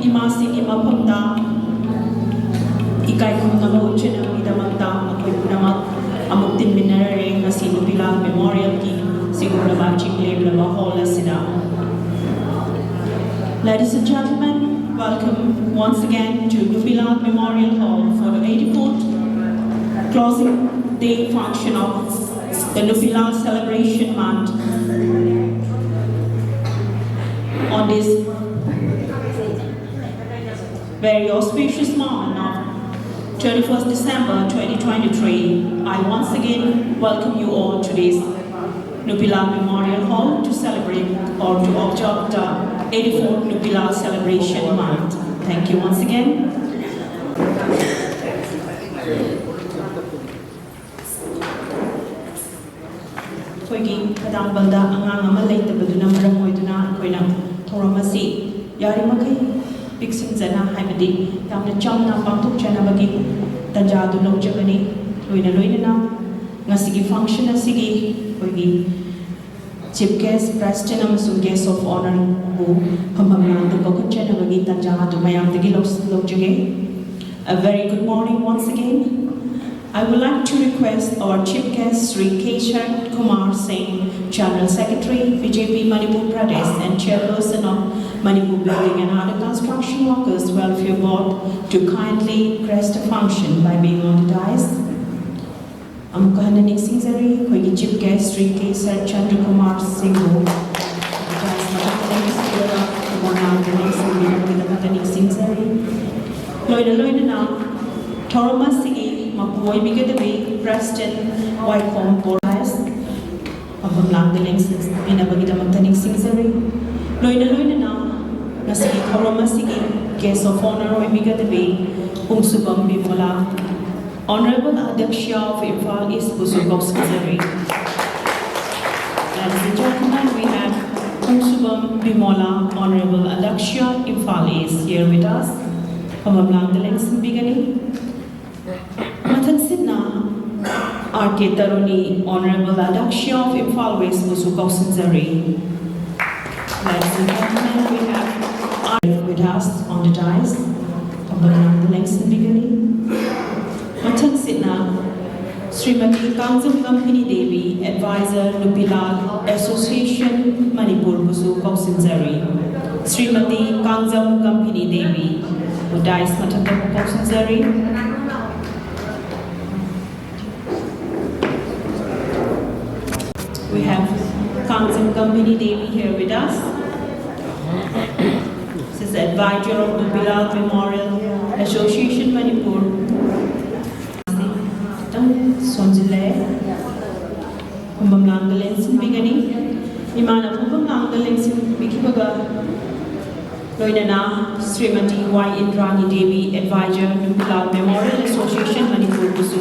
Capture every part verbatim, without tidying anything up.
ꯏꯃꯥꯁꯤꯡꯒꯤ ꯃꯐꯝꯗ ꯏꯀꯥꯏ ꯈꯨꯝꯅꯕ ꯎꯠꯆꯅꯕꯒꯤꯗꯃꯛꯇ ꯃꯈꯣꯏ ꯄꯨꯝꯅꯃꯛ ꯑꯃꯨꯛ ꯇꯤꯟꯃꯤꯟꯅꯔꯦ꯫ ꯉꯁꯤ ꯅꯨꯄꯤ ꯂꯥꯜ ꯃꯦꯃꯣꯔꯤꯌꯦꯜꯒꯤ ꯁꯤꯒꯨꯝꯂꯕ ꯆꯤꯡꯂꯦꯝꯂꯕ ꯍꯣꯜ ꯑꯁꯤꯗ꯫ Ladies and gentlemen, welcome once again to Nupi Lal Memorial Hall for the eighty-fourth closing day function of the Nupi Lal Celebration Month. On this very auspicious morning of twenty-first December twenty twenty-three, I once again welcome you all to this Nupi Lal Memorial Hall to celebrate or to observe the eighty-fourth Nupi Lal Celebration Month. Thank you once again. ꯑꯩꯈꯣꯏꯒꯤ ꯈꯗꯥꯡꯕꯜꯗ ꯑꯉꯥꯡ ꯑꯃ ꯂꯩꯇꯕꯗꯨꯅ ꯃꯔꯝ ꯑꯣꯏꯗꯨꯅ ꯑꯩꯈꯣꯏꯅ ꯊꯧꯔꯝ ꯑꯁꯤ ꯌꯥꯔꯤꯃꯈꯩ ꯄꯤꯛꯁꯤꯟꯖꯅ, ꯍꯥꯏꯕꯗꯤ ꯌꯥꯝꯅ ꯆꯝꯅ ꯄꯥꯡꯊꯣꯛꯆꯅꯕꯒꯤ ꯇꯥꯟꯖꯥ ꯑꯗꯨ ꯂꯧꯖꯕꯅꯤ꯫ ꯂꯣꯏꯅ ꯂꯣꯏꯅꯅ ꯉꯁꯤꯒꯤ function ꯑꯁꯤꯒꯤ ꯑꯩꯈꯣꯏꯒꯤ Chief Guest, President ꯑꯃꯁꯨꯡ Guest of Honourꯕꯨ ꯐꯝꯐꯝ ꯂꯥꯡꯗ ꯀꯧꯈꯠꯆꯅꯕꯒꯤ ꯇꯥꯟꯖꯥ ꯑꯗꯨ ꯃꯌꯥꯝꯗꯒꯤ ꯂꯧ-, ꯂꯧꯖꯒꯦ꯫ A very good morning once again. I would like to request our Chief Guest, Shri K Sharat Kumar Singh, General Secretary, B J P Manipur Pradesh and Chairperson of Manipur Building and Other Construction Workers Welfare Board, to kindly grace the function by being on the dais. ꯑꯃꯨꯛꯀ ꯍꯟꯅ ꯅꯤꯡꯁꯤꯡꯖꯔꯤ, ꯑꯩꯈꯣꯏꯒꯤ Chief Guest Shri K Sharat Chandra Kumar Singhꯕꯨ dais ꯃꯊꯛꯇ ꯅꯤꯡꯁꯤꯡꯖꯔꯒ ꯃꯣꯏꯔꯥꯡꯗ ꯅꯤꯡꯁꯤꯡꯕꯤꯔꯛꯄꯒꯤꯗꯃꯛꯇ ꯅꯤꯡꯁꯤꯡꯖꯔꯤ꯫ ꯂꯣꯏꯅ ꯂꯣꯏꯅꯅ ꯊꯧꯔꯝ ꯑꯁꯤꯒꯤ ꯃꯄꯨ ꯑꯣꯏꯕꯤꯒꯗꯕꯤ President ꯋꯥꯏꯈꯣꯝ ꯕꯣꯔꯥꯏꯁ ꯐꯝꯐꯝ ꯂꯥꯡꯗ ꯂꯦꯡꯁꯤꯟꯕꯤꯅꯕꯒꯤꯗꯃꯛꯇ ꯅꯤꯡꯁꯤꯡꯖꯔꯤ꯫ ꯂꯣꯏꯅ ꯂꯣꯏꯅꯅ ꯉꯁꯤꯒꯤ ꯊꯧꯔꯝ ꯑꯁꯤꯒꯤ Guest of Honour ꯑꯣꯏꯕꯤꯒꯗꯕꯤ ꯄꯨꯡꯁꯨꯕꯝ Bimola, Honourable Adhyaksha of Imphal Eastꯕꯨꯁꯨ ꯀꯧꯁꯤꯟꯖꯔꯤ꯫ Ladies and gentlemen, we have ꯄꯨꯡꯁꯨꯕꯝ Bimola, Honourable Adhyaksha, Imphal East, here with us. ꯐꯝꯐꯝ ꯂꯥꯡꯗ ꯂꯦꯡꯁꯤꯟꯕꯤꯒꯅꯤ꯫ ꯃꯊꯪꯁꯤꯠꯅ R K Taruni, Honourable Adhyaksha of Imphal Westꯕꯨꯁꯨ ꯀꯧꯁꯤꯟꯖꯔꯤ꯫ Ladies and gentlemen, we have R with Last on the dais, ꯐꯝꯕꯥꯜꯗ ꯂꯦꯡꯁꯤꯟꯕꯤꯒꯅꯤ꯫ ꯃꯊꯪꯁꯤꯠꯅ Shrimati Kangjam Kompani Devi, Advisor Nupilal Association ꯃꯅꯤꯄꯨꯔꯕꯨꯁꯨ ꯀꯧꯁꯤꯟꯖꯔꯤ꯫ ꯁ꯭ꯔꯤꯃꯇꯤ ꯀꯥꯡꯖꯝ ꯀꯝꯄꯅꯤ ꯗꯦꯕꯤꯕꯨ dais ꯃꯊꯛꯇ ꯀꯧꯁꯤꯟꯖꯔꯤ꯫ We have Kangzam Company Devi here with us. She's the advisor of Nubilal Memorial Association Manipur. ꯈꯤꯇꯪ ꯁꯣꯟꯖꯤꯜꯂꯦ꯫ ꯐꯝꯕꯥꯜꯗ ꯂꯦꯡꯁꯤꯟꯕꯤꯒꯅꯤ꯫ ꯏꯃꯥꯅ ꯐꯝꯕꯥꯜꯗ ꯂꯦꯡꯁꯤꯟꯕꯤꯈꯤꯕꯒ ꯂꯣꯏꯅꯅ ꯁ꯭ꯔꯤꯃꯇꯤ ꯋꯥꯏ ꯏꯟꯗ꯭ꯔꯥꯅꯤ Devi, Advisor Nubilal Memorial Association ꯃꯅꯤꯄꯨꯔꯕꯨꯁꯨ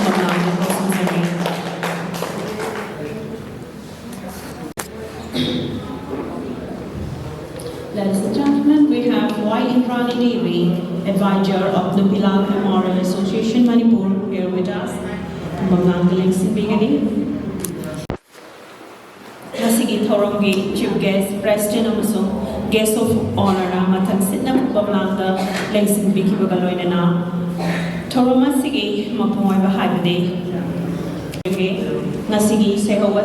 ꯐꯝꯕꯥꯜꯗ ꯀꯧꯁꯤꯟꯖꯔꯤ꯫ Ladies and gentlemen, we have Y Indrani Devi, Advisor of Nubilal Memorial Association Manipur, here with us. ꯐꯝꯕꯥꯜꯗ ꯂꯦꯡꯁꯤꯟꯕꯤꯒꯅꯤ꯫ ꯉꯁꯤꯒꯤ ꯊꯧꯔꯝꯒꯤ Chief Guest, President ꯑꯃꯁꯨꯡ Guest of Honourꯅ ꯃꯊꯪꯁꯤꯠꯅ ꯐꯝꯕꯥꯜꯗ ꯂꯦꯡꯁꯤꯟꯕꯤꯈꯤꯕꯒ ꯂꯣꯏꯅꯅ ꯊꯧꯔꯝ ꯑꯁꯤꯒꯤ ꯃꯄꯨꯡ ꯑꯣꯏꯕ ꯍꯥꯏꯕꯗꯤ ꯉꯁꯤꯒꯤ ꯏꯁꯩ ꯍꯧꯕ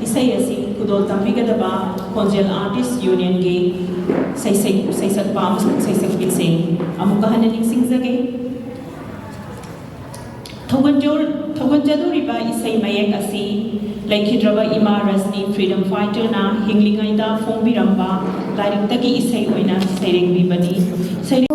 ꯏꯁꯩ ꯑꯁꯤ ꯈꯨꯗꯣꯜ ꯇꯝꯕꯤꯒꯗꯕ ꯈꯣꯟꯖꯦꯜ Artist Unionꯒꯤ ꯁꯩꯁꯛ-, ꯁꯩꯁꯛꯄ ꯑꯃꯁꯨꯡ ꯁꯩꯁꯛꯄꯤꯁꯤꯡ ꯑꯃꯨꯛꯀ ꯍꯟꯅ ꯅꯤꯡꯁꯤꯡꯖꯒꯦ꯫ ꯊꯧꯒꯠꯆ-, ꯊꯧꯒꯠꯆꯗꯧꯔꯤꯕ ꯏꯁꯩ ꯃꯌꯦꯛ ꯑꯁꯤ ꯂꯩꯈꯤꯗ꯭ꯔꯕ ꯏꯃꯥ ꯔꯖꯅꯤ Freedom Fighterꯅ ꯍꯤꯡꯂꯤꯉꯩꯗ ꯐꯣꯡꯕꯤꯔꯝꯕ ꯂꯥꯏꯔꯤꯛꯇꯒꯤ ꯏꯁꯩ ꯑꯣꯏꯅ ꯁꯩꯔꯦꯡꯕꯤꯕꯅꯤ꯫ ꯁꯩꯔꯦꯡ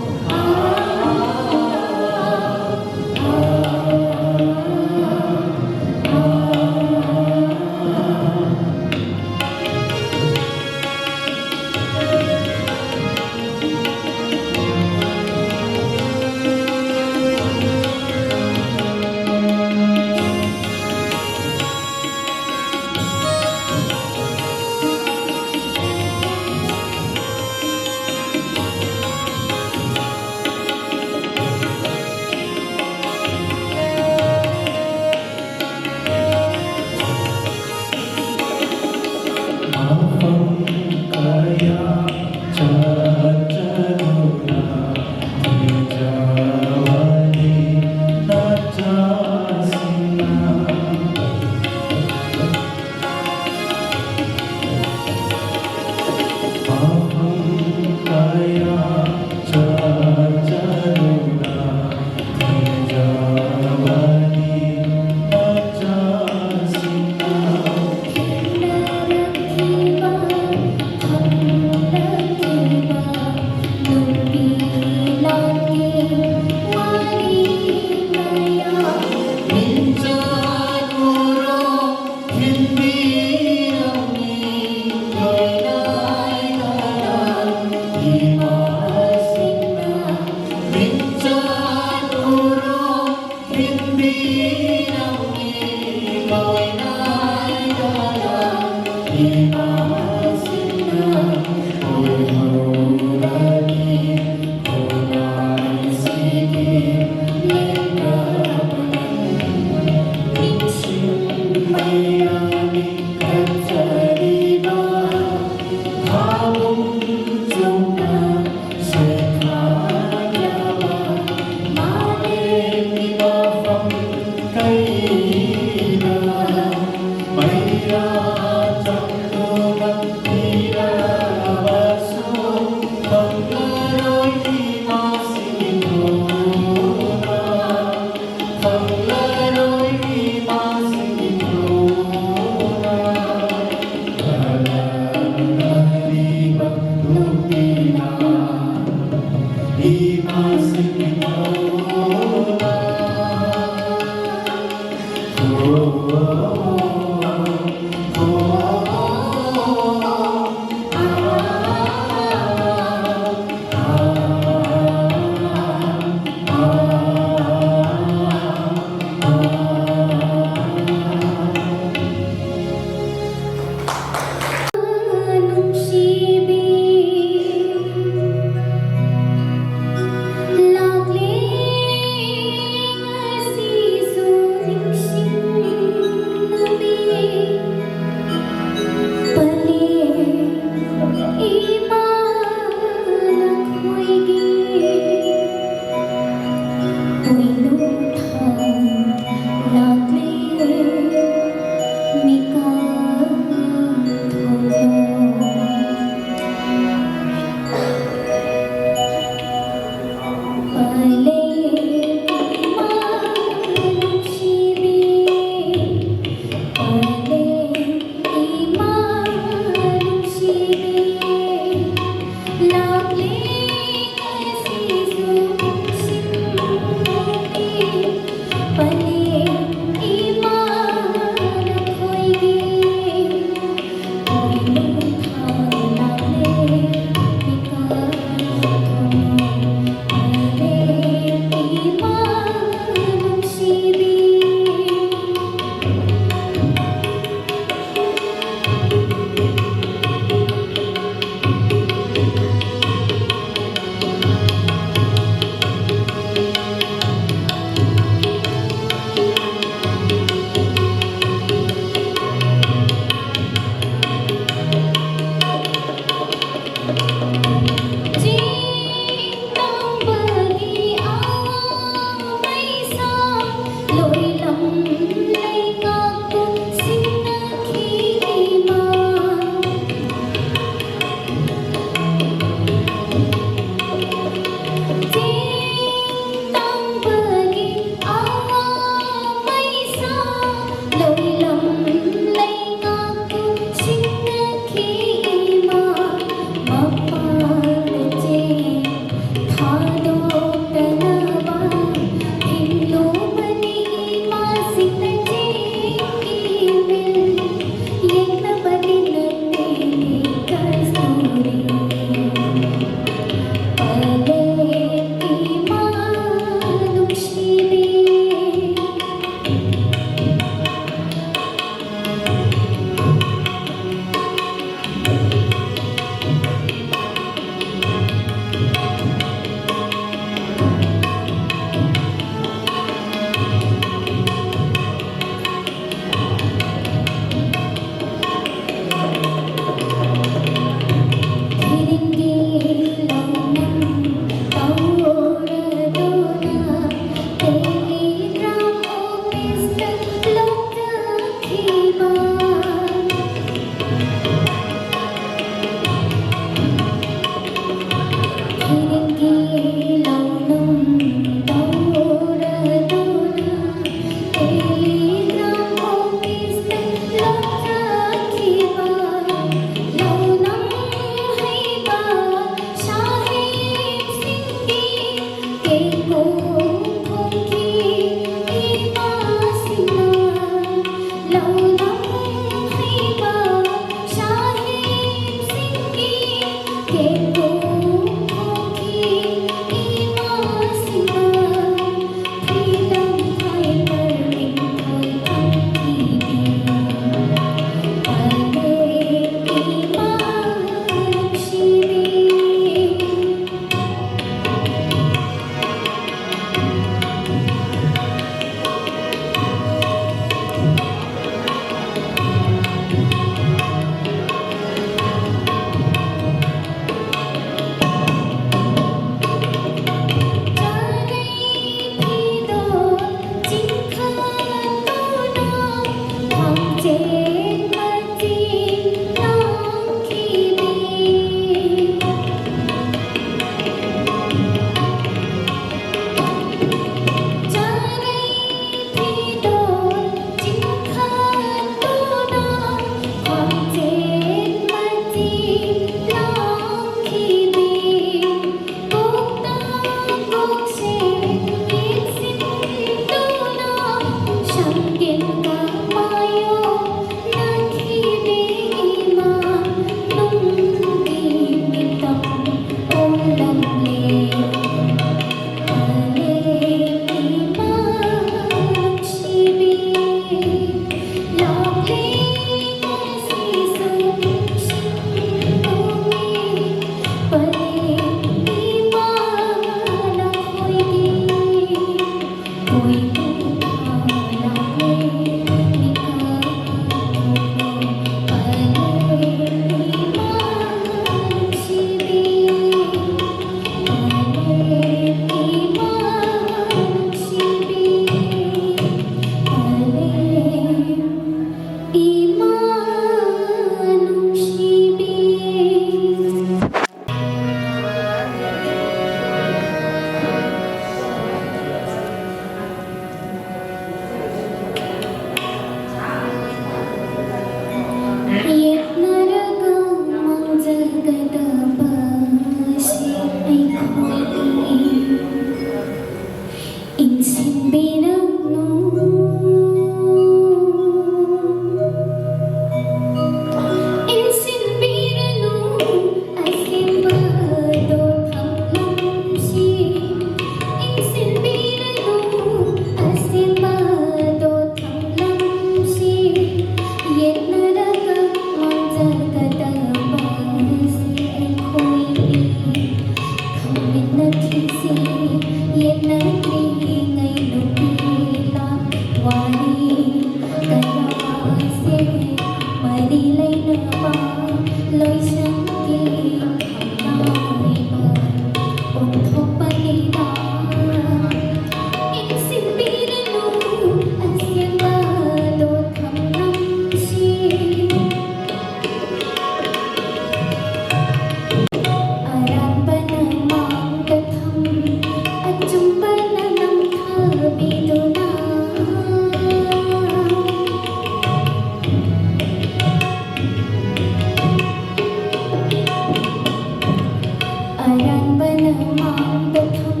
ꯃꯥꯡꯗ ꯊꯝ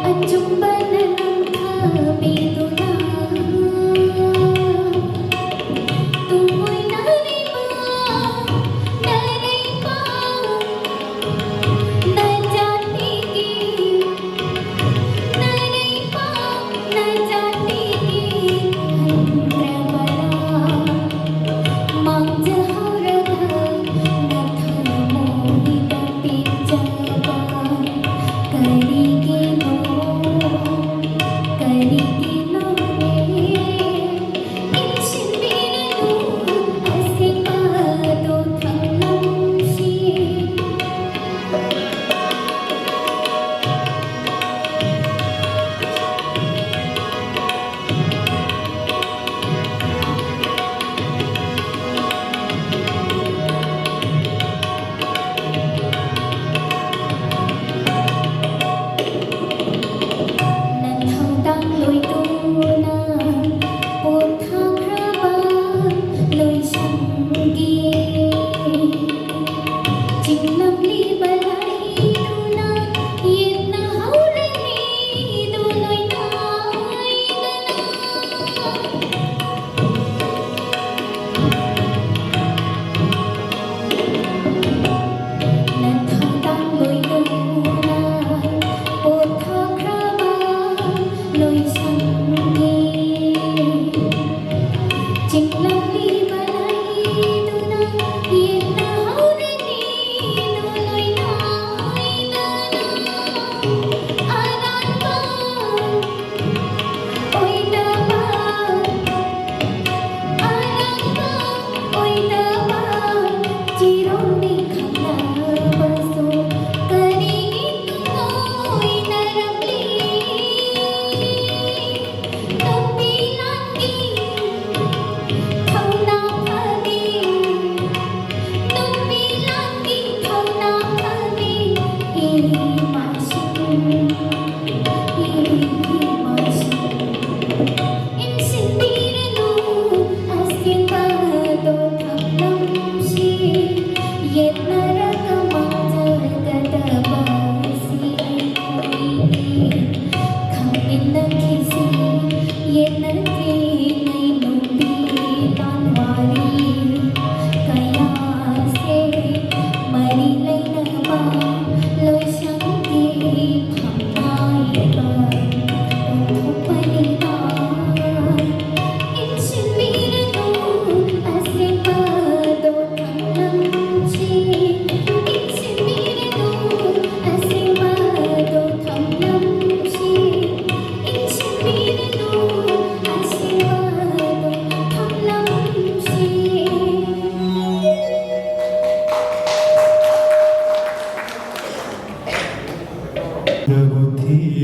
ꯑꯆꯨꯝꯕꯅ ꯅꯝꯊꯕꯤꯗꯨꯅ, ꯇꯨꯡꯑꯣꯏꯅ ꯂꯩꯕ ꯅꯔꯩꯄꯥꯛ ꯅꯖꯥꯇꯤꯒꯤ, ꯅꯔꯩꯄꯥꯛ ꯅꯖꯥꯇꯤꯒꯤ ꯍꯟꯗ꯭ꯔꯕꯔꯥ? ꯃꯥꯡꯖꯍꯧꯔꯕ ꯅꯊꯃꯣꯏꯗ ꯄꯦꯟꯖꯕ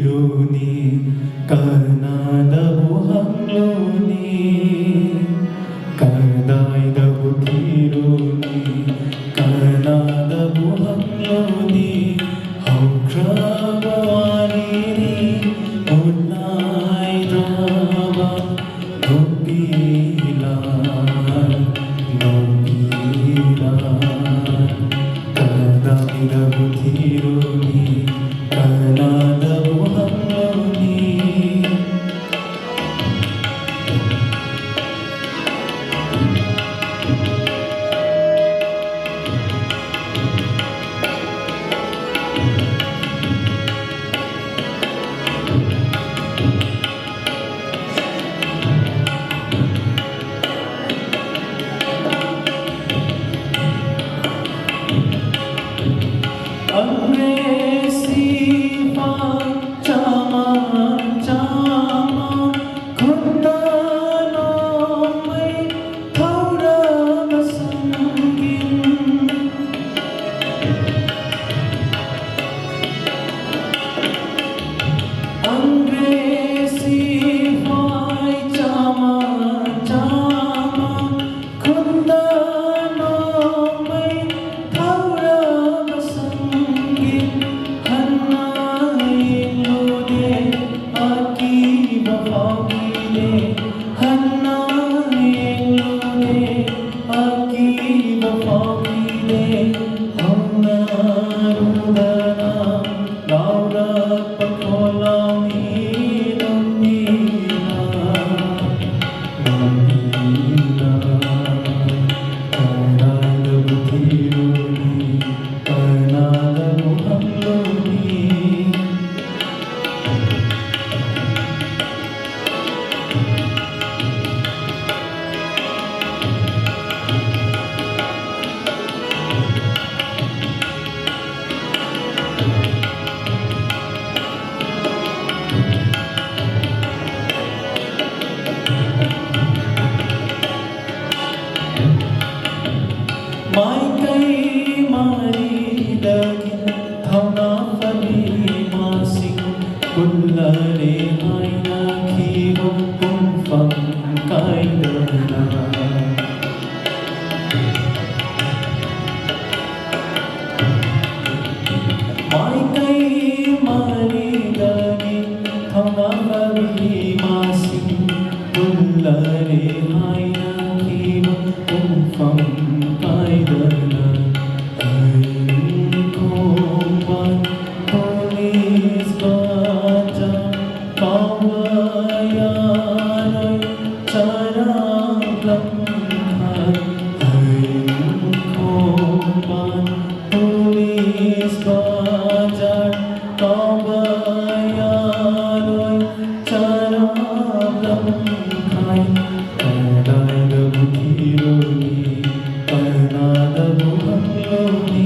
ꯊꯤꯔꯨꯅꯤ, ꯀꯅꯥꯗꯕꯨ ꯍꯪꯂꯨꯅꯤ, ꯀꯗꯥꯏꯗꯕꯨ ꯊꯤꯔꯨꯅꯤ, ꯀꯅꯥꯗꯕꯨ ꯍꯪꯂꯨꯅꯤ? ꯍꯧꯈ꯭ꯔꯕ ꯋꯥꯔꯤꯅꯤ, ꯃꯨꯟꯅꯥꯏꯗ꯭ꯔꯕ ꯅꯨꯄꯤ ꯂꯥꯟ, ꯅꯨꯄꯤ ꯂꯥꯟ꯫ ꯀꯗꯥꯏꯗꯕꯨ ꯊꯤꯔꯨꯅꯤ, ꯀꯅꯥꯗꯕꯨ ꯍꯪꯂꯨꯅꯤ? ꯑꯪꯒ꯭ꯔꯦꯖ ꯁꯤꯐꯥꯏ ꯆꯥꯝꯃ ꯆꯥꯝꯃ ꯈꯨꯟꯗ ꯅꯣꯡꯃꯩ ꯊꯧꯔꯕ ꯁꯪꯒꯤꯟ꯫ ꯑꯪꯒ꯭ꯔꯦꯖ ꯁꯤꯐꯥꯏ ꯆꯥꯝꯃ ꯆꯥꯝꯃ ꯈꯨꯟꯗ ꯅꯣꯡꯃꯩ ꯊꯧꯔꯕ ꯁꯪꯒꯤꯟ꯫ ꯍꯟꯅ ꯌꯦꯡꯂꯨꯗꯦ, ꯑꯀꯤꯕ ꯐꯥꯎꯈꯤꯗꯦ꯫ ꯍꯟꯅ ꯌꯦꯡꯂꯨꯗꯦ, ꯑꯀꯤꯕ ꯐꯥꯎꯈꯤꯗꯦ꯫ ꯍꯧꯅꯔꯨꯗꯅ ꯂꯥꯎꯔꯛꯄ ꯈꯣꯜꯂꯥꯎꯅꯤ ꯅꯨꯄꯤꯅ, ꯅꯨꯄꯤꯅ꯫ ꯀꯅꯥꯗꯕꯨ ꯊꯤꯔꯨꯅꯤ, ꯀꯅꯥꯗꯕꯨ ꯍꯪꯂꯨꯅꯤ? ꯃꯥꯏꯀꯩ ꯃꯔꯤꯗꯒꯤ ꯊꯧꯅꯥ ꯐꯕꯤ ꯏꯃꯥꯁꯤꯡ ꯃꯥꯏꯀꯩ ꯃꯔꯤꯗꯒꯤ ꯊꯧꯅꯥ ꯐꯕꯤ ꯏꯃꯥꯁꯤꯡ ꯄꯨꯜꯂꯔꯦ ꯍꯥꯏꯅꯈꯤꯕ ꯄꯨꯡꯐꯝ ꯀꯥꯏꯗꯅ ꯑꯩ ꯈꯣꯡꯕꯥꯟ ꯄꯨꯂꯤꯁ ꯕꯖꯥꯔ ꯀꯥꯎꯕ ꯌꯥꯔꯣꯏ ꯆꯔꯥꯡ ꯂꯝꯈꯥꯏ ꯑꯩ ꯈꯣꯡꯕꯥꯟ ꯄꯨꯂꯤꯁ ꯕꯖꯥꯔ ꯀꯥꯎꯕ ꯌꯥꯔꯣꯏ ꯆꯔꯥꯡ ꯂꯝꯈꯥꯏ ꯀꯗꯥꯏꯗꯕꯨ ꯊꯤꯔꯨꯅꯤ ꯀꯅꯥꯗꯕꯨ ꯍꯪꯂꯨꯅꯤ꯫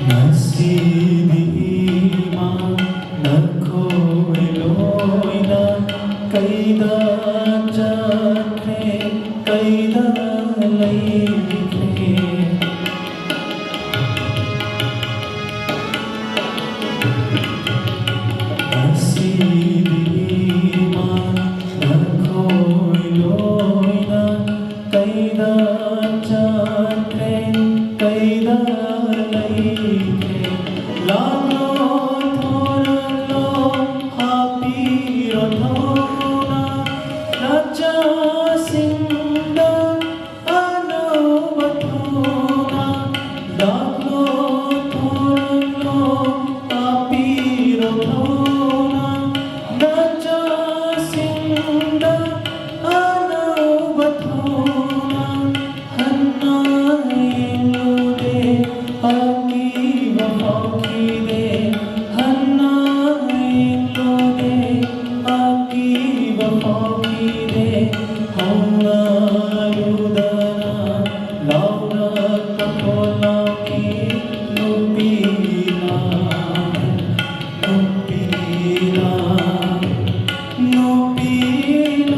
ꯉꯁꯤꯗꯤ ꯏꯃꯥ ꯅꯈꯣꯏ ꯂꯣꯏꯅ ꯀꯩꯗ ꯆꯠꯈ꯭ꯔꯦ, ꯀꯩꯗ ꯂꯩꯈ꯭ꯔꯦ? ꯉꯁꯤꯗꯤ ꯏꯃꯥ ꯅꯈꯣꯏ ꯂꯣꯏꯅ ꯀꯩꯗ ꯆꯠꯈ꯭ꯔꯦ, ꯀꯩꯗ ꯂꯩꯈ꯭ꯔꯦ? ꯂꯥꯛꯂꯣ, ꯊꯣꯔꯛꯂꯣ, ꯍꯥꯞꯄꯤꯔꯣ ꯊꯧꯅꯥ ꯅꯆꯥꯁꯤꯡꯗ ꯑꯅꯧꯕ ꯊꯧꯅꯥ꯫ ꯂꯥꯛꯂꯣ, ꯊꯣꯔꯛꯂꯣ, ꯍꯥꯞꯄꯤꯔꯣ ꯊꯧꯅꯥ ꯅꯆꯥꯁꯤꯡꯗ ꯑꯅꯧꯕ ꯊꯧꯅꯥ꯫ ꯍꯟꯅ ꯌꯦꯡꯂꯨꯗꯦ, ꯑꯀꯤꯕ ꯐꯥꯎꯈꯤꯗꯦ꯫ ꯍꯟꯅ ꯌꯦꯡꯂꯨꯗꯦ, ꯑꯀꯤꯕ ꯐꯥꯎꯈꯤꯗꯦ꯫ ꯍꯧꯅꯔꯨꯗꯅ ꯂꯥꯎꯔꯛꯄ ꯈꯣꯜꯂꯥꯎꯅꯤ ꯅꯨꯄꯤꯅ, ꯅꯨꯄꯤꯅ, ꯅꯨꯄꯤꯅ꯫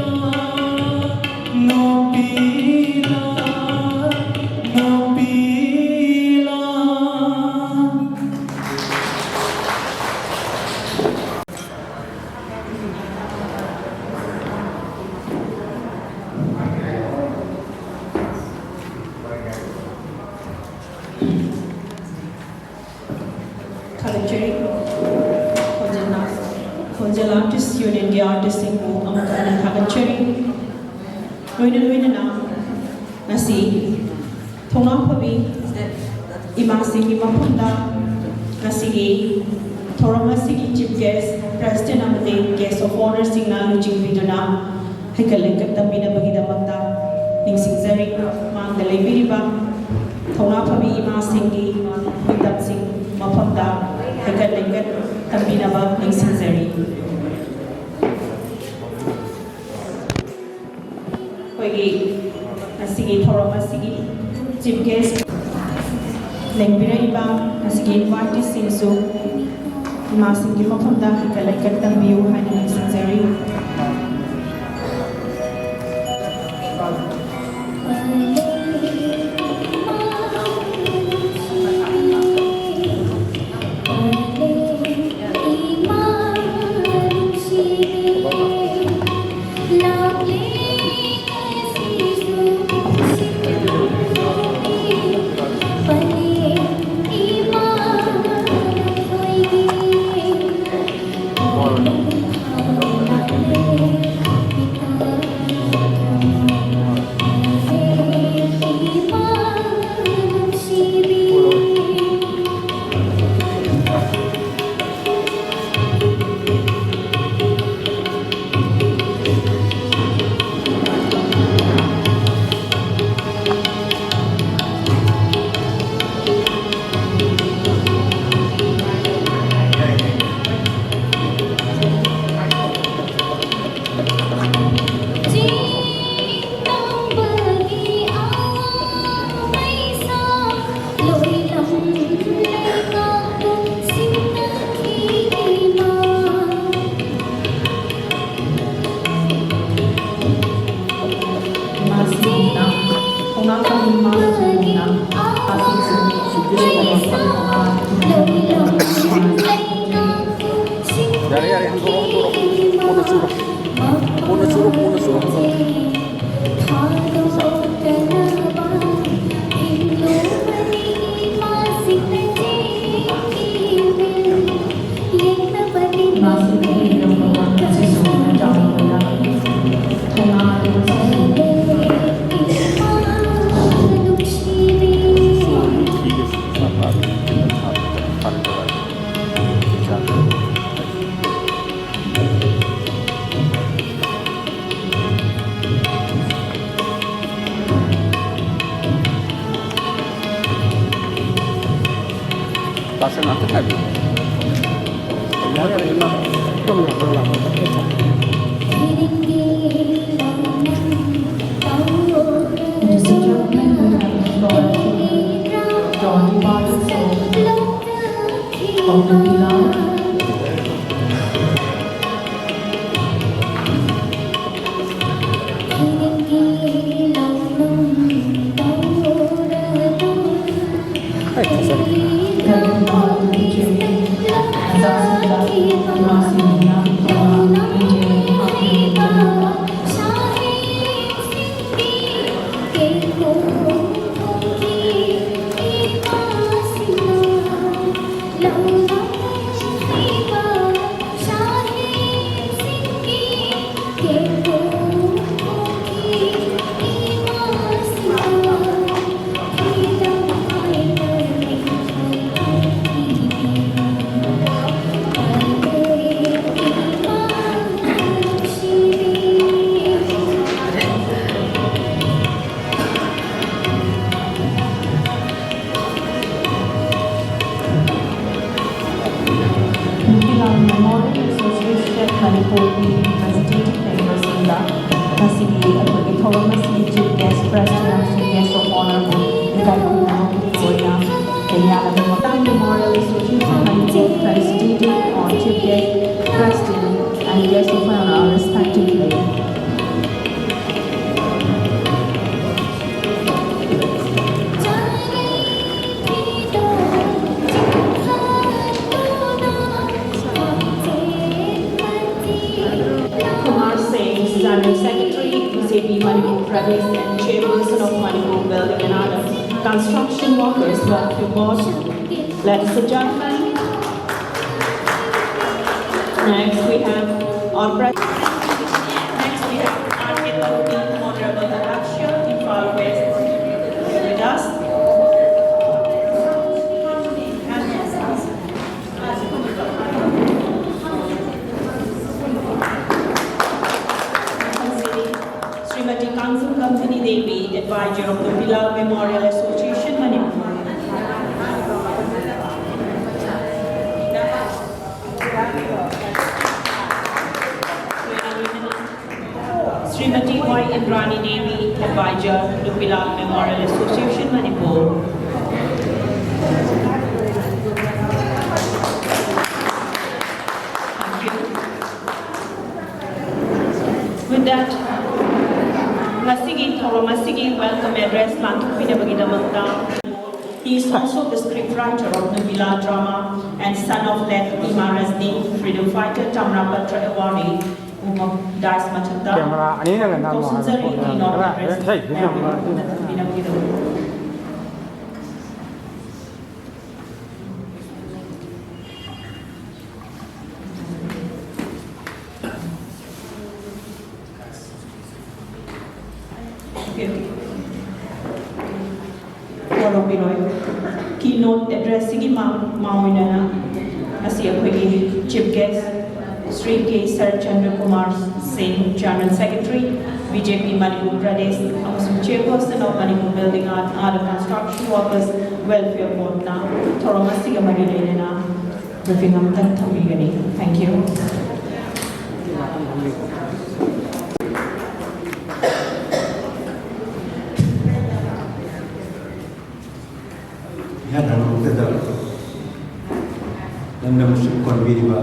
Artist Unionꯒꯤ artistꯁꯤꯡꯕꯨ ꯑꯃꯨꯛꯀ ꯍꯟꯅ ꯊꯥꯒꯠꯆꯔꯤ꯫ ꯂꯣꯏꯅ ꯂꯣꯏꯅꯅ ꯉꯁꯤ ꯊꯧꯅꯥ ꯐꯕꯤ ꯏꯃꯥꯁꯤꯡꯒꯤ ꯃꯐꯝꯗ ꯉꯁꯤꯒꯤ ꯊꯧꯔꯝ ꯑꯁꯤꯒꯤ chief guest, president ꯑꯃꯗꯤ guest of honourꯁꯤꯡꯅ ꯂꯨꯆꯤꯡꯕꯤꯗꯨꯅ ꯍꯩꯀꯠ ꯂꯩꯀꯠ ꯇꯝꯕꯤꯅꯕꯒꯤꯗꯃꯛꯇ ꯅꯤꯡꯁꯤꯡꯖꯔꯤ꯫ ꯃꯥꯡꯗ ꯂꯩꯕꯤꯔꯤꯕ ꯊꯧꯅꯥ ꯐꯕꯤ ꯏꯃꯥꯁꯤꯡꯒꯤ ꯃꯤꯇꯝꯁꯤꯡ ꯃꯐꯝꯗ ꯍꯩꯀꯠ ꯂꯩꯀꯠ ꯇꯝꯕꯤꯅꯕ ꯅꯤꯡꯁꯤꯡꯖꯔꯤ꯫ ꯑꯩꯈꯣꯏꯒꯤ ꯉꯁꯤꯒꯤ ꯊꯧꯔꯝ ꯑꯁꯤꯒꯤ chief guest ꯂꯦꯡꯕꯤꯔꯛꯏꯕ ꯉꯁꯤꯒꯤ inviteeꯁꯤꯡꯁꯨ ꯏꯃꯥꯁꯤꯡꯒꯤ ꯃꯐꯝꯗ ꯍꯩꯀꯠ ꯂꯩꯀꯠ ꯇꯝꯕꯤꯌꯨ ꯍꯥꯏꯅ ꯅꯤꯡꯁꯤꯡꯖꯔꯤ꯫ ꯌꯥꯔꯦ, ꯌꯥꯔꯦ, ꯍꯟꯗꯣꯔꯛꯑꯣ, ꯍꯟꯗꯣꯔꯛꯑꯣ꯫ ꯀꯣꯟꯅ ꯆꯨꯔꯣ꯫ ꯀꯣꯟꯅ ꯆꯨꯔꯣ, ꯀꯣꯟꯅ ꯆꯨꯔꯣ, ꯍꯟꯗꯣꯔꯛꯑꯣ꯫ Ladies and gentlemen, we have the floor to John Barroso of the Pilar. Nupi Lal Memorial Association Manipur representative members ꯁꯤꯡꯗ ꯉꯁꯤꯒꯤ ꯑꯩꯈꯣꯏꯒꯤ ꯊꯧꯔꯝ ꯑꯁꯤꯒꯤ chief guest president ꯑꯃꯁꯨꯡ guest of honour ꯕꯨ ꯏꯀꯥꯏ ꯈꯨꯝꯅꯕ ꯐꯣꯡꯗꯣꯛꯏ꯫ ꯀꯦꯅꯤꯌꯥꯗ memorial Memorial Association Manipur president or chief guest president and guest of honour respectively. Kumar Singh, General Secretary, B J P Manipur Pradesh and Chairperson of Manipur Building and Other Construction Workers Welfare Board. Ladies and gentlemen, next we have our pres-, next we have R K Talopi, Honorable Arakshya, Imphal West, with us. Srimati Kangzum Kamthani Devi, Advisor of the Nupi Lal Memorial Association, Manipur. Srimati Y Indrani Devi, Advisor, Nupilal Memorial Association, Manipur. Thank you. With that, ꯉꯁꯤꯒꯤ ꯊꯧꯔꯝ ꯑꯁꯤꯒꯤ welcome address ꯄꯥꯡꯊꯣꯛꯄꯤꯅꯕꯒꯤꯗꯃꯛꯇ, he is also the script writer of Nupilal drama and son of late Ima Rajni, freedom fighter, Tamra Patra awardee, ꯎꯃꯛ dais ꯃꯊꯛꯇ camera ꯑꯅꯤꯅꯒ ꯅꯝꯃꯣ ꯍꯥꯏꯕ ꯀꯧꯁꯤꯟꯖꯔꯤ꯫ ꯄꯣꯠꯅꯦꯕ꯫ ꯏꯅꯥꯎ ꯈꯔ ꯄ꯭ꯔꯦꯁ ꯍꯦꯛ ꯃꯌꯥꯝ ꯌꯦꯡꯕ ꯑꯗꯨꯅ ꯃꯌꯥꯝ ꯈꯔ ꯄꯤꯔꯝꯈꯤꯗꯕ꯫ ꯋꯥꯔꯧꯕꯤꯔꯣꯏ꯫ Keynote address ꯁꯤꯒꯤ ꯃꯥ-, ꯃꯥꯡꯑꯣꯏꯅꯅ ꯉꯁꯤ ꯑꯩꯈꯣꯏꯒꯤ chief guest ꯁ꯭ꯔꯤ ꯀꯦ ꯁꯔꯠꯆꯟꯗ꯭ꯔ ꯀꯨꯃꯥꯔ ꯁꯤꯡ, General Secretary, B J P Manipur Pradesh, ꯑꯃꯁꯨꯡ Chairperson of Manipur Building and Other Construction Workers Welfare Board ꯅ ꯊꯧꯔꯝ ꯑꯁꯤꯒ ꯃꯔꯤ ꯂꯩꯅꯅ briefing ꯑꯃꯇꯪ ꯊꯝꯕꯤꯒꯅꯤ꯫ Thank you꯫ ꯏꯍꯥꯟ ꯍꯥꯟꯕꯗ ꯂꯝꯗꯝ ꯑꯁꯤꯕꯨ ꯀꯣꯟꯕꯤꯔꯤꯕ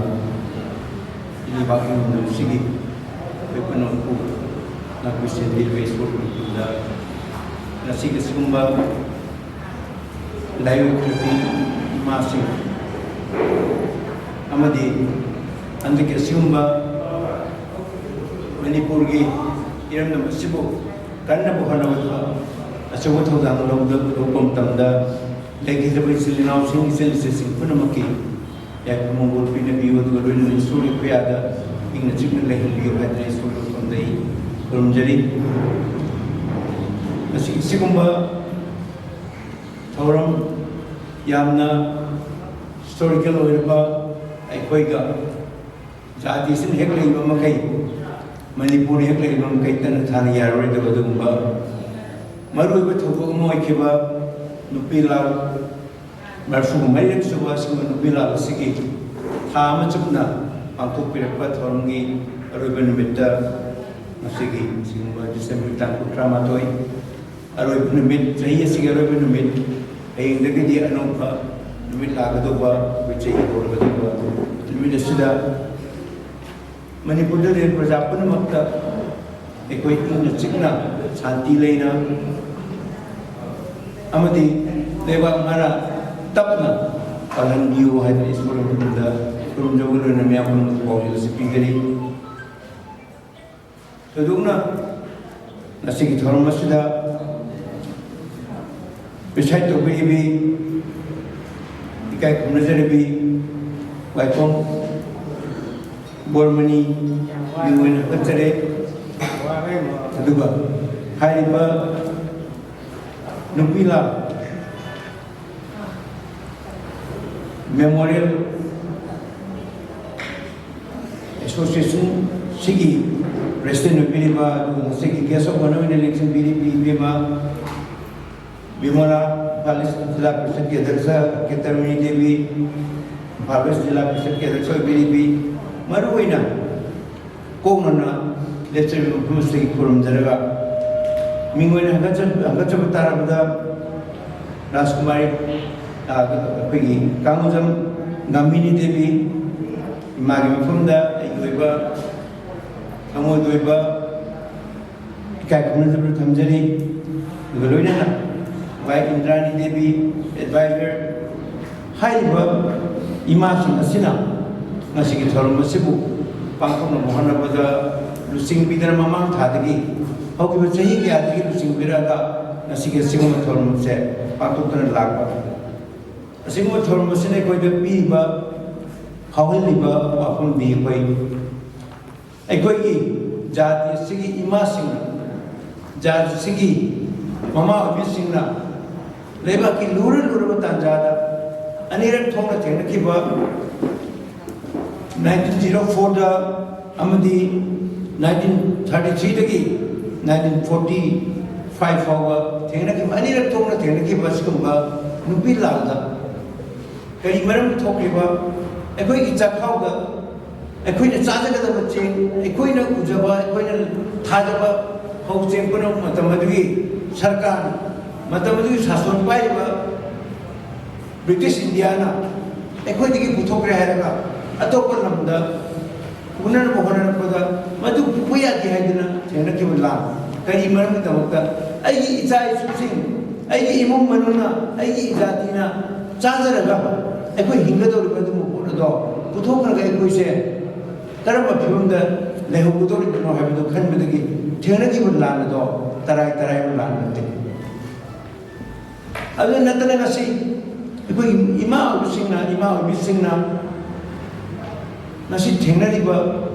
ꯂꯩꯕꯥꯛꯀꯤ ꯂꯝꯗꯝ ꯑꯁꯤꯒꯤ ꯑꯩꯈꯣꯏ ꯄꯨꯝꯅꯃꯛꯄꯨ ꯉꯥꯛꯄꯤ ꯁꯦꯟꯕꯤꯔꯤꯕ ꯏꯁꯣꯔꯒꯤ ꯃꯐꯝꯗ ꯉꯁꯤꯒꯤ ꯑꯁꯤꯒꯨꯝꯕ ꯂꯥꯏꯑꯣꯏꯈ꯭ꯔꯕꯤ ꯏꯃꯥꯁꯤꯡ ꯑꯃꯗꯤ ꯍꯟꯗꯛꯀꯤ ꯑꯁꯤꯒꯨꯝꯕ ꯃꯅꯤꯄꯨꯔꯒꯤ ꯏꯔꯝꯗꯝ ꯑꯁꯤꯕꯨ ꯀꯟꯅꯕ ꯍꯣꯠꯅꯕꯗ ꯑꯆꯧꯕ ꯊꯧꯗꯥꯡ ꯂꯧꯕ, ꯂꯧꯕ ꯃꯇꯝꯗ ꯂꯩꯈꯤꯗ꯭ꯔꯕ ꯏꯆꯤꯜ ꯏꯅꯥꯎꯁꯤꯡ, ꯏꯆꯜ ꯏꯆꯦꯁꯤꯡ ꯄꯨꯝꯅꯃꯛꯀꯤ ꯌꯥꯏꯐ ꯃꯪꯒꯣꯜ ꯄꯤꯅꯕꯤꯌꯨ, ꯑꯗꯨꯒ ꯂꯣꯏꯅꯅ ꯏꯁꯣꯔꯒꯤ ꯈꯨꯌꯥꯗ ꯏꯪꯅ ꯆꯤꯛꯅ ꯂꯩꯍꯟꯕꯤꯌꯨ ꯍꯥꯏꯗꯅ ꯏꯁꯣꯔꯒꯤ ꯃꯐꯝꯗ ꯑꯩ ꯈꯨꯔꯨꯝꯖꯔꯤ꯫ ꯃꯁꯤ, ꯁꯤꯒꯨꯝꯕ ꯊꯧꯔꯝ ꯌꯥꯝꯅ historical ꯑꯣꯏꯔꯕ, ꯑꯩꯈꯣꯏꯒ ꯖꯥꯇꯤꯁꯤꯅ ꯍꯦꯛ ꯂꯩꯕ ꯃꯈꯩ, ꯃꯅꯤꯄꯨꯔꯅ ꯍꯦꯛ ꯂꯩꯕ ꯃꯈꯩ ꯇꯠꯅ ꯊꯥꯅ ꯌꯥꯔꯔꯣꯏꯗꯕ ꯑꯗꯨꯒꯨꯝꯕ ꯃꯔꯨꯑꯣꯏꯕ ꯊꯧꯗꯣꯛ ꯑꯃ ꯑꯣꯏꯈꯤꯕ ꯅꯨꯄꯤ ꯂꯥꯜ ꯃꯔꯐꯨ ꯃꯔꯤꯔꯛ ꯁꯨꯕ ꯑꯁꯤꯒꯨꯝꯕ ꯅꯨꯄꯤ ꯂꯥꯜ ꯑꯁꯤꯒꯤ ꯊꯥ ꯑꯃ ꯆꯨꯞꯅ ꯄꯥꯡꯊꯣꯛꯄꯤꯔꯛꯄ ꯊꯧꯔꯝꯒꯤ ꯑꯔꯣꯏꯕ ꯅꯨꯃꯤꯠꯇ ꯃꯁꯤꯒꯤ ꯑꯁꯤꯒꯨꯝꯕ ꯗꯤꯁꯦꯝꯕꯔ ꯇꯥꯡ ꯀꯨꯟꯊ꯭ꯔꯥ ꯃꯥꯊꯣꯏ, ꯑꯔꯣꯏꯕ ꯅꯨꯃꯤꯠ, ꯆꯍꯤ ꯑꯁꯤꯒꯤ ꯑꯔꯣꯏꯕ ꯅꯨꯃꯤꯠ, ꯍꯌꯦꯡꯗꯒꯤꯗꯤ ꯑꯅꯧꯕ ꯅꯨꯃꯤꯠ ꯂꯥꯛꯀꯗꯧꯕ, ꯑꯩꯈꯣꯏ ꯆꯍꯤ ꯍꯧꯔꯒꯗꯧꯕ ꯅꯨꯃꯤꯠ ꯑꯁꯤꯗ ꯃꯅꯤꯄꯨꯔꯗ ꯂꯩꯔꯤꯕ ꯄ꯭ꯔꯖꯥ ꯄꯨꯝꯅꯃꯛꯇ ꯑꯩꯈꯣꯏ ꯏꯪꯅ ꯆꯤꯛꯅ, ꯁꯥꯟꯇꯤ ꯂꯩꯅ ꯑꯃꯗꯤ ꯂꯩꯕꯥꯛ ꯃꯥꯅ ꯇꯞꯅ ꯄꯥꯜꯍꯟꯕꯤꯌꯨ ꯍꯥꯏꯗꯅ ꯏꯁꯣꯔ ꯃꯐꯝꯗ ꯈꯨꯔꯨꯝꯖꯕꯒ ꯂꯣꯏꯅꯅ ꯃꯌꯥꯝ ꯄꯨꯝꯅꯃꯛ ꯄꯥꯎꯖꯦꯜ ꯑꯁꯤ ꯄꯤꯖꯔꯤ꯫ ꯊꯣꯏꯗꯣꯛꯅ ꯉꯁꯤꯒꯤ ꯊꯧꯔꯝ ꯑꯁꯤꯗ preside ꯇꯧꯕꯤꯔꯤꯕꯤ ꯏꯀꯥꯏ ꯈꯨꯝꯅꯖꯔꯤꯕꯤ ꯋꯥꯏꯈꯣꯝ ꯕꯣꯔꯃꯅꯤ ꯃꯤꯡ ꯑꯣꯏꯅ ꯍꯥꯞꯆꯔꯦ꯫ ꯑꯗꯨꯒ ꯍꯥꯏꯔꯤꯕ ꯅꯨꯄꯤ ꯂꯥꯜ Memorial Association ꯁꯤꯒꯤ president ꯑꯣꯏꯕꯤꯔꯤꯕ, ꯑꯗꯨꯒ ꯉꯁꯤꯒꯤ guest of honour ꯑꯣꯏꯅ ꯂꯦꯡꯁꯤꯟꯕꯤꯔꯤꯕꯤ ꯏꯕꯦꯝꯃ ꯕꯤꯃꯣꯂꯥ, ꯏꯝꯐꯥꯜ ꯏꯁ ꯖꯤꯂꯥ ꯄꯔꯤꯁꯠꯀꯤ ꯑꯗ꯭ꯌꯛꯁ ꯀꯦꯇꯔꯃꯅꯤ ꯗꯦꯕꯤ, ꯏꯝꯐꯥꯜ ꯋꯦꯁ ꯖꯤꯂꯥ ꯄꯔꯤꯁꯠꯀꯤ ꯑꯗ꯭ꯌꯛꯁ ꯑꯣꯏꯕꯤꯔꯤꯕꯤ, ꯃꯔꯨꯑꯣꯏꯅ ꯀꯣꯛꯅꯅ ꯂꯦꯞꯆꯔꯤꯕ ꯃꯐꯝ ꯑꯁꯤꯗꯒꯤ ꯈꯨꯔꯨꯝꯖꯔꯒ, ꯃꯤꯡ ꯑꯣꯏꯅ ꯍꯪꯒꯠꯆ-, ꯍꯪꯒꯠꯆꯕ ꯇꯥꯔꯕꯗ, ꯔꯥꯖꯀꯨꯃꯥꯔꯤ, ꯑ, ꯑꯩꯈꯣꯏꯒꯤ ꯀꯥꯡꯉꯨꯖꯝ ꯒꯥꯃꯤꯅꯤ ꯗꯦꯕꯤ, ꯏꯃꯥꯒꯤ ꯃꯐꯝꯗ ꯑꯩꯒꯤ ꯑꯣꯏꯕ ꯊꯃꯣꯏꯒꯤ ꯑꯣꯏꯕ ꯏꯀꯥꯏ ꯈꯨꯝꯅꯖꯕ ꯊꯝꯖꯔꯤ꯫ ꯑꯗꯨꯒ ꯂꯣꯏꯅꯅ ꯋꯥꯏ ꯏꯟꯗ꯭ꯔꯥꯅꯤ ꯗꯦꯕꯤ, advisor, ꯍꯥꯏꯔꯤꯕ ꯏꯃꯥꯁꯤꯡ ꯑꯁꯤꯅ ꯉꯁꯤꯒꯤ ꯊꯧꯔꯝ ꯑꯁꯤꯕꯨ ꯄꯥꯡꯊꯣꯛꯅꯕ ꯍꯣꯠꯅꯕꯗ ꯂꯨꯆꯤꯡꯕꯤꯗꯅ ꯃꯃꯥꯡ ꯊꯥꯗꯒꯤ ꯍꯧꯈꯤꯕ ꯆꯍꯤ ꯀꯌꯥꯗꯒꯤ ꯂꯨꯆꯤꯡꯕꯤꯔꯛꯑꯒ ꯉꯁꯤꯒꯤ ꯑꯁꯤꯒꯨꯝꯕ ꯊꯧꯔꯝ ꯑꯁꯦ ꯄꯥꯡꯊꯣꯛꯇꯨꯅ ꯂꯥꯛꯄ꯫ ꯑꯁꯤꯒꯨꯝꯕ ꯊꯧꯔꯝ ꯑꯁꯤꯅ ꯑꯩꯈꯣꯏꯗ ꯄꯤꯔꯤꯕ, ꯐꯥꯎꯍꯜꯂꯤꯕ ꯋꯥꯐꯝꯗꯤ ꯑꯩꯈꯣꯏ ꯑꯩꯈꯣꯏꯒꯤ ꯖꯥꯇꯤ ꯑꯁꯤꯒꯤ ꯏꯃꯥꯁꯤꯡꯅ, ꯖꯥꯇꯤ ꯑꯁꯤꯒꯤ ꯃꯃꯥ ꯑꯣꯏꯕꯤꯁꯤꯡꯅ ꯂꯩꯕꯥꯛꯀꯤ ꯂꯨꯔ ꯂꯨꯔꯕ ꯇꯥꯟꯖꯥꯗ ꯑꯅꯤꯔꯛ ꯊꯣꯛꯅ ꯊꯦꯡꯅꯈꯤꯕ nineteen zero fourꯗ ꯑꯃꯗꯤ nineteen thirty threeꯗꯒꯤ nineteen forty five ꯐꯥꯎꯕ ꯊꯦꯡꯅꯈꯤꯕ, ꯑꯅꯤꯔꯛ ꯊꯣꯛꯅ ꯊꯦꯡꯅꯈꯤꯕ ꯑꯁꯤꯒꯨꯝꯕ ꯅꯨꯄꯤ ꯂꯥꯜꯗ ꯀꯔꯤ ꯃꯔꯝ ꯊꯣꯛꯂꯤꯕ? ꯑꯩꯈꯣꯏꯒꯤ ꯆꯥꯛꯈꯥꯎꯗ ꯑꯩꯈꯣꯏꯅ ꯆꯥꯖꯒꯗꯕ ꯆꯦꯡ, ꯑꯩꯈꯣꯏꯅ ꯎꯖꯕ, ꯑꯩꯈꯣꯏꯅ ꯊꯥꯖꯕ ꯐꯧ ꯆꯦꯡ ꯄꯨꯝꯅꯃꯛ ꯃꯇꯝ ꯑꯗꯨꯒꯤ ꯁꯔꯀꯥꯔ, ꯃꯇꯝ ꯑꯗꯨꯒꯤ ꯁꯥꯁꯣꯟ ꯄꯥꯏꯔꯤꯕ ꯕ꯭ꯔꯤꯇꯤꯁ ꯏꯟꯗꯤꯌꯥꯅ ꯑꯩꯈꯣꯏꯗꯒꯤ ꯄꯨꯊꯣꯛꯈ꯭ꯔꯦ ꯍꯥꯏꯔꯒ ꯑꯇꯣꯞꯄ ꯂꯝꯗ ꯎꯅꯅꯕ ꯍꯣꯠꯅꯔꯛꯄꯗ ꯃꯗꯨ ꯄꯨꯕ ꯌꯥꯗꯦ ꯍꯥꯏꯗꯨꯅ ꯊꯦꯡꯅꯈꯤꯕ ꯂꯥꯟ꯫ ꯀꯔꯤ ꯃꯔꯝꯒꯤꯗꯃꯛꯇ? ꯑꯩꯒꯤ ꯏꯆꯥ ꯏꯁꯨꯁꯤꯡ, ꯑꯩꯒꯤ ꯏꯃꯨꯡ ꯃꯅꯨꯡꯅ, ꯑꯩꯒꯤ ꯏꯖꯥꯇꯤꯅ ꯆꯥꯖꯔꯒ ꯑꯩꯈꯣꯏ ꯍꯤꯡꯒꯗꯧꯔꯤꯕ ꯑꯗꯨꯒꯨꯝꯕ ꯄꯣꯠ ꯑꯗꯣ ꯄꯨꯊꯣꯛꯈ꯭ꯔꯒ ꯑꯩꯈꯣꯏꯁꯦ ꯀꯔꯝꯕ ꯐꯤꯕꯝꯗ ꯂꯩꯍꯧꯒꯗꯧꯔꯤꯕꯅꯣ ꯍꯥꯏꯕꯗꯨ ꯈꯟꯕꯗꯒꯤ ꯊꯦꯡꯅꯈꯤꯕ ꯂꯥꯟ ꯑꯗꯣ ꯇꯔꯥꯏ ꯇꯔꯥꯏꯕ ꯂꯥꯟ ꯅꯠꯇꯦ꯫ ꯑꯗꯨ ꯅꯠꯇꯅ ꯉꯁꯤ ꯑꯩꯈꯣꯏꯒꯤ ꯏꯃꯥ ꯑꯣꯏꯕꯁꯤꯡꯅ, ꯏꯃꯥ ꯑꯣꯏꯕꯤꯁꯤꯡꯅ ꯉꯁꯤ ꯊꯦꯡꯅꯔꯤꯕ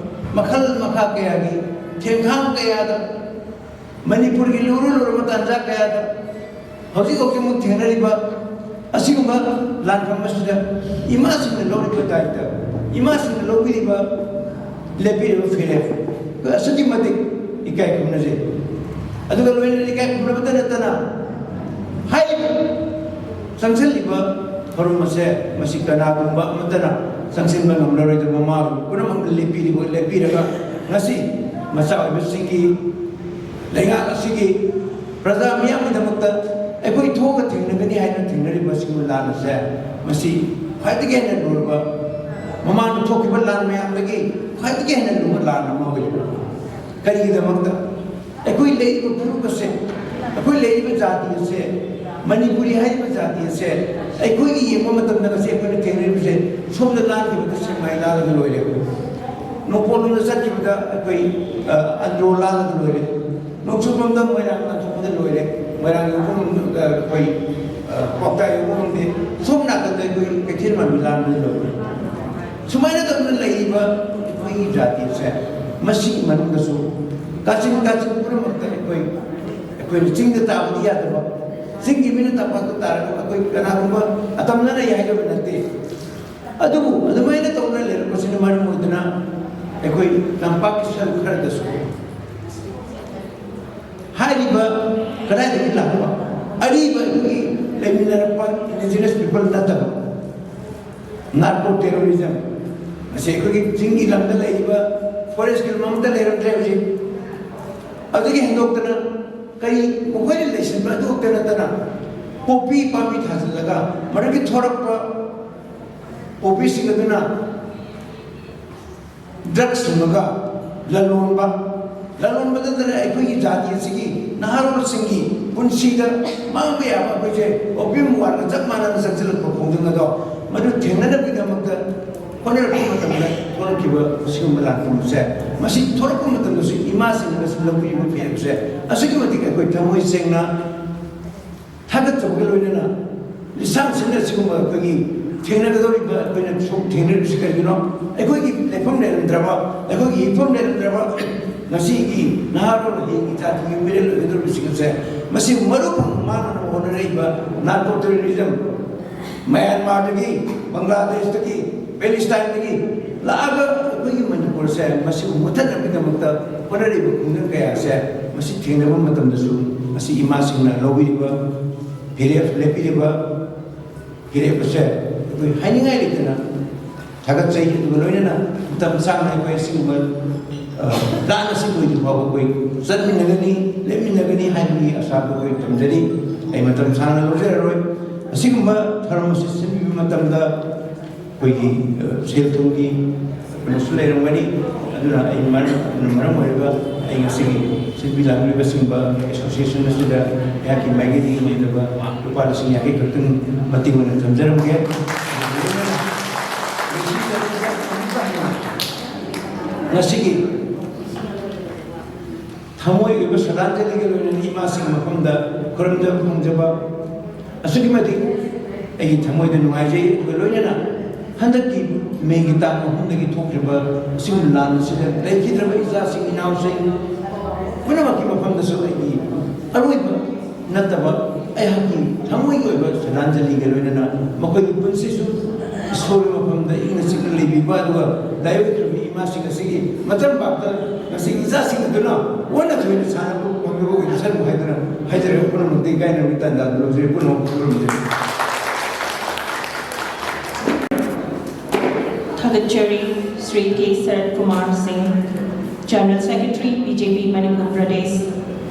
ꯃꯈꯜ ꯃꯈꯥ ꯀꯌꯥꯒꯤ ꯊꯦꯡꯈꯥꯡ ꯀꯌꯥꯗ ꯃꯅꯤꯄꯨꯔꯒꯤ ꯂꯨꯔ ꯂꯨꯔꯕ ꯇꯥꯟꯖꯥ ꯀꯌꯥꯗ ꯍꯧꯖꯤꯛ ꯍꯧꯖꯤꯛꯃꯛ ꯊꯦꯡꯅꯔꯤꯕ ꯑꯁꯤꯒꯨꯝꯕ ꯂꯥꯟꯐꯝ ꯑꯁꯤꯗ ꯏꯃꯥꯁꯤꯡꯅ ꯂꯧꯔꯤꯕ ꯗꯥꯏꯇ, ꯏꯃꯥꯁꯤꯡꯅ ꯂꯧꯕꯤꯔꯤꯕ, ꯂꯦꯞꯄꯤꯔꯤꯕ ꯐꯤꯔꯦꯞ ꯑꯁꯨꯛꯀꯤ ꯃꯇꯤꯛ ꯏꯀꯥꯏ ꯈꯨꯝꯅꯖꯩ꯫ ꯑꯗꯨꯒ ꯂꯣꯏꯅꯅ ꯏꯀꯥꯏ ꯈꯨꯝꯅꯕꯇ ꯅꯠꯇꯅ ꯍꯥꯏꯔꯤꯕ ꯆꯪꯁꯤꯜꯂꯤꯕ ꯊꯧꯔꯝ ꯑꯁꯦ ꯃꯁꯤ ꯀꯅꯥꯒꯨꯝꯕ ꯑꯃꯠꯇꯅ ꯆꯪꯁꯤꯟꯕ ꯉꯝꯂꯔꯣꯏꯗꯕ ꯃꯃꯥ ꯄꯨꯝꯅꯃꯛꯅ ꯂꯦꯞꯄꯤꯔꯤꯕ, ꯂꯦꯞꯄꯤꯔꯒ ꯉꯁꯤ ꯃꯆꯥ ꯑꯣꯏꯕꯁꯤꯡꯒꯤ ꯂꯩꯉꯥꯛ ꯑꯁꯤꯒꯤ ꯄ꯭ꯔꯖꯥ ꯃꯤꯌꯥꯝꯒꯤꯗꯃꯛꯇ ꯑꯩꯈꯣꯏ ꯊꯣꯛꯑꯒ ꯊꯦꯡꯅꯒꯅꯤ ꯍꯥꯏꯅ ꯊꯦꯡꯅꯔꯤꯕ ꯑꯁꯤꯒꯨꯝꯕ ꯂꯥꯟ ꯑꯁꯦ ꯃꯁꯤ ꯈ꯭ꯋꯥꯏꯗꯒꯤ ꯍꯦꯟꯅ ꯂꯨꯔꯕ, ꯃꯃꯥꯡꯗ ꯊꯣꯛꯈꯤꯕ ꯂꯥꯟ ꯃꯌꯥꯝꯗꯒꯤ ꯈ꯭ꯋꯥꯏꯗꯒꯤ ꯍꯦꯟꯅ ꯂꯨꯕ ꯂꯥꯟ ꯑꯃ ꯑꯣꯏꯔꯤꯕ꯫ ꯀꯔꯤꯒꯤꯗꯃꯛꯇ? ꯑꯩꯈꯣꯏ ꯂꯩꯔꯤꯕ ꯐꯨꯔꯨꯞ ꯑꯁꯦ, ꯑꯩꯈꯣꯏ ꯂꯩꯔꯤꯕ ꯖꯥꯇꯤ ꯑꯁꯦ, ꯃꯅꯤꯄꯨꯔꯤ ꯍꯥꯏꯔꯤꯕ ꯖꯥꯇꯤ ꯑꯁꯦ ꯑꯩꯈꯣꯏꯒꯤ ꯌꯦꯡꯕ ꯃꯇꯝꯗ ꯉꯁꯤ ꯑꯩꯈꯣꯏꯅ ꯊꯦꯡꯅꯔꯤꯕꯁꯦ, ꯁꯣꯝꯗ ꯂꯥꯟꯈꯤꯕꯗ ꯁꯦꯛꯃꯥꯏ ꯂꯥꯜꯂꯒ ꯂꯣꯏꯔꯦ꯫ ꯅꯣꯡꯄꯣꯛꯂꯣꯝꯗ ꯆꯠꯈꯤꯕꯗ ꯑꯩꯈꯣꯏ, ꯑ, ꯑꯟꯗ꯭ꯔꯣ ꯂꯥꯜꯂꯒ ꯂꯣꯏꯔꯦ꯫ ꯅꯣꯡꯆꯨꯞꯂꯣꯝꯗ ꯃꯣꯏꯔꯥꯡ ꯂꯥꯟꯊꯣꯛꯄꯗ ꯂꯣꯏꯔꯦ꯫ ꯃꯣꯏꯔꯥꯡ ꯌꯧꯕ ꯉꯝꯗ-, ꯑ, ꯑꯩꯈꯣꯏ, ꯑ, ꯀ꯭ꯋꯥꯛꯇꯥ ꯌꯧꯕ ꯉꯝꯗꯦ꯫ ꯁꯣꯝ ꯅꯥꯀꯟꯗ ꯑꯩꯈꯣꯏ ꯀꯩꯊꯦꯜ ꯃꯥꯟꯕꯤ ꯂꯥꯟꯕꯗ ꯂꯣꯏꯔꯦ꯫ ꯁꯨꯃꯥꯏꯅ ꯇꯧꯗꯅ ꯂꯩꯔꯤꯕ ꯑꯩꯈꯣꯏꯒꯤ ꯖꯥꯇꯤꯁꯦ, ꯃꯁꯤꯒꯤ ꯃꯅꯨꯡꯗꯁꯨ ꯀꯥꯆꯤꯟ ꯀꯥꯆꯤꯟ ꯄꯨꯝꯅꯃꯛꯇ ꯑꯩꯈꯣꯏ, ꯑꯩꯈꯣꯏꯅ ꯆꯤꯡꯗ ꯇꯥꯕꯗꯤ ꯌꯥꯗꯕ, ꯆꯤꯡꯒꯤ ꯃꯤꯅ ꯇꯝꯄꯥꯛꯇ ꯇꯥꯔꯒ ꯑꯩꯈꯣꯏ ꯀꯅꯥꯒꯨꯝꯕ ꯑꯇꯝꯅꯅ ꯌꯥꯏꯗꯕ ꯅꯠꯇꯦ꯫ ꯑꯗꯨꯕꯨ ꯑꯗꯨꯃꯥꯏꯅ ꯇꯧꯅ ꯂꯩꯔꯛꯄꯁꯤꯅ ꯃꯔꯝ ꯑꯣꯏꯗꯨꯅ ꯑꯩꯈꯣꯏ ꯇꯝꯄꯥꯛꯀꯤ ꯁꯔꯨꯛ ꯈꯔꯗꯁꯨ ꯍꯥꯏꯔꯤꯕ ꯀꯗꯥꯏꯗꯒꯤ ꯂꯥꯛꯄ ꯑꯔꯤꯕ ꯑꯩꯈꯣꯏꯒꯤ ꯂꯩꯃꯤꯟꯅꯔꯛꯄ indigenous people ꯅꯠꯇꯕ narco terrorism, ꯃꯁꯤ ꯑꯩꯈꯣꯏꯒꯤ ꯆꯤꯡꯒꯤ ꯂꯝꯗ ꯂꯩꯔꯤꯕ ꯐꯣꯔꯦꯁꯀꯤ ꯂꯝ ꯑꯃꯠꯇ ꯂꯩꯔꯝꯗ꯭ꯔꯦ ꯍꯧꯖꯤꯛ꯫ ꯑꯗꯨꯗꯒꯤ ꯍꯦꯟꯗꯣꯛꯇꯅ ꯀꯔꯤ ꯃꯈꯣꯏꯅ ꯂꯩꯁꯤꯟꯕ ꯑꯗꯨ ꯈꯛꯇ ꯅꯠꯇꯅ ꯄꯣꯄꯤ ꯄꯥꯝꯕꯤ ꯊꯥꯖꯤꯜꯂꯒ ꯃꯗꯨꯒꯤ ꯊꯣꯔꯛꯄ ꯄꯣꯄꯤꯁꯤꯡ ꯑꯗꯨꯅ ꯗ꯭ꯔꯒ ꯁꯨꯡꯉꯒ ꯂꯂꯣꯟꯕ, ꯂꯂꯣꯟꯕꯗ ꯅꯠꯇꯅ ꯑꯩꯈꯣꯏꯒꯤ ꯖꯥꯇꯤ ꯑꯁꯤꯒꯤ ꯅꯍꯥꯔꯣꯜꯁꯤꯡꯒꯤ ꯄꯨꯟꯁꯤꯗ ꯃꯥꯡꯕ ꯌꯥꯕ ꯑꯩꯈꯣꯏꯁꯦ ꯑꯣꯄꯤꯌꯝ ꯋꯥꯔꯒ ꯆꯞ ꯃꯥꯟꯅꯅ ꯆꯪꯁꯤꯜꯂꯛꯄ ꯈꯣꯡꯖꯪ ꯑꯗꯣ ꯃꯗꯨ ꯊꯦꯡꯅꯅꯕꯒꯤꯗꯃꯛꯇ ꯍꯣꯠꯅꯔꯛꯄ ꯃꯇꯝꯗ ꯊꯣꯛꯂꯛꯈꯤꯕ ꯑꯁꯤꯒꯨꯝꯕ ꯂꯥꯟꯐꯝꯁꯦ, ꯃꯁꯤ ꯊꯣꯛꯂꯛꯄ ꯃꯇꯝꯗꯁꯨ ꯏꯃꯥꯁꯤꯡꯅ ꯃꯁꯤ ꯂꯧꯕꯤꯔꯤꯕ ꯐꯤꯔꯦꯞꯁꯦ ꯑꯁꯨꯛꯀꯤ ꯃꯇꯤꯛ ꯑꯩꯈꯣꯏ ꯊꯃꯣꯏ ꯁꯦꯡꯅ ꯊꯥꯒꯠꯆꯕꯒ ꯂꯣꯏꯅꯅ ꯂꯤꯁꯥꯡꯁꯤꯟꯅ ꯑꯁꯤꯒꯨꯝꯕ ꯑꯩꯈꯣꯏꯒꯤ ꯊꯦꯡꯅꯒꯗꯧꯔꯤꯕ ꯑꯩꯈꯣꯏꯅ ꯁꯨꯝ ꯊꯦꯡꯅꯔꯤꯕꯁꯤ ꯀꯔꯤꯒꯤꯅꯣ? ꯑꯩꯈꯣꯏꯒꯤ ꯂꯩꯐꯝ ꯂꯩꯔꯝꯗ꯭ꯔꯕ, ꯑꯩꯈꯣꯏꯒꯤ ꯏꯐꯝ ꯂꯩꯔꯝꯗ꯭ꯔꯕ ꯉꯁꯤꯒꯤ ꯅꯍꯥꯔꯣꯜ ꯍꯌꯦꯡ ꯏꯆꯥ ꯊꯤꯕ ꯃꯤꯔꯦꯜ ꯑꯣꯏꯒꯗꯧꯔꯤꯕꯁꯤꯡ ꯑꯁꯦ ꯃꯁꯤ ꯃꯔꯨ ꯐꯪꯅ ꯃꯥꯡꯅꯅꯕ ꯍꯣꯠꯅꯔꯛꯏꯕ ꯅꯥꯔꯀꯣ ꯇꯦꯔꯣꯔꯤꯖꯝ, ꯃꯌꯥꯟꯃꯥꯔꯗꯒꯤ, ꯕꯪꯒ꯭ꯂꯥꯗꯦꯁꯇꯒꯤ, ꯄꯦꯂꯤꯁꯇꯥꯏꯟꯗꯒꯤ ꯂꯥꯛꯑꯒ ꯑꯩꯈꯣꯏꯒꯤ ꯃꯅꯤꯄꯨꯔꯁꯦ ꯃꯁꯤꯕꯨ ꯃꯨꯊꯠꯅꯕꯒꯤꯗꯃꯛꯇ ꯍꯣꯠꯅꯔꯤꯕ ꯈꯣꯡꯖꯪ ꯀꯌꯥꯁꯦ ꯃꯁꯤ ꯊꯦꯡꯅꯕ ꯃꯇꯝꯗꯁꯨ ꯃꯁꯤ ꯏꯃꯥꯁꯤꯡꯅ ꯂꯧꯕꯤꯔꯤꯕ ꯐꯤꯔꯦꯞ ꯂꯦꯞꯄꯤꯔꯤꯕ ꯐꯤꯔꯦꯞ ꯑꯁꯦ ꯑꯩꯈꯣꯏ ꯍꯥꯏꯅꯤꯡꯉꯥꯏ ꯂꯩꯇꯅ ꯊꯥꯒꯠꯆꯩ꯫ ꯑꯗꯨꯒ ꯂꯣꯏꯅꯅ ꯃꯇꯝ ꯁꯥꯡꯅ ꯑꯩꯈꯣꯏ ꯑꯁꯤꯒꯨꯝꯕ, ꯑ, ꯂꯥꯟ ꯑꯁꯤ ꯂꯣꯏꯗ꯭ꯔꯤ ꯐꯥꯎꯕ ꯑꯩꯈꯣꯏ ꯆꯠꯃꯤꯟꯅꯒꯅꯤ, ꯂꯦꯞꯃꯤꯟꯅꯒꯅꯤ ꯍꯥꯏꯕꯒꯤ ꯑꯁꯥꯗꯨ ꯑꯩꯈꯣꯏ ꯊꯝꯖꯔꯤ꯫ ꯑꯩ ꯃꯇꯝ ꯁꯥꯡꯅ ꯂꯧꯖꯔꯔꯣꯏ꯫ ꯑꯁꯤꯒꯨꯝꯕ ꯊꯧꯔꯝ ꯑꯁꯤ ꯁꯤꯟꯕꯤꯕ ꯃꯇꯝꯗ ꯑꯩꯈꯣꯏꯒꯤ, ꯑ, ꯁꯦꯜ ꯊꯨꯝꯒꯤ ꯀꯩꯅꯣꯁꯨ ꯂꯩꯔꯝꯒꯅꯤ꯫ ꯑꯗꯨꯅ ꯑꯩ ꯃꯔꯝ, ꯑꯗꯨꯅ ꯃꯔꯝ ꯑꯣꯏꯔꯒ ꯑꯩ ꯉꯁꯤꯒꯤ ꯁꯤꯟꯕꯤ ꯂꯥꯡꯕꯤꯕꯁꯤꯡꯕ ꯑꯦꯁꯣꯁꯤꯌꯦꯁꯟ ꯑꯁꯤꯗ ꯑꯩꯍꯥꯛꯀꯤ ꯃꯥꯏꯀꯩꯗꯒꯤ ꯂꯩꯖꯕ ꯂꯨꯄꯥ ꯂꯤꯁꯤꯡ ꯌꯥꯡꯈꯩ ꯈꯛꯇꯪ ꯃꯇꯦꯡ ꯑꯣꯏꯅ ꯊꯝꯖꯔꯝꯒꯦ꯫ ꯉꯁꯤꯒꯤ ꯊꯃꯣꯏ ꯑꯣꯏꯕ ꯁ꯭ꯔꯗꯥꯟꯖꯂꯤꯒ ꯂꯣꯏꯅꯅ ꯏꯃꯥꯁꯤꯡꯒꯤ ꯃꯐꯝꯗ ꯈꯨꯔꯨꯝꯖꯕ ꯐꯪꯖꯕ ꯑꯁꯨꯛꯀꯤ ꯃꯇꯤꯛ ꯑꯩꯒꯤ ꯊꯃꯣꯏꯗ ꯅꯨꯡꯉꯥꯏꯖꯩ꯫ ꯑꯗꯨꯒ ꯂꯣꯏꯅꯅ ꯍꯟꯗꯛꯀꯤ ꯃꯦꯒꯤ ꯇꯥꯡ ꯑꯍꯨꯝꯗꯒꯤ ꯊꯣꯛꯈ꯭ꯔꯤꯕ ꯑꯁꯤꯒꯨꯝꯕ ꯂꯥꯟ ꯑꯁꯤꯗ ꯂꯩꯈꯤꯗ꯭ꯔꯕ ꯏꯆꯥꯁꯤꯡ ꯏꯅꯥꯎꯁꯤꯡ ꯄꯨꯝꯅꯃꯛꯀꯤ ꯃꯐꯝꯗꯁꯨ ꯑꯩꯒꯤ ꯑꯔꯣꯏꯕ ꯅꯠꯇꯕ ꯑꯩꯍꯥꯛꯀꯤ ꯊꯃꯣꯏꯒꯤ ꯑꯣꯏꯕ ꯁ꯭ꯔꯗꯥꯟꯖꯂꯤꯒ ꯂꯣꯏꯅꯅ ꯃꯈꯣꯏꯒꯤ ꯄꯨꯟꯁꯤꯁꯨ ꯏꯁꯣꯔꯒꯤ ꯃꯐꯝꯗ ꯏꯪꯅ ꯆꯤꯛꯅ ꯂꯩꯕꯤꯕ, ꯑꯗꯨꯒ ꯂꯥꯏꯑꯣꯏꯈ꯭ꯔꯕ ꯏꯃꯥꯁꯤꯡ ꯑꯁꯤꯒꯤ ꯃꯇꯝ ꯄꯥꯛꯇ ꯉꯁꯤꯒꯤ ꯏꯆꯥꯁꯤꯡ ꯑꯗꯨꯅ ꯑꯣꯟꯅ ꯊꯣꯏꯅ ꯁꯥꯟꯅꯕ ꯐꯪꯅꯕ ꯑꯣꯏꯖꯁꯅꯨ ꯍꯥꯏꯗꯨꯅ ꯍꯥꯏꯖꯔꯒ ꯄꯨꯝꯅꯃꯛꯇ ꯏꯀꯥꯏꯅꯕꯒꯤ ꯇꯥꯟꯖꯥꯗꯨ ꯂꯧꯖꯔꯤ꯫ ꯄꯨꯝꯅꯃꯛ ꯈꯨꯔꯨꯝꯖꯔꯤ꯫ ꯊꯥꯒꯠ Secretary Shri K Sarat Kumar Singh, General Secretary B J P Manipur Pradesh,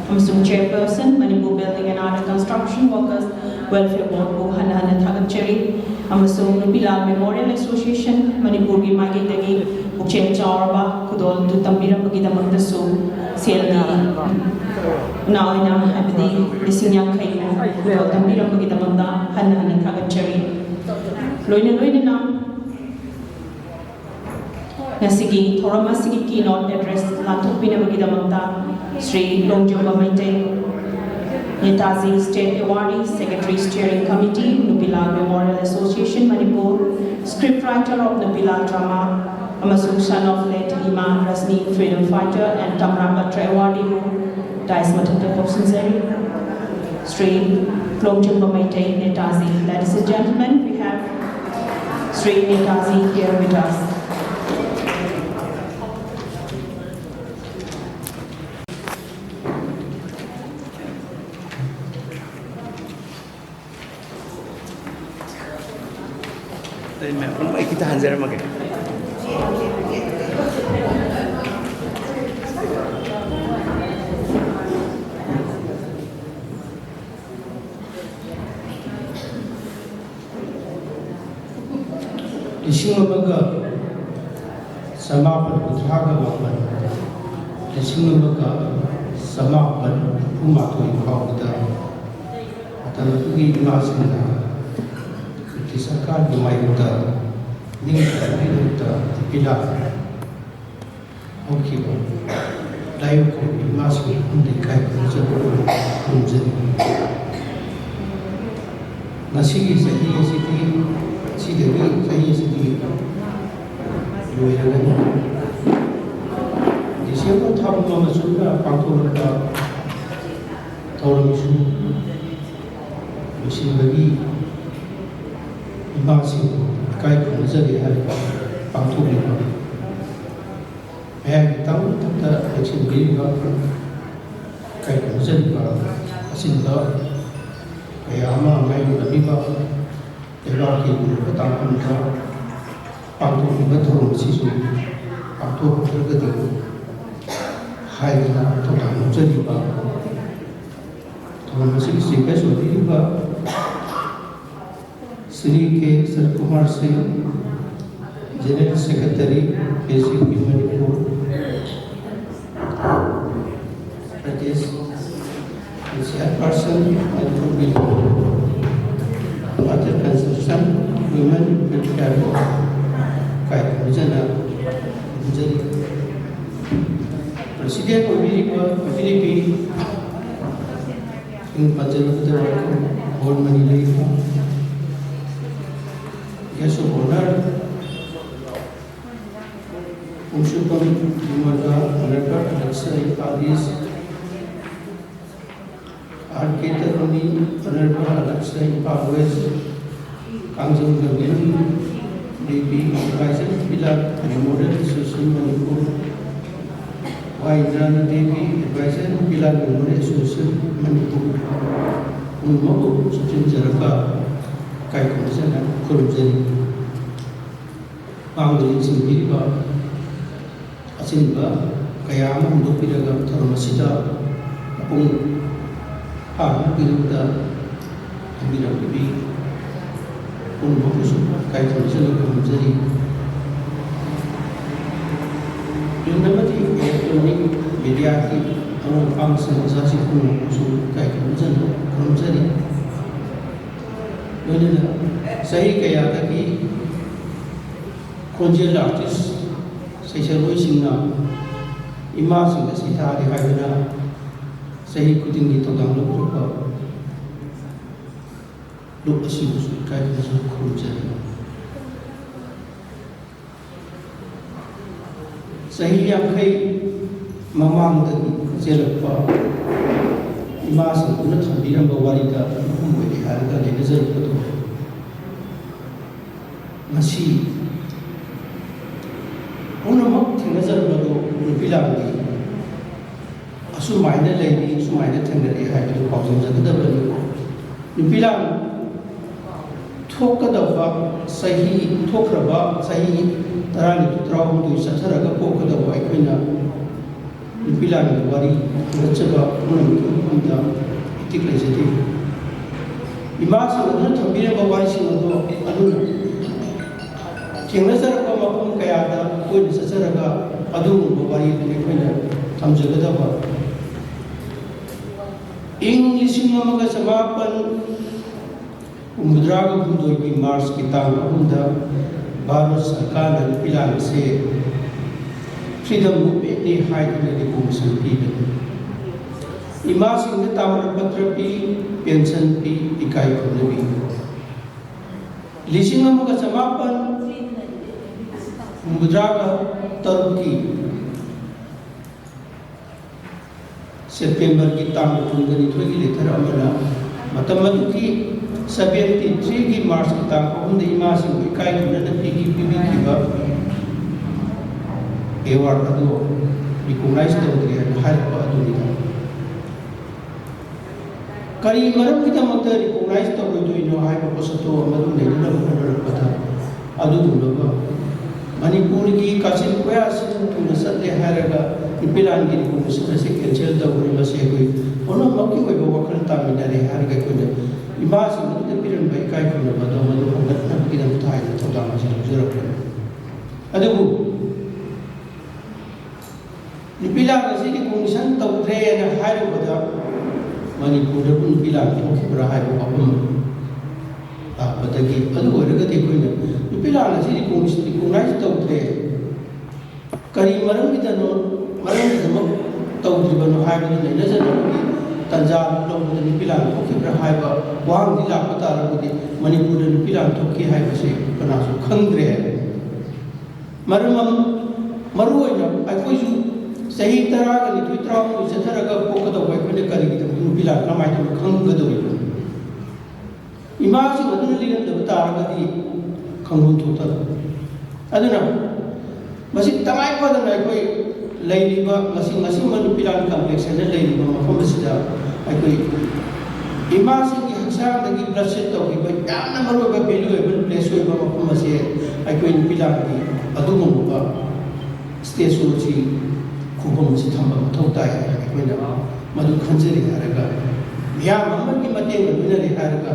ꯑꯃꯁꯨꯡ Chairperson Manipur Building and Under Construction Workers Welfare Board ꯕꯨ ꯍꯟꯅ ꯍꯟꯅ ꯊꯥꯒꯠꯆꯔꯤ꯫ ꯑꯃꯁꯨꯡ ꯅꯨꯄꯤꯂꯥꯜ Memorial Association ꯃꯅꯤꯄꯨꯔꯒꯤ ꯃꯥꯏꯀꯩꯗꯒꯤ ꯄꯨꯛꯆꯦꯜ ꯆꯥꯎꯔꯕ ꯈꯨꯗꯣꯜ ꯑꯗꯨ ꯇꯝꯕꯤꯔꯝꯕꯒꯤꯗꯃꯛꯇꯁꯨ ꯁꯦꯜꯒꯤ ꯃꯅꯥ ꯑꯣꯏꯅ, ꯍꯥꯏꯕꯗꯤ ꯂꯤꯁꯤꯡ ꯌꯥꯡꯈꯩ ꯈꯨꯗꯣꯜ ꯇꯝꯕꯤꯔꯝꯕꯒꯤꯗꯃꯛꯇ ꯍꯟꯅ ꯍꯟꯅ ꯊꯥꯒꯠꯆꯔꯤ꯫ ꯂꯣꯏꯅ ꯂꯣꯏꯅꯅ ꯉꯁꯤꯒꯤ ꯊꯧꯔꯝ ꯑꯁꯤꯒꯤ keynote address ꯂꯥꯟꯊꯣꯛꯄꯤꯅꯕꯒꯤꯗꯃꯛꯇ Shri ꯂꯣꯡꯖꯝꯕ Meitei, Netaji State Awardee, Secretary Steering Committee, Nupilal Memorial Association Manipur, script writer of Nupilal Drama, ꯑꯃꯁꯨꯡ son of late ꯏꯃꯥ ꯔꯖꯅꯤ, freedom fighter and ꯇꯝꯔꯥ Patra awardee ꯕꯨ dais ꯃꯊꯛꯇ ꯀꯧꯁꯤꯟꯖꯔꯤ꯫ Shri ꯂꯣꯡꯖꯝꯕ Meitei, Netaji. Ladies and gentlemen, we have Sri Netaji here with us. ꯑꯩ ꯃꯌꯥꯝ ꯄꯨꯝꯅꯃꯛ ꯑꯩ ꯈꯤꯇ ꯍꯟꯖꯔꯝꯃꯒꯦ꯫ ꯂꯤꯁꯤꯡ ꯑꯃꯒ ꯆꯃꯥꯄꯟ ꯀꯨꯟꯊ꯭ꯔꯥꯒ ꯃꯥꯄꯟ, ꯂꯤꯁꯤꯡ ꯑꯃꯒ ꯆꯃꯥꯄꯟ ꯍꯨꯝꯐꯨ ꯃꯥꯊꯣꯏ ꯐꯥꯎꯕꯗ ꯃꯇꯝ ꯑꯗꯨꯒꯤ ꯏꯃꯥꯁꯤꯡꯅ ꯕ꯭ꯔꯤꯇꯤꯁ ꯁꯔꯀꯥꯔꯒꯤ ꯃꯥꯌꯣꯛꯇ ꯅꯤꯡꯇꯝꯕꯒꯤꯗꯃꯛꯇ ꯄꯤꯂꯥ ꯍꯧꯈꯤꯕ ꯂꯥꯏꯌꯦꯡ ꯈꯨꯔꯨꯝꯕ ꯏꯃꯥꯁꯤꯡꯒꯤ ꯃꯐꯝꯗ ꯏꯀꯥꯏ ꯈꯨꯝꯅꯖꯕ ꯈꯨꯔꯨꯝꯖꯔꯤ꯫ ꯉꯁꯤꯒꯤ ꯆꯍꯤ ꯑꯁꯤꯗꯤ, ꯉꯁꯤꯗꯒꯤ ꯆꯍꯤ ꯑꯁꯤꯗꯤ ꯂꯣꯏꯔꯒꯅꯤ꯫ ꯗꯤꯁꯦꯝꯕꯔ ꯊꯥ ꯄꯨꯝꯕ ꯃꯆꯨꯅ ꯄꯥꯡꯊꯣꯛꯂꯛꯄ ꯊꯧꯔꯝꯁꯤꯡ ꯂꯣꯏꯁꯤꯟꯕꯒꯤ ꯏꯃꯥꯁꯤꯡꯕꯨ ꯏꯀꯥꯏ ꯈꯨꯝꯅꯖꯔꯤ ꯍꯥꯏꯔꯤꯕ ꯄꯥꯡꯊꯣꯛꯂꯤꯕ ꯃꯌꯥꯝꯒꯤ ꯇꯪꯗꯨ ꯃꯊꯛꯇ ꯂꯦꯡꯁꯤꯟꯕꯤꯔꯤꯕ ꯏꯀꯥꯏ ꯈꯨꯝꯅꯖꯔꯤꯕ ꯑꯁꯤꯒꯨꯝꯕ ꯀꯌꯥ ꯑꯃ ꯃꯥꯌꯣꯛꯅꯕꯤꯕ ꯂꯩꯕꯥꯛꯀꯤ ꯂꯨꯔꯕ ꯇꯥꯡꯐꯝꯗ ꯄꯥꯡꯊꯣꯛꯂꯤꯕ ꯊꯧꯔꯝ ꯑꯁꯤꯁꯨ ꯄꯥꯡꯊꯣꯛꯍꯧꯗ꯭ꯔꯒꯗꯤ ꯍꯥꯏꯗꯅ ꯊꯧꯗꯥꯡ ꯂꯧꯖꯔꯤꯕ ꯊꯧꯔꯝ ꯑꯁꯤꯒꯤ ꯆꯤꯐ ꯒꯦꯁ ꯑꯣꯏꯕꯤꯔꯤꯕ ꯁ꯭ꯔꯤ ꯀꯦ ꯁꯔꯀꯨꯃꯥꯔ ꯁꯤꯡ, ꯖꯦꯅꯔꯦꯜ ꯁꯦꯀ꯭ꯔꯦꯇꯔꯤ, ꯀꯦ ꯁꯤ ꯄꯤ ꯃꯅꯤꯄꯨꯔ, ꯄ꯭ꯔꯗꯦꯁ ꯆꯤꯌꯔꯄꯥꯔꯁꯟ ꯃꯅꯤꯄꯨꯔꯒꯤ ꯋꯥꯇꯔ ꯀꯟꯖꯔꯕꯦꯁꯟ ꯋꯤꯃꯦꯟ ꯋꯦꯜꯐꯤꯌꯔꯕꯨ ꯏꯀꯥꯏ ꯈꯨꯝꯅꯖꯅ ꯈꯨꯔꯨꯝꯖꯔꯤ꯫ ꯄ꯭ꯔꯦꯁꯤꯗꯦꯟ ꯑꯣꯏꯕꯤꯔꯤꯕ ꯃꯤꯔꯤꯕꯤ ꯏꯪ ꯄꯟꯖꯔꯕꯗ ꯍꯣꯜ ꯃꯅꯤ ꯂꯩꯔꯤꯕ ꯒꯦꯁ ꯑꯣꯐ ꯑꯣꯅꯔ ꯄꯨꯡꯁꯨꯄꯝ ꯌꯨꯃꯔꯗ ꯑꯣꯅꯔꯕꯜ ꯑꯂꯛꯁ ꯏꯝꯐꯥꯜ ꯏꯁ, ꯑꯥꯔ ꯀꯦ ꯇꯔꯨꯅꯤ ꯑꯣꯅꯔꯕꯜ ꯑꯂꯛꯁ Imphal west, Kangjam Gambhir Devi advisor Pila memorial association Manipur, ꯋꯥ Indrani Devi advisor Pila memorial association Manipur, ꯄꯨꯝꯅꯃꯛꯄꯨ ꯁꯨꯞꯆꯤꯟꯖꯔꯒ ꯏꯀꯥꯏ ꯈꯨꯝꯅꯖꯅ ꯈꯨꯔꯨꯝꯖꯔꯤ꯫ ꯃꯥꯡꯗ ꯌꯦꯡꯁꯤꯟꯕꯤꯔꯤꯕ ꯑꯆꯤꯟꯕ ꯀꯌꯥ ꯑꯃ ꯍꯨꯟꯗꯣꯛꯄꯤꯔꯒ ꯊꯧꯔꯝ ꯑꯁꯤꯗ ꯃꯄꯨꯡ ꯐꯥꯅ ꯄꯤꯔꯛꯄꯗ ꯊꯝꯕꯤꯔꯝꯕꯒꯤ ꯄꯨꯝꯅꯃꯛꯄꯨꯁꯨ ꯏꯀꯥꯏ ꯈꯨꯝꯅꯖꯅ ꯈꯨꯔꯨꯝꯖꯔꯤ꯫ ꯄ꯭ꯔꯤꯟꯠ ꯑꯃꯗꯤ ꯏꯂꯦꯛꯇ꯭ꯔꯣꯅꯤꯛ ꯃꯦꯗꯤꯌꯥꯒꯤ ꯑꯃꯣꯠ ꯑꯀꯥꯡꯁꯤꯡ ꯑꯣꯖꯥꯁꯤꯡ ꯄꯨꯝꯅꯃꯛꯄꯨꯁꯨ ꯏꯀꯥꯏ ꯈꯨꯝꯅꯖꯅ ꯈꯨꯔꯨꯝꯖꯔꯤ꯫ ꯂꯣꯏꯅꯅ ꯆꯍꯤ ꯀꯌꯥꯗꯒꯤ ꯈꯣꯟꯖꯦꯜ ꯑꯥꯔꯇꯤꯁ ꯁꯩꯁꯛꯂꯣꯏꯁꯤꯡꯅ ꯏꯃꯥꯁꯤꯡꯗ ꯁꯩꯊꯥꯔꯦ ꯍꯥꯏꯗꯨꯅ ꯆꯍꯤ ꯈꯨꯗꯤꯡꯒꯤ ꯊꯧꯗꯥꯡ ꯂꯧꯈꯠꯄ ꯂꯨꯞ ꯑꯁꯤꯕꯨꯁꯨ ꯏꯀꯥꯏ ꯈꯨꯝꯅꯖꯅ ꯈꯨꯔꯨꯝꯖꯔꯤ꯫ ꯆꯍꯤ ꯌꯥꯡꯈꯩ ꯃꯃꯥꯡꯗꯒꯤ ꯆꯦꯜꯂꯛꯄ ꯏꯃꯥꯁꯤꯡꯗꯨꯅ ꯊꯝꯕꯤꯔꯝꯕ ꯋꯥꯔꯤꯗ ꯌꯨꯝꯐꯝ ꯑꯣꯏꯔꯦ ꯍꯥꯏꯔꯒ ꯂꯩꯅꯖꯔꯛꯄꯗꯣ ꯉꯁꯤ ꯄꯨꯝꯅꯃꯛ ꯊꯦꯡꯅꯖꯔꯝꯕꯗꯣ ꯅꯨꯄꯤ ꯂꯥꯡꯕꯤ ꯑꯁꯨꯃꯥꯏꯅ ꯂꯩꯔꯤ, ꯑꯁꯨꯃꯥꯏꯅ ꯊꯦꯡꯅꯔꯤ ꯍꯥꯏꯕꯗꯨ ꯄꯥꯎꯖꯦꯜꯖꯒꯗꯕꯅꯤꯀꯣ꯫ ꯅꯨꯄꯤ ꯂꯥꯡ ꯊꯣꯛꯀꯗꯧꯕ ꯆꯍꯤ, ꯊꯣꯛꯈ꯭ꯔꯕ ꯆꯍꯤ ꯇꯔꯥꯅꯤꯊꯣꯏ ꯇꯔꯥꯍꯨꯝꯗꯣꯏ ꯆꯠꯊꯔꯒ ꯄꯣꯛꯀꯗꯧꯕ ꯑꯩꯈꯣꯏꯅ ꯅꯨꯄꯤ ꯂꯥꯟꯒꯤ ꯋꯥꯔꯤ ꯍꯪꯒꯠꯆꯕ ꯄꯨꯝꯅꯃꯛꯀꯤ ꯃꯐꯝꯗ ꯏꯊꯤꯛ ꯂꯩꯖꯗꯦ꯫ ꯏꯃꯥꯁꯤꯡ ꯑꯗꯨꯅ ꯊꯝꯕꯤꯔꯝꯕ ꯋꯥꯔꯤꯁꯤꯡ ꯑꯗꯣ ꯑꯗꯨꯅ ꯊꯦꯡꯅꯖꯔꯛꯄ ꯃꯐꯝ ꯀꯌꯥꯗ ꯀꯣꯏꯅ ꯆꯠꯆꯔꯒ ꯑꯗꯨꯒꯨꯝꯕ ꯋꯥꯔꯤ ꯑꯗꯨꯅꯤ ꯑꯩꯈꯣꯏꯅ ꯊꯝꯖꯒꯗꯕ꯫ ꯏꯪ ꯂꯤꯁꯤꯡ ꯑꯃꯒ ꯆꯃꯥꯄꯟ ꯍꯨꯝꯐꯨꯇꯔꯥꯒ ꯍꯨꯝꯗꯣꯏꯒꯤ ꯃꯥꯔꯆꯀꯤ ꯇꯥꯡ ꯑꯍꯨꯝꯗ ꯚꯥꯔꯠ ꯁꯔꯀꯥꯔꯅ ꯅꯨꯄꯤ ꯂꯥꯟ ꯑꯁꯤ Freedom Movement Day ꯍꯥꯏꯗꯨꯅ recognition ꯄꯤꯕꯅꯤ꯫ ꯏꯃꯥꯁꯤꯡꯗ ꯇꯥꯃꯔ ꯄꯇ꯭ꯔ ꯄꯤ, ꯄꯦꯟꯁꯟ ꯄꯤ, ꯏꯀꯥꯏ ꯈꯨꯝꯅꯕꯤ꯫ ꯂꯤꯁꯤꯡ ꯑꯃꯒ ꯆꯃꯥꯄꯟ ꯍꯨꯝꯐꯨꯇꯔꯥꯒ ꯇꯔꯨꯛꯀꯤ ꯁꯦꯞꯇꯦꯝꯕꯔꯒꯤ ꯇꯥꯡ ꯀꯨꯟꯒ ꯅꯤꯊꯣꯏꯒꯤ letter ꯑꯃꯅ ꯃꯇꯝ ꯑꯗꯨꯒꯤ seventy threeꯒꯤ ꯃꯥꯔꯆꯀꯤ ꯇꯥꯡ ꯑꯍꯨꯝꯗ ꯏꯃꯥꯁꯤꯡꯕꯨ ꯏꯀꯥꯏ ꯈꯨꯝꯅꯅ ꯄꯤꯈꯤ-, ꯄꯤꯕꯤꯈꯤꯕ award ꯑꯗꯨ recognize ꯇꯧꯗ꯭ꯔꯤ ꯍꯥꯏꯅ ꯍꯥꯏꯔꯛꯄ ꯑꯗꯨꯅꯤꯗ꯫ ꯀꯔꯤ ꯃꯔꯝꯒꯤꯗꯃꯛꯇ recognize ꯇꯧꯔꯣꯏꯗꯣꯏꯅꯣ ꯍꯥꯏꯕ ꯄꯣꯠꯁꯛꯇꯣ ꯃꯗꯨ ꯂꯩꯅꯅꯕ ꯍꯣꯠꯅꯔꯛꯄꯗ, ꯑꯗꯨꯒꯨꯝꯂꯕ ꯃꯅꯤꯄꯨꯔꯒꯤ ꯀꯥꯆꯤꯟ ꯀꯣꯌꯥꯁꯤꯡ ꯊꯨꯅ ꯆꯠꯂꯦ ꯍꯥꯏꯔꯒ ꯅꯨꯄꯤ ꯂꯥꯟꯒꯤ recognition ꯑꯁꯤ cancel ꯇꯧꯔꯦ, ꯃꯁꯤ ꯑꯩꯈꯣꯏ ꯄꯨꯝꯅꯃꯛꯀꯤ ꯑꯣꯏꯕ ꯋꯥꯈꯜ ꯇꯥꯃꯤꯟꯅꯔꯦ ꯍꯥꯏꯔꯒ ꯑꯩꯈꯣꯏꯅ ꯏꯃꯥꯁꯤꯡ ꯑꯗꯨꯗ ꯄꯤꯔꯝꯕ ꯏꯀꯥꯏ ꯈꯨꯝꯅꯕꯗꯣ ꯃꯗꯨ ꯍꯟꯒꯠꯅꯕꯒꯤꯗꯃꯛꯇ ꯍꯥꯏꯅ ꯊꯧꯗꯥꯡ ꯑꯁꯤ ꯂꯧꯖꯔꯛꯄꯅꯤ꯫ ꯑꯗꯨꯕꯨ ꯅꯨꯄꯤ ꯂꯥꯟ ꯑꯁꯤ recognition ꯇꯧꯗ꯭ꯔꯦꯅ ꯍꯥꯏꯔꯨꯕꯗ ꯃꯅꯤꯄꯨꯔꯗꯕꯨ ꯅꯨꯄꯤ ꯂꯥꯟ ꯊꯣꯛꯈꯤꯕ꯭ꯔꯥ ꯍꯥꯏꯕ ꯋꯥꯐꯝ ꯂꯥꯛꯄꯗꯒꯤ, ꯑꯗꯨ ꯑꯣꯏꯔꯒꯗꯤ ꯑꯩꯈꯣꯏꯅ ꯅꯨꯄꯤ ꯂꯥꯟ ꯑꯁꯤ recognition, recognize ꯇꯧꯗ꯭ꯔꯦ, ꯀꯔꯤ ꯃꯔꯝꯒꯤꯗꯅꯣ, ꯃꯔꯝꯒꯤꯗꯃꯛ ꯇꯧꯗ꯭ꯔꯤꯕꯅꯣ ꯍꯥꯏꯕꯗꯨ ꯅꯩꯅꯖꯅꯕꯒꯤ ꯇꯥꯟꯖꯥ ꯂꯧꯕꯗ ꯅꯨꯄꯤ ꯂꯥꯟ ꯊꯣꯛꯈꯤꯕ꯭ꯔꯥ ꯍꯥꯏꯕ ꯋꯥꯍꯪꯗꯤ ꯂꯥꯛꯄ ꯇꯥꯔꯒꯗꯤ ꯃꯅꯤꯄꯨꯔꯗ ꯅꯨꯄꯤ ꯂꯥꯟ ꯊꯣꯛꯈꯤ ꯍꯥꯏꯕꯁꯤ ꯀꯅꯥꯁꯨ ꯈꯪꯗ꯭ꯔꯦ꯫ ꯃꯔꯝ ꯑꯃ, ꯃꯔꯨ ꯑꯣꯏꯅ ꯑꯩꯈꯣꯏꯁꯨ ꯆꯍꯤ ꯇꯔꯥꯒ ꯅꯤꯊꯣꯏ ꯇꯔꯥꯍꯨꯝꯗꯣꯏ ꯆꯠꯊꯔꯒ ꯄꯣꯛꯀꯗꯧꯕ ꯑꯩꯈꯣꯏꯅ ꯀꯔꯤꯒꯤꯗꯃꯛꯇ ꯅꯨꯄꯤ ꯂꯥꯟ ꯀꯔꯝꯍꯥꯏꯅ ꯇꯧꯅ ꯈꯪꯒꯗꯧꯔꯤꯕꯅꯣ? ꯏꯃꯥꯁꯤꯡ ꯑꯗꯨꯅ ꯂꯤꯔꯝꯗꯕ ꯇꯥꯔꯒꯗꯤ ꯈꯪꯐꯝ ꯊꯣꯛꯇꯕ꯫ ꯑꯗꯨꯅ ꯃꯁꯤ ꯇꯉꯥꯏ ꯐꯗꯅ ꯑꯩꯈꯣꯏ ꯂꯩꯔꯤꯕ ꯉꯁꯤ, ꯉꯁꯤꯃ ꯅꯨꯄꯤ ꯂꯥꯟ complex ꯍꯥꯏꯅ ꯂꯩꯔꯤꯕ ꯃꯐꯝ ꯑꯁꯤꯗ ꯑꯩꯈꯣꯏ ꯏꯃꯥꯁꯤꯡꯒꯤ ꯍꯛꯆꯥꯡꯗꯒꯤ blood shed ꯇꯧꯈꯤꯕ ꯌꯥꯝꯅ ꯃꯔꯨ ꯑꯣꯏꯕ value ꯑꯣꯏꯕ place ꯑꯣꯏꯕ ꯃꯐꯝ ꯑꯁꯦ ꯑꯩꯈꯣꯏ ꯅꯨꯄꯤ ꯂꯥꯟꯒꯤ ꯑꯗꯨꯒꯨꯝꯂꯕ statue ꯑꯁꯤ ꯈꯨꯕꯝ ꯑꯁꯤ ꯊꯝꯕ ꯃꯊꯧ ꯇꯥꯏ ꯍꯥꯏꯅ ꯑꯩꯈꯣꯏꯅ ꯃꯗꯨ ꯈꯟꯖꯔꯤ ꯍꯥꯏꯔꯒ, ꯃꯤꯌꯥꯝ ꯑꯃꯒꯤ ꯃꯇꯦꯡꯒ ꯂꯣꯏꯅꯔꯤ ꯍꯥꯏꯔꯒ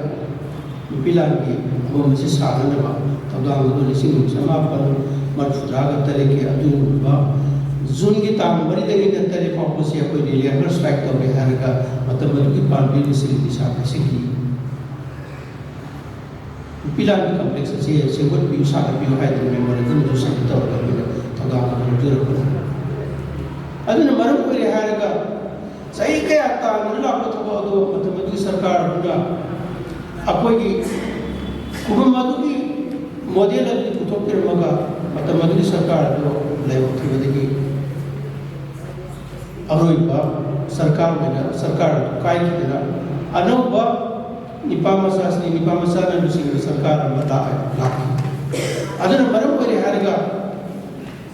ꯅꯨꯄꯤ ꯂꯥꯟꯒꯤ ꯈꯨꯕꯝ ꯑꯁꯤ ꯁꯥꯅꯅꯕ ꯊꯧꯗꯥꯡ ꯑꯗꯨ ꯂꯤꯁꯤꯡ ꯑꯃ ꯆꯃꯥꯄꯜ ꯃꯔꯤꯐꯨꯇꯔꯥꯒ ꯇꯔꯦꯠꯀꯤ ꯑꯗꯨꯒꯨꯝꯕ ꯖꯨꯟꯒꯤ ꯇꯥꯡ ꯃꯔꯤꯗꯒꯤꯅ ꯇꯔꯦꯠ ꯐꯥꯎꯕꯁꯤ ꯑꯩꯈꯣꯏ ꯂꯤꯂꯤꯌꯥꯅ strike ꯇꯧꯔꯦ ꯍꯥꯏꯔꯒ ꯃꯇꯝ ꯑꯗꯨꯒꯤ ꯄꯥꯟꯕꯤ ꯂꯤꯁꯤꯡ ꯅꯤꯁꯥ ꯀꯩꯁꯤꯡꯒꯤ ꯅꯨꯄꯤ ꯂꯥꯟꯒꯤ complex ꯑꯁꯤ ꯁꯦꯝꯒꯠꯄꯤꯌꯨ, ꯁꯥꯒꯠꯄꯤꯌꯨ ꯍꯥꯏꯗꯨꯅ memorandum ꯑꯗꯨ submit ꯇꯧꯔꯒ ꯑꯩꯈꯣꯏꯅ ꯊꯧꯗꯥꯡ ꯑꯗꯨ ꯂꯧꯖꯔꯛꯄꯅꯤ꯫ ꯑꯗꯨꯅ ꯃꯔꯝ ꯑꯣꯏꯔꯦ ꯍꯥꯏꯔꯒ ꯆꯍꯤ ꯀꯌꯥ ꯇꯥꯟꯗꯨꯅ ꯂꯥꯛꯄ ꯊꯕꯛ ꯑꯗꯨ ꯃꯇꯝ ꯑꯗꯨꯒꯤ ꯁꯔꯀꯥꯔ ꯑꯗꯨꯅ ꯑꯩꯈꯣꯏꯒꯤ ꯈꯨꯕꯝ ꯑꯗꯨꯒꯤ model ꯑꯗꯨ ꯄꯨꯊꯣꯛꯄꯤꯔꯝꯃꯒ ꯃꯇꯝ ꯑꯗꯨꯒꯤ ꯁꯔꯀꯥꯔ ꯑꯗꯨ ꯂꯥꯏꯕꯛ ꯊꯤꯕꯗꯒꯤ ꯑꯔꯣꯏꯕ ꯁꯔꯀꯥꯔ ꯑꯣꯏꯅ ꯁꯔꯀꯥꯔ ꯑꯗꯨ ꯀꯥꯏꯈꯤꯗꯅ ꯑꯅꯧꯕ ꯅꯤꯄꯥ ꯃꯆꯥꯁꯤꯡ ꯅꯤꯄꯥ ꯃꯆꯥꯅ ꯂꯨꯆꯤꯡꯕ ꯁꯔꯀꯥꯔ ꯑꯃ ꯂꯥꯛꯑꯦ, ꯂꯥꯛꯈꯤ꯫ ꯑꯗꯨꯅ ꯃꯔꯝ ꯑꯣꯏꯔꯦ ꯍꯥꯏꯔꯒ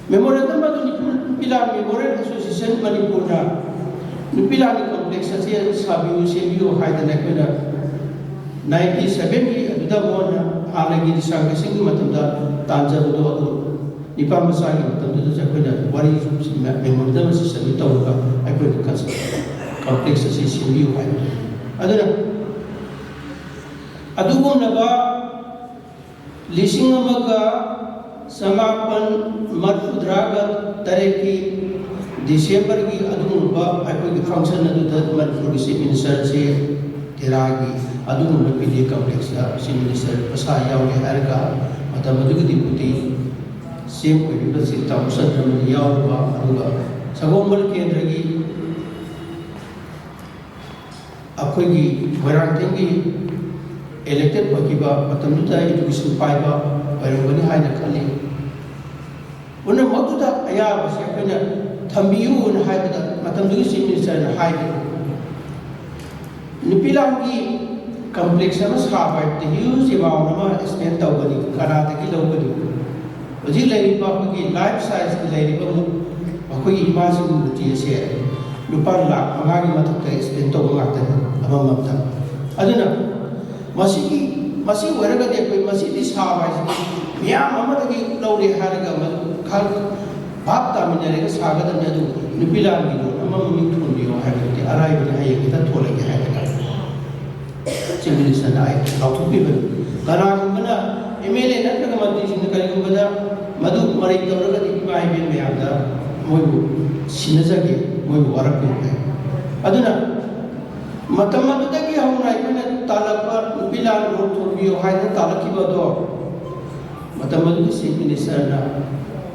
memorandum ꯑꯗꯨ ꯅꯤꯄꯨ-, ꯅꯨꯄꯤ ꯂꯥꯟ Memorial Association ꯃꯅꯤꯄꯨꯔꯅ ꯅꯨꯄꯤ ꯂꯥꯟꯒꯤ complex ꯑꯁꯤ ꯁꯥꯕꯤꯌꯨ, ꯁꯦꯝꯕꯤꯌꯨ ꯍꯥꯏꯗꯅ ꯑꯩꯈꯣꯏꯅ ninety sevenꯒꯤ ꯑꯗꯨꯗ ꯑꯃꯨꯛ ꯍꯟꯅ ꯍꯥꯟꯅꯒꯤ ꯅꯤꯁꯥ ꯀꯩꯁꯤꯡꯒꯤ ꯃꯇꯝꯗ ꯇꯥꯟꯖꯕꯗꯣ ꯑꯗꯨ ꯅꯤꯄꯥ ꯃꯆꯥꯒꯤ ꯃꯇꯝꯗꯨꯗꯁꯨ ꯑꯩꯈꯣꯏꯅ ꯋꯥꯔꯤ memorandum ꯑꯁꯤ submit ꯇꯧꯔꯒ ꯑꯩꯈꯣꯏꯅ complex ꯑꯁꯤ ꯁꯦꯝꯕꯤꯌꯨ ꯍꯥꯏꯕꯅꯤ꯫ ꯑꯗꯨꯅ ꯑꯗꯨꯒꯨꯝꯂꯕ ꯂꯤꯁꯤꯡ ꯑꯃꯒ ꯆꯃꯥꯄꯜ ꯃꯔꯤꯐꯨꯇꯔꯥꯒ ꯇꯔꯦꯠꯀꯤ Decemberꯒꯤ ꯑꯗꯨꯒꯨꯝꯂꯕ ꯑꯩꯈꯣꯏꯒꯤ function ꯑꯗꯨꯗ ꯃꯅꯤꯄꯨꯔꯒꯤ Chief Ministerꯁꯦ ꯇꯦꯔꯥꯒꯤ ꯑꯗꯨꯒꯨꯝꯕ media complexꯇ Chief Minister ꯃꯁꯥ ꯌꯥꯎꯒꯦ ꯍꯥꯏꯔꯒ ꯃꯇꯝ ꯑꯗꯨꯒꯤ Deputy CM ꯑꯣꯏꯔꯤꯕ ꯁꯤ ꯇꯥꯃꯣ ꯆꯟꯗ꯭ꯔꯃꯅꯤ ꯌꯥꯎꯔꯕ, ꯑꯗꯨꯒ ꯁꯒꯣꯜꯕꯟ ꯀꯦꯟꯗ꯭ꯔꯒꯤ ꯑꯩꯈꯣꯏꯒꯤ ꯃꯣꯏꯔꯥꯡꯊꯦꯝꯒꯤ elected ꯑꯣꯏꯈꯤꯕ ꯃꯇꯝꯗꯨꯗ education ꯄꯥꯏꯕ ꯑꯣꯏꯔꯝꯒꯅꯤ ꯍꯥꯏꯅ ꯈꯜꯂꯤ꯫ ꯄꯨꯝꯅꯃꯛꯇꯨꯗ ꯑꯌꯥꯕꯁꯦ ꯑꯩꯈꯣꯏꯅ ꯊꯝꯕꯤꯌꯨꯅ ꯍꯥꯏꯕꯗ ꯃꯇꯝꯗꯨꯒꯤ Chief Ministerꯅ ꯍꯥꯏꯈꯤ, ꯅꯨꯄꯤ ꯂꯥꯟꯒꯤ complex ꯑꯃ ꯁꯥꯕ ꯍꯥꯏꯕꯗꯤ huge amount ꯑꯃ spend ꯇꯧꯒꯅꯤ, ꯀꯅꯥꯗꯒꯤ ꯂꯧꯒꯅꯤ? ꯍꯧꯖꯤꯛ ꯂꯩꯔꯤꯕ ꯑꯩꯈꯣꯏꯒꯤ life sizeꯀꯤ ꯂꯩꯔꯤꯕ ꯃꯨ-, ꯑꯩꯈꯣꯏꯒꯤ ꯏꯃꯥꯁꯤꯡꯒꯤ ꯃꯨꯔꯇꯤ ꯑꯁꯦ ꯂꯨꯄꯥ ꯂꯥꯈ ꯃꯉꯥꯒꯤ ꯃꯊꯛꯇ spend ꯇꯧꯕ ꯉꯥꯛꯇꯅꯤ ꯑꯃꯃꯝꯗ꯫ ꯑꯗꯨꯅ ꯃꯁꯤꯒꯤ, ꯃꯁꯤ ꯑꯣꯏꯔꯒꯗꯤ ꯑꯩꯈꯣꯏ ꯃꯁꯤꯗꯤ ꯁꯥꯕ ꯍꯥꯏꯁꯤꯗꯤ ꯃꯤꯌꯥꯝ ꯑꯃꯗꯒꯤ ꯂꯧꯔꯦ ꯍꯥꯏꯔꯒ ꯃꯗꯨ ꯈꯛ ꯚꯥꯞ ꯇꯥꯃꯤꯟꯅꯔꯒ ꯁꯥꯒꯗꯕꯅꯤ꯫ ꯑꯗꯨ ꯅꯨꯄꯤ ꯂꯥꯟꯒꯤ ꯂꯣꯟ ꯑꯃ ꯃꯃꯤꯡ ꯊꯣꯟꯕꯤꯌꯣ ꯍꯥꯏꯕꯗꯨꯗꯤ ꯑꯔꯥꯏꯕꯅꯤ, ꯍꯌꯦꯡ ꯍꯦꯛꯇ ꯊꯣꯜꯂꯒꯦ ꯍꯥꯏꯔꯒ ꯆꯤꯐ ꯃꯤꯅꯤꯁꯇꯔꯅ ꯑꯩ ꯂꯥꯎꯊꯣꯛꯄꯤꯕꯅꯤ꯫ ꯀꯅꯥꯒꯨꯝꯕꯅ ꯑꯦꯝ ꯑꯦꯜ ꯑꯦ ꯅꯠꯇ꯭ꯔꯒ ꯃꯟꯇ꯭ꯔꯤꯁꯤꯡꯅ ꯀꯔꯤꯒꯨꯝꯕꯗ ꯃꯗꯨ ꯃꯔꯩ ꯇꯧꯔꯒꯗꯤ ꯏꯃꯥ ꯏꯕꯦꯟ ꯃꯌꯥꯝꯗ ꯃꯣꯏꯕꯨ ꯁꯤꯟꯅꯖꯒꯦ, ꯃꯣꯏꯕꯨ ꯋꯥꯔꯛꯄꯤꯌꯨ ꯍꯥꯏ꯫ ꯑꯗꯨꯅ ꯃꯇꯝ ꯑꯗꯨꯗꯒꯤ ꯍꯧꯅ ꯑꯩꯈꯣꯏꯅ ꯇꯥꯜꯂꯛꯄ ꯅꯨꯄꯤ ꯂꯥꯟ ꯂꯣꯟ ꯊꯣꯟꯕꯤꯌꯨ ꯍꯥꯏꯗꯅ ꯇꯥꯜꯂꯛꯈꯤꯕ ꯑꯗꯣ, ꯃꯇꯝ ꯑꯗꯨꯒꯤ ꯆꯤꯐ ꯃꯤꯅꯤꯁꯇꯔꯅ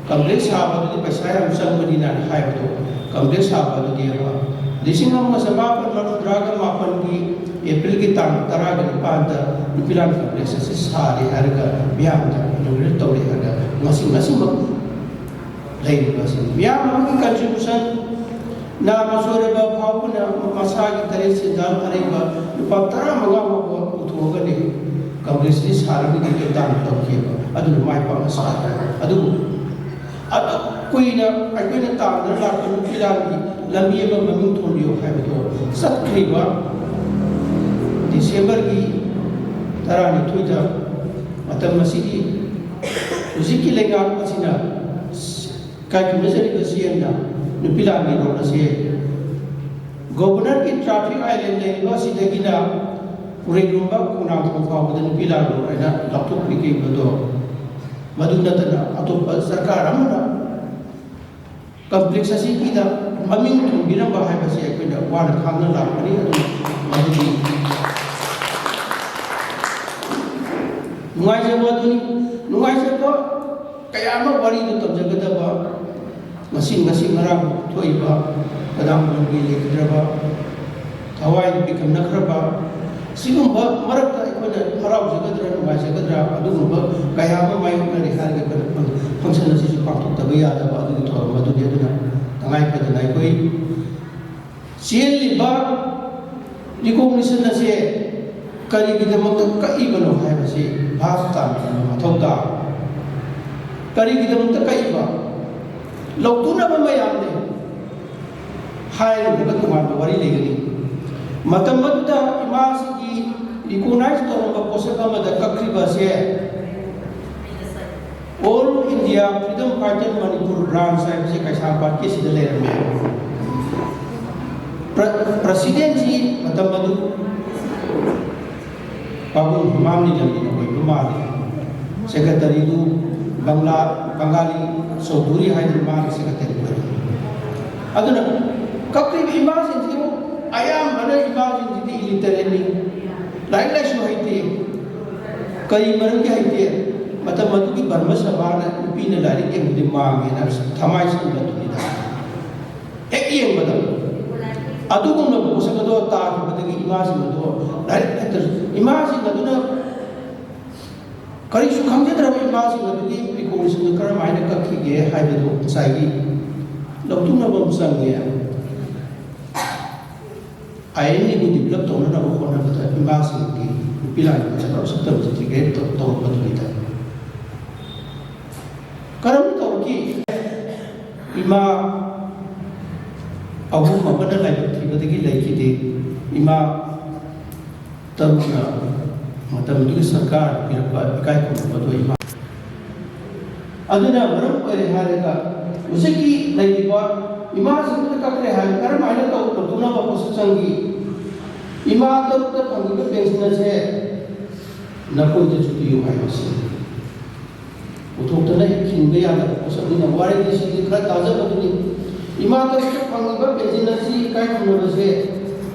ꯀꯝꯄ꯭ꯂꯦꯛꯁ ꯁꯥꯕꯗꯨꯗꯤ ꯄꯩꯁꯥ ꯌꯥꯝ ꯆꯪꯕꯅꯤꯅ ꯍꯥꯏꯕꯗꯣ, ꯀꯝꯄ꯭ꯂꯦꯛꯁ ꯁꯥꯕ ꯑꯗꯨꯗꯤ ꯑꯃ ꯂꯤꯁꯤꯡ ꯑꯃꯒ ꯆꯃꯥꯄꯟ ꯃꯔꯤꯐꯨꯇꯔꯥꯒ ꯃꯥꯄꯟꯒꯤ ꯑꯦꯄ꯭ꯔꯤꯜꯒꯤ ꯇꯥꯡ ꯇꯔꯥꯒ ꯅꯤꯄꯥꯟꯗ ꯅꯨꯄꯤ ꯂꯥꯟ ꯀꯝꯄ꯭ꯂꯦꯛꯁ ꯑꯁꯤ ꯁꯥꯔꯦ ꯍꯥꯏꯔꯒ ꯃꯤꯌꯥꯝꯗ ꯏꯅꯣꯒ꯭ꯔꯦꯠ ꯇꯧꯔꯦ ꯍꯥꯏꯔꯒ ꯉꯁꯤ, ꯉꯁꯤꯃꯛ ꯂꯩꯔꯤꯕ ꯑꯁꯤ ꯃꯤꯌꯥꯝ ꯑꯃꯒꯤ ꯀꯟꯇ꯭ꯔꯤꯕ꯭ꯌꯨꯁꯟ ꯅꯥꯃ ꯁꯣꯏꯔꯕ ꯐꯥꯎꯕꯅ ꯃꯁꯥꯒꯤ ꯇꯔꯦꯠ ꯁꯦꯟꯖꯥꯡ ꯑꯔꯩꯕ ꯂꯨꯄꯥ ꯇꯔꯥꯃꯉꯥ ꯐꯥꯎꯕ ꯄꯨꯊꯣꯛꯑꯒꯅꯤ ꯀꯝꯄ꯭ꯂꯦꯛꯁ ꯑꯁꯤ ꯁꯥꯔꯒꯗꯤ ꯇꯥꯟ ꯇꯧꯈꯤꯕ ꯑꯗꯨꯅ ꯃꯥꯏ ꯄꯥꯛꯅ ꯁꯥꯈ꯭ꯔꯦ꯫ ꯑꯗꯨꯕꯨ ꯑꯗꯨꯛ ꯀꯨꯏꯅ ꯑꯩꯈꯣꯏꯅ ꯇꯥꯟꯗꯨꯅ ꯂꯥꯛꯄ ꯅꯨꯄꯤ ꯂꯥꯟꯒꯤ ꯂꯝꯕꯤ ꯑꯃ ꯃꯃꯤꯡ ꯊꯣꯟꯕꯤꯌꯨ ꯍꯥꯏꯕꯗꯣ ꯆꯠꯈ꯭ꯔꯤꯕ ꯗꯤꯁꯦꯝꯕꯔꯒꯤ ꯇꯔꯥꯅꯤꯊꯣꯏꯗ ꯃꯇꯝ ꯑꯁꯤꯒꯤ ꯍꯧꯖꯤꯛꯀꯤ ꯂꯩꯉꯥꯛ ꯑꯁꯤꯅ ꯀꯥꯏꯀꯨꯅꯖꯔꯤꯕ ꯁꯤ ꯑꯦꯝꯅ ꯅꯨꯄꯤ ꯂꯥꯟꯒꯤ ꯔꯣꯜ ꯑꯁꯤ ꯒꯣꯕꯔꯅꯔꯒꯤ ꯇ꯭ꯔꯥꯐꯤꯛ ꯑꯥꯏꯂꯦꯟ ꯂꯩꯔꯤꯕ ꯑꯁꯤꯗꯒꯤꯅ ꯎꯔꯩꯔꯣꯝꯕ ꯈꯣꯡꯅꯥꯡꯈꯣꯡ ꯐꯥꯎꯕꯗ ꯅꯨꯄꯤ ꯂꯥꯟ ꯔꯣꯜ ꯍꯥꯏꯅ ꯂꯥꯎꯊꯣꯛꯄꯤꯈꯤꯕꯗꯣ, ꯃꯗꯨ ꯅꯠꯇꯅ ꯑꯇꯣꯞꯄ ꯁꯔꯀꯥꯔ ꯑꯃꯅ ꯀꯝꯄ꯭ꯂꯦꯛꯁ ꯑꯁꯤꯒꯤꯗ ꯃꯃꯤꯡ ꯊꯣꯟꯕꯤꯔꯝꯕ ꯍꯥꯏꯕꯁꯤ ꯑꯩꯈꯣꯏꯅ ꯋꯥꯅ ꯈꯥꯡꯅ ꯂꯥꯛꯄꯅꯤ꯫ ꯑꯗꯨꯅ ꯃꯗꯨꯗꯤ ꯅꯨꯡꯉꯥꯏꯖꯕ ꯑꯗꯨꯅꯤ꯫ ꯅꯨꯡꯉꯥꯏꯖꯕ ꯀꯌꯥ ꯑꯃ ꯋꯥꯔꯤꯗꯨ ꯇꯝꯖꯒꯗꯕ, ꯉꯁꯤ, ꯉꯁꯤ ꯉꯔꯥꯡ ꯊꯣꯛꯏꯕ ꯀꯗꯥꯝ ꯂꯝꯒꯤ ꯂꯩꯈꯤꯗ꯭ꯔꯕ, ꯊꯋꯥꯏ ꯄꯤꯈꯝꯅꯈ꯭ꯔꯕ, ꯁꯤꯒꯨꯝꯕ ꯃꯔꯛꯇ ꯑꯩꯈꯣꯏꯅ ꯍꯔꯥꯎꯖꯒꯗ꯭ꯔꯥ, ꯅꯨꯡꯉꯥꯏꯖꯒꯗ꯭ꯔꯥ, ꯑꯗꯨꯒꯨꯝꯕ ꯀꯌꯥ ꯑꯃ ꯃꯥꯌꯣꯛꯅꯔꯤ ꯍꯥꯏꯔꯒ ꯑꯩꯈꯣꯏꯅ ꯐꯪ-, ꯐꯪꯁꯟ ꯑꯁꯤꯁꯨ ꯄꯥꯡꯊꯣꯛꯇꯕ ꯌꯥꯗꯕ ꯑꯗꯨꯒꯤ ꯊꯧꯔꯝ ꯑꯗꯨꯅꯤ꯫ ꯑꯗꯨꯅ ꯇꯉꯥꯏ ꯐꯗꯅ ꯑꯩꯈꯣꯏ ꯆꯦꯜꯂꯤꯕ ꯔꯤꯀꯣꯒꯅꯤꯁꯟ ꯑꯁꯦ ꯀꯔꯤꯒꯤꯗꯃꯛꯇ ꯀꯛꯏꯕꯅꯣ ꯍꯥꯏꯕꯁꯤ ꯚꯥꯞ ꯇꯥꯅ ꯃꯊꯧ ꯇꯥꯕ꯫ ꯀꯔꯤꯒꯤꯗꯃꯛꯇ ꯀꯛꯏꯕ? ꯂꯧꯇꯨꯅꯕ ꯃꯌꯥꯝ ꯂꯩ꯫ ꯍꯥꯏꯔꯨꯔꯒ ꯇꯣꯉꯥꯟꯕ ꯋꯥꯔꯤ ꯂꯩꯒꯅꯤ꯫ ꯃꯇꯝ ꯑꯗꯨꯗ ꯏꯃꯥꯁꯤꯒꯤ ꯔꯤꯀꯣꯒꯅꯥꯏꯖ ꯇꯧꯔꯝꯕ ꯄꯣꯠꯁꯛ ꯑꯃꯗ ꯀꯛꯈ꯭ꯔꯤꯕ ꯑꯁꯦ All India Freedom Fighter Manipur Branch ꯍꯥꯏꯕꯁꯦ ꯀꯩꯁꯥꯝꯄꯥꯠꯀꯤ ꯁꯤꯗ ꯂꯩꯔꯝꯃꯦ꯫ ꯄ꯭ꯔ-, ꯄ꯭ꯔꯁꯤꯗꯦꯟꯁꯤ ꯃꯇꯝ ꯑꯗꯨ ꯄꯥꯕꯨꯡ ꯍꯤꯃꯥꯝꯅꯤ ꯂꯝꯕꯤꯅ ꯑꯣꯏꯕ ꯃꯥꯜꯂꯤ꯫ ꯁꯦꯀ꯭ꯔꯦꯇꯔꯤꯗꯨ ꯕꯪꯂꯥ, ꯕꯪꯒꯥꯂꯤ ꯆꯧꯙꯨꯔꯤ ꯍꯥꯏꯗꯅ ꯃꯥꯒꯤ ꯁꯦꯀ꯭ꯔꯦꯇꯔꯤ ꯑꯣꯏꯔꯝꯃꯤ꯫ ꯑꯗꯨꯅ ꯀꯛꯂꯤꯕ ꯏꯃꯥꯁꯤꯡꯁꯤꯕꯨ ꯑꯌꯥꯝꯕꯅ ꯏꯃꯥꯁꯤꯡꯁꯤꯗꯤ ꯏꯂꯤꯇꯔꯦꯠꯅꯤ, ꯂꯥꯏꯔꯤꯛ ꯂꯥꯏꯁꯨ ꯍꯩꯇꯦ꯫ ꯀꯔꯤ ꯃꯔꯝꯒꯤ ꯍꯩꯇꯦ? ꯃꯇꯝ ꯑꯗꯨꯒꯤ ꯕ꯭ꯔꯍꯃ ꯁꯚꯥꯅ ꯅꯨꯄꯤꯅ ꯂꯥꯏꯔꯤꯛ ꯍꯩꯕꯗꯤ ꯃꯥꯡꯉꯦꯅ ꯊꯃꯥꯏ ꯁꯟꯕꯗꯨꯅꯤꯗ꯫ ꯍꯦꯛ ꯌꯦꯡꯕꯗ ꯑꯗꯨꯒꯨꯝꯂꯕ ꯄꯣꯠꯁꯛ ꯑꯗꯣ ꯇꯥꯈꯤꯕꯗꯒꯤ ꯏꯃꯥꯁꯤꯡ ꯑꯗꯣ ꯂꯥꯏꯔꯤꯛ ꯍꯩꯇ꯭ꯔꯁꯨ, ꯏꯃꯥꯁꯤꯡ ꯑꯗꯨꯅ ꯀꯔꯤꯁꯨ ꯈꯪꯖꯗ꯭ꯔꯕ ꯏꯃꯥꯁꯤꯡ ꯑꯗꯨꯒꯤ ꯔꯤꯀꯣꯒꯅꯤꯁꯟꯗꯨ ꯀꯔꯝ ꯍꯥꯏꯅ ꯀꯛꯈꯤꯒꯦ ꯍꯥꯏꯕꯗꯨ ꯉꯁꯥꯏꯒꯤ ꯂꯧꯊꯣꯛꯅꯕ ꯑꯃ ꯆꯪꯉꯦ꯫ ꯑꯥꯏ ꯑꯦꯟ ꯏꯕꯨ ꯗꯤꯕꯂꯞ ꯇꯧꯅꯅꯕ ꯍꯣꯠꯅꯕꯗ ꯏꯃꯥꯁꯤꯡꯒꯤ ꯅꯨꯄꯤ ꯂꯥꯟꯒꯤ ꯃꯁꯛ ꯃꯁꯛꯇꯕꯁꯤ ꯗꯤꯒ꯭ꯔꯦꯗ ꯇꯧꯔꯛꯄꯗꯨꯅꯤꯗ꯫ ꯀꯔꯝ ꯇꯧꯔꯛꯈꯤ? ꯏꯃꯥ ꯑꯍꯨꯝ ꯑꯃꯅ ꯂꯥꯏꯕꯛ ꯊꯤꯕꯗꯒꯤ ꯂꯩꯈꯤꯗꯦ꯫ ꯏꯃꯥ ꯇꯔꯨꯛꯅ ꯃꯇꯝꯗꯨꯒꯤ ꯁꯔꯀꯥꯔ ꯄꯤꯔꯛꯄ ꯏꯀꯥꯏ ꯈꯨꯝꯅꯕꯗꯣ ꯏꯃꯥ꯫ ꯑꯗꯨꯅ ꯃꯔꯝ ꯑꯣꯏꯔꯦ ꯍꯥꯏꯔꯒ ꯍꯧꯖꯤꯛꯀꯤ ꯂꯩꯔꯤꯕ ꯏꯃꯥꯁꯤꯡꯗꯨꯗ ꯀꯛꯈ꯭ꯔꯦ ꯍꯥꯏꯔꯒ ꯀꯔꯝꯍꯥꯏꯅ ꯇꯧ-, ꯇꯧꯊꯣꯛꯅꯕ ꯄꯣꯠꯁꯛ ꯆꯪꯈꯤ? ꯏꯃꯥ ꯇꯔꯨꯛꯇ ꯐꯪꯉꯤꯕ ꯄꯦꯟꯁꯤꯟ ꯑꯁꯦ ꯅꯈꯣꯏꯗꯁꯨ ꯄꯤꯌꯨ ꯍꯥꯏꯕꯁꯤ ꯄꯨꯊꯣꯛꯇꯅ ꯍꯤꯡꯕ ꯌꯥꯗꯕ ꯄꯣꯠꯁꯛꯅꯤꯅ ꯋꯥꯔꯤꯗꯤ ꯁꯤꯗꯤ ꯈꯔ ꯇꯥꯖꯕꯗꯨꯅꯤ꯫ ꯏꯃꯥ ꯇꯔꯨꯛꯇ ꯐꯪꯉꯤꯕ ꯄꯦꯟꯁꯤꯟ ꯑꯁꯤ ꯏꯀꯥꯏ ꯈꯨꯝꯅꯕꯁꯦ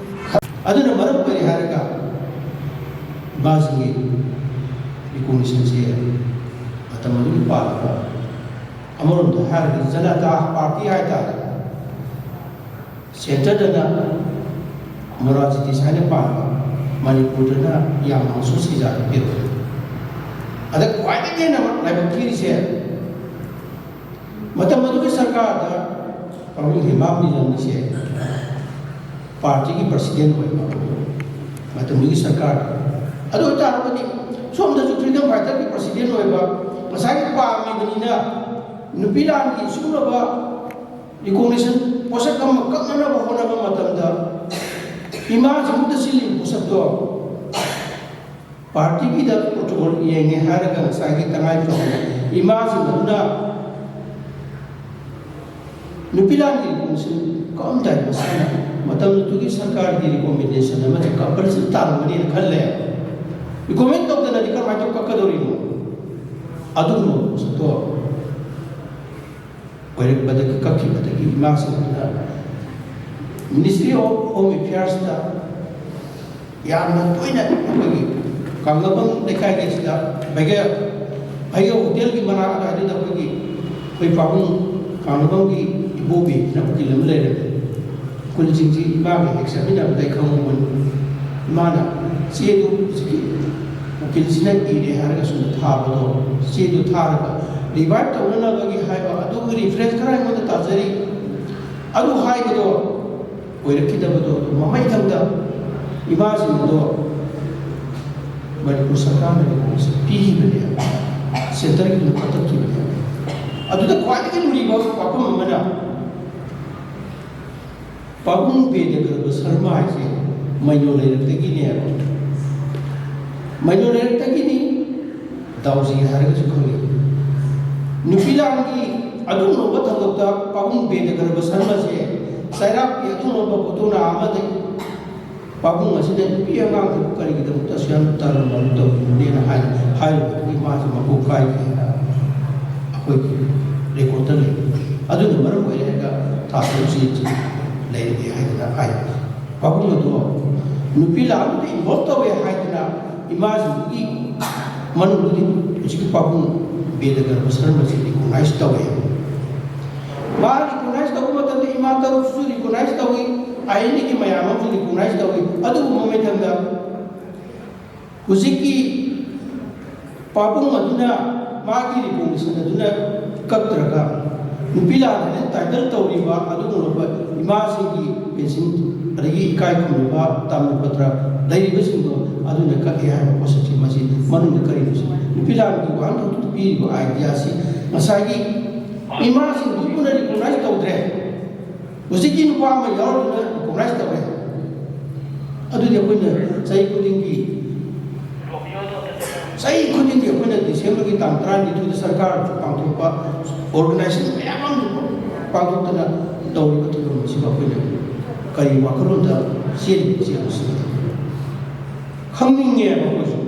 ꯑꯗꯨꯅ ꯃꯔꯝ ꯑꯣꯏꯔꯦ ꯍꯥꯏꯔꯒ ꯏꯃꯥꯁꯤꯡꯒꯤ ꯔꯤꯀꯣꯒꯅꯤꯁꯟꯁꯦ ꯃꯇꯝ ꯑꯗꯨꯒꯤ ꯄꯥꯜꯂꯒ ꯑꯃꯔꯣꯝꯗ ꯍꯥꯏꯔꯒꯗꯤ ꯖꯅꯇꯥ ꯄꯥꯔꯇꯤ ꯍꯥꯏꯇꯥꯔꯦ, ꯁꯦꯟꯇꯔꯗꯅ ꯃꯣꯔꯥꯔꯖꯤ ꯗꯦꯁꯥꯏꯅ ꯄꯥꯟꯕ, ꯃꯅꯤꯄꯨꯔꯗꯅ ꯌꯥꯝ ꯃꯪꯁꯨ ꯁꯤꯖꯥꯗ ꯄꯤꯔꯛꯏ꯫ ꯑꯗ ꯈ꯭ꯋꯥꯏꯗꯒꯤ ꯍꯦꯟꯅ ꯂꯥꯏꯕꯛ ꯊꯤꯔꯤꯁꯦ ꯃꯇꯝ ꯑꯗꯨꯒꯤ ꯁꯔꯀꯥꯔꯗ ꯄꯥꯕꯨꯡ ꯍꯤꯃꯥꯝꯅꯤ ꯂꯝꯕꯤꯁꯦ ꯄꯥꯔꯇꯤꯒꯤ ꯄ꯭ꯔꯁꯤꯗꯦꯟ ꯑꯣꯏꯕ ꯃꯇꯝꯗꯨꯒꯤ ꯁꯔꯀꯥꯔ꯫ ꯑꯗꯨ ꯑꯣꯏꯇꯥꯔꯒꯗꯤ ꯁꯣꯝꯗꯁꯨ ꯐ꯭ꯔꯤꯗꯝ ꯐꯥꯏꯇꯔꯒꯤ ꯄ꯭ꯔꯁꯤꯗꯦꯟ ꯑꯣꯏꯕ ꯉꯁꯥꯏꯒꯤ ꯄꯥꯝꯃꯤꯕꯅꯤꯅ ꯅꯨꯄꯤ ꯂꯥꯟꯒꯤ ꯁꯤꯒꯨꯝꯂꯕ ꯔꯤꯀꯣꯒꯅꯤꯁꯟ ꯄꯣꯠꯁꯛ ꯑꯃ ꯀꯛꯅꯅꯕ ꯍꯣꯠꯅꯕ ꯃꯇꯝꯗ ꯏꯃꯥꯁꯤꯡꯗ ꯁꯤꯜꯂꯤꯕ ꯄꯣꯠꯁꯛꯇꯣ ꯄꯥꯔꯇꯤꯒꯤꯗ ꯄ꯭ꯔꯣꯇꯣꯀꯣꯜ ꯌꯦꯡꯉꯦ ꯍꯥꯏꯔꯒ ꯉꯁꯥꯏꯒꯤ ꯇꯉꯥꯏ ꯐꯗꯕ ꯏꯃꯥꯁꯤꯡ ꯑꯗꯨꯅ ꯅꯨꯄꯤ ꯂꯥꯟꯒꯤ ꯀꯥꯎꯟꯁꯤꯜ ꯀꯛꯑꯝꯗꯥꯏ ꯃꯁꯥꯅ ꯃꯇꯝꯗꯨꯒꯤ ꯁꯔꯀꯥꯔꯒꯤ ꯔꯤꯀꯣꯃꯦꯟꯗꯦꯁꯟ ꯑꯃꯗꯤ ꯀꯝꯄꯜꯁꯔꯤ ꯇꯥꯔꯝꯒꯅꯤꯅ ꯈꯜꯂꯦ꯫ ꯔꯤꯀꯣꯃꯦꯟ ꯇꯧꯗꯅꯗꯤ ꯀꯔꯝꯍꯥꯏꯅ ꯇꯧ ꯀꯛꯀꯗꯧꯔꯤꯅꯣ? ꯑꯗꯨꯒꯨꯝꯕ ꯄꯣꯠꯇꯣ ꯑꯣꯏꯔꯛꯄꯗꯒꯤ ꯀꯛꯈꯤꯕꯗꯒꯤ ꯏꯃꯥꯁꯤꯡ ꯑꯗꯨꯅ Ministry of Home Affairsꯇ ꯌꯥꯝꯅ ꯇꯣꯏꯅ ꯑꯩꯈꯣꯏꯒꯤ ꯀꯪꯂꯥꯕꯝ ꯂꯩꯀꯥꯏꯒꯤ ꯑꯁꯤꯗ ꯚꯩꯒ ꯚꯩꯒ ꯍꯣꯇꯦꯜꯒꯤ ꯃꯅꯥꯛ ꯑꯗꯨꯋꯥꯏꯗꯨꯗ ꯑꯩꯈꯣꯏꯒꯤ ꯑꯩꯈꯣꯏ ꯄꯥꯕꯨꯡ ꯀꯪꯂꯥꯕꯝꯒꯤ ꯏꯕꯣꯕꯤꯅ ꯎꯀꯤꯜ ꯑꯃ ꯂꯩꯔꯦ꯫ ꯎꯀꯤꯜꯁꯤꯡꯁꯤ ꯏꯃꯥꯒ ꯍꯦꯛ ꯆꯠꯃꯤꯟꯅꯕꯗ ꯑꯩ ꯈꯪꯍꯧꯕꯅꯤ꯫ ꯏꯃꯥꯅ ꯆꯦꯗꯨ ꯍꯧꯖꯤꯛꯀꯤ ꯎꯀꯤꯜꯁꯤꯅ ꯏꯔꯦ ꯍꯥꯏꯔꯒ ꯁꯣꯝꯗ ꯊꯥꯕꯗꯣ, ꯆꯦꯗꯨ ꯊꯥꯔꯒ ꯔꯤꯚꯥꯏꯚ ꯇꯧꯅꯅꯕꯒꯤ ꯍꯥꯏꯕ ꯑꯗꯨꯒꯤ ꯔꯤꯐꯔꯦꯟꯁ ꯈꯔ ꯑꯩꯉꯣꯟꯗ ꯇꯥꯖꯔꯤ꯫ ꯑꯗꯨ ꯍꯥꯏꯕꯗꯣ ꯑꯣꯏꯔꯛꯈꯤꯗꯕꯗꯣ ꯃꯃꯩꯊꯪꯗ ꯏꯃꯥꯁꯤꯡꯗꯣ ꯃꯅꯤꯄꯨꯔ ꯁꯔꯀꯥꯔꯅ ꯔꯤꯀꯣꯒꯅꯤꯁꯟ ꯄꯤꯈꯤꯕꯅꯦ, ꯁꯦꯟꯇꯔꯒꯤꯗꯨꯅ ꯀꯛꯊꯠꯈꯤꯕꯅꯦ꯫ ꯑꯗꯨꯗ ꯈ꯭ꯋꯥꯏꯗꯒꯤ ꯂꯨꯔꯤꯕ ꯋꯥꯐꯝ ꯑꯃꯅ ꯄꯥꯕꯨꯡ ꯕꯦꯗꯒꯔꯕ ꯁꯔꯃ ꯍꯥꯏꯁꯦ ꯃꯩꯅꯣ ꯂꯩꯔꯛꯇꯒꯤꯅꯦꯕ꯫ ꯃꯩꯅꯣ ꯂꯩꯔꯛꯇꯒꯤꯅꯤ, ꯗꯥꯎꯖꯤ ꯍꯥꯏꯔꯒꯁꯨ ꯈꯪꯅꯩ꯫ ꯅꯨꯄꯤ ꯂꯥꯟꯒꯤ ꯑꯗꯨꯒꯨꯝꯂꯕ ꯊꯧꯗꯣꯛꯇ ꯄꯥꯕꯨꯡ ꯕꯦꯗꯒꯔꯕ ꯁꯔꯃꯁꯦ ꯆꯩꯔꯥꯛꯀꯤ ꯑꯗꯨꯒꯨꯝꯂꯕ ꯐꯣꯇꯣꯅ ꯑꯃꯗꯒꯤ ꯄꯥꯕꯨꯡ ꯑꯁꯤꯅ ꯅꯨꯄꯤ ꯑꯉꯥꯡꯗꯨꯕꯨ ꯀꯔꯤꯒꯤꯗꯃꯛꯇ ꯑꯁꯨꯛ ꯌꯥꯝꯅ ꯇꯔꯨꯝ ꯃꯔꯨꯝ ꯇꯧꯔꯤꯕꯅꯦꯅ ꯍꯥꯏ-, ꯍꯥꯏꯔꯨꯕꯗꯒꯤ ꯃꯥꯁꯦ ꯃꯀꯣꯛ ꯀꯥꯏꯈꯤ ꯍꯥꯏꯅ ꯑꯩꯈꯣꯏꯒꯤ ꯔꯦꯀꯣꯔꯠꯇ ꯂꯩ꯫ ꯑꯗꯨꯅ ꯃꯔꯝ ꯑꯣꯏꯔꯒ ꯊꯥ ꯇꯔꯨꯛꯁꯤ ꯂꯩꯔꯒꯦ ꯍꯥꯏꯗꯅ ꯍꯥꯏ꯫ ꯄꯥꯕꯨꯡ ꯑꯗꯣ ꯅꯨꯄꯤ ꯂꯥꯟꯗꯨꯗ ꯏꯟꯚꯣꯜꯕ ꯇꯧꯋꯦ ꯍꯥꯏꯗꯅ ꯏꯃꯥꯁꯤꯡꯗꯨꯒꯤ ꯃꯅꯨꯡꯗꯗꯤ ꯍꯧꯖꯤꯛꯀꯤ ꯄꯥꯕꯨꯡ ꯕꯦꯗꯒꯔꯕ ꯁꯔꯃꯁꯤ ꯔꯤꯀꯣꯛꯅꯥꯏꯖ ꯇꯧꯋꯦ꯫ ꯃꯥ ꯔꯤꯀꯣꯛꯅꯥꯏꯖ ꯇꯧꯕ ꯃꯇꯝꯗ ꯏꯃꯥ ꯇꯔꯨꯛꯁꯨ ꯔꯤꯀꯣꯛꯅꯥꯏꯖ ꯇꯧꯏ, ꯑꯥꯏꯟꯒꯤ ꯃꯌꯥꯝ ꯑꯃꯁꯨ ꯔꯤꯀꯣꯛꯅꯥꯏꯖ ꯇꯧꯏ꯫ ꯑꯗꯨꯒꯨꯝꯕ ꯃꯇꯝꯗ ꯍꯧꯖꯤꯛꯀꯤ ꯄꯥꯕꯨꯡ ꯑꯗꯨꯅ ꯃꯥꯒꯤ ꯔꯤꯀꯣꯛꯅꯤꯁꯟ ꯑꯗꯨꯅ ꯀꯛꯇ꯭ꯔꯒ ꯅꯨꯄꯤ ꯂꯥꯟ ꯍꯥꯏꯅ ꯇꯥꯏꯇꯜ ꯇꯧꯔꯤꯕ ꯑꯗꯨꯒꯨꯝꯂꯕ ꯏꯃꯥꯁꯤꯡꯒꯤ ꯄꯦꯟꯁꯤꯟ ꯑꯗꯒꯤ ꯏꯀꯥꯏ ꯈꯨꯝꯅꯕ ꯇꯥꯃꯤꯜ ꯄꯇ꯭ꯔ ꯂꯩꯔꯤꯕꯁꯤꯡꯗꯣ ꯑꯗꯨꯅ ꯀꯛꯑꯦ ꯍꯥꯏꯕ ꯄꯣꯠꯁꯛꯁꯤ ꯃꯁꯤ ꯃꯅꯨꯡꯗ ꯀꯔꯤꯅꯣ ꯁꯤ ꯅꯨꯄꯤ ꯂꯥꯟꯒꯤ ꯋꯥꯍꯟꯊꯣꯛꯇꯨꯗ ꯄꯤꯔꯤꯕ ꯑꯥꯏꯗꯤꯌꯥꯁꯤ ꯉꯁꯥꯏꯒꯤ ꯏꯃꯥꯁꯤꯡꯗꯨ ꯄꯨꯟꯅ ꯔꯤꯀꯣꯛꯅꯥꯏꯖ ꯇꯧꯗ꯭ꯔꯦ꯫ ꯍꯧꯖꯤꯛꯀꯤ ꯅꯨꯄꯥ ꯑꯃ ꯌꯥꯎꯔꯗꯨꯅ ꯔꯤꯀꯣꯛꯅꯥꯏꯖ ꯇꯧꯔꯦ꯫ ꯑꯗꯨꯗꯤ ꯑꯩꯈꯣꯏꯅ ꯆꯍꯤ ꯈꯨꯗꯤꯡꯒꯤ ꯆꯍꯤ ꯈꯨꯗꯤꯡꯒꯤ ꯑꯩꯈꯣꯏꯅ ꯗꯤꯁꯦꯝꯕꯔꯒꯤ ꯇꯥꯡ ꯇꯔꯥꯅꯤꯊꯣꯏꯗ ꯁꯔꯀꯥꯔ ꯄꯥꯡꯊꯣꯛꯄ, ꯑꯣꯔꯒꯅꯥꯏꯖꯦꯁꯟ ꯃꯌꯥꯝ ꯑꯃ ꯄꯥꯡꯊꯣꯛꯇꯅ ꯇꯧꯔꯤꯕ ꯊꯧꯔꯝ ꯑꯁꯤꯕꯨ ꯑꯩꯈꯣꯏꯅ ꯀꯔꯤ ꯋꯥꯈꯜꯂꯣꯟꯗ ꯆꯦꯜꯂꯤꯕꯒꯦ ꯍꯥꯏꯕꯁꯤ ꯈꯪꯅꯤꯡꯉꯦꯕ ꯑꯩꯈꯣꯏꯁꯨ꯫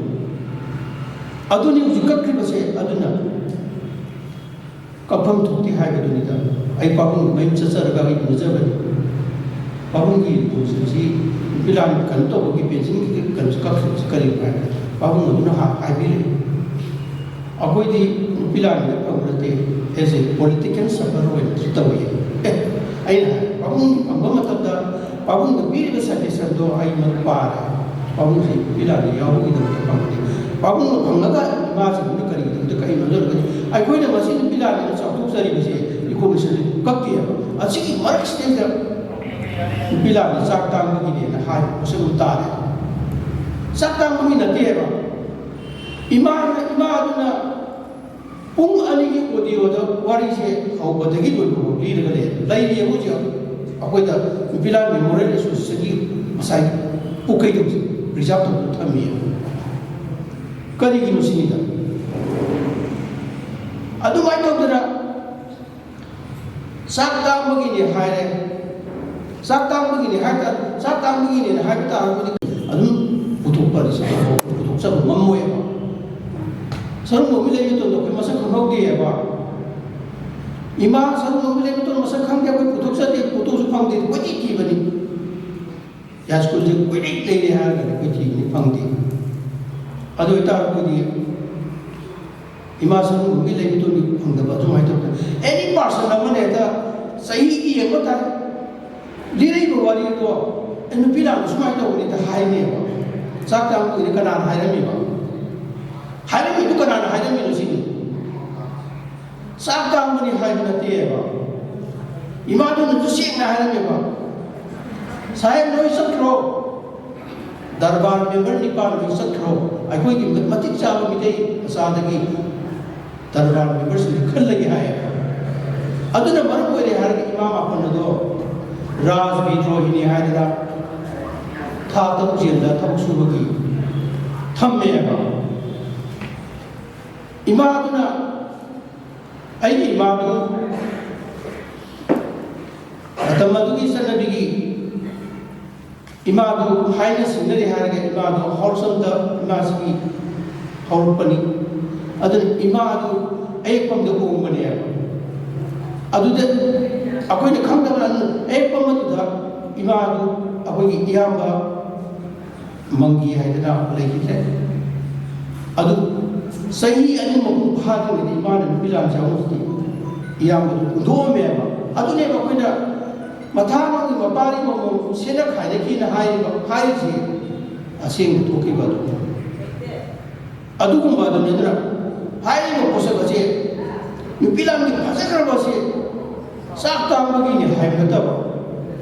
ꯑꯗꯨꯅꯤ ꯍꯧꯖꯤꯛ ꯀꯛꯈ꯭ꯔꯤꯕꯁꯦ꯫ ꯑꯗꯨꯅ ꯀꯛꯐꯝ ꯊꯣꯛꯇꯦ ꯍꯥꯏꯕꯗꯨꯅꯤꯗ꯫ ꯑꯩ ꯄꯥꯕꯨꯡꯒꯤ ꯃꯌꯨꯝ ꯆꯠꯆꯔꯒ ꯑꯩ ꯎꯖꯕꯅꯤ꯫ ꯄꯥꯕꯨꯡꯒꯤ ꯄꯨꯟꯁꯤꯁꯤ ꯅꯨꯄꯤ ꯂꯥꯟ ꯀꯩꯅꯣ ꯇꯧꯕꯒꯤ ꯄꯦꯟꯁꯤꯟꯒꯤ ꯀꯩꯅꯣꯁꯤ ꯀꯛꯈꯤꯕꯁꯤ ꯀꯔꯤꯒꯤꯅꯣ ꯍꯥꯏꯕ ꯄꯥꯕꯨꯡ ꯑꯗꯨꯅ ꯍꯥ-, ꯍꯥꯏꯕꯤꯔꯛꯑꯦ꯫ ꯑꯩꯈꯣꯏꯗꯤ ꯅꯨꯄꯤ ꯂꯥꯟꯒꯤꯗ ꯐꯪꯕ ꯅꯠꯇꯦ, as a political sufferer ꯑꯣꯏꯅ treat ꯇꯧꯏ꯫ ꯑꯦ, ꯑꯩꯅ ꯍꯥꯏ, ꯄꯥꯕꯨꯡꯒꯤ ꯐꯪꯕ ꯃꯇꯝꯗ ꯄꯥꯕꯨꯡꯅ ꯄꯤꯔꯤꯕ suggestion ꯗꯣ ꯑꯩ ꯃꯗꯨ ꯄꯥꯔꯦ꯫ ꯄꯥꯕꯨꯡꯁꯤ ꯅꯨꯄꯤ ꯂꯥꯟꯒꯤ ꯌꯥꯎꯕꯒꯤꯗꯃꯛꯇ ꯐꯪꯕꯅꯤ꯫ ꯄꯥꯕꯨꯡꯅ ꯐꯪꯉꯒ ꯏꯃꯥꯁꯤꯡꯗꯨꯅ ꯀꯔꯤꯒꯤꯗꯃꯛꯇ ꯀꯛꯏꯅꯣ? ꯑꯗꯨ ꯑꯣꯏꯔꯒꯗꯤ ꯑꯩꯈꯣꯏꯅ ꯉꯁꯤ ꯅꯨꯄꯤ ꯂꯥꯟꯒꯤꯗ ꯆꯥꯎꯊꯣꯛꯆꯔꯤꯕꯁꯦ recognition ꯀꯛꯇꯦ ꯍꯥꯏꯕ꯫ ꯑꯁꯤꯒꯤ ꯃꯔꯛꯁꯤꯗꯩꯗ ꯅꯨꯄꯤ ꯂꯥꯟꯒꯤ ꯆꯥꯛ ꯇꯥꯡꯕꯒꯤꯅꯦꯅ ꯍꯥꯏꯕ ꯄꯣꯠꯁꯛ ꯑꯃ ꯇꯥꯔꯦ꯫ ꯆꯥꯛ ꯇꯥꯡꯕꯒꯤ ꯅꯠꯇꯦ ꯍꯥꯏꯕ꯫ ꯏꯃꯥ, ꯏꯃꯥꯗꯨꯅ ꯄꯨꯡ ꯑꯅꯤꯒꯤ audio ꯗ ꯋꯥꯔꯤꯁꯦ ꯍꯧꯕꯗꯒꯤ ꯂꯣꯏꯕꯐꯥꯎ ꯂꯤꯔꯒ ꯂꯩ꯫ ꯂꯩꯔꯤꯌꯦ ꯍꯧꯖꯤꯛ ꯑꯩꯈꯣꯏꯗ ꯅꯨꯄꯤ ꯂꯥꯟ Memorial Association ꯒꯤ ꯉꯁꯥꯏ ꯄꯨꯈꯩꯗꯣ preserve ꯇꯧꯗꯨꯅ ꯊꯝꯃꯤꯌꯦ꯫ ꯀꯔꯤꯒꯤꯅꯣ ꯁꯤꯅꯤꯗ? ꯑꯗꯨꯃꯥꯏꯅ ꯇꯧꯗꯅ ꯆꯥꯛ ꯇꯥꯡꯕꯒꯤꯅꯦ ꯍꯥꯏꯔꯦ꯫ ꯆꯥꯛ ꯇꯥꯡꯕꯒꯤꯅꯦ ꯍꯥꯏ ꯇꯥꯔꯦ꯫ ꯆꯥꯛ ꯇꯥꯡꯕꯒꯤꯅꯦꯅ ꯍꯥꯏꯕ ꯇꯥꯔꯒꯗꯤ ꯑꯗꯨꯝ ꯄꯨꯊꯣꯛꯄ, ꯄꯨꯊꯣꯛꯆꯕ ꯉꯝꯃꯣꯏꯕ꯫ ꯁꯔꯨꯡꯕꯝꯒꯤ ꯂꯩꯃꯇꯣꯟꯗꯣ ꯑꯩꯈꯣꯏ ꯃꯁꯛ ꯈꯪꯍꯧꯗꯦꯕ꯫ ꯏꯃꯥ ꯁꯔꯨꯡꯕꯝꯒꯤ ꯂꯩꯃꯇꯣꯟ ꯃꯁꯛ ꯈꯪꯗꯦ, ꯑꯩꯈꯣꯏ ꯄꯨꯊꯣꯛꯆꯗꯦ, ꯄꯨꯊꯣꯛꯁꯨ ꯐꯪꯗꯦ, ꯀꯣꯏꯊꯤ ꯊꯤꯕꯅꯤ꯫ ꯌꯥꯏꯁ꯭ꯀꯨꯜꯁꯦ ꯀꯣꯏꯂꯩ ꯂꯩꯔꯦ ꯍꯥꯏꯔꯒꯗꯤ ꯑꯩꯈꯣꯏ ꯊꯤꯕꯅꯤ, ꯐꯪꯗꯦ꯫ ꯑꯗꯨ ꯑꯣꯏꯇꯥꯔꯒꯗꯤ ꯏꯃꯥ ꯁꯔꯨꯡꯕꯝꯒꯤ ꯂꯩꯃꯇꯣꯟꯒꯤ ꯐꯪꯗꯕ ꯑꯗꯨꯃꯥꯏꯅ ꯇꯧꯗꯅ any person ꯑꯃꯅ ꯍꯦꯛꯇ ꯆꯍꯤꯒꯤ ꯌꯦꯡꯕ ꯇꯥꯏ꯫ ꯂꯤꯔꯛꯏꯕ ꯋꯥꯔꯤꯗꯣ, "ꯑꯦ, ꯅꯨꯄꯤ ꯂꯥꯟꯗꯣ ꯁꯨꯃꯥꯏꯅ ꯇꯧꯕꯅꯤ" ꯍꯦꯛꯇ ꯍꯥꯏꯅꯦꯕ꯫ ꯆꯥꯛ ꯇꯥꯡꯕꯒꯤꯅꯦ ꯀꯅꯥꯅ ꯍꯥꯏꯔꯝꯃꯤꯕ? ꯍꯥꯏꯔꯝꯃꯤꯗꯨ ꯀꯅꯥꯅ ꯍꯥꯏꯔꯝꯃꯤꯅꯣ ꯁꯤꯅꯤ꯫ ꯆꯥꯛ ꯇꯥꯡꯕꯅꯤ ꯍꯥꯏꯕ ꯅꯠꯇꯦꯕ꯫ ꯏꯃꯥꯗꯨꯅꯁꯨ ꯁꯦꯡꯅ ꯍꯥꯏꯔꯝꯃꯦꯕ, "ꯁꯥꯍꯦꯕ, ꯅꯣꯏ ꯆꯠꯈ꯭ꯔꯣ, ꯗꯔꯕꯥꯔ ꯃꯦꯝꯕꯔ ꯅꯤꯄꯥꯟ ꯅꯣꯏ ꯆꯠꯈ꯭ꯔꯣ, ꯑꯩꯈꯣꯏꯒꯤ ꯃꯇꯤꯛ ꯆꯥꯕ ꯃꯤꯇꯩ ꯃꯆꯥꯗꯒꯤ ꯗꯔꯕꯥꯔ ꯃꯦꯝꯕꯔꯁꯤꯡꯁꯦ ꯈꯜꯂꯒꯦ" ꯍꯥꯏꯌꯦꯕ꯫ ꯑꯗꯨꯅ ꯃꯔꯝ ꯑꯣꯏꯔꯦ ꯍꯥꯏꯔꯒ ꯏꯃꯥ ꯃꯥꯄꯟ ꯑꯗꯣ ꯔꯥꯖꯕꯤꯗ꯭ꯔꯣꯍꯤꯅꯤ ꯍꯥꯏꯗꯅ ꯊꯥ ꯇꯔꯨꯛ ꯖꯦꯜꯗ ꯊꯕꯛ ꯁꯨꯕꯒꯤ ꯊꯝꯃꯦꯕ꯫ ꯏꯃꯥꯗꯨꯅ, ꯑꯩꯒꯤ ꯏꯃꯥꯗꯨ ꯃꯇꯝ ꯑꯗꯨꯒꯤ ꯆꯠꯅꯕꯤꯒꯤ ꯏꯃꯥꯗꯨ ꯍꯥꯏꯅ ꯁꯤꯡꯅꯔꯦ ꯍꯥꯏꯔꯒ ꯏꯃꯥꯗꯨ ꯍꯥꯎꯁ ꯑꯝꯗ ꯏꯃꯥꯁꯤꯒꯤ ꯍꯧꯔꯛꯄꯅꯤ꯫ ꯑꯗꯨꯅ ꯏꯃꯥꯗꯨ ꯑꯌꯦꯛꯄ ꯑꯝꯗ ꯍꯣꯡꯕꯅꯦꯕ꯫ ꯑꯗꯨꯗ ꯑꯩꯈꯣꯏꯅ ꯈꯪꯗꯕ ꯑꯌꯦꯛꯄ ꯑꯃꯗꯨꯗ ꯏꯃꯥꯗꯨ ꯑꯩꯈꯣꯏꯒꯤ ꯏꯌꯥꯝꯕ ꯃꯪꯒꯤ ꯍꯥꯏꯗꯅ ꯂꯩꯈꯤꯗ꯭ꯔꯦ꯫ ꯑꯗꯨ ꯆꯍꯤ ꯑꯅꯤ ꯃꯄꯨꯡ ꯐꯥꯗ꯭ꯔꯤꯉꯩꯗ ꯏꯃꯥꯅ ꯅꯨꯄꯤ ꯂꯥꯟꯁꯦ ꯑꯃꯨꯛꯇꯤ ꯏꯌꯥꯝꯕꯗꯨ ꯍꯨꯟꯗꯣꯛꯑꯝꯃꯦꯕ꯫ ꯑꯗꯨꯅꯦꯕ ꯑꯩꯈꯣꯏꯅ ꯃꯊꯥ ꯃꯪꯒꯤ ꯃꯄꯥꯔꯤ ꯃꯃꯧ ꯁꯦꯠꯅ ꯈꯥꯏꯅꯈꯤꯅ ꯍꯥꯏꯔꯤꯕ, ꯍꯥꯏꯔꯤꯁꯦ ꯑꯁꯦꯡꯕ ꯊꯣꯛꯈꯤꯕ ꯑꯗꯨꯅꯤ꯫ ꯑꯗꯨꯒꯨꯝꯕ ꯑꯗꯨꯅꯤ꯫ ꯑꯗꯨꯅ ꯍꯥꯏꯔꯤꯕ ꯄꯣꯠꯁꯛ ꯑꯁꯤ ꯅꯨꯄꯤ ꯂꯥꯟꯒꯤ ꯐꯖꯈ꯭ꯔꯕ ꯑꯁꯤ ꯆꯥꯛ ꯇꯥꯡꯕꯒꯤꯅꯤ ꯍꯥꯏꯕ ꯅꯠꯇꯕ,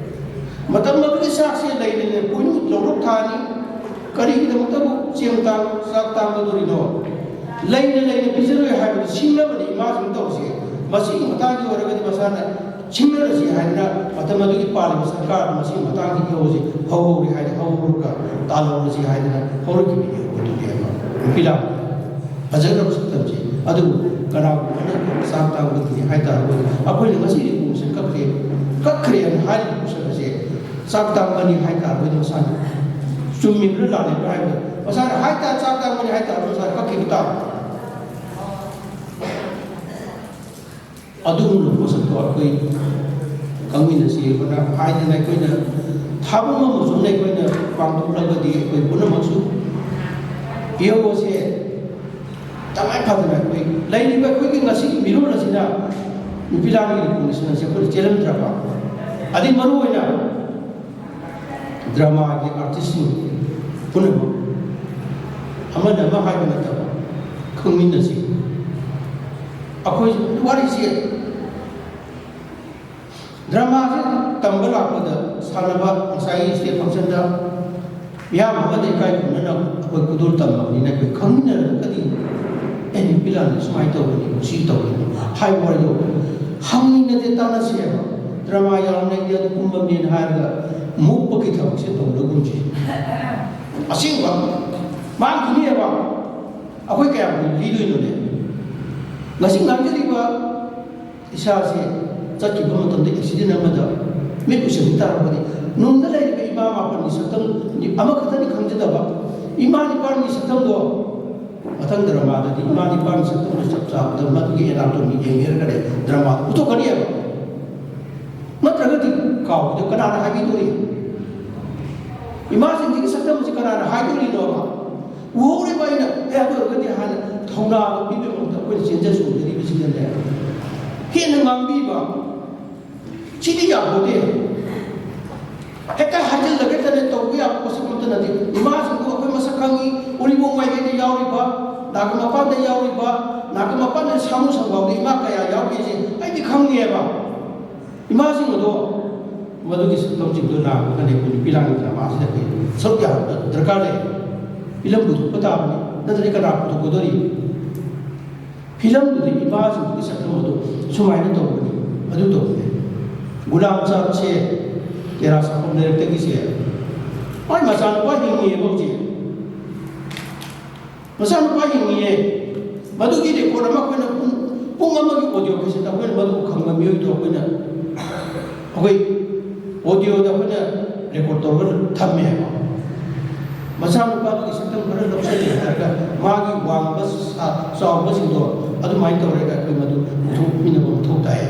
ꯃꯇꯝ ꯑꯗꯨꯒꯤ ꯆꯥꯛꯁꯦ ꯂꯩꯔꯦ, ꯄꯣꯏꯅꯨ ꯂꯧꯔꯛ ꯊꯥꯅꯤ, ꯀꯔꯤꯒꯤꯗꯃꯛꯇꯕꯨ ꯆꯦꯡ ꯇꯥꯡ-, ꯆꯥꯛ ꯇꯥꯡꯒꯗꯧꯔꯤꯅꯣ? ꯂꯩꯅ ꯂꯩꯅ ꯄꯤꯖꯔꯣꯏ ꯍꯥꯏꯕꯗꯨ ꯁꯤꯡꯅꯕꯅꯤ ꯏꯃꯥꯁꯤꯡ ꯇꯧꯔꯤꯁꯦ꯫ ꯃꯁꯤꯒꯤ ꯃꯇꯥꯡꯒꯤ ꯑꯣꯏꯔꯒꯗꯤ ꯃꯁꯥꯅ ꯁꯤꯡꯅꯔꯁꯤ ꯍꯥꯏꯗꯅ ꯃꯇꯝ ꯑꯗꯨꯒꯤ ꯄꯥꯜꯂꯤꯕ ꯁꯔꯀꯥꯔꯅ ꯃꯁꯤꯒꯤ ꯃꯇꯥꯡꯗ ꯏꯍꯧꯁꯦ ꯍꯧꯍꯧꯔꯦ ꯍꯥꯏꯅ ꯍꯧꯍꯧꯔꯒ ꯇꯥꯜꯍꯧꯔꯁꯤ ꯍꯥꯏꯗꯅ ꯍꯧꯔꯛꯈꯤꯕꯅꯤ꯫ ꯑꯗꯨꯗꯤ ꯍꯥꯏꯕ ꯅꯨꯄꯤ ꯂꯥꯛꯄ ꯐꯖꯈ꯭ꯔꯕ ꯁꯛꯇꯝꯁꯦ꯫ ꯑꯗꯨꯕꯨ ꯀꯅꯥꯒꯨꯝꯕꯅ ꯆꯥꯛ ꯇꯥꯡꯕꯒꯤꯅꯤ ꯍꯥꯏ ꯇꯥꯔꯒꯗꯤ ꯑꯩꯈꯣꯏꯅ ꯉꯁꯤꯗꯤ ꯎꯁꯦ ꯀꯛꯈ꯭ꯔꯦ, ꯀꯛꯈ꯭ꯔꯦ ꯍꯥꯏꯅ ꯍꯥꯏꯔꯤꯕ ꯄꯣꯠꯁꯛ ꯑꯁꯦ ꯆꯥꯛ ꯇꯥꯡꯕꯅꯤ ꯍꯥꯏ ꯇꯥꯔꯒꯗꯤ ꯃꯁꯥꯅ ꯆꯨꯝꯃꯤꯕ꯭ꯔꯥ ꯂꯥꯜꯂꯤꯕ꯭ꯔꯥ ꯍꯥꯏꯕꯗꯣ ꯃꯁꯥꯅ ꯍꯥꯏ ꯇꯥꯔ ꯆꯥꯛ ꯇꯥꯡꯕꯅꯤ ꯍꯥꯏ ꯇꯥꯔꯒꯗꯤ ꯃꯁꯥꯅ ꯀꯛꯈꯤꯕ ꯇꯥꯕ꯫ ꯑꯗꯨꯒꯨꯝꯂꯕ ꯄꯣꯠꯁꯛꯇꯣ ꯑꯩꯈꯣꯏ ꯈꯪꯃꯤꯟꯅꯁꯤ꯫ ꯑꯩꯈꯣꯏꯅ ꯍꯥꯏꯗꯅ ꯑꯩꯈꯣꯏꯅ ꯊꯥꯕꯨꯡ ꯑꯃꯁꯨꯝꯅ ꯑꯩꯈꯣꯏꯅ ꯄꯥꯡꯊꯣꯛꯂꯒꯗꯤ ꯑꯩꯈꯣꯏ ꯄꯨꯝꯅꯃꯛꯁꯨ ꯏꯍꯧ ꯑꯁꯦ ꯇꯉꯥꯏ ꯐꯗꯅ ꯑꯩꯈꯣꯏ ꯂꯩꯔꯤꯕ ꯑꯩꯈꯣꯏꯒꯤ ꯉꯁꯤꯒꯤ ꯃꯤꯔꯣꯜ ꯑꯁꯤꯅ ꯅꯨꯄꯤ ꯂꯥꯟꯒꯤ ꯀꯣꯟꯗꯤꯁꯟ ꯑꯁꯤ ꯑꯩꯈꯣꯏꯅ ꯆꯦꯜꯍꯟꯗ꯭ꯔꯕ, ꯑꯗꯩ ꯃꯔꯨꯑꯣꯏꯅ ꯗ꯭ꯔꯃꯥꯒꯤ ꯑꯥꯔꯇꯤꯁꯁꯤꯡ ꯄꯨꯝꯅꯃꯛ ꯑꯃꯅ ꯑꯃ ꯍꯥꯏꯕ ꯅꯠꯇꯕ ꯈꯪꯃꯤꯟꯅꯁꯤ꯫ ꯑꯩꯈꯣꯏ ꯋꯥꯔꯤꯁꯦ ꯗ꯭ꯔꯃꯥꯁꯦ ꯇꯝꯕ ꯂꯥꯛꯄꯗ ꯁꯥꯟꯅꯕ ꯉꯁꯥꯏꯒꯤ ꯁ꯭ꯇꯦꯖ ꯐꯪꯁꯟꯗ ꯃꯤꯌꯥꯝ ꯑꯃꯗ ꯏꯀꯥꯏ ꯈꯨꯝꯅꯅ ꯑꯩꯈꯣꯏ ꯈꯨꯗꯣꯜ ꯇꯝꯃꯕꯅꯤꯅ ꯑꯩꯈꯣꯏ ꯈꯪꯃꯤꯟꯅꯔꯒꯗꯤ ꯑꯦ ꯅꯨꯄꯤ ꯂꯥꯟꯗꯤ ꯁꯨꯃꯥꯏꯅ ꯇꯧꯕꯅꯤ, ꯁꯤ ꯇꯧꯕꯅꯤ ꯍꯥꯏꯕ ꯋꯥꯔꯤꯗꯣ ꯍꯪꯃꯤꯟꯅꯁꯦ, ꯇꯥꯟꯅꯁꯦꯕ꯫ ꯗ꯭ꯔꯃꯥ ꯌꯥꯎꯔꯝꯗ꯭ꯔꯗꯤ ꯑꯗꯨ ꯀꯨꯝꯕꯅꯦꯅ ꯍꯥꯏꯔꯒ ꯃꯨꯛꯄꯒꯤ ꯊꯕꯛꯁꯦ ꯇꯧꯅꯒꯨꯝꯁꯦ꯫ ꯑꯁꯦꯡꯕ ꯃꯥꯡꯈꯤꯅꯦꯕ꯫ ꯑꯩꯈꯣꯏ ꯀꯌꯥꯝ ꯀꯨꯏꯅ ꯂꯤꯗꯣꯏꯅꯣꯅꯦ? ꯉꯁꯤ ꯉꯥꯡꯖꯔꯤꯕ ꯏꯁꯥꯁꯦ ꯆꯠꯈꯤꯕ ꯃꯇꯝꯗ ꯑꯦꯛꯁꯤꯗꯦꯟ ꯑꯃꯗ ꯃꯤꯠ ꯎꯏꯁꯤꯟꯕ ꯇꯥꯔꯕꯗꯤ, ꯅꯨꯡꯗ ꯂꯩꯔꯤꯕ ꯏꯃꯥ ꯃꯥꯄꯟꯒꯤ ꯁꯛꯇꯝ ꯑꯃꯈꯛꯇꯅꯤ ꯈꯪꯖꯗꯕ, ꯏꯃꯥ ꯅꯤꯄꯥꯟꯒꯤ ꯁꯛꯇꯝꯗꯣ ꯃꯊꯪ ꯗ꯭ꯔꯃꯥꯗꯗꯤ ꯏꯃꯥ ꯅꯤꯄꯥꯟꯒꯤ ꯁꯛꯇꯝꯗꯣ ꯆꯞ ꯆꯥꯕꯗ ꯃꯗꯨꯒꯤ ꯑꯦꯅꯥꯇꯣꯃꯤ ꯌꯦꯡꯒꯦꯔꯒꯅꯦ ꯗ꯭ꯔꯃꯥ ꯄꯨꯊꯣꯛꯀꯅꯤꯕ꯫ ꯅꯠꯇ꯭ꯔꯒꯗꯤ ꯀꯥꯎꯕꯗ ꯀꯅꯥꯅ ꯍꯥꯏꯕꯤꯗꯣꯔꯤ? ꯏꯃꯥꯁꯤꯡꯁꯤꯒꯤ ꯁꯛꯇꯝ ꯑꯁꯤ ꯀꯅꯥꯅ ꯍꯥꯏꯗꯣꯔꯤꯅꯣꯕ? ꯎꯍꯧꯔꯤꯕ ꯑꯩꯅ, ꯑꯦ, ꯑꯗꯨ ꯑꯣꯏꯔꯒꯗꯤ ꯍꯥꯟꯅ ꯊꯧꯅꯥꯗꯣ ꯄꯤꯕꯒꯤ ꯃꯍꯨꯠꯇ ꯑꯩꯈꯣꯏꯅ ꯆꯦꯟꯖ ꯆꯣꯡꯖꯔꯤꯕꯁꯤꯗꯅꯦ ꯍꯦꯟꯅ ꯉꯥꯡꯕꯤꯕ, ꯁꯤꯗꯤ ꯌꯥꯄꯣꯠꯇꯦ꯫ ꯍꯦꯛꯇ ꯍꯥꯏꯖꯤꯜꯂꯒ ꯍꯦꯛꯇꯅꯦ ꯇꯧꯕ ꯌꯥꯕ ꯄꯣꯠꯁꯛ ꯑꯃꯠꯇ ꯅꯠꯇꯦ꯫ ꯏꯃꯥꯁꯤꯡꯗꯣ ꯑꯩꯈꯣꯏ ꯃꯁꯛ ꯈꯪꯉꯤ, ꯎꯔꯤꯄꯣꯛ ꯃꯥꯏꯀꯩꯗ ꯌꯥꯎꯔꯤꯕ, ꯅꯥꯒꯥ ꯃꯄꯥꯟꯗ ꯌꯥꯎꯔꯤꯕ, ꯅꯥꯒꯥ ꯃꯄꯥꯟꯗ ꯁꯥꯃꯨ ꯁꯪꯒꯥꯎꯗ ꯏꯃꯥ ꯀꯌꯥ ꯌꯥꯎꯒꯦꯁꯦ ꯑꯩꯗꯤ ꯈꯪꯉꯦꯕ꯫ ꯏꯃꯥꯁꯤꯡ ꯑꯗꯣ ꯃꯗꯨꯒꯤ ꯁꯛꯇꯝꯁꯤꯡꯗꯣ ꯂꯥꯡꯉꯒꯅꯦ ꯑꯩꯈꯣꯏ ꯅꯨꯄꯤ ꯂꯥꯡꯒꯤ ꯗ꯭ꯔꯃꯥꯁꯤꯗ ꯑꯩꯈꯣꯏ ꯁꯔꯨꯛ ꯌꯥꯕ ꯗꯔꯀꯥꯔ ꯂꯩ꯫ ꯐꯤꯂꯝ ꯄꯨꯊꯣꯛꯄ ꯇꯥꯕꯅꯤ, ꯅꯠꯇ꯭ꯔꯗꯤ ꯀꯅꯥ ꯄꯨꯊꯣꯛꯀꯗꯣꯔꯤ? ꯐꯤꯂꯝꯗꯨꯗ ꯏꯃꯥꯁꯤꯡꯗꯨꯒꯤ ꯁꯛꯇꯝ ꯑꯗꯨ ꯁꯨꯃꯥꯏꯅ ꯇꯧꯕꯅꯤ, ꯑꯗꯨ ꯇꯧꯕꯅꯤ꯫ ꯒꯨꯂꯥꯝ ꯆꯥꯟꯁꯦ ꯇꯦꯔꯥ ꯁꯥꯐꯝ ꯂꯩꯔꯛꯇꯒꯤꯁꯦ ꯃꯥꯏ ꯃꯆꯥꯅꯨꯄꯥ ꯍꯤꯡꯉꯤꯑꯕ ꯍꯧꯖꯤꯛ꯫ ꯃꯆꯥꯅꯨꯄꯥ ꯍꯤꯡꯉꯤꯑꯦ꯫ ꯃꯗꯨꯒꯤ ꯔꯦꯀꯣꯔꯠ ꯑꯃ ꯑꯩꯈꯣꯏꯅ ꯄꯨꯡ, ꯄꯨꯡ ꯑꯃꯒꯤ ꯑꯣꯗꯤꯑꯣ ꯀꯦꯁꯦꯠ ꯑꯩꯈꯣꯏꯅ ꯃꯗꯨ ꯈꯪꯕ ꯃꯤꯑꯣꯏꯗꯣ ꯑꯩꯈꯣꯏꯅ, ꯑꯩꯈꯣꯏ ꯑꯣꯗꯤꯑꯣꯗ ꯑꯩꯈꯣꯏꯅ ꯔꯦꯀꯣꯔꯠ ꯇꯧꯔꯒ ꯊꯝꯃꯦ ꯍꯥꯏꯕ꯫ ꯃꯆꯥꯅꯨꯄꯥꯗꯨꯒꯤ ꯁꯛꯇꯝ ꯈꯔ ꯂꯧꯁꯤꯜꯂꯦ ꯍꯥꯏꯔꯒ ꯃꯥꯒꯤ ꯋꯥꯡꯕ ꯁꯥ-, ꯆꯥꯎꯕꯁꯤꯡꯗꯣ ꯑꯗꯨꯃꯥꯏꯅ ꯇꯧꯔꯒ ꯑꯩꯈꯣꯏ ꯃꯗꯨ ꯄꯨꯊꯣꯛꯃꯤꯟꯅꯕ ꯃꯊꯧ ꯇꯥꯏ꯫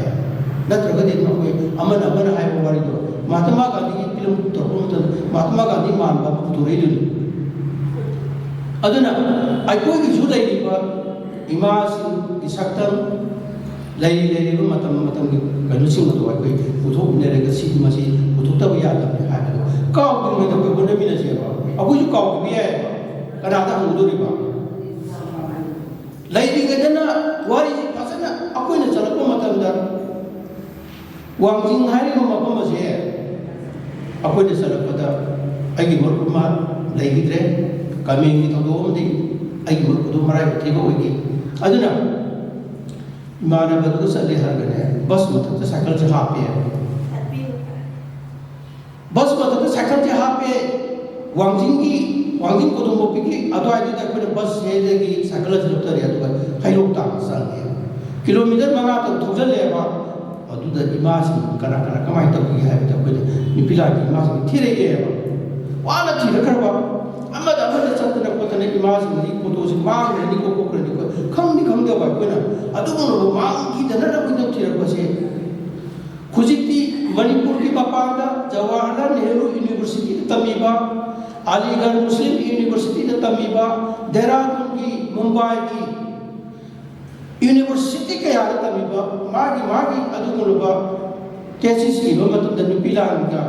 ꯅꯠꯇ꯭ꯔꯒꯗꯤ ꯃꯈꯣꯏ ꯑꯃꯅ ꯑꯃꯅ ꯍꯥꯏꯕ ꯋꯥꯔꯤꯗꯣ ꯃꯍꯥꯇꯃꯥ ꯒꯥꯟꯙꯤꯒꯤ ꯐꯤꯂꯝ ꯇꯧꯔꯛꯄ ꯃꯇꯝꯗ ꯃꯍꯥꯇꯃꯥ ꯒꯥꯟꯙꯤ ꯃꯥꯟꯕ ꯑꯃ ꯄꯨꯊꯣꯔꯛꯏꯗꯨꯅꯤ꯫ ꯑꯗꯨꯅ ꯑꯩꯈꯣꯏꯒꯤꯁꯨ ꯂꯩꯔꯤꯕ ꯏꯃꯥꯁꯤꯡꯒꯤ ꯁꯛꯇꯝ, ꯂꯩꯔꯤ ꯂꯩꯔꯤꯕ ꯃꯇꯝ ꯃꯇꯝꯒꯤ ꯀꯩꯅꯣꯁꯤꯡ ꯑꯗꯨ ꯑꯩꯈꯣꯏ ꯄꯨꯊꯣꯛꯃꯤꯟꯅꯔꯒ ꯁꯤ ꯃꯁꯤ ꯄꯨꯊꯣꯛꯇꯕ ꯌꯥꯗꯕꯅꯤ ꯍꯥꯏꯕꯗꯣ ꯀꯥꯎꯗ꯭ꯔꯤꯉꯩꯗ ꯑꯩꯈꯣꯏ ꯍꯣꯠꯅꯃꯤꯟꯅꯁꯦꯕ꯫ ꯑꯩꯈꯣꯏꯁꯨ ꯀꯥꯎꯈꯤꯕ ꯌꯥꯏꯑꯕ, ꯀꯅꯥꯗ ꯍꯪꯉꯨꯗꯣꯔꯤꯕ? ꯂꯩꯔꯤꯉꯩꯗꯅ ꯋꯥꯔꯤꯁꯤ ꯐꯖꯅ ꯑꯩꯈꯣꯏꯅ ꯆꯠꯂꯛꯄ ꯃꯇꯝꯗ, ꯋꯥꯡꯖꯤꯡ ꯍꯥꯏꯔꯤꯕ ꯃꯐꯝ ꯑꯁꯦ ꯑꯩꯈꯣꯏꯅ ꯆꯠꯂꯛꯄꯗ ꯑꯩꯒꯤ ꯃꯔꯨꯞ ꯑꯃ ꯂꯩꯈꯤꯗ꯭ꯔꯦ, ꯀꯥꯃꯦꯟꯒꯤ ꯊꯧꯗꯣꯛ ꯑꯃꯗꯤ ꯑꯩꯒꯤ ꯃꯔꯨꯞ ꯑꯗꯨ ꯃꯔꯥꯏꯕꯛ ꯊꯤꯕ ꯑꯣꯏꯈꯤ꯫ ꯑꯗꯨꯅ ꯏꯃꯥꯟꯅꯕꯗꯨꯒ ꯆꯠꯂꯦ ꯍꯥꯏꯔꯒꯅꯦ, ꯕꯁ ꯃꯊꯛꯇ ꯁꯥꯏꯀꯜꯁꯦ ꯍꯥꯞꯄꯦ꯫ ꯕꯁ ꯃꯊꯛꯇ ꯁꯥꯏꯀꯜꯁꯦ ꯍꯥꯞꯄꯦ꯫ ꯋꯥꯡꯖꯤꯡꯒꯤ ꯋꯥꯡꯖꯤꯡ ꯀꯣꯗꯣꯝꯕꯣꯛꯄꯤꯒꯤ ꯑꯗꯨꯋꯥꯏꯗꯨꯗ ꯑꯩꯈꯣꯏꯅ ꯕꯁ ꯍꯦꯗꯒꯤ ꯁꯥꯏꯀꯜ ꯑꯁꯤ ꯂꯧꯊꯔꯦ, ꯑꯗꯨꯒ ꯍꯩꯔꯣꯛ ꯇꯥꯟꯅ ꯆꯪꯉꯦ꯫ ꯀꯤꯂꯣꯃꯤꯇꯔ ꯃꯉꯥ ꯇꯔꯨꯛ ꯊꯧꯖꯜꯂꯦꯕ꯫ ꯑꯗꯨꯗ ꯏꯃꯥꯁꯤꯡ ꯀꯅꯥ ꯀꯅꯥ ꯀꯃꯥꯏꯅ ꯇꯧꯈꯤꯒꯦ ꯍꯥꯏꯕꯗ, ꯑꯩꯈꯣꯏꯗ ꯅꯨꯄꯤ ꯂꯥꯟꯒꯤ ꯏꯃꯥꯁꯤꯡ ꯊꯤꯔꯛꯑꯦꯕ꯫ ꯋꯥꯅ ꯊꯤꯔꯛꯈ꯭ꯔꯕ, ꯑꯃꯗ ꯑꯃꯗ ꯆꯠꯇꯅ ꯈꯣꯠꯇꯅ ꯏꯃꯥꯁꯤꯡ ꯑꯁꯤ ꯐꯣꯇꯣꯁꯤ ꯃꯥꯡꯈ꯭ꯔꯅꯤꯀꯣ ꯈꯣꯠꯈ꯭ꯔꯅꯤꯀꯣ ꯈꯪꯗꯤ ꯈꯪꯗꯕ ꯑꯩꯈꯣꯏꯅ꯫ ꯑꯗꯨꯒꯨꯝꯂꯕ ꯃꯥꯡꯈꯤꯗꯅꯕꯒꯤꯗꯃꯛ ꯊꯤꯔꯛꯄꯁꯦ ꯍꯧꯖꯤꯛꯇꯤ ꯃꯅꯤꯄꯨꯔꯒꯤ ꯃꯄꯥꯟꯗ ꯖꯋꯥꯍꯔꯂꯥꯜ ꯅꯦꯍꯔꯨ ꯌꯨꯅꯤꯚꯔꯁꯤꯇꯤꯗ ꯇꯝꯃꯤꯕ, ꯑꯂꯤꯒꯔ ꯃꯨꯁꯂꯤꯝ ꯌꯨꯅꯤꯚꯔꯁꯤꯇꯤꯗ ꯇꯝꯃꯤꯕ, ꯗꯦꯍꯔꯥꯗꯨꯟꯒꯤ, ꯃꯨꯝꯕꯥꯏꯒꯤ ꯌꯨꯅꯤꯚꯔꯁꯤꯇꯤ ꯀꯌꯥꯗ ꯇꯝꯃꯤꯕ, ꯃꯥꯒꯤ ꯃꯥꯒꯤ ꯑꯗꯨꯒꯨꯝꯂꯕ ꯊꯦꯁꯤꯁ ꯏꯕ ꯃꯇꯝꯗ ꯅꯨꯄꯤ ꯂꯥꯟꯒ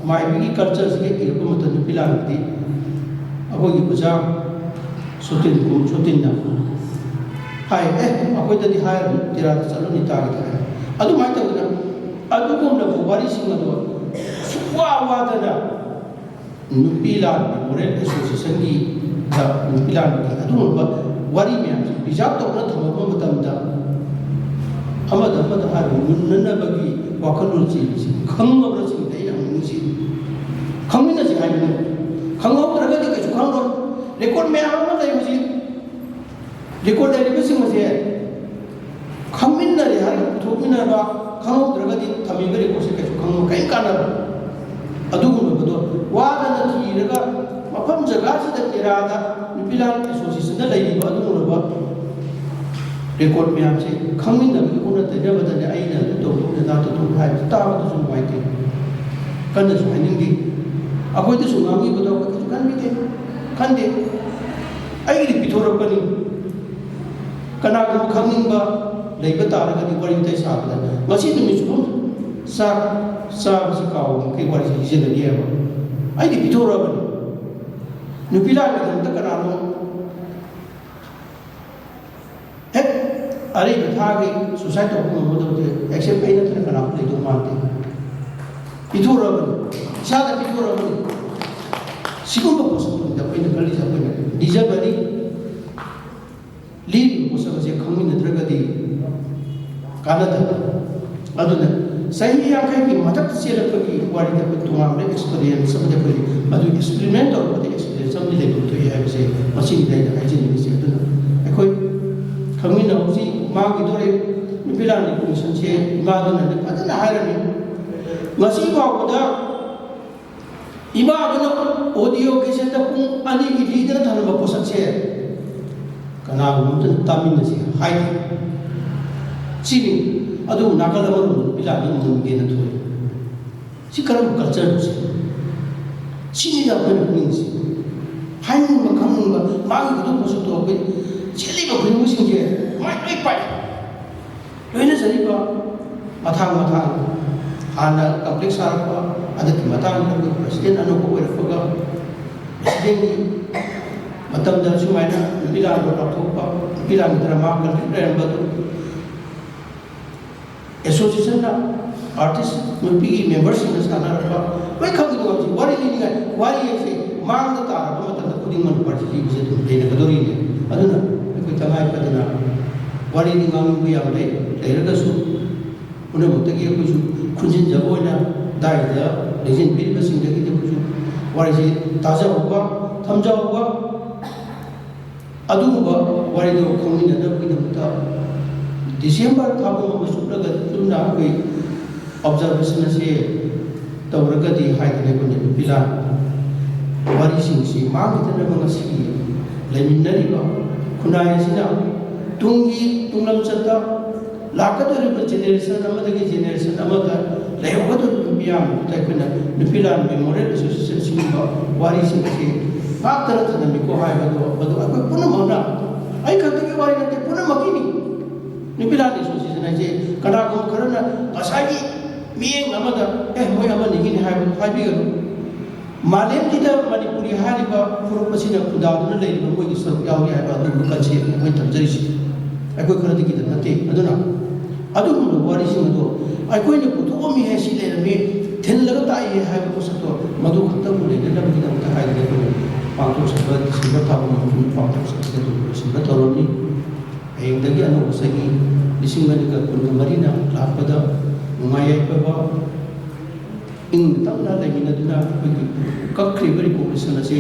ꯃꯥꯏꯕꯤꯒꯤ ꯀꯜꯆꯔꯁꯤꯒ ꯏꯔꯛꯄ ꯃꯇꯝꯗ ꯅꯨꯄꯤ ꯂꯥꯟꯒꯤꯗꯤ ꯑꯩꯈꯣꯏꯒꯤ ꯑꯣꯖꯥ ꯁꯣꯇꯤꯟ ꯀꯨ-, ꯁꯣꯇꯤꯟꯅ ꯍꯥꯏ, "ꯑꯦ, ꯑꯩꯈꯣꯏꯗꯗꯤ ꯍꯥꯏꯔꯅꯨ, ꯇꯦꯔꯥꯗ ꯆꯠꯂꯨꯅꯤ ꯇꯥꯒꯦ" ꯍꯥꯏ꯫ ꯑꯗꯨꯃꯥꯏꯅ ꯇꯧꯗꯅ ꯑꯗꯨꯒꯨꯝꯂꯕ ꯋꯥꯔꯤꯁꯤꯡ ꯑꯗꯣ ꯁꯨꯛꯋꯥ ꯋꯥꯗꯅ ꯅꯨꯄꯤ ꯂꯥꯟꯒꯤ ꯃꯣꯔꯦꯜ ꯑꯦꯁꯣꯁꯤꯌꯦꯁꯟꯒꯤ ꯅꯨꯄꯤ ꯂꯥꯟꯒꯤ ꯑꯗꯨꯒꯨꯝꯂꯕ ꯋꯥꯔꯤ ꯃꯌꯥꯝꯁꯦ ꯄ꯭ꯔꯤꯖꯥꯕ ꯇꯧꯗꯨꯅ ꯊꯝꯃꯛꯄ ꯃꯇꯝꯗ ꯑꯃꯗ ꯑꯃꯗ ꯍꯥꯏꯕ ꯃꯨꯟꯅꯅꯕꯒꯤ ꯋꯥꯈꯜꯂꯣꯟ ꯆꯦꯜꯂꯤꯁꯦ ꯈꯪꯉꯕ꯭ꯔꯥ ꯁꯤꯅꯤ ꯑꯩꯅ ꯍꯪꯅꯤꯡꯉꯤꯁꯤ꯫ ꯈꯪꯃꯤꯟꯅꯁꯤ ꯍꯥꯏꯕꯅꯤ꯫ ꯈꯪꯍꯧꯗ꯭ꯔꯒꯗꯤ ꯀꯩꯁꯨ ꯈꯪꯉꯣꯏ꯫ ꯔꯦꯀꯣꯔꯗ ꯃꯌꯥꯝ ꯑꯃ ꯂꯩ ꯍꯧꯖꯤꯛ꯫ ꯔꯦꯀꯣꯔꯗ ꯂꯩꯔꯤꯕꯁꯤꯡ ꯑꯁꯦ ꯈꯪꯃꯤꯟꯅꯔꯦ ꯍꯥꯏꯔꯒ ꯄꯨꯊꯣꯛꯃꯤꯟꯅꯕ, ꯈꯪꯍꯧꯗ꯭ꯔꯒꯗꯤ ꯊꯝꯃꯤꯕ ꯔꯦꯀꯣꯔꯗꯁꯦ ꯀꯩꯁꯨ ꯈꯪꯉꯣꯏ, ꯀꯔꯤꯝ ꯀꯥꯟꯅꯔꯣꯏ꯫ ꯑꯗꯨꯒꯨꯝꯂꯕꯗꯣ ꯋꯥꯗꯅ ꯊꯤꯔꯒ ꯃꯐꯝ ꯖꯒꯥꯁꯤꯗ ꯇꯦꯔꯥꯗ ꯅꯨꯄꯤ ꯂꯥꯟ ꯑꯦꯁꯣꯁꯤꯌꯦꯁꯟꯗ ꯂꯩꯔꯤꯕ ꯑꯗꯨꯒꯨꯝꯂꯕ ꯔꯦꯀꯣꯔꯗ ꯃꯌꯥꯝꯁꯦ ꯈꯪꯃꯤꯟꯅꯕꯒꯤ ꯑꯣꯟꯅ ꯇꯩꯅꯕꯗꯅꯦ ꯑꯩꯅ ꯑꯗꯨ ꯇꯧꯊꯣꯛ ꯑꯗꯥ ꯇꯧꯊꯣꯛ ꯍꯥꯏꯕꯁꯤ ꯇꯥꯕꯗꯁꯨ ꯅꯨꯡꯉꯥꯏꯇꯦ꯫ ꯀꯟꯅꯁꯨ ꯍꯥꯏꯅꯤꯡꯗꯦ꯫ ꯑꯩꯈꯣꯏꯗꯁꯨ ꯉꯥꯡꯕꯤꯕꯗꯣ ꯑꯩꯈꯣꯏ ꯀꯩꯁꯨ ꯈꯟꯕꯤꯗꯦ, ꯈꯟꯗꯦ꯫ ꯑꯩꯒꯤꯗꯤ ꯄꯤꯊꯣꯔꯛꯄꯅꯤ꯫ ꯀꯅꯥꯒꯨꯝꯕ ꯈꯪꯅꯤꯡꯕ ꯂꯩꯕ ꯇꯥꯔꯒꯗꯤ ꯋꯥꯔꯤ ꯋꯥꯇꯥꯏ ꯁꯥꯕꯗ ꯉꯁꯤ ꯅꯨꯃꯤꯠ ꯆꯨꯞꯄ ꯆꯥꯛ ꯆꯥꯕꯁꯤ ꯀꯥꯎꯕ ꯃꯈꯩ ꯋꯥꯔꯤꯁꯤ ꯂꯤꯖꯒꯅꯤ ꯍꯥꯏꯕ꯫ ꯑꯩꯗꯤ ꯄꯤꯊꯣꯔꯛꯑꯕꯅꯤ꯫ ꯅꯨꯄꯤ ꯂꯥꯟꯒꯤꯗꯃꯛꯇ ꯀꯅꯥꯅꯣ ꯍꯦꯛ ꯑꯔꯩꯕ ꯊꯥꯒꯤ ꯁꯨꯁꯥꯏꯠ ꯇꯧꯕ ꯉꯝꯒꯗꯕꯁꯦ ꯑꯦꯛꯁꯦꯞ ꯑꯩ ꯅꯠꯇꯅ ꯀꯅꯥ ꯂꯩꯗꯧ ꯃꯥꯟꯗꯦ꯫ ꯄꯤꯊꯣꯔꯛꯑꯕꯅꯤ, ꯏꯁꯥꯗ ꯄꯤꯊꯣꯔꯛꯑꯕꯅꯤ꯫ ꯁꯤꯒꯨꯝꯕ ꯄꯣꯠꯁꯛꯇꯨꯅꯤꯗ ꯑꯩꯈꯣꯏꯅ ꯈꯜꯂꯤꯁꯦ꯫ ꯑꯩꯈꯣꯏꯅ ꯂꯤꯖꯕꯅꯤ, ꯂꯤꯔꯤꯕ ꯄꯣꯠꯁꯛ ꯑꯁꯦ ꯈꯪꯃꯤꯟꯅꯗ꯭ꯔꯒꯗꯤ ꯀꯥꯟꯅꯗꯕ꯫ ꯑꯗꯨꯅ ꯆꯍꯤ ꯌꯥꯡꯈꯩꯒꯤ ꯃꯊꯛꯇ ꯆꯦꯜꯂꯛꯄꯒꯤ ꯋꯥꯔꯤꯗ ꯑꯩꯈꯣꯏ ꯇꯣꯉꯥꯟꯕ ꯑꯦꯛꯁꯄꯤꯔꯤꯌꯦꯟꯁ ꯑꯃꯗꯤ ꯑꯩꯈꯣꯏ ꯃꯗꯨ ꯑꯦꯛꯁꯄꯤꯔꯤꯃꯦꯟ ꯇꯧꯔꯛꯄꯗ ꯑꯦꯛꯁꯄꯤꯔꯤꯌꯦꯟꯁ ꯑꯃꯗꯤ ꯂꯩꯐꯝ ꯊꯣꯛꯏ ꯍꯥꯏꯕꯁꯦ ꯃꯁꯤꯅꯤꯗ ꯑꯩꯅ ꯍꯥꯏꯖꯅꯤꯡꯉꯤꯁꯦ꯫ ꯑꯗꯨꯅ ꯑꯩꯈꯣꯏ ꯈꯪꯃꯤꯟꯅꯍꯧꯁꯤ꯫ ꯃꯥꯒꯤꯗꯣꯔꯦ ꯅꯨꯄꯤ ꯂꯥꯟꯒꯤ ꯀꯣꯃꯤꯁꯟꯁꯦ ꯏꯃꯥꯗꯨꯅꯗꯤ ꯐꯖꯅ ꯍꯥꯏꯔꯝꯃꯤ꯫ ꯉꯁꯤ ꯐꯥꯎꯕꯗ ꯏꯃꯥꯗꯨꯅ ꯑꯣꯗꯤꯑꯣ ꯀꯦꯁꯦꯠꯇ ꯄꯨꯡ ꯑꯅꯤꯒꯤ ꯂꯤꯗꯅ ꯊꯝꯂꯝꯕ ꯄꯣꯠꯁꯛꯁꯦ ꯀꯅꯥꯒꯨꯝꯕ ꯑꯃꯇꯅ ꯇꯥꯃꯤꯟꯅꯁꯤ ꯍꯥꯏꯗꯦ꯫ ꯁꯤꯅꯤ꯫ ꯑꯗꯨꯕꯨ ꯅꯥꯀꯜ ꯑꯃꯔꯣꯝꯗ ꯅꯨꯄꯤ ꯂꯥꯟꯅ ꯃꯨꯟꯒꯦꯅ ꯊꯣꯛꯏ꯫ ꯁꯤ ꯀꯔꯝꯕ ꯀꯜꯆꯔꯅꯣ ꯁꯤ? ꯁꯤꯅꯤꯗ ꯑꯩꯈꯣꯏꯅ ꯈꯪꯅꯤꯡꯉꯤꯁꯤ꯫ ꯍꯥꯏꯅꯤꯡꯕ ꯈꯪꯅꯤꯡꯕ ꯃꯥꯒꯤ ꯈꯨꯗꯣꯡ ꯄꯣꯠꯁꯛꯇꯣ ꯑꯩꯈꯣꯏ ꯆꯦꯜꯂꯤꯕ ꯈꯨꯗꯤꯡꯃꯛꯁꯤꯡꯁꯦ ꯃꯥꯏ ꯂꯣꯏ ꯄꯥꯏ꯫ ꯂꯣꯏꯅꯖꯔꯤꯕ ꯃꯊꯥꯡ ꯃꯊꯥꯡ ꯍꯥꯟꯅ ꯀꯝꯄ꯭ꯂꯦꯛꯁ ꯁꯥꯔꯛꯄ, ꯍꯟꯗꯛꯀꯤ ꯃꯇꯥꯡꯗ ꯑꯩꯈꯣꯏ ꯄ꯭ꯔꯁꯤꯗꯦꯟ ꯑꯅꯧꯕ ꯑꯣꯏꯔꯛꯄꯒ ꯄ꯭ꯔꯁꯤꯗꯦꯟꯒꯤ ꯃꯇꯝꯗ ꯁꯨꯃꯥꯏꯅ ꯅꯨꯄꯤ ꯂꯥꯟꯗꯣ ꯂꯥꯎꯊꯣꯛꯄ, ꯅꯨꯄꯤ ꯂꯥꯟꯒꯤ ꯗ꯭ꯔꯃꯥ ꯀꯟꯐ꯭ꯂꯤꯛ ꯂꯩꯔꯝꯕꯗꯨ ꯑꯦꯁꯣꯁꯤꯌꯦꯁꯟꯅ, ꯑꯥꯔꯇꯤꯁ ꯅꯨꯄꯤꯒꯤ ꯃꯦꯝꯕꯔꯁꯤꯡꯅ ꯁꯥꯟꯅꯔꯛꯄ ꯂꯣꯏ ꯈꯪꯉꯤꯗꯣ꯫ ꯍꯧꯖꯤꯛ ꯋꯥꯔꯤ ꯂꯤꯅꯤꯡꯉꯥꯏ, ꯋꯥꯔꯤ ꯑꯁꯤ ꯃꯥꯡꯗ ꯇꯥꯔꯕ ꯃꯇꯝꯗ ꯈꯨꯗꯤꯡꯃꯛ ꯋꯥꯔꯤ ꯂꯤꯕꯁꯦ ꯑꯗꯨꯝ ꯂꯩꯅꯒꯗꯧꯔꯤꯅꯦ꯫ ꯑꯗꯨꯅ ꯑꯩꯈꯣꯏ ꯇꯉꯥꯏ ꯐꯗꯅ ꯋꯥꯔꯤꯗꯤ ꯉꯥꯡꯅꯤꯡꯕ ꯌꯥꯝ ꯂꯩ, ꯂꯩꯔꯒꯁꯨ ꯄꯨꯝꯅꯃꯛꯇꯒꯤ ꯑꯩꯈꯣꯏꯁꯨ ꯈꯨꯟꯖꯤꯟꯖꯕ ꯑꯣꯏꯅ ꯗꯥꯏꯗ ꯂꯦꯡꯁꯤꯟꯕꯤꯔꯤꯕꯁꯤꯡꯗꯒꯤꯗꯤ ꯑꯩꯈꯣꯏꯁꯨ ꯋꯥꯔꯤꯁꯤ ꯇꯥꯖꯍꯧꯕ, ꯊꯝꯖꯍꯧꯕ, ꯑꯗꯨꯒꯨꯝꯕ ꯋꯥꯔꯤꯗꯣ ꯈꯪꯃꯤꯟꯅꯅꯕꯒꯤꯗꯃꯛꯇ ꯗꯤꯁꯦꯝꯕꯔ ꯊꯥ ꯄꯨꯝꯕ ꯑꯃ ꯆꯨꯞꯂꯒ ꯆꯨꯞꯅ ꯑꯩꯈꯣꯏ ꯑꯣꯕꯖꯥꯔꯕꯦꯁꯟ ꯑꯁꯤ ꯇꯧꯔꯒꯗꯤ ꯍꯥꯏꯗꯅ ꯑꯩꯈꯣꯏꯅ ꯅꯨꯄꯤ ꯂꯥꯟ ꯋꯥꯔꯤꯁꯤꯡꯁꯤ ꯃꯥꯡꯈꯤꯗꯅꯕ ꯉꯁꯤꯒꯤ ꯂꯩꯃꯤꯟꯅꯔꯤꯕ ꯈꯨꯟꯅꯥꯏ ꯑꯁꯤꯅ ꯇꯨꯡꯒꯤ ꯇꯨꯡꯂꯝꯆꯠꯇ ꯂꯥꯛꯀꯗꯧꯔꯤꯕ ꯖꯦꯅꯦꯔꯦꯁꯟ ꯑꯃꯗꯒꯤ ꯖꯦꯅꯦꯔꯦꯁꯟ ꯑꯃꯗ ꯂꯩꯍꯧꯒꯗꯧꯔꯤꯕ ꯃꯤꯌꯥꯝꯗꯨꯗ ꯑꯩꯈꯣꯏꯅ ꯅꯨꯄꯤ ꯂꯥꯟ ꯃꯦꯃꯣꯔꯤꯌꯦꯜ ꯑꯦꯁꯣꯁꯤꯌꯦꯁꯟ ꯁꯤꯒꯨꯝꯕ ꯋꯥꯔꯤꯁꯤꯡ ꯑꯁꯤ ꯉꯥꯛꯇꯅ ꯊꯝꯂꯝꯃꯤꯀꯣ ꯍꯥꯏꯕꯗꯣ, ꯃꯗꯨ ꯑꯩꯈꯣꯏ ꯄꯨꯝꯅꯃꯛꯅ, ꯑꯩ ꯈꯛꯇꯒꯤ ꯋꯥꯔꯤ ꯅꯠꯇꯦ, ꯄꯨꯝꯅꯃꯛꯀꯤꯅꯤ꯫ ꯅꯨꯄꯤ ꯂꯥꯟ ꯑꯦꯁꯣꯁꯤꯌꯦꯁꯟ ꯍꯥꯏꯁꯦ ꯀꯅꯥꯒꯨꯝꯕ ꯈꯔꯅ ꯉꯁꯥꯏꯒꯤ ꯃꯤꯠꯌꯦꯡ ꯑꯃꯗ, "ꯑꯦ, ꯃꯣꯏ ꯑꯃꯅꯤꯒꯤꯅꯤ" ꯍꯥꯏꯕ ꯍꯥꯏꯕꯤꯒꯅꯨ꯫ ꯃꯥꯂꯦꯝꯁꯤꯗ ꯃꯅꯤꯄꯨꯔꯤ ꯍꯥꯏꯔꯤꯕ ꯐꯨꯔꯨꯞ ꯑꯁꯤꯅ ꯈꯨꯟꯗꯥꯗꯨꯅ ꯂꯩꯔꯤꯕ ꯃꯣꯏꯒꯤ ꯁꯔꯨꯛ ꯌꯥꯎꯔꯤ ꯍꯥꯏꯕ ꯑꯗꯨꯒꯨꯝꯕ ꯀꯟꯁꯦꯞꯅꯤ ꯑꯩꯈꯣꯏꯅ ꯊꯝꯖꯔꯤꯁꯤ꯫ ꯑꯩꯈꯣꯏ ꯈꯔꯗꯒꯤꯗ ꯅꯠꯇꯦ꯫ ꯑꯗꯨꯅ ꯑꯗꯨꯒꯨꯝꯕ ꯋꯥꯔꯤꯁꯤꯡ ꯑꯗꯣ ꯑꯩꯈꯣꯏꯅ ꯄꯨꯊꯣꯛꯑꯝꯃꯤ ꯍꯥꯏ, ꯁꯤ ꯂꯩꯔꯝꯃꯤ, ꯊꯤꯜꯂꯒ ꯇꯥꯛꯏ ꯍꯥꯏꯕ ꯄꯣꯠꯁꯛꯇꯣ ꯃꯗꯨ ꯈꯛꯇꯕꯨ ꯂꯩꯅꯅꯕꯒꯤꯗꯃꯛꯇ ꯍꯥꯏꯗꯅ ꯑꯩꯈꯣꯏꯅ ꯄꯥꯡꯊꯣꯛꯆꯕ ꯗꯤꯁꯦꯝꯕꯔ ꯊꯥ ꯄꯨꯝꯕ ꯃꯇꯨꯡꯗ ꯄꯥꯡꯊꯣꯛꯆꯕꯁꯦ ꯑꯗꯨꯝ ꯂꯣꯏꯁꯤꯟꯕ ꯇꯧꯔꯝꯃꯤ꯫ ꯍꯌꯦꯡꯗꯒꯤ ꯑꯅꯧꯕ ꯆꯍꯤ ꯂꯤꯁꯤꯡ ꯑꯅꯤꯒ ꯀꯨꯟꯒ ꯃꯔꯤꯅ ꯂꯥꯛꯄꯗ ꯅꯨꯡꯉꯥꯏ ꯌꯥꯏꯐꯕ ꯏꯪꯅ ꯇꯞꯅ ꯂꯩꯃꯤꯟꯅꯗꯨꯅ ꯑꯩꯈꯣꯏꯒꯤ ꯀꯛꯈ꯭ꯔꯤꯕ recognition ꯑꯁꯤ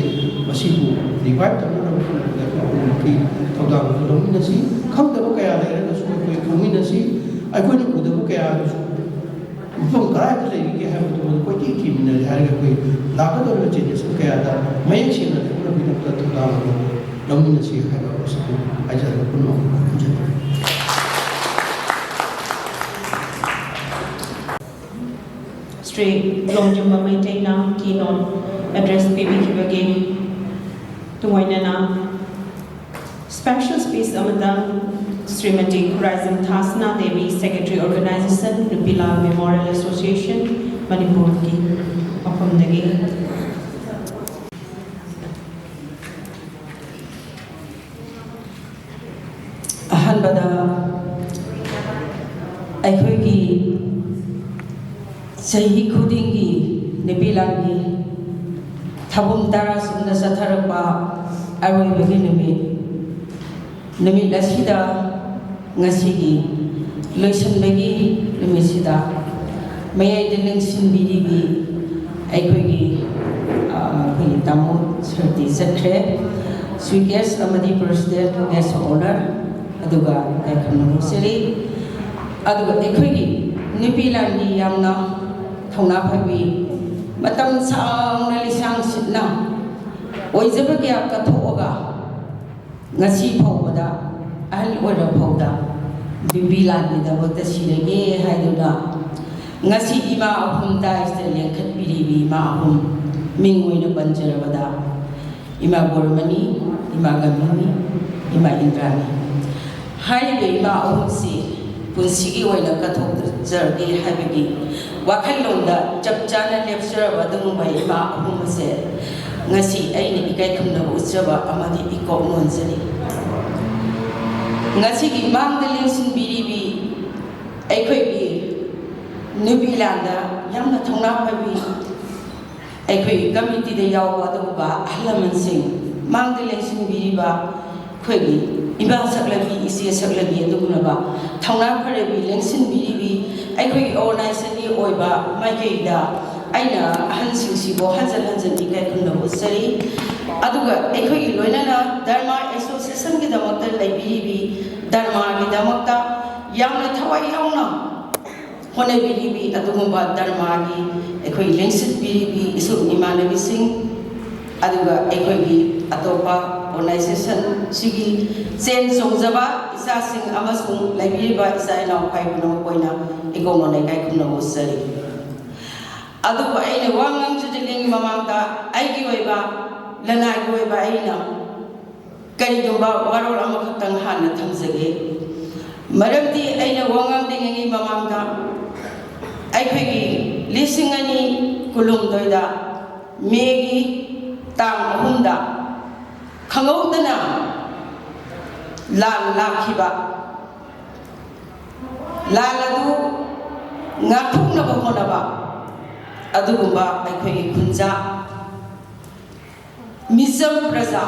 ꯃꯁꯤꯕꯨ revive ꯇꯧꯅꯅꯕ ꯍꯣꯠꯅꯕꯗ ꯑꯩꯈꯣꯏ ꯄꯨꯝꯅꯃꯛꯀꯤ ꯊꯧꯗꯥꯡ ꯑꯗꯨ ꯂꯧꯃꯤꯟꯅꯁꯤ꯫ ꯈꯪꯗꯕ ꯀꯌꯥ ꯂꯩꯔꯒꯁꯨ ꯑꯩꯈꯣꯏ ꯈꯪꯃꯤꯟꯅꯁꯤ꯫ ꯑꯩꯈꯣꯏꯅ ꯎꯗꯕ ꯀꯌꯥ ꯑꯗꯨꯁꯨ ꯃꯐꯝ ꯀꯗꯥꯏꯗ ꯂꯩꯔꯤꯒꯦ ꯍꯥꯏꯕꯗꯨ ꯃꯗꯨ ꯀꯣꯏꯊꯤ ꯊꯤꯃꯤꯟꯅꯔꯦ ꯍꯥꯏꯔꯒ ꯑꯩꯈꯣꯏ ꯂꯥꯛꯀꯗꯧꯔꯤꯕ generation ꯀꯌꯥꯗ ꯃꯌꯦꯛ ꯁꯦꯡꯅ ꯂꯩꯍꯧꯅꯕꯒꯤꯗꯃꯛꯇ ꯊꯧꯗꯥꯡ ꯑꯗꯨ ꯂꯧꯃꯤꯟꯅꯁꯤ ꯍꯥꯏꯕ ꯋꯥꯐꯝꯁꯤꯕꯨ ꯍꯥꯏꯖꯔꯒ ꯄꯨꯝꯅꯃꯛꯄꯨ ꯈꯨꯔꯨꯝꯖꯔꯤ꯫ Shri ꯂꯣꯡꯖꯝꯕ ꯃꯩꯇꯩꯅ keynote address ꯄꯤꯕꯤꯈꯤꯕꯒꯤ ꯇꯨꯡꯑꯣꯏꯅꯅ special speech ꯑꯃꯗ ꯁ꯭ꯔꯤꯃꯇꯤ ꯈꯨꯔꯥꯏꯖꯝ ꯊꯥꯁꯅꯥ ꯗꯦꯕꯤ, Secretary Organization, ꯅꯨꯄꯤ ꯂꯥꯜ Memorial Association, ꯃꯅꯤꯄꯨꯔꯒꯤ ꯃꯐꯝꯗꯒꯤ꯫ ꯑꯍꯥꯟꯕꯗ ꯑꯩꯈꯣꯏꯒꯤ ꯆꯍꯤ ꯈꯨꯗꯤꯡꯒꯤ ꯅꯨꯄꯤ ꯂꯥꯟꯒꯤ ꯊꯧꯔꯝ ꯇꯔꯥ ꯁꯨꯝꯅ ꯆꯠꯊꯔꯛꯄ ꯑꯔꯣꯏꯕꯒꯤ ꯅꯨꯃꯤꯠ, ꯅꯨꯃꯤꯠ ꯑꯁꯤꯗ ꯉꯁꯤꯒꯤ ꯂꯣꯏꯁꯤꯟꯕꯒꯤ ꯅꯨꯃꯤꯠꯁꯤꯗ ꯃꯌꯥꯏꯗ ꯂꯦꯡꯁꯤꯟꯕꯤꯔꯤꯕꯤ ꯑꯩꯈꯣꯏꯒꯤ, ꯑ, ꯑꯩꯈꯣꯏꯒꯤ ꯇꯥꯃꯣ ꯁꯔꯗꯤ ꯆꯠꯈ꯭ꯔꯦ꯫ Chief guest ꯑꯃꯗꯤ President, Guest of Honour, ꯑꯗꯨꯒ ꯌꯥꯏꯐꯅ ꯍꯧꯖꯔꯤ꯫ ꯑꯗꯨꯒ ꯑꯩꯈꯣꯏꯒꯤ ꯅꯨꯄꯤ ꯂꯥꯟꯒꯤ ꯌꯥꯝꯅ ꯊꯧꯅꯥ ꯐꯕꯤ, ꯃꯇꯝ ꯁꯥꯡꯅ ꯂꯤꯁꯥꯡ ꯁꯤꯠꯅ ꯑꯣꯏꯖꯕ ꯀꯌꯥ ꯀꯠꯊꯣꯛꯑꯒ ꯉꯁꯤ ꯐꯥꯎꯕꯗ, ꯑꯍꯜ ꯑꯣꯏꯔ ꯐꯥꯎꯗ ꯅꯨꯄꯤ ꯂꯥꯟꯒꯤꯗꯃꯛꯇ ꯁꯤꯔꯒꯦ ꯍꯥꯏꯗꯨꯅ ꯉꯁꯤ ꯏꯃꯥ ꯑꯍꯨꯝ ꯗꯥꯏꯁꯇ ꯂꯦꯡꯈꯠꯄꯤꯔꯤꯕꯤ ꯏꯃꯥ ꯑꯍꯨꯝ ꯃꯤꯡ ꯑꯣꯏꯅ ꯄꯟꯖꯔꯕꯗ ꯏꯃꯥ ꯕꯣꯔꯃꯅꯤ, ꯏꯃꯥ ꯒꯝꯚꯤꯅꯤ, ꯏꯃꯥ ꯏꯟꯗ꯭ꯔꯥꯅꯤ꯫ ꯍꯥꯏꯔꯤꯕ ꯏꯃꯥ ꯑꯍꯨꯝꯁꯤ ꯄꯨꯟꯁꯤꯒꯤ ꯑꯣꯏꯅ ꯀꯠꯊꯣꯛꯆꯔꯒꯦ ꯍꯥꯏꯕꯒꯤ ꯋꯥꯈꯜꯂꯣꯟꯗ ꯆꯞ ꯆꯥꯅ ꯂꯦꯞꯆꯔꯕ ꯑꯗꯨꯒꯨꯝꯕ ꯏꯃꯥ ꯑꯍꯨꯝ ꯑꯁꯦ ꯉꯁꯤ ꯑꯩꯅ ꯏꯀꯥꯏ ꯈꯨꯝꯅꯕ ꯎꯠꯆꯕ ꯑꯃꯗꯤ ꯏꯀꯣꯛ ꯅꯣꯟꯖꯔꯤ꯫ ꯉꯁꯤꯒꯤ ꯃꯥꯡꯗ ꯂꯦꯡꯁꯤꯟꯕꯤꯔꯤꯕꯤ ꯑꯩꯈꯣꯏꯒꯤ ꯅꯨꯄꯤ ꯂꯥꯟꯗ ꯌꯥꯝꯅ ꯊꯧꯅꯥ ꯐꯕꯤ ꯑꯩꯈꯣꯏꯒꯤ ꯀꯃꯤꯇꯤꯗ ꯌꯥꯎꯕ ꯑꯗꯨꯒꯨꯝꯕ ꯑꯍꯜ ꯂꯃꯟꯁꯤꯡ, ꯃꯥꯡꯗ ꯂꯦꯡꯁꯤꯟꯕꯤꯔꯤꯕ ꯑꯩꯈꯣꯏꯒꯤ ꯏꯃꯥ ꯁꯛꯂꯕꯤ, ꯏꯆꯦ ꯁꯛꯂꯕꯤ, ꯑꯗꯨꯒꯨꯝꯂꯕ ꯊꯧꯅꯥ ꯐꯔꯕꯤ ꯂꯦꯡꯁꯤꯟꯕꯤꯔꯤꯕꯤ ꯑꯩꯈꯣꯏꯒꯤ ꯑꯣꯔꯒꯅꯥꯏꯖꯦꯁꯟꯒꯤ ꯑꯣꯏꯕ ꯃꯥꯏꯀꯩꯗ ꯑꯩꯅ ꯑꯍꯟꯁꯤꯡꯁꯤꯕꯨ ꯍꯟꯖꯟ ꯍꯟꯖꯟ ꯏꯀꯥꯏ ꯈꯨꯝꯅꯕ ꯎꯠꯆꯔꯤ꯫ ꯑꯗꯨꯒ ꯑꯩꯈꯣꯏꯒꯤ ꯂꯣꯏꯅꯅ ꯙꯔꯃ ꯑꯦꯁꯣꯁꯤꯌꯦꯁꯟꯒꯤꯗꯃꯛꯇ ꯂꯩꯕꯤꯔꯤꯕꯤ, ꯙꯔꯃꯒꯤꯗꯃꯛꯇ ꯌꯥꯝꯅ ꯊꯋꯥꯏ ꯌꯥꯎꯅ ꯍꯣꯠꯅꯕꯤꯔꯤꯕꯤ ꯑꯗꯨꯒꯨꯝꯕ ꯙꯔꯃꯒꯤ ꯑꯩꯈꯣꯏ ꯂꯦꯡꯁꯤꯟꯕꯤꯔꯤꯕꯤ ꯏꯁꯨꯡ ꯏꯃꯥꯟꯅꯕꯤꯁꯤꯡ, ꯑꯗꯨꯒ ꯑꯩꯈꯣꯏꯒꯤ ꯑꯇꯣꯞꯄ ꯑꯣꯔꯒꯅꯥꯏꯖꯦꯁꯟꯁꯤꯒꯤ ꯆꯦꯟ ꯆꯣꯡꯖꯕ ꯏꯆꯥꯁꯤꯡ ꯑꯃꯁꯨꯡ ꯂꯩꯕꯤꯔꯤꯕ ꯏꯆꯥ ꯏꯅꯥꯎ ꯈ꯭ꯋꯥꯏ ꯄꯨꯝꯅꯃꯛ ꯑꯣꯏꯅ ꯏꯀꯣꯛ ꯅꯣꯟꯅ ꯏꯀꯥꯏ ꯈꯨꯝꯅꯕ ꯎꯠꯆꯔꯤ꯫ ꯑꯗꯨꯕꯨ ꯑꯩꯅ ꯋꯥ ꯉꯥꯡꯖꯗ꯭ꯔꯤꯉꯩꯒꯤ ꯃꯃꯥꯡꯗ ꯑꯩꯒꯤ ꯑꯣꯏꯕ, ꯂꯅꯥꯏꯒꯤ ꯑꯣꯏꯕ ꯑꯩꯅ ꯀꯔꯤꯒꯨꯝꯕ ꯋꯥꯔꯣꯜ ꯑꯃꯈꯛꯇꯪ ꯍꯥꯟꯅ ꯊꯝꯖꯒꯦ꯫ ꯃꯔꯝꯗꯤ ꯑꯩꯅ ꯋꯥ ꯉꯥꯡꯗ꯭ꯔꯤꯉꯩꯒꯤ ꯃꯃꯥꯡꯗ ꯑꯩꯈꯣꯏꯒꯤ ꯂꯤꯁꯤꯡ ꯑꯅꯤ ꯀꯨꯟꯍꯨꯝꯗꯣꯏꯗ ꯃꯦꯒꯤ ꯇꯥꯡ ꯑꯍꯨꯝꯗ ꯈꯪꯍꯧꯗꯅ ꯂꯥꯟ ꯂꯥꯛꯈꯤꯕ, ꯂꯥꯟ ꯑꯗꯨ ꯉꯥꯛꯊꯣꯛꯅꯕ ꯍꯣꯠꯅꯕ ꯑꯗꯨꯒꯨꯝꯕ ꯑꯩꯈꯣꯏꯒꯤ ꯈꯨꯟꯖꯥ ꯃꯤꯆꯝ ꯄ꯭ꯔꯖꯥ,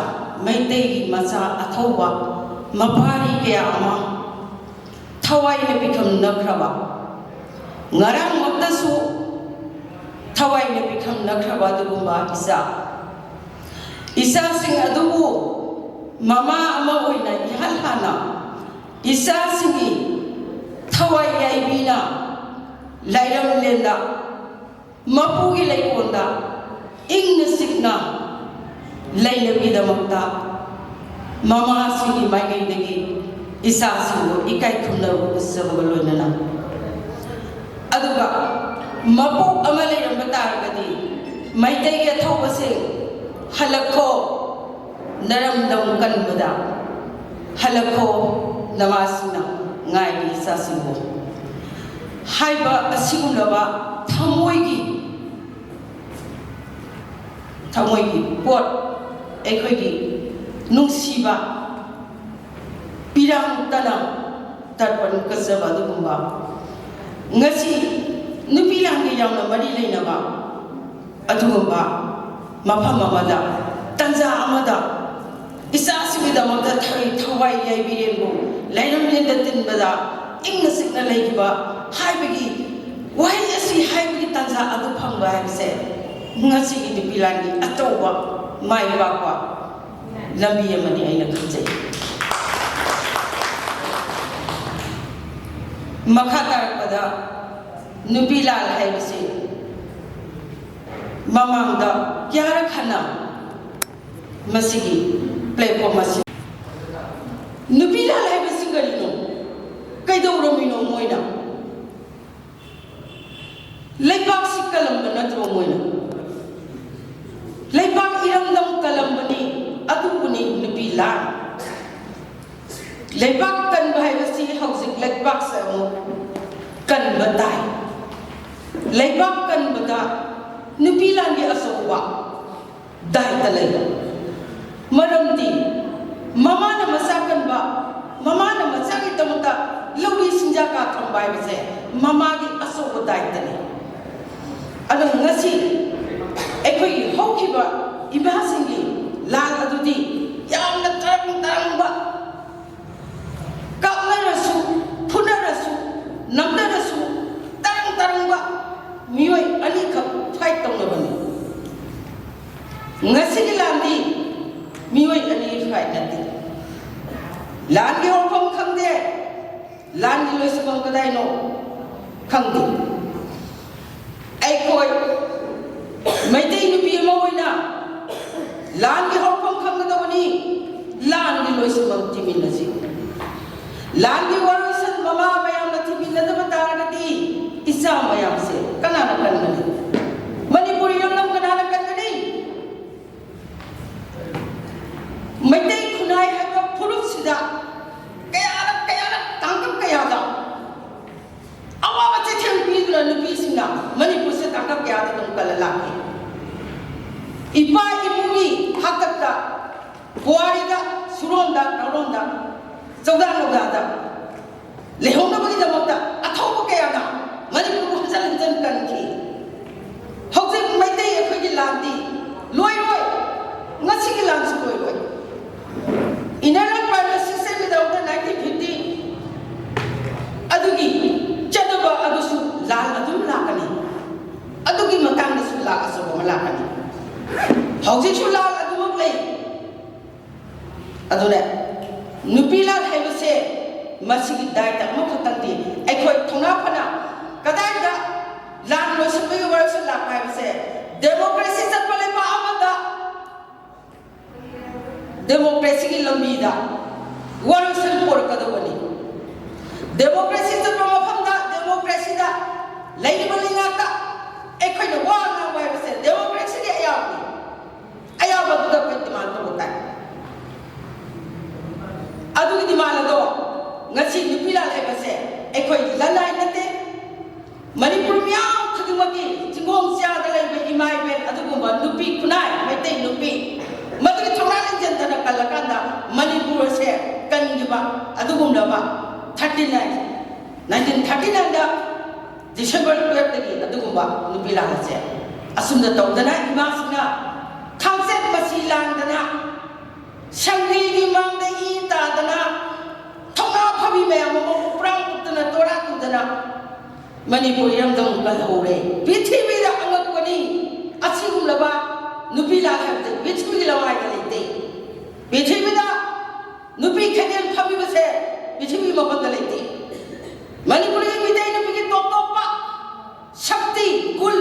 ꯃꯩꯇꯩꯒꯤ ꯃꯆꯥ ꯑꯊꯧꯕ ꯃꯄꯥꯔꯤ ꯀꯌꯥ ꯑꯃ ꯊꯋꯥꯏꯅ ꯄꯤꯈꯝꯅꯈ꯭ꯔꯕ, ꯉꯔꯥꯡꯃꯛꯇꯁꯨ ꯊꯋꯥꯏꯅ ꯄꯤꯈꯝꯅꯈ꯭ꯔꯕ ꯑꯗꯨꯒꯨꯝꯕ ꯏꯆꯥ, ꯏꯆꯥꯁꯤꯡ ꯑꯗꯨꯕꯨ ꯃꯃꯥ ꯑꯃ ꯑꯣꯏꯅ ꯏꯍꯥꯟ ꯍꯥꯟꯅ ꯏꯆꯥꯁꯤꯡꯒꯤ ꯊꯋꯥꯏ ꯌꯥꯏꯕꯤꯅ ꯂꯥꯏꯔꯝꯂꯦꯟꯗ ꯃꯄꯨꯒꯤ ꯂꯩꯀꯣꯜꯗ ꯏꯪꯅ ꯆꯤꯛꯅ ꯂꯩꯅꯕꯒꯤꯗꯃꯛꯇ ꯃꯃꯥꯁꯤꯡꯒꯤ ꯃꯥꯏꯀꯩꯗꯒꯤ ꯏꯆꯥꯁꯤꯡꯕꯨ ꯏꯀꯥꯏ ꯈꯨꯝꯅꯕ ꯎꯠꯆꯕꯒ ꯂꯣꯏꯅꯅ, ꯑꯗꯨꯒ ꯃꯄꯣꯛ ꯑꯃ ꯂꯩꯔꯝꯕ ꯇꯥꯔꯒꯗꯤ ꯃꯩꯇꯩꯒꯤ ꯑꯊꯧꯕꯁꯤꯡ ꯍꯜꯂꯛꯈꯣ, ꯅꯔꯝꯗꯝ ꯀꯟꯕꯗ ꯍꯜꯂꯛꯈꯣ, ꯅꯃꯥꯁꯤꯡꯅ ꯉꯥꯏꯔꯤ ꯏꯆꯥꯁꯤꯡꯕꯨ ꯍꯥꯏꯕ ꯑꯁꯤꯒꯨꯝꯂꯕ ꯊꯃꯣꯏꯒꯤ, ꯊꯃꯣꯏꯒꯤ ꯄꯣꯠ, ꯑꯩꯈꯣꯏꯒꯤ ꯅꯨꯡꯁꯤꯕ ꯄꯤꯔꯥꯡ ꯇꯅ ꯇꯔꯄꯟ ꯀꯠꯆꯕ ꯑꯗꯨꯒꯨꯝꯕ, ꯉꯁꯤ ꯅꯨꯄꯤ ꯂꯥꯟꯒ ꯌꯥꯝꯅ ꯃꯔꯤ ꯂꯩꯅꯕ ꯑꯗꯨꯒꯨꯝꯕ ꯃꯐꯝ ꯑꯃꯗ, ꯇꯟꯖꯥ ꯑꯃꯗ ꯏꯆꯥꯁꯤꯡꯒꯤꯗꯃꯛꯇ ꯊ- ꯊꯋꯥꯏ ꯌꯥꯏꯕꯤꯔꯦꯟꯕꯨ ꯂꯩꯔꯝꯂꯦꯟꯗ ꯇꯤꯟꯕꯗ ꯏꯪꯅ ꯆꯤꯛꯅ ꯂꯩꯈꯤꯕ ꯍꯥꯏꯕꯒꯤ ꯋꯥꯍꯩ ꯑꯁꯤ ꯍꯥꯏꯕꯒꯤ ꯇꯥꯟꯖꯥ ꯑꯗꯨ ꯐꯪꯕ ꯍꯥꯏꯕꯁꯦ ꯉꯁꯤꯒꯤ ꯅꯨꯄꯤ ꯂꯥꯟꯒꯤ ꯑꯆꯧꯕ ꯃꯥꯏ ꯄꯥꯛꯄ ꯂꯝꯕꯤ ꯑꯃꯅꯤ ꯑꯩꯅ ꯈꯟꯖꯩ꯫ ꯃꯈꯥ ꯇꯥꯔꯛꯄꯗ ꯅꯨꯄꯤ ꯂꯥꯟ ꯍꯥꯏꯕꯁꯤ ꯃꯃꯥꯡꯗ ꯀꯌꯥꯔꯛ ꯍꯟꯅ ꯃꯁꯤꯒꯤ platform ꯑꯁꯤ ꯅꯨꯄꯤ ꯂꯥꯟ ꯍꯥꯏꯕꯁꯤ ꯀꯔꯤꯅꯣ? ꯀꯩꯗꯧꯔꯝꯃꯤꯅꯣ ꯃꯣꯏꯅ? ꯂꯩꯕꯥꯛꯁꯤ ꯀꯜꯂꯝꯕ ꯅꯠꯇ꯭ꯔꯣ ꯃꯣꯏꯅ? ꯂꯩꯕꯥꯛ ꯏꯔꯝꯗꯝ ꯀꯜꯂꯝꯕꯅꯤ, ꯑꯗꯨꯕꯨꯅꯤ ꯅꯨꯄꯤ ꯂꯥꯟ꯫ ꯂꯩꯕꯥꯛ ꯀꯟꯕ ꯍꯥꯏꯕꯁꯤ ꯍꯧꯖꯤꯛ ꯂꯩꯕꯥꯛꯁꯦ ꯑꯃꯨꯛ ꯀꯟꯕ ꯇꯥꯏ꯫ ꯂꯩꯕꯥꯛ ꯀꯟꯕꯗ ꯅꯨꯄꯤ ꯂꯥꯟꯒꯤ ꯑꯆꯧꯕ ꯗꯥꯏꯇ ꯂꯩ꯫ ꯃꯔꯝꯗꯤ ꯃꯃꯥꯅ ꯃꯆꯥ ꯀꯟꯕ, ꯃꯃꯥꯅ ꯃꯆꯥꯒꯤꯗꯃꯛꯇ ꯂꯧꯔꯤ ꯆꯤꯟꯖꯥꯛ ꯀꯥ ꯊꯝꯕ ꯍꯥꯏꯕꯁꯦ ꯃꯃꯥꯒꯤ ꯑꯆꯧꯕ ꯗꯥꯏꯇꯅꯤ꯫ ꯑꯗꯣ ꯉꯁꯤ ꯑꯩꯈꯣꯏꯒꯤ ꯍꯧꯈꯤꯕ ꯏꯃꯥꯁꯤꯡꯒꯤ ꯂꯥꯟ ꯑꯗꯨꯗꯤ ꯌꯥꯝꯅ ꯇꯔꯪ ꯇꯔꯪꯕ, ꯀꯥꯞꯅꯔꯁꯨ, ꯐꯨꯅꯔꯁꯨ, ꯅꯝꯅꯔꯁꯨ, ꯇꯔꯪ ꯇꯔꯪꯕ ꯃꯤꯑꯣꯏ ꯑꯅꯤꯈꯛ fight ꯇꯧꯅꯕꯅꯤ꯫ ꯉꯁꯤꯒꯤ ꯂꯥꯟꯗꯤ ꯃꯤꯑꯣꯏ ꯑꯅꯤ fight ꯅꯠꯇꯦ꯫ ꯂꯥꯟꯒꯤ ꯍꯧꯔꯛꯐꯝ ꯈꯪꯗꯦ, ꯂꯥꯟꯒꯤ ꯂꯣꯏꯁꯤꯟꯐꯝ ꯀꯗꯥꯏꯅꯣ ꯈꯪꯗꯦ꯫ ꯑꯩꯈꯣꯏ ꯃꯩꯇꯩ ꯅꯨꯄꯤ ꯑꯃ ꯑꯣꯏꯅ ꯂꯥꯟꯒꯤ ꯍꯧꯔꯛꯐꯝ ꯈꯪꯒꯗꯕꯅꯤ, ꯂꯥꯟꯒꯤ ꯂꯣꯏꯁꯤꯟꯐꯝ ꯊꯤꯃꯤꯟꯅꯁꯤ꯫ ꯂꯥꯟꯒꯤ ꯋꯥꯔꯣꯏꯁꯤꯟ ꯃꯃꯥ ꯃꯌꯥꯝꯅ ꯊꯤꯃꯤꯟꯅꯗꯕ ꯇꯥꯔꯒꯗꯤ ꯏꯆꯥ ꯃꯌꯥꯝꯁꯦ ꯀꯅꯥꯅ ꯀꯟꯒꯅꯤ? ꯃꯅꯤꯄꯨꯔ ꯏꯔꯝꯗꯝ ꯀꯅꯥꯅ ꯀꯟꯒꯅꯤ? ꯃꯩꯇꯩ ꯈꯨꯟꯅꯥꯏ ꯍꯥꯏꯕ ꯐꯨꯔꯨꯞꯁꯤꯗ ꯀꯌꯥꯔꯛ ꯀꯌꯥꯔꯛ ꯇꯥꯡꯀꯛ ꯀꯌꯥꯗ ꯑꯋꯥꯕ ꯆꯩꯊꯦꯡ ꯄꯤꯗꯨꯅ ꯅꯨꯄꯤꯁꯤꯡꯅ ꯃꯅꯤꯄꯨꯔꯁꯦ ꯇꯥꯡꯀꯛ ꯀꯌꯥꯗ ꯑꯗꯨꯝ ꯀꯜꯂ ꯂꯥꯛꯂꯤ꯫ ꯏꯄꯥ ꯏꯄꯨꯒꯤ ꯍꯥꯛꯇꯛꯇ, ꯄꯨꯋꯥꯔꯤꯗ, ꯁꯨꯔꯣꯟꯗ, ꯅꯥꯎꯔꯣꯟꯗ, ꯆꯧꯗꯥ ꯅꯧꯗꯥꯗ ꯂꯩꯍꯧꯅꯕꯒꯤꯗꯃꯛꯇ ꯑꯊꯧꯕ ꯀꯌꯥꯅ ꯃꯅꯤꯄꯨꯔꯕꯨ ꯍꯟꯖꯟ ꯍꯟꯖꯟ ꯀꯟꯈꯤ꯫ ꯍꯧꯖꯤꯛ ꯃꯩꯇꯩ ꯑꯩꯈꯣꯏꯒꯤ ꯂꯥꯟꯗꯤ ꯂꯣꯏꯔꯣꯏ, ꯉꯁꯤꯒꯤ ꯂꯥꯟꯁꯤ ꯂꯣꯏꯔꯣꯏ꯫ ꯍꯧꯖꯤꯛꯁꯨ ꯂꯥꯜ ꯑꯗꯨꯃꯛ ꯂꯩ꯫ ꯑꯗꯨꯅ ꯅꯨꯄꯤ ꯂꯥꯜ ꯍꯥꯏꯕꯁꯦ ꯃꯁꯤꯒꯤ ꯗꯥꯏꯇ ꯑꯃꯈꯛꯇꯪꯗꯤ ꯑꯩꯈꯣꯏ ꯊꯧꯅꯥ ꯐꯅ ꯀꯗꯥꯏꯗ ꯂꯥꯟ ꯂꯣꯏꯁꯤꯟꯕꯒꯤ ꯋꯥꯔꯛꯁꯤꯠ ꯂꯥꯛꯄ ꯍꯥꯏꯕꯁꯦ ꯗꯦꯃꯣꯀ꯭ꯔꯦꯁꯤ ꯆꯠꯄ ꯂꯩꯕꯥꯛ ꯑꯃꯗ ꯗꯦꯃꯣꯀ꯭ꯔꯦꯁꯤꯒꯤ ꯂꯝꯕꯤꯗ ꯋꯥꯔꯛꯁꯤꯠ ꯄꯨꯔꯛꯀꯗꯧꯕꯅꯤ꯫ ꯗꯦꯃꯣꯀ꯭ꯔꯦꯁꯤ ꯆꯠꯄ ꯃꯐꯝꯗ ꯗꯦꯃꯣꯀ꯭ꯔꯦꯁꯤꯗ ꯂꯩꯔꯤꯕ ꯂꯩꯉꯥꯛꯇ ꯑꯩꯈꯣꯏꯅ ꯋꯥ ꯉꯥꯡꯕ ꯍꯥꯏꯕꯁꯦ ꯗꯦꯃꯣꯀ꯭ꯔꯦꯁꯤꯒꯤ ꯑꯌꯥꯕꯅꯤ꯫ ꯑꯌꯥꯕꯗꯨꯗ ꯑꯩꯈꯣꯏ ꯗꯤꯃꯥꯟ ꯇꯧꯕ ꯇꯥꯏ꯫ ꯑꯗꯨꯒꯤ ꯗꯤꯃꯥꯟ ꯑꯗꯣ ꯉꯁꯤ ꯅꯨꯄꯤ ꯂꯥꯜ ꯍꯥꯏꯕꯁꯦ ꯑꯩꯈꯣꯏ ꯂꯅꯥꯏ ꯅꯠꯇꯦ, ꯃꯅꯤꯄꯨꯔ ꯃꯤꯌꯥꯝ ꯈꯨꯗꯤꯡꯃꯛꯀꯤ ꯆꯤꯡꯈꯣꯡ ꯆꯌꯥꯗ ꯂꯩꯕ ꯏꯃꯥ ꯏꯕꯦꯜ ꯑꯗꯨꯒꯨꯝꯕ ꯅꯨꯄꯤ ꯈꯨꯟꯅꯥꯏ, ꯃꯩꯇꯩ ꯅꯨꯄꯤ, ꯃꯗꯨꯒꯤ ꯊꯧꯅꯥ ꯂꯤꯡꯖꯦꯜꯗꯅ ꯀꯜꯂꯀꯥꯟꯗ ꯃꯅꯤꯄꯨꯔ ꯑꯁꯦ ꯀꯟꯈꯤꯕ ꯑꯗꯨꯒꯨꯝꯂꯕ ꯊꯥꯔꯇꯤ ꯅꯥꯏꯟ, ꯅꯥꯏꯟꯇꯤꯟ ꯊꯥꯔꯇꯤ ꯅꯥꯏꯟꯗ ꯗꯤꯁꯦꯝꯕꯔ ꯇꯨꯌꯦꯜꯐꯇꯒꯤ ꯑꯗꯨꯒꯨꯝꯕ ꯅꯨꯄꯤ ꯂꯥꯜ ꯑꯁꯦ ꯑꯁꯨꯝꯅ ꯇꯧꯗꯅ ꯏꯃꯥꯁꯤꯡꯅ ꯊꯥꯡꯆꯦꯠ ꯃꯆꯤ ꯂꯥꯡꯗꯅ ꯁꯪꯒ꯭ꯔꯤꯒꯤ ꯃꯥꯡꯗ ꯏ ꯇꯥꯗꯅ ꯊꯧꯅꯥ ꯐꯕꯤ ꯃꯌꯥꯝ ꯑꯃ ꯎꯄ꯭ꯔꯥꯡ ꯎꯞꯇꯅ ꯇꯣꯔꯥ ꯇꯨꯗꯅ ꯃꯅꯤꯄꯨꯔ ꯏꯔꯝꯗꯝ ꯀꯜꯍꯧꯔꯦ꯫ ꯄ꯭ꯔꯤꯊꯤꯕꯤꯗ ꯑꯉꯛꯄꯅꯤ꯫ ꯑꯁꯤꯒꯨꯝꯂꯕ ꯅꯨꯄꯤ ꯂꯥꯜ ꯍꯥꯏꯕꯁꯦ ꯄ꯭ꯔꯤꯊꯤꯕꯤꯒꯤ ꯂꯋꯥꯏꯗ ꯂꯩꯇꯦ꯫ ꯄ꯭ꯔꯤꯊꯤꯕꯤꯗ ꯅꯨꯄꯤ ꯈꯩꯗꯦꯜ ꯐꯝꯃꯤꯕꯁꯦ ꯄ꯭ꯔꯤꯊꯤꯕꯤ ꯃꯐꯝꯗ ꯂꯩꯇꯦ꯫ ꯃꯅꯤꯄꯨꯔꯒꯤ ꯃꯤꯇꯩ ꯅꯨꯄꯤꯒꯤ ꯇꯣꯞ ꯇꯣꯞꯄ ꯁꯛꯇꯤ, ꯒꯨꯜ,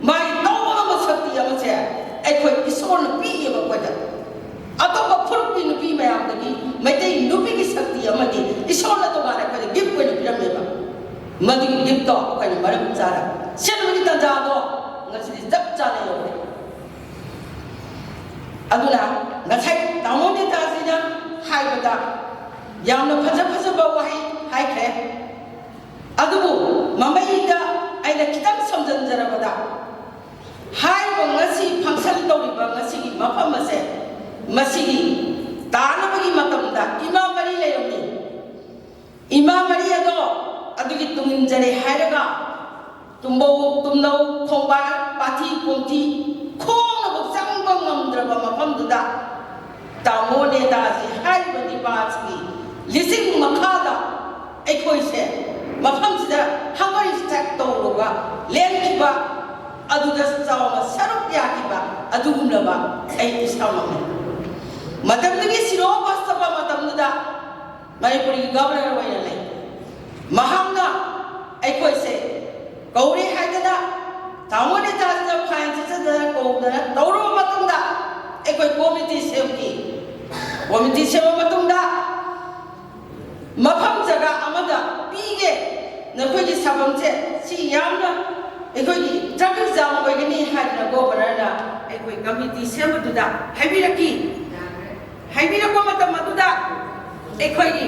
ꯃꯥꯏ ꯇꯧꯕ ꯉꯝꯕ ꯁꯛꯇꯤ ꯑꯃꯁꯦ ꯑꯩꯈꯣꯏ ꯏꯁꯣꯔꯅ ꯄꯤꯌꯦꯕ ꯑꯩꯈꯣꯏꯗ꯫ ꯑꯇꯣꯞꯄ ꯐꯨꯔꯨꯞꯀꯤ ꯅꯨꯄꯤ ꯃꯌꯥꯝꯗꯒꯤ ꯃꯩꯇꯩ ꯅꯨꯄꯤꯒꯤ ꯁꯛꯇꯤ ꯑꯃꯗꯤ ꯏꯁꯣꯔꯅ ꯇꯣꯉꯥꯟꯅ ꯑꯩꯈꯣꯏꯗ ꯒꯤꯐ ꯑꯣꯏꯅ ꯄꯤꯔꯝꯃꯦꯕ꯫ ꯃꯗꯨꯒꯤ ꯒꯤꯐꯇꯣ ꯑꯩꯈꯣꯏꯅ ꯃꯔꯝ ꯆꯥꯅ ꯁꯦꯟꯅꯕꯒꯤ ꯇꯥꯟꯖꯥꯗꯣ ꯉꯁꯤꯗꯤ ꯆꯞ ꯆꯥꯅ ꯌꯧꯔꯦ꯫ ꯑꯗꯨꯅ ꯉꯁꯥꯏ ꯇꯥꯃꯣ ꯅꯦꯇꯥꯖꯤꯅ ꯍꯥꯏꯕꯗ ꯌꯥꯝꯅ ꯐꯖ ꯐꯖꯕ ꯋꯥꯍꯩ ꯍꯥꯏꯈ꯭ꯔꯦ꯫ ꯑꯗꯨꯕꯨ ꯃꯃꯩꯗ ꯑꯩꯅ ꯈꯤꯇꯪ ꯁꯝꯖꯤꯟꯖꯔꯕꯗ, ꯍꯥꯏꯔꯤꯕ ꯉꯁꯤ ꯐꯪꯁꯟ ꯇꯧꯔꯤꯕ ꯉꯁꯤꯒꯤ ꯃꯐꯝ ꯑꯁꯦ, ꯃꯁꯤꯒꯤ ꯇꯥꯅꯕꯒꯤ ꯃꯇꯝꯗ ꯏꯃꯥ ꯃꯔꯤ ꯂꯩꯔꯝꯃꯤ꯫ ꯏꯃꯥ ꯃꯔꯤ ꯑꯗꯣ ꯑꯗꯨꯒꯤ ꯇꯨꯡ ꯏꯟꯖꯔꯦ ꯍꯥꯏꯔꯒ ꯇꯨꯝꯕꯧ, ꯇꯨꯝꯅꯧ, ꯈꯣꯡꯕꯥꯟ, ꯄꯥꯊꯤ, ꯀꯣꯝꯊꯤ, ꯈꯣꯡꯅꯐꯥꯎ ꯆꯪꯕ ꯉꯝꯗ꯭ꯔꯕ ꯃꯐꯝꯗꯨꯗ ꯇꯥꯃꯣ ꯅꯦꯇꯥꯖꯤ ꯍꯥꯏꯔꯤꯕ ꯅꯤꯄꯥꯁꯤꯒꯤ ꯂꯤꯆꯤꯡ ꯃꯈꯥꯗ ꯑꯩꯈꯣꯏꯁꯦ ꯃꯐꯝꯁꯤꯗ hunger strike ꯇꯧꯔꯒ ꯂꯦꯟꯈꯤꯕ ꯑꯗꯨꯗꯁꯨ ꯆꯥꯎꯅ ꯁꯔꯨꯛ ꯌꯥꯈꯤꯕ ꯑꯗꯨꯒꯨꯝꯂꯕ ꯑꯩ ꯏꯁꯥꯃꯛꯅꯤ꯫ ꯃꯇꯝꯗꯨꯒꯤ ꯁꯤꯔꯣ ꯄꯥꯁꯇꯕ ꯃꯇꯝꯗꯨꯗ ꯃꯅꯤꯄꯨꯔꯒꯤ ꯒꯕꯔꯅꯔ ꯑꯣꯏꯅ ꯂꯩ꯫ ꯃꯍꯥꯛꯅ ꯑꯩꯈꯣꯏꯁꯦ ꯀꯧꯔꯦ ꯍꯥꯏꯗꯅ ꯇꯥꯃꯣ ꯅꯦꯇꯥꯖꯤꯅ ꯐꯥꯏꯟ ꯆꯠꯆꯗꯅ ꯀꯧꯗꯅ ꯇꯧꯔꯕ ꯃꯇꯨꯡꯗ ꯑꯩꯈꯣꯏ ꯀꯣꯃꯤꯇꯤ ꯁꯦꯝꯈꯤ꯫ ꯀꯣꯃꯤꯇꯤ ꯁꯦꯝꯕ ꯃꯇꯨꯡꯗ ꯃꯐꯝ ꯖꯒꯥ ꯑꯃꯗ ꯄꯤꯒꯦ, ꯅꯈꯣꯏꯒꯤ ꯁꯥꯐꯝꯁꯦ ꯁꯤ ꯌꯥꯝꯅ ꯑꯩꯈꯣꯏꯒꯤ ꯇ꯭ꯔꯥꯐꯤꯛ ꯖꯥꯝ ꯑꯣꯏꯒꯅꯤ ꯍꯥꯏꯗꯅ ꯒꯣꯕꯔꯅꯔꯅ ꯑꯩꯈꯣꯏ ꯀꯃꯤꯇꯤ ꯁꯦꯝꯕꯗꯨꯗ ꯍꯥꯏꯕꯤꯔꯛꯈꯤ꯫ ꯍꯥꯏꯕꯤꯔꯛꯄ ꯃꯇꯝ ꯑꯗꯨꯗ ꯑꯩꯈꯣꯏꯒꯤ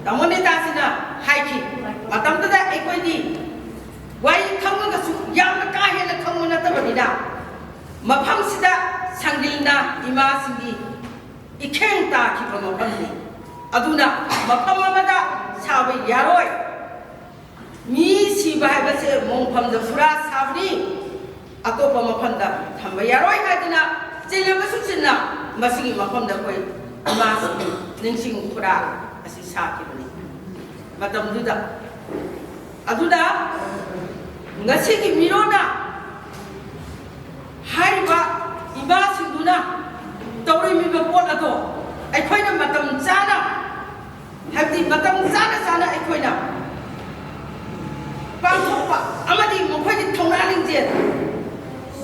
ꯇꯥꯃꯣ ꯅꯦꯇꯥꯁꯤꯅ ꯍꯥꯏꯈꯤ, ꯃꯇꯝꯗꯨꯗ ꯑꯩꯈꯣꯏꯗꯤ ꯋꯥꯔꯤ ꯈꯪꯉꯒꯁꯨ ꯌꯥꯝꯅ ꯀꯥ ꯍꯦꯟꯅ ꯈꯪꯕ ꯅꯠꯇꯕꯅꯤꯅ ꯃꯐꯝꯁꯤꯗ ꯁꯪꯒꯤꯜꯅ ꯏꯃꯥꯁꯤꯡꯒꯤ ꯏꯈꯦꯡ ꯇꯥꯈꯤꯕ ꯃꯐꯝꯅꯤ꯫ ꯑꯗꯨꯅ ꯃꯐꯝ ꯑꯃꯗ ꯁꯥꯕ ꯌꯥꯔꯣꯏ꯫ ꯃꯤ ꯁꯤꯕ ꯍꯥꯏꯕꯁꯦ ꯃꯣꯡꯐꯝꯗ ꯐꯨꯔꯥ ꯁꯥꯕꯅꯤ, ꯑꯇꯣꯞꯄ ꯃꯐꯝꯗ ꯊꯝꯕ ꯌꯥꯔꯣꯏ ꯍꯥꯏꯗꯨꯅ ꯆꯤꯜꯂꯕꯁꯨ ꯆꯤꯟꯅ ꯃꯁꯤꯒꯤ ꯃꯐꯝꯗ ꯑꯩꯈꯣꯏ ꯏꯃꯥꯁꯤꯡꯒꯤ ꯅꯤꯡꯁꯤꯡ ꯈꯨꯔꯥ ꯑꯁꯤ ꯁꯥꯈꯤꯕꯅꯤ꯫ ꯃꯇꯝꯗꯨꯗ ꯑꯗꯨꯅ ꯉꯁꯤꯒꯤ ꯃꯤꯔꯣꯟꯅ ꯍꯥꯏꯔꯤꯕ ꯏꯃꯥꯁꯤꯡꯗꯨꯅ ꯇꯧꯔꯝꯃꯤꯕ ꯄꯣꯠ ꯑꯗꯣ ꯑꯩꯈꯣꯏꯅ ꯃꯇꯝ ꯆꯥꯅ, ꯍꯥꯏꯕꯗꯤ ꯃꯇꯝ ꯆꯥꯅ ꯆꯥꯅ ꯑꯩꯈꯣꯏꯅ ꯄꯥꯡꯊꯣꯛꯄ ꯑꯃꯗꯤ ꯃꯈꯣꯏꯒꯤ ꯊꯧꯅꯥ ꯂꯤꯡꯖꯦꯜ,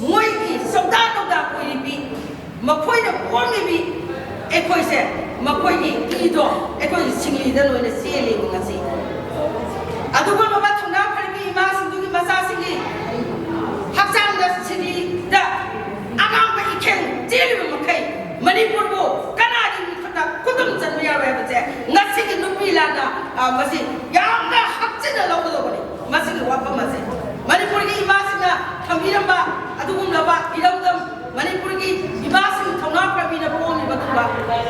ꯃꯣꯏꯒꯤ ꯆꯧꯗꯥ ꯇꯧꯗꯥ ꯑꯣꯏꯔꯤꯕꯤ, ꯃꯈꯣꯏꯅ ꯄꯣꯛꯂꯤꯕꯤ ꯑꯩꯈꯣꯏꯁꯦ, ꯃꯈꯣꯏꯒꯤ ꯏꯗꯣ ꯑꯩꯈꯣꯏꯒꯤ ꯁꯤꯡꯂꯤꯗ ꯂꯣꯏꯅ ꯆꯦꯜꯂꯤꯕ ꯉꯁꯤ꯫ ꯑꯗꯨꯒꯨꯝꯂꯕ ꯊꯧꯅꯥ ꯐꯔꯤꯕꯤ ꯏꯃꯥꯁꯤꯡꯗꯨꯒꯤ ꯃꯆꯥꯁꯤꯡꯒꯤ ꯍꯛꯆꯥꯡꯗ ꯁꯤꯡꯂꯤꯗ ꯑꯉꯥꯡꯕ ꯏꯈꯦꯡ ꯆꯦꯜꯂꯤꯕ ꯃꯈꯩ ꯃꯅꯤꯄꯨꯔꯕꯨ ꯀꯅꯥꯒꯤ ꯃꯤꯈꯨꯠꯇ ꯈꯨꯗꯨꯝ ꯆꯟꯕ ꯌꯥꯔꯣꯏ ꯍꯥꯏꯕꯁꯦ ꯉꯁꯤꯒꯤ ꯅꯨꯄꯤ ꯂꯥꯟꯅ, ꯑ, ꯃꯁꯤ ꯌꯥꯝꯅ ꯍꯛꯆꯤꯟꯅ ꯂꯧꯒꯗꯧꯕꯅꯤ꯫ ꯃꯁꯤꯒꯤ ꯋꯥꯐꯝ ꯑꯁꯦ ꯃꯅꯤꯄꯨꯔꯒꯤ ꯏꯃꯥꯁꯤꯡꯅ ꯊꯝꯕꯤꯔꯝꯕ ꯑꯗꯨꯒꯨꯝꯂꯕ ꯏꯔꯝꯗꯝ, ꯃꯅꯤꯄꯨꯔꯒꯤ ꯏꯃꯥꯁꯤꯡ ꯊꯧꯅꯥ ꯐꯕꯤꯅ ꯄꯣꯛꯂꯤꯕ ꯑꯗꯨꯒꯨꯝꯕ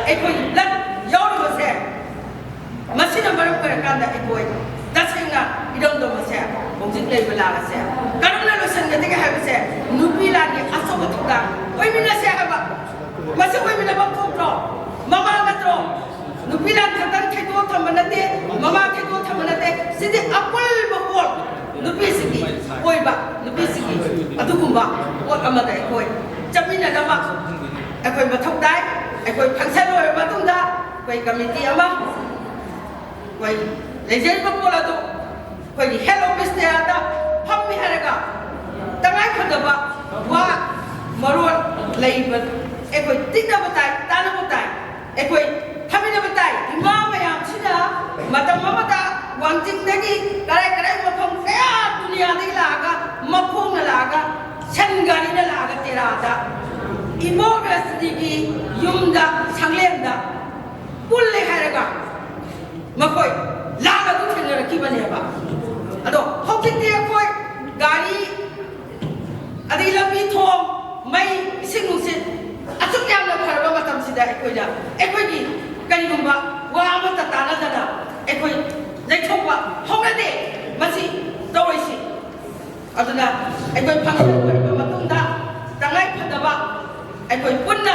ꯑꯩꯈꯣꯏꯒꯤ ꯕ꯭ꯂꯠ ꯌꯥꯎꯔꯤꯕꯁꯦ, ꯃꯁꯤꯅ ꯃꯔꯝ ꯑꯣꯏꯔꯀꯥꯟꯗ ꯑꯩꯈꯣꯏ ꯇꯁꯦꯡꯅ ꯏꯔꯝꯗꯝ ꯑꯁꯦ ꯍꯧꯖꯤꯛ ꯂꯩꯕ ꯂꯥꯟ ꯑꯁꯦ ꯀꯔꯝꯅ ꯂꯣꯏꯁꯤꯟꯒꯗꯒꯦ ꯍꯥꯏꯕꯁꯦ ꯅꯨꯄꯤ ꯂꯥꯟꯒꯤ ꯑꯆꯧꯕ ꯊꯧꯗꯥꯡ ꯑꯣꯏꯃꯤꯟꯅꯁꯦ ꯍꯥꯏꯕ꯫ ꯃꯁꯤ ꯑꯣꯏꯃꯤꯟꯅꯕ ꯊꯣꯛꯇ꯭ꯔꯣ? ꯃꯃꯥ ꯅꯠꯇ꯭ꯔꯣ? ꯅꯨꯄꯤ ꯂꯥꯟ ꯈꯛꯇꯪ ꯊꯩꯗꯣꯛꯑ ꯊꯝꯕ ꯅꯠꯇꯦ, ꯃꯃꯥ ꯊꯩꯗꯣꯛꯑ ꯊꯝꯕ ꯅꯠꯇꯦ꯫ ꯁꯤꯗꯤ ꯑꯄꯨꯟꯕ ꯍꯣꯜ ꯅꯨꯄꯤꯁꯤꯡꯒꯤ ꯑꯣꯏꯕ, ꯅꯨꯄꯤꯁꯤꯡꯒꯤ ꯄꯣꯠ ꯑꯃꯗ ꯑꯩꯈꯣꯏ ꯆꯠꯃꯤꯟꯅꯅꯕ ꯑꯩꯈꯣꯏ ꯃꯊꯧ ꯇꯥꯏ꯫ ꯑꯩꯈꯣꯏ ꯐꯪꯁꯟ ꯂꯣꯏꯔꯕ ꯃꯇꯨꯡꯗ ꯑꯩꯈꯣꯏ ꯀꯃꯤꯇꯤ ꯑꯃ ꯑꯩꯈꯣꯏ ꯂꯩꯖꯔꯤꯕ ꯄꯣꯠ ꯑꯗꯨ ꯑꯩꯈꯣꯏꯒꯤ ꯍꯦꯗ ꯑꯣꯐꯤꯁꯇ ꯐꯝꯃꯤ ꯍꯥꯏꯔꯒ ꯇꯉꯥꯏꯐꯗꯕ ꯋꯥ ꯃꯔꯣꯜ ꯂꯩꯕ ꯑꯩꯈꯣꯏ ꯇꯤꯟꯅꯕ ꯇꯥꯏ, ꯇꯥꯟꯅꯕ ꯇꯥꯏ꯫ ꯑꯩꯈꯣꯏ ꯐꯝꯃꯤꯟꯅꯕ ꯇꯥꯏ꯫ ꯏꯃꯥ ꯃꯌꯥꯝꯁꯤꯅ ꯃꯇꯝ ꯑꯃꯗ ꯋꯥꯡꯖꯤꯡꯗꯒꯤ ꯀꯔꯥꯏ ꯀꯔꯥꯏ ꯃꯐꯝ ꯀꯌꯥ ꯗꯨꯅꯤꯌꯥꯗꯒꯤ ꯂꯥꯛꯑꯒ ꯃꯈꯣꯡꯅ ꯂꯥꯛꯑꯒ ꯁꯟ ꯒꯥꯔꯤꯅ ꯂꯥꯛꯑꯒ ꯇꯦꯔꯥꯗ ꯏꯕꯣꯛ ꯔꯖꯅꯤꯒꯤ ꯌꯨꯝꯗ ꯁꯪꯂꯦꯟꯗ ꯄꯨꯜꯂꯦ ꯍꯥꯏꯔꯒ ꯃꯈꯣꯏ ꯂꯥꯟ ꯑꯗꯨ ꯊꯦꯡꯅꯔꯛꯈꯤꯕꯅꯦꯕ꯫ ꯑꯗꯣ ꯍꯧꯖꯤꯛꯇꯤ ꯑꯩꯈꯣꯏ ꯒꯥꯔꯤ ꯑꯗꯩ ꯂꯝꯕꯤ ꯊꯣꯡ, ꯃꯩ, ꯏꯁꯤꯡ ꯅꯨꯡꯁꯤꯠ ꯑꯁꯨꯛ ꯌꯥꯝꯅ ꯐꯔꯕ ꯃꯇꯝꯁꯤꯗ ꯑꯩꯈꯣꯏꯅ ꯑꯩꯈꯣꯏꯒꯤ ꯀꯔꯤꯒꯨꯝꯕ ꯋꯥ ꯑꯃꯠꯇ ꯇꯥꯟꯅꯗꯅ ꯑꯩꯈꯣꯏ ꯂꯩꯊꯣꯛꯄ ꯍꯧꯅꯗꯦ꯫ ꯃꯁꯤ ꯇꯧꯔꯣꯏꯁꯤ꯫ ꯑꯗꯨꯅ ꯑꯩꯈꯣꯏ ꯐꯪꯁꯟ ꯂꯣꯏꯔꯕ ꯃꯇꯨꯡꯗ ꯇꯉꯥꯏ ꯐꯗꯕ ꯑꯩꯈꯣꯏ ꯄꯨꯟꯅ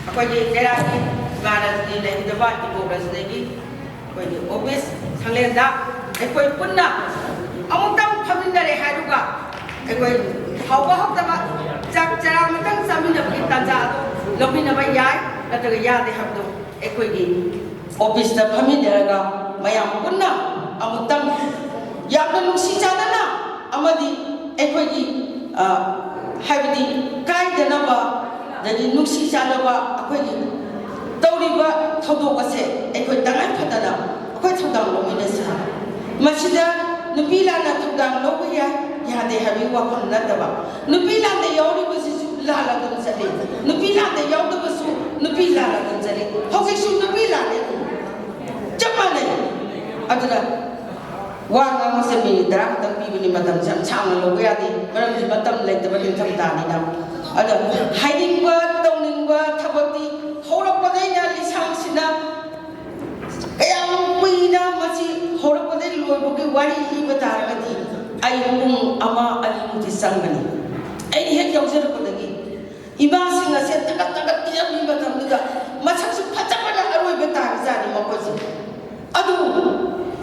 ꯑꯩꯈꯣꯏꯒꯤ ꯇꯦꯔꯥꯒꯤ ꯏꯃꯥ ꯔꯖꯅꯤ ꯂꯩꯔꯤꯗꯕ ꯏꯕꯣꯛ ꯔꯖꯅꯤꯒꯤ ꯑꯩꯈꯣꯏꯒꯤ ꯑꯣꯐꯤꯁ ꯁꯪꯂꯦꯟꯗ ꯑꯩꯈꯣꯏ ꯄꯨꯟꯅ ꯑꯃꯨꯛꯇꯪ ꯐꯝꯃꯤꯟꯅꯔꯦ ꯍꯥꯏꯔꯒ ꯑꯩꯈꯣꯏ ꯍꯧꯕ ꯍꯧꯗꯕ ꯆꯥꯛ ꯆꯔꯥ ꯑꯃꯇꯪ ꯆꯥꯃꯤꯟꯅꯕꯒꯤ ꯇꯥꯟꯖꯥ ꯑꯗꯨ ꯂꯧꯃꯤꯟꯅꯕ ꯌꯥꯏ ꯅꯠꯇ꯭ꯔꯒ ꯌꯥꯗꯦ ꯍꯥꯏꯕꯗꯨ ꯑꯩꯈꯣꯏꯒꯤ ꯑꯣꯐꯤꯁꯇ ꯐꯝꯃꯤꯟꯅꯔꯒ ꯃꯌꯥꯝ ꯄꯨꯟꯅ ꯑꯃꯨꯛꯇꯪ ꯌꯥꯝꯅ ꯅꯨꯡꯁꯤ ꯆꯥꯟꯅꯅ ꯑꯃꯗꯤ ꯑꯩꯈꯣꯏꯒꯤ, ꯑ, ꯍꯥꯏꯕꯗꯤ ꯀꯥꯏꯗꯅꯕ, ꯑꯗꯒꯤ ꯅꯨꯡꯁꯤ ꯆꯥꯟꯅꯕ ꯑꯩꯈꯣꯏꯒꯤ ꯇꯧꯔꯤꯕ ꯊꯧꯗꯣꯛ ꯑꯁꯦ ꯑꯩꯈꯣꯏ ꯇꯉꯥꯏ ꯐꯗꯅ ꯑꯩꯈꯣꯏ ꯊꯧꯗꯥꯡ ꯂꯧꯃꯤꯟꯅꯁꯤ꯫ ꯃꯁꯤꯗ ꯅꯨꯄꯤ ꯂꯥꯟꯅ ꯊꯧꯗꯥꯡ ꯂꯧꯕ ꯌꯥꯏ, ꯌꯥꯗꯦ ꯍꯥꯏꯕꯒꯤ ꯋꯥꯐꯝ ꯅꯠꯇꯕ, ꯅꯨꯄꯤ ꯂꯥꯟꯗ ꯌꯥꯎꯔꯤꯕꯁꯤꯁꯨ ꯂꯥꯟ ꯑꯗꯨꯝ ꯆꯠꯂꯤ, ꯅꯨꯄꯤ ꯂꯥꯟꯗ ꯌꯥꯎꯗꯕꯁꯨ ꯅꯨꯄꯤ ꯂꯥꯟ ꯑꯗꯨꯝ ꯆꯠꯂꯤ꯫ ꯍꯧꯖꯤꯛꯁꯨ ꯅꯨꯄꯤ ꯂꯥꯟꯅꯤ ꯑꯗꯨꯝ ꯆꯞ ꯃꯥꯟꯅꯩ꯫ ꯑꯗꯨꯅ ꯋꯥ ꯉꯥꯡꯕꯁꯦ ꯃꯤꯅꯤꯠ ꯇꯔꯥ ꯈꯛꯇꯪ ꯄꯤꯕꯅꯤ, ꯃꯇꯝꯁꯦ ꯌꯥꯝ ꯁꯥꯡꯅ ꯂꯧꯕ ꯌꯥꯗꯦ, ꯃꯔꯝꯗꯤ ꯃꯇꯝ ꯂꯩꯇꯕ ꯅꯤꯡꯊꯝꯊꯥꯅꯤꯅ꯫ ꯑꯗꯣ ꯍꯥꯏꯅꯤꯡꯕ ꯇꯧꯅꯤꯡꯕ ꯊꯕꯛꯇꯤ ꯍꯧꯔꯛꯄꯗꯩꯅ ꯂꯤꯁꯥꯡꯁꯤꯟꯅ ꯀꯌꯥꯝ ꯀꯨꯏꯅ ꯃꯁꯤ ꯍꯧꯔꯛꯄꯗꯒꯤ ꯂꯣꯏꯕꯒꯤ ꯋꯥꯔꯤ ꯂꯤꯕ ꯇꯥꯔꯒꯗꯤ ꯑꯩ ꯄꯨꯡ ꯑꯃ ꯑꯅꯤꯃꯨꯛꯇꯤ ꯆꯪꯒꯅꯤ꯫ ꯑꯩꯅ ꯍꯦꯛ ꯌꯥꯎꯖꯔꯛꯄꯗꯒꯤ ꯏꯃꯥꯁꯤꯡ ꯑꯁꯦ ꯇꯒꯠ ꯇꯒꯠ ꯇꯦꯛꯑꯝꯃꯤ ꯃꯇꯝꯗꯨꯗ ꯃꯁꯛꯁꯨ ꯐꯖꯕꯅ ꯑꯔꯣꯏꯕ ꯇꯥꯔꯤꯖꯥꯠꯅꯤ ꯃꯈꯣꯏꯁꯦ꯫ ꯑꯗꯨ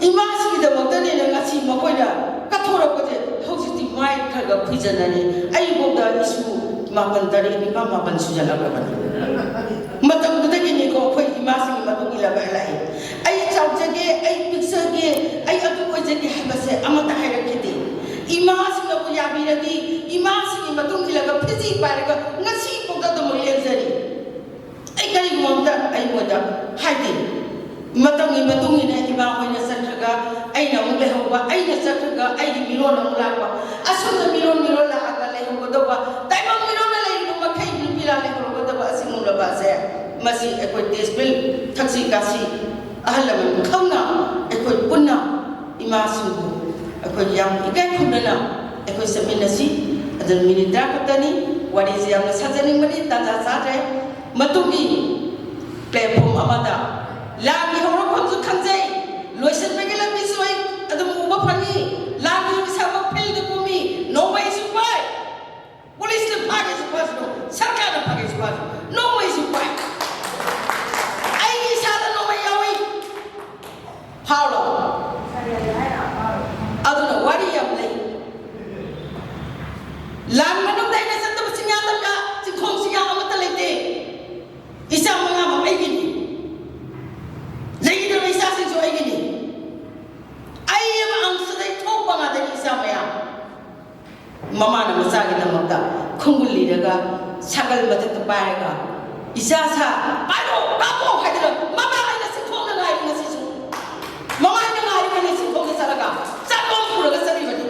ꯏꯃꯥꯁꯤꯡꯒꯤꯗꯃꯛꯇꯅꯦꯅ ꯉꯁꯤ ꯃꯈꯣꯏꯅ ꯀꯠꯊꯣꯔꯛꯄꯁꯦ ꯍꯧꯖꯤꯛꯇꯤ ꯃꯥꯏ ꯈꯔ ꯈꯨꯏꯖꯟꯅꯔꯤ꯫ ꯑꯩꯕꯨꯛꯇ ꯏꯁꯨ ꯃꯥꯄꯟ, ꯇꯔꯦꯠ, ꯅꯤꯄꯥꯜ, ꯃꯥꯄꯟ ꯁꯨꯖꯜꯂꯛꯂꯕꯅꯤ꯫ ꯃꯇꯝꯗꯨꯗꯒꯤꯅꯤꯀꯣ ꯑꯩꯈꯣꯏ ꯏꯃꯥꯁꯤꯡꯒꯤ ꯃꯇꯨꯡ ꯏꯜꯂꯒ ꯍꯜꯂꯛꯏ꯫ ꯑꯩ ꯆꯥꯎꯖꯒꯦ, ꯑꯩ ꯄꯤꯛꯆꯒꯦ, ꯑꯩ ꯑꯗꯨ ꯑꯣꯏꯖꯒꯦ ꯍꯥꯏꯕꯁꯦ ꯑꯃꯠꯇ ꯍꯥꯏꯔꯛꯈꯤꯗꯦ꯫ ꯏꯃꯥꯁꯤꯡꯅꯕꯨ ꯌꯥꯕꯤꯔꯗꯤ ꯏꯃꯥꯁꯤꯡꯒꯤ ꯃꯇꯨꯡ ꯏꯜꯂꯒ ꯐꯤꯖꯤ ꯄꯥꯏꯔꯒ ꯉꯁꯤ ꯐꯥꯎꯗ ꯑꯗꯨꯃꯛ ꯂꯦꯟꯖꯔꯤ꯫ ꯑꯩ ꯀꯔꯤꯒꯨꯝꯕ ꯑꯝꯇ ꯑꯩꯉꯣꯟꯗ ꯍꯥꯏꯗꯦ꯫ ꯃꯇꯝꯒꯤ ꯃꯇꯨꯡ ꯏꯟꯅ ꯏꯃꯥ ꯍꯣꯏꯅ ꯆꯠꯈ꯭ꯔꯒ ꯑꯩꯅ ꯑꯃꯨꯛ ꯂꯩꯍꯧꯕ, ꯑꯩꯅ ꯆꯠꯈ꯭ꯔꯒ ꯑꯩꯒꯤ ꯃꯤꯔꯣꯜ ꯑꯃꯨꯛ ꯂꯥꯛꯄ, ꯑꯁꯨꯝꯅ ꯃꯤꯔꯣꯜ ꯃꯤꯔꯣꯜ ꯂꯥꯛꯑꯒ ꯂꯩꯍꯧꯒꯗꯧꯕ, ꯇꯥꯏꯕꯪ ꯃꯤꯔꯣꯜꯗ ꯂꯩꯔꯤꯕ ꯃꯈꯩ ꯅꯨꯄꯤ ꯂꯥꯟ ꯂꯩꯍꯧꯔꯒꯗꯕ ꯑꯁꯤꯒꯨꯝꯂꯕ ꯑꯁꯦ, ꯃꯁꯤ ꯑꯩꯈꯣꯏ ꯇꯦꯖꯄꯤꯜ ꯊꯛꯁꯤ ꯈꯥꯁꯤ ꯑꯍꯜ ꯂꯃꯟ ꯈꯪꯅ ꯑꯩꯈꯣꯏ ꯄꯨꯟꯅ ꯏꯃꯥꯁꯤꯡꯕꯨ ꯑꯩꯈꯣꯏ ꯌꯥꯝ ꯏꯀꯥꯏ ꯈꯨꯝꯅꯅ ꯑꯩꯈꯣꯏ ꯆꯠꯃꯤꯟꯅꯁꯤ꯫ ꯑꯗꯨꯅ ꯃꯤꯅꯤꯠ ꯇꯔꯥ ꯈꯛꯇꯅꯤ, ꯋꯥꯔꯤꯁꯦ ꯌꯥꯝꯅ ꯁꯥꯖꯅꯤꯡꯕꯅꯤ, ꯇꯥꯟꯖꯥ ꯆꯥꯗ꯭ꯔꯦ꯫ ꯃꯇꯨꯡꯒꯤ ꯄ꯭ꯂꯦꯠꯐꯣꯝ ꯑꯃꯗ ꯂꯥꯟꯒꯤ ꯍꯧꯔꯛꯐꯝꯁꯨ ꯈꯪꯖꯩ, ꯂꯣꯏꯁꯤꯟꯕꯒꯤ ꯂꯝꯕꯤꯁꯨ ꯑꯩ ꯑꯗꯨꯝ ꯎꯕ ꯐꯪꯉꯤ꯫ ꯂꯥꯟꯒꯤ ꯏꯁꯥꯃꯛ ꯐꯤꯜꯗ ꯀꯨꯝꯃꯤ, ꯅꯣꯡꯃꯩꯁꯨ ꯄꯥꯏ, ꯄꯨꯂꯤꯁꯅ ꯐꯥꯒꯦꯁꯨ ꯐꯥꯁꯅꯨ, ꯁꯔꯀꯥꯔꯅ ꯐꯥꯒꯦꯁꯨ ꯐꯥꯁꯅꯨ, ꯅꯣꯡꯃꯩꯁꯨ ꯄꯥꯏ꯫ ꯑꯩꯒꯤ ꯏꯁꯥꯗ ꯅꯣꯡꯃꯩ ꯌꯥꯎꯏ꯫ ꯐꯥꯎꯔꯣ꯫ ꯑꯗꯨꯅ ꯋꯥꯔꯤ ꯌꯥꯝ ꯂꯩ꯫ ꯂꯥꯟ ꯃꯅꯨꯡꯗ ꯑꯩꯅ ꯆꯠꯇꯕ ꯆꯤꯡꯌꯥ ꯇꯝꯌꯥ, ꯆꯤꯡꯈꯣꯡ ꯆꯤꯡꯌꯥ ꯑꯃꯠꯇ ꯂꯩꯇꯦ꯫ ꯏꯆꯥ ꯃꯉꯥꯃꯛ ꯑꯩꯒꯤꯅꯤ꯫ ꯂꯩꯒꯗꯕ ꯏꯆꯥꯁꯤꯡꯁꯨ ꯑꯩꯒꯤꯅꯤ꯫ ꯑꯩ ꯑꯃ ꯑꯪꯁꯗꯩ ꯊꯣꯛꯄ ꯉꯥꯛꯇꯅꯤ ꯏꯆꯥ ꯃꯌꯥꯝ꯫ ꯃꯃꯥꯅ ꯃꯆꯥꯒꯤꯗꯃꯛꯇ ꯈꯣꯡꯒꯨꯜ ꯂꯤꯔꯒ ꯁꯥꯒꯜ ꯃꯊꯛꯇ ꯄꯥꯏꯔꯒ, "ꯏꯆꯥ ꯁꯥ, ꯄꯥꯏꯔꯣ, ꯀꯥꯞꯄꯣ" ꯍꯥꯏꯗꯅ ꯃꯃꯥ ꯑꯩꯅ ꯆꯤꯡꯈꯣꯡꯗ ꯉꯥꯏꯔꯤ ꯉꯁꯤꯁꯨ꯫ ꯃꯃꯥ ꯑꯩꯅ ꯉꯥꯏꯔꯤꯕꯅꯤ ꯆꯤꯡꯈꯣꯡꯗ ꯆꯠꯂꯒ, ꯆꯥꯛꯂꯣꯡ ꯄꯨꯔꯒ ꯆꯠꯂꯤꯕꯅꯤ꯫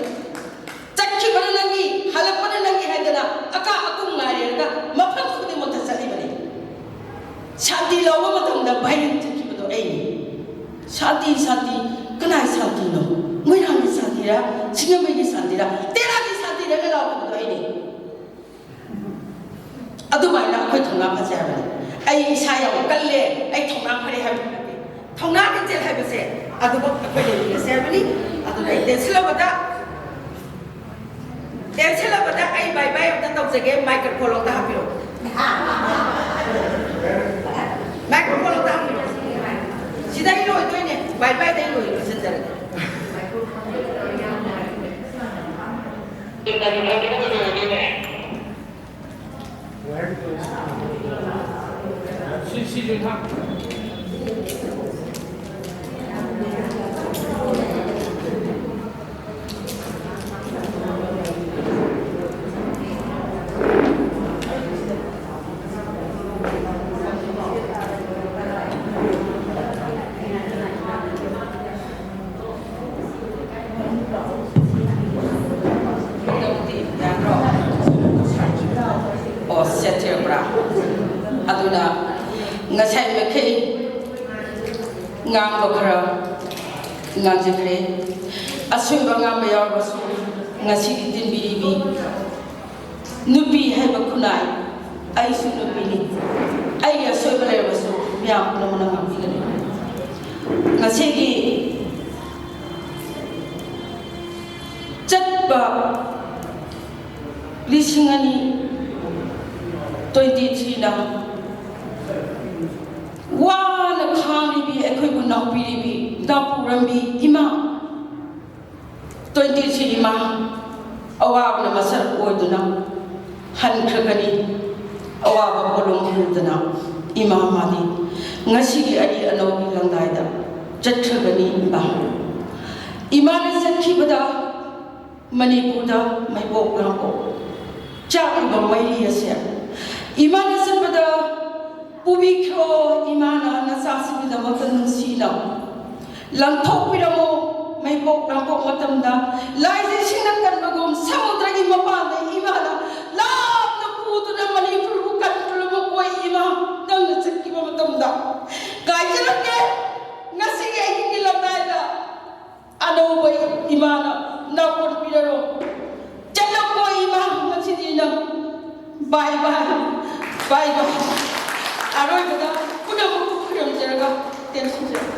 ꯆꯠꯈꯤꯕꯅ ꯅꯪꯒꯤ, ꯍꯜꯂꯛꯄꯅ ꯅꯪꯒꯤ ꯍꯥꯏꯗꯅ ꯑꯀꯥ ꯑꯀꯨꯝ ꯉꯥꯏꯔꯦꯔꯒ ꯃꯐꯝ ꯈꯨꯗꯤꯡꯃꯛꯇ ꯆꯠꯂꯤꯕꯅꯤ꯫ ꯁꯥꯟꯇꯤ ꯂꯧꯕ ꯃꯇꯝꯗ ꯚꯥꯏꯔꯦꯟ ꯆꯠꯈꯤꯕꯗꯣ ꯑꯩꯅꯤ꯫ ꯁꯥꯟꯇꯤ, ꯁꯥꯟꯇꯤ, ꯀꯅꯥꯒꯤ ꯁꯥꯟꯇꯤꯅꯣ? ꯃꯣꯏꯔꯥꯡꯒꯤ ꯁꯥꯟꯇꯤꯔꯥ? ꯁꯤꯡꯖꯃꯩꯒꯤ ꯁꯥꯟꯇꯤꯔꯥ? ꯇꯦꯔꯥꯒꯤ ꯁꯥꯟꯇꯤꯔꯥꯅ ꯂꯥꯎꯈꯤꯕꯗꯣ ꯑꯩꯅꯤ꯫ ꯑꯗꯨꯃꯥꯏꯅ ꯑꯩꯈꯣꯏ ꯊꯧꯅꯥ ꯐꯖꯩ ꯍꯥꯏꯕꯅꯤ꯫ ꯑꯩ ꯏꯁꯥ ꯌꯥꯝ ꯀꯜꯂꯦ, ꯑꯩ ꯊꯧꯅꯥ ꯐꯔꯦ ꯍꯥꯏꯕ ꯅꯠꯇꯦ꯫ ꯊꯧꯅꯥ ꯀꯟꯖꯦꯜ ꯍꯥꯏꯕꯁꯦ ꯑꯗꯨꯃꯛ ꯑꯩꯈꯣꯏ ꯂꯩꯃꯤꯟꯅꯁꯦ ꯍꯥꯏꯕꯅꯤ꯫ ꯑꯗꯨꯅ ꯑꯩ ꯇꯦꯟꯁꯤꯜꯂꯕꯗ, ꯇꯦꯟꯁꯤꯜꯂꯕꯗ ꯑꯩ ꯕꯥꯏ ꯕꯥꯏ ꯑꯝꯇ ꯇꯧꯖꯒꯦ꯫ ꯃꯥꯏꯀ꯭ꯔꯣꯐꯣꯟ ꯑꯝꯇ ꯍꯥꯞꯄꯤꯔꯛꯑꯣ꯫ ꯃꯥꯏꯀ꯭ꯔꯣꯐꯣꯟ ꯑꯝꯇ ꯍꯥꯞꯄꯤꯔꯛꯑꯣ꯫ ꯁꯤꯗꯩ ꯂꯣꯏꯗꯣꯏꯅꯦ, ꯕꯥꯏ ꯕꯥꯏꯗꯩ ꯂꯣꯏ ꯂꯣꯏꯁꯤꯟꯖꯔꯒꯦ꯫ ꯑꯣ, ꯁꯦꯠꯊꯔꯛꯄ꯭ꯔꯥ? ꯑꯗꯨꯅ ꯉꯁꯥꯏ ꯃꯈꯩ ꯉꯥꯡꯕ ꯈꯔ ꯉꯥꯡꯖꯈ꯭ꯔꯦ꯫ ꯑꯁꯣꯏꯕ ꯉꯥꯡꯕ ꯌꯥꯎꯔꯕꯁꯨ ꯉꯁꯤꯒꯤ ꯇꯤꯟꯕꯤꯔꯤꯕꯤ ꯅꯨꯄꯤ ꯍꯥꯏꯕ ꯈꯨꯟꯅꯥꯏ, ꯑꯩꯁꯨ ꯅꯨꯄꯤꯅꯤ, ꯑꯩꯒꯤ ꯑꯁꯣꯏꯕ ꯂꯩꯔꯕꯁꯨ ꯃꯤꯌꯥꯝ ꯄꯨꯝꯅꯃꯛꯅ ꯉꯥꯛꯄꯤꯒꯅꯤ꯫ ꯉꯁꯤꯒꯤ ꯆꯠꯄ ꯂꯤꯁꯤꯡ ꯑꯅꯤ twenty threeꯅ ꯋꯥꯅ ꯈꯥꯡꯂꯤꯕꯤ, ꯑꯩꯈꯣꯏꯕꯨ ꯅꯥꯎꯄꯤꯔꯤꯕꯤ ꯅꯥꯎꯄꯨꯔꯝꯕꯤ ꯏꯃꯥ, twenty three ꯏꯃꯥ ꯑꯋꯥꯕꯅ ꯃꯁꯛ ꯑꯣꯏꯗꯨꯅ ꯍꯟꯈ꯭ꯔꯒꯅꯤ꯫ ꯑꯋꯥꯕ ꯄꯣꯠꯂꯨꯝ ꯄꯨꯗꯨꯅ ꯏꯃꯥ ꯃꯥꯗꯤ ꯉꯁꯤꯒꯤ ꯑꯔꯤ ꯑꯅꯧꯒꯤ ꯂꯪꯗꯥꯏꯗ ꯆꯠꯈ꯭ꯔꯒꯅꯤ꯫ ꯏꯃꯥ, ꯏꯃꯥꯅ ꯆꯠꯈꯤꯕꯗ ꯃꯅꯤꯄꯨꯔꯗ ꯃꯩꯄꯣꯛ ꯂꯥꯡꯄꯣꯛ ꯆꯥꯛꯂꯤꯕ ꯃꯩꯔꯤ ꯑꯁꯦ ꯏꯃꯥꯅ ꯆꯠꯄꯗ ꯄꯨꯕꯤꯈ꯭ꯔꯣ꯫ ꯏꯃꯥꯅ ꯅꯆꯥꯁꯤꯡꯒꯤꯗꯃꯛꯇ ꯅꯨꯡꯁꯤꯅ ꯂꯪꯊꯣꯛꯄꯤꯔꯝꯃꯣ꯫ ꯃꯩꯄꯣꯛ ꯂꯥꯡꯄꯣꯛ ꯃꯇꯝꯗ ꯂꯥꯏꯖ ꯏꯁꯤꯡꯅ ꯀꯟꯕꯒꯨꯝ ꯁꯃꯨꯗ꯭ꯔꯒꯤ ꯃꯄꯥꯟꯗ ꯏꯃꯥꯅ ꯂꯥꯞꯅ ꯄꯨꯗꯨꯅ ꯃꯅꯤꯄꯨꯔꯕꯨ ꯀꯟꯈ꯭ꯔꯕ ꯀꯣꯏ ꯏꯃꯥ, ꯅꯪꯅ ꯆꯠꯈꯤꯕ ꯃꯇꯝꯗ ꯀꯥꯏꯖꯔꯛꯀꯦ꯫ ꯉꯁꯤꯒꯤ ꯑꯍꯤꯡꯒꯤ ꯂꯝꯗꯥꯏꯗ ꯑꯅꯧꯕ ꯏꯃꯥꯅ ꯅꯥꯄꯣꯟ ꯄꯤꯔꯔꯣ꯫ ꯆꯠꯂꯝꯃꯣ ꯏꯃꯥ, ꯉꯁꯤꯗꯤ ꯅꯪ bye bye, bye bye꯫ ꯑꯔꯣꯏꯕꯗ ꯄꯨꯝꯅꯃꯛꯄꯨ ꯈꯨꯔꯨꯝꯖꯔꯒ ꯇꯦꯟꯁꯤꯟꯖꯔꯒꯦ꯫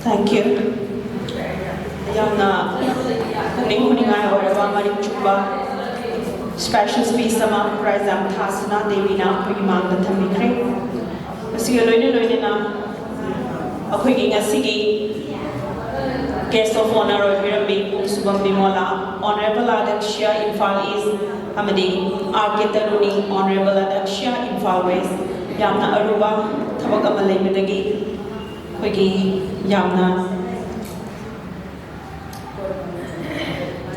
Thank you. ꯌꯥꯝꯅ Special speech ꯑꯃ ꯄ꯭ꯔꯥꯏꯖ ꯌꯥꯝ ꯊꯥꯁꯅꯥ ꯗꯦꯕꯤꯅ ꯑꯩꯈꯣꯏꯒꯤ ꯃꯥꯡꯗ ꯊꯝꯕꯤꯈ꯭ꯔꯦ꯫ ꯃꯁꯤꯒ ꯂꯣꯏꯅ ꯂꯣꯏꯅꯅ ꯑꯩꯈꯣꯏꯒꯤ ꯉꯁꯤꯒꯤ guest of honour ꯑꯣꯏꯕꯤꯔꯝꯕꯤ ꯄꯨꯡꯁꯨꯕꯝ Bimola, Honourable ꯑꯗ꯭ꯌꯛꯁ Imphal ꯏꯁ ꯑꯃꯗꯤ R K ꯇꯔꯨꯅꯤ, Honourable ꯑꯗ꯭ꯌꯛꯁ Imphal west, ꯌꯥꯝꯅ ꯑꯔꯨꯕ ꯊꯕꯛ ꯑꯃ ꯂꯩꯕꯗꯒꯤ ꯑꯩꯈꯣꯏꯒꯤ ꯌꯥꯝꯅ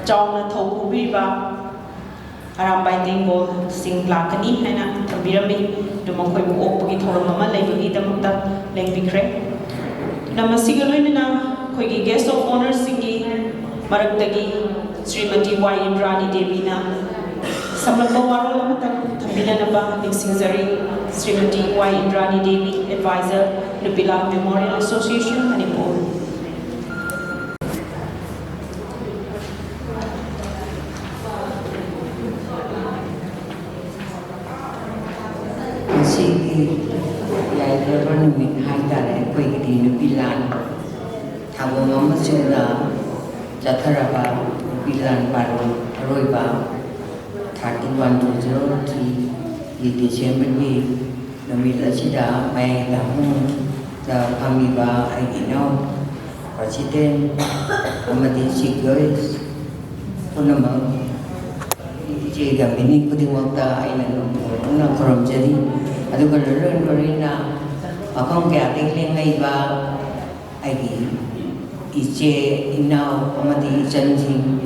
ꯆꯥꯎꯅ ꯊꯧ ꯄꯨꯕꯤꯔꯤꯕ ꯑꯔꯥꯝꯕꯥꯏ ꯇꯦꯡꯒꯣꯜꯁꯤꯡ ꯂꯥꯛꯀꯅꯤ ꯍꯥꯏꯅ ꯊꯝꯕꯤꯔꯝꯃꯤ꯫ ꯑꯗꯨ ꯃꯈꯣꯏꯕꯨ ꯑꯣꯛꯄꯒꯤ ꯊꯧꯔꯝ ꯑꯃ ꯂꯩꯕꯒꯤꯗꯃꯛꯇ ꯂꯦꯡꯕꯤꯈ꯭ꯔꯦ꯫ ꯑꯗꯨꯅ ꯃꯁꯤꯒ ꯂꯣꯏꯅꯅ ꯑꯩꯈꯣꯏꯒꯤ guest of honourꯁꯤꯡꯒꯤ ꯃꯔꯛꯇꯒꯤ ꯁ꯭ꯔꯤꯃꯇꯤ ꯋꯥꯏ ꯏꯟꯗ꯭ꯔꯥꯅꯤ ꯗꯦꯕꯤꯅ ꯁꯝꯂꯞꯄ ꯋꯥꯔꯣꯜ ꯑꯃꯇꯪ ꯊꯝꯕꯤꯅꯅꯕ ꯅꯤꯡꯁꯤꯡꯖꯔꯤ꯫ ꯁ꯭ꯔꯤꯃꯇꯤ ꯋꯥꯏ ꯏꯟꯗ꯭ꯔꯥꯅꯤ Devi, Advisor, ꯅꯨꯄꯤꯂꯥꯜ Memorial Association, Manipur. ꯉꯁꯤꯒꯤ ꯌꯥꯏꯐꯔꯕ ꯅꯨꯃꯤꯠ ꯍꯥꯏꯇꯥꯔꯦ, ꯑꯩꯈꯣꯏꯒꯤꯗꯤ ꯅꯨꯄꯤ ꯂꯥꯟ ꯊꯧꯔꯝ ꯑꯃꯁꯤꯡꯗ ꯆꯠꯊꯔꯕ ꯅꯨꯄꯤ ꯂꯥꯟ ꯄꯥꯂꯟ ꯑꯔꯣꯏꯕ thirty one two zero three ꯒꯤ Decemberꯒꯤ ꯅꯨꯃꯤꯠ ꯑꯁꯤꯗ ꯃꯌꯥꯏ ꯂꯝꯐꯝꯗ ꯐꯝꯃꯤꯕ ꯑꯩꯒꯤ ꯏꯅꯥꯎ President ꯑꯃꯗꯤ Chief Guest ꯄꯨꯝꯅꯃꯛ, ꯏꯆꯦ ꯒꯝꯚꯤꯅꯤ ꯈꯨꯗꯤꯡꯃꯛꯇ ꯑꯩꯅ ꯅꯧꯅ ꯈꯨꯔꯨꯝꯖꯔꯤ꯫ ꯑꯗꯨꯒ ꯂꯣꯏꯅ ꯂꯣꯏꯅꯅ ꯃꯐꯝ ꯀꯌꯥꯗꯒꯤ ꯂꯦꯡꯉꯛꯏꯕ ꯑꯩꯒꯤ ꯏꯆꯦ, ꯏꯅꯥꯎ ꯑꯃꯗꯤ ꯏꯆꯟꯁꯤꯡ,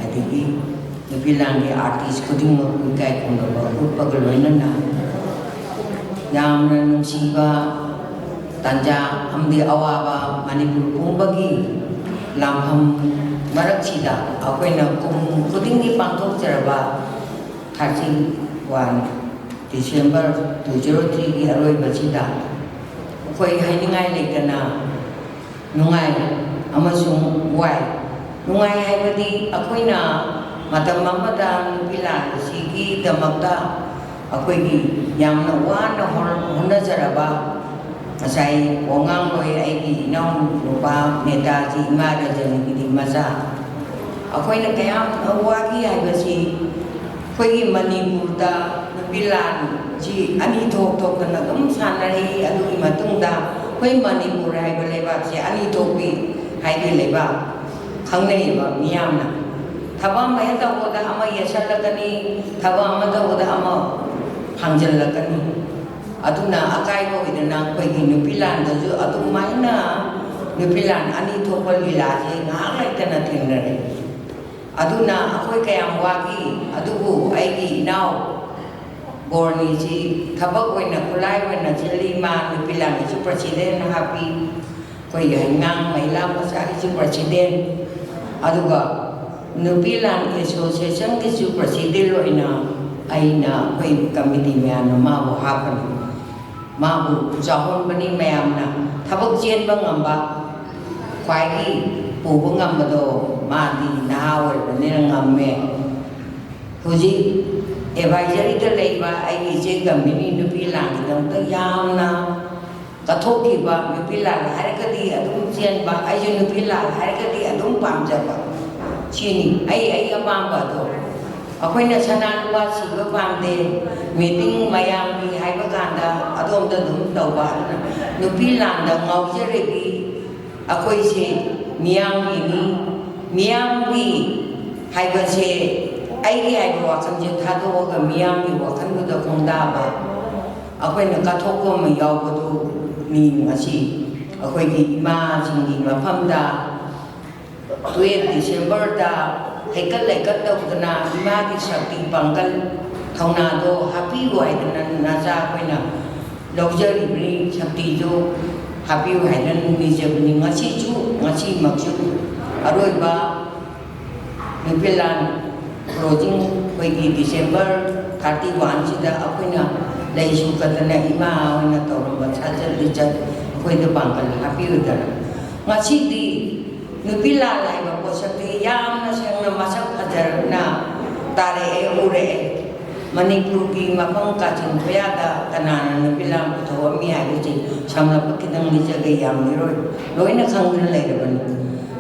ꯑꯗꯒꯤ ꯅꯨꯄꯤ ꯂꯥꯟꯒꯤ artist ꯈꯨꯗꯤꯡꯃꯛꯄꯨ ꯏꯀꯥꯏ ꯈꯨꯝꯅꯕ ꯎꯠꯄꯒ ꯂꯣꯏꯅꯅ ꯌꯥꯝꯅ ꯅꯨꯡꯁꯤꯕ ꯇꯥꯟꯖꯥ ꯑꯃꯗꯤ ꯑꯋꯥꯕ ꯃꯅꯤꯄꯨꯔ ꯄꯨꯝꯕꯒꯤ ꯂꯥꯟꯐꯝ ꯃꯔꯛꯁꯤꯗ ꯑꯩꯈꯣꯏꯅ ꯀꯨꯝ ꯈꯨꯗꯤꯡꯒꯤ ꯄꯥꯡꯊꯣꯛꯆꯔꯕ thirty one December two zero three ꯒꯤ ꯑꯔꯣꯏꯕꯁꯤꯗ ꯑꯩꯈꯣꯏ ꯍꯥꯏꯅꯤꯡꯉꯥꯏ ꯂꯩꯇꯅ ꯅꯨꯡꯉꯥꯏ ꯑꯃꯁꯨꯡ ꯋꯥꯏ꯫ ꯅꯨꯡꯉꯥꯏ ꯍꯥꯏꯕꯗꯤ ꯑꯩꯈꯣꯏꯅ ꯃꯇꯝ ꯑꯃꯗ ꯅꯨꯄꯤ ꯂꯥꯟ ꯑꯁꯤꯒꯤꯗꯃꯛꯇ ꯑꯩꯈꯣꯏꯒꯤ ꯌꯥꯝꯅ ꯋꯥꯅ ꯍꯣꯠ-, ꯍꯣꯠꯅꯖꯔꯕ ꯉꯁꯥꯏ ꯋꯥꯉꯥꯡꯂꯣꯏ ꯑꯩꯒꯤ ꯏꯅꯥꯎ ꯅꯨꯄꯥ ꯅꯦꯇꯥꯖꯤ ꯏꯃꯥ ꯔꯖꯅꯤꯒꯤꯗꯤ ꯃꯆꯥ ꯑꯩꯈꯣꯏꯅ ꯀꯌꯥꯝ ꯋꯥꯈꯤ ꯍꯥꯏꯕꯁꯤ ꯑꯩꯈꯣꯏꯒꯤ ꯃꯅꯤꯄꯨꯔꯗ ꯅꯨꯄꯤ ꯂꯥꯟꯁꯤ ꯑꯅꯤ ꯊꯣꯛ ꯊꯣꯛꯇꯅ ꯑꯗꯨꯝ ꯁꯥꯟꯅꯔꯛꯏ꯫ ꯑꯗꯨꯒꯤ ꯃꯇꯨꯡꯗ ꯑꯩꯈꯣꯏ ꯃꯅꯤꯄꯨꯔ ꯍꯥꯏꯕ ꯂꯩꯕꯥꯛꯁꯦ ꯑꯅꯤ ꯊꯣꯛꯄꯤ ꯍꯥꯏꯕ ꯂꯩꯕꯥꯛ ꯈꯪꯅꯩꯌꯦꯕ ꯃꯤꯌꯥꯝꯅ꯫ ꯊꯕꯛ ꯑꯃ ꯍꯦꯛ ꯇꯧꯕꯗ ꯑꯃ ꯌꯦꯠꯁꯜꯂꯛꯀꯅꯤ, ꯊꯕꯛ ꯑꯃ ꯇꯧꯕꯗ ꯑꯃ ꯐꯥꯡꯖꯜꯂꯛꯀꯅꯤ꯫ ꯑꯗꯨꯅ ꯑꯀꯥꯏꯕ ꯑꯣꯏꯗꯅ ꯑꯩꯈꯣꯏꯒꯤ ꯅꯨꯄꯤ ꯂꯥꯟꯗꯁꯨ ꯑꯗꯨꯃꯥꯏꯅ ꯅꯨꯄꯤ ꯂꯥꯟ ꯑꯅꯤ ꯊꯣꯛꯄ ꯂꯤꯂꯥꯁꯦ ꯉꯥꯏꯍꯥꯛ ꯂꯩꯇꯅ ꯊꯦꯡꯅꯔꯦ꯫ ꯑꯗꯨꯅ ꯑꯩꯈꯣꯏ ꯀꯌꯥꯝ ꯋꯥꯈꯤ, ꯑꯗꯨꯕꯨ ꯑꯩꯒꯤ ꯏꯅꯥꯎ ꯕꯣꯔꯅꯤꯁꯤ ꯊꯕꯛ ꯑꯣꯏꯅ, ꯈꯨꯠꯂꯥꯏ ꯑꯣꯏꯅ ꯆꯦꯜꯂꯤ꯫ ꯃꯥ ꯅꯨꯄꯤ ꯂꯥꯟꯒꯤꯁꯨ ꯄ꯭ꯔꯁꯤꯗꯦꯟ ꯍꯥꯞꯄꯤ, ꯑꯩꯈꯣꯏꯒꯤ ꯍꯩꯉꯥꯡ ꯃꯍꯤꯂꯥ ꯃꯣꯔꯆꯥꯒꯤꯁꯨ ꯄ꯭ꯔꯁꯤꯗꯦꯟ, ꯑꯗꯨꯒ ꯅꯨꯄꯤ ꯂꯥꯟ ꯑꯦꯁꯣꯁꯤꯌꯦꯁꯟꯒꯤꯁꯨ ꯄ꯭ꯔꯁꯤꯗꯦꯟ ꯑꯣꯏꯅ ꯑꯩꯅ, ꯑꯩꯈꯣꯏ ꯀꯃꯤꯇꯤ ꯃꯌꯥꯝꯅ ꯃꯥꯕꯨ ꯍꯥꯞꯄꯅꯤ꯫ ꯃꯥꯕꯨ ꯆꯥꯎꯍꯟꯕꯅꯤ ꯃꯌꯥꯝꯅ꯫ ꯊꯕꯛ ꯆꯦꯟꯕ ꯉꯝꯕ, ꯈ꯭ꯋꯥꯏꯒꯤ ꯄꯨꯕ ꯉꯝꯕꯗꯣ ꯃꯥꯗꯤ ꯅꯍꯥ ꯑꯣꯏꯔꯕꯅꯤꯅ ꯉꯝꯃꯦ꯫ ꯍꯧꯖꯤꯛ ꯑꯦꯗꯚꯥꯏꯖꯔꯤꯗ ꯂꯩꯕ ꯑꯩꯒꯤ ꯏꯆꯦ ꯒꯝꯚꯤꯅꯤ ꯅꯨꯄꯤ ꯂꯥꯟꯒꯤꯗꯃꯛꯇ ꯌꯥꯝꯅ ꯀꯠꯊꯣꯛꯈꯤꯕ, ꯅꯨꯄꯤ ꯂꯥꯟ ꯍꯥꯏꯔꯒꯗꯤ ꯑꯗꯨꯝ ꯆꯦꯟꯕ, ꯑꯩꯁꯨ ꯅꯨꯄꯤ ꯂꯥꯟ ꯍꯥꯏꯔꯒꯗꯤ ꯑꯗꯨꯝ ꯄꯥꯝꯖꯕ, ꯁꯤꯅꯤ ꯑꯩ, ꯑꯩ ꯑꯄꯥꯝꯕ ꯑꯗꯣ꯫ ꯑꯩꯈꯣꯏꯅ ꯁꯅꯥ ꯂꯨꯄꯥ ꯁꯤꯕ ꯄꯥꯝꯗꯦ, ꯃꯤꯇꯤꯡ ꯃꯌꯥꯝꯒꯤ ꯍꯥꯏꯕ ꯀꯥꯟꯗ ꯑꯗꯣꯝꯗ ꯑꯗꯨꯝ ꯇꯧꯕ꯫ ꯑꯗꯨꯅ ꯅꯨꯄꯤ ꯂꯥꯟꯗ ꯉꯥꯎꯖꯔꯗꯤ ꯑꯩꯈꯣꯏꯁꯦ ꯃꯤꯌꯥꯝꯒꯤꯅꯤ꯫ ꯃꯤꯌꯥꯝꯒꯤ ꯍꯥꯏꯕꯁꯦ, ꯑꯩꯒꯤ ꯍꯥꯏꯕ ꯋꯥꯈꯜꯁꯦ ꯊꯥꯗꯣꯛꯑꯒ ꯃꯤꯌꯥꯝꯒꯤ ꯋꯥꯈꯜꯗꯨꯗ ꯈꯣꯡꯗꯥꯕ, ꯑꯩꯈꯣꯏꯅ ꯀꯠꯊꯣꯛꯄ ꯑꯃ ꯌꯥꯎꯕꯗꯨꯅꯤ꯫ ꯉꯁꯤ ꯑꯩꯈꯣꯏꯒꯤ ꯏꯃꯥꯁꯤꯡꯒꯤ ꯃꯐꯝꯗ ꯇꯨꯌꯦꯜꯐ ꯗꯤꯁꯦꯝꯕꯔꯗ ꯍꯩꯀꯠ ꯂꯩꯀꯠ ꯇꯧꯗꯅ ꯏꯃꯥꯒꯤ ꯁꯛꯇꯤ ꯄꯥꯡꯒꯜ ꯊꯧꯅꯥꯗꯣ ꯍꯥꯞꯄꯤꯌꯨ ꯍꯥꯏꯗꯅ ꯅꯆꯥ ꯑꯩꯈꯣꯏꯅ ꯂꯧꯖꯔꯤꯕꯅꯤ꯫ ꯁꯛꯇꯤꯁꯨ ꯍꯥꯞꯄꯤꯌꯨ ꯍꯥꯏꯗꯅ ꯅꯤꯖꯕꯅꯤ꯫ ꯉꯁꯤꯁꯨ, ꯉꯁꯤꯃꯛꯁꯨ ꯑꯔꯣꯏꯕ ꯅꯨꯄꯤ ꯂꯥꯟ ꯀ꯭ꯂꯣꯖꯤꯡ ꯑꯩꯈꯣꯏꯒꯤ ꯗꯤꯁꯦꯝꯕꯔ ꯊꯥꯔꯇꯤ ꯋꯥꯟꯁꯤꯗ ꯑꯩꯈꯣꯏꯅ ꯂꯩ ꯁꯨꯡꯀꯠꯇꯅ ꯏꯃꯥ ꯍꯣꯏꯅ ꯇꯧꯔꯝꯕ ꯁꯥꯖꯠ ꯂꯤꯆꯠ ꯑꯩꯈꯣꯏꯗ ꯄꯥꯡꯒꯜ ꯍꯥꯞꯄꯤꯔꯨꯗꯅ ꯉꯁꯤꯗꯤ ꯅꯨꯄꯤ ꯂꯥꯟ ꯍꯥꯏꯕ ꯄꯣꯠꯁꯛꯇꯤ ꯌꯥꯝꯅ ꯁꯦꯡꯅ ꯃꯁꯛ ꯐꯖꯅ ꯇꯥꯔꯛꯑꯦ, ꯎꯔꯛꯑꯦ꯫ ꯃꯅꯤꯄꯨꯔꯒꯤ ꯃꯐꯝ ꯀꯥꯆꯤꯟ ꯀꯣꯌꯥꯗ ꯀꯅꯥꯅ ꯅꯨꯄꯤ ꯂꯥꯟ ꯄꯨꯊꯣꯛꯑꯝꯃꯤ ꯍꯥꯏꯕꯁꯤ ꯁꯝꯂꯞꯄ ꯈꯤꯇꯪ ꯂꯤꯖꯒꯦ, ꯌꯥꯝ ꯂꯤꯔꯣꯏ, ꯂꯣꯏꯅ ꯈꯪꯗꯨꯅ ꯂꯩꯔꯕꯅꯤ꯫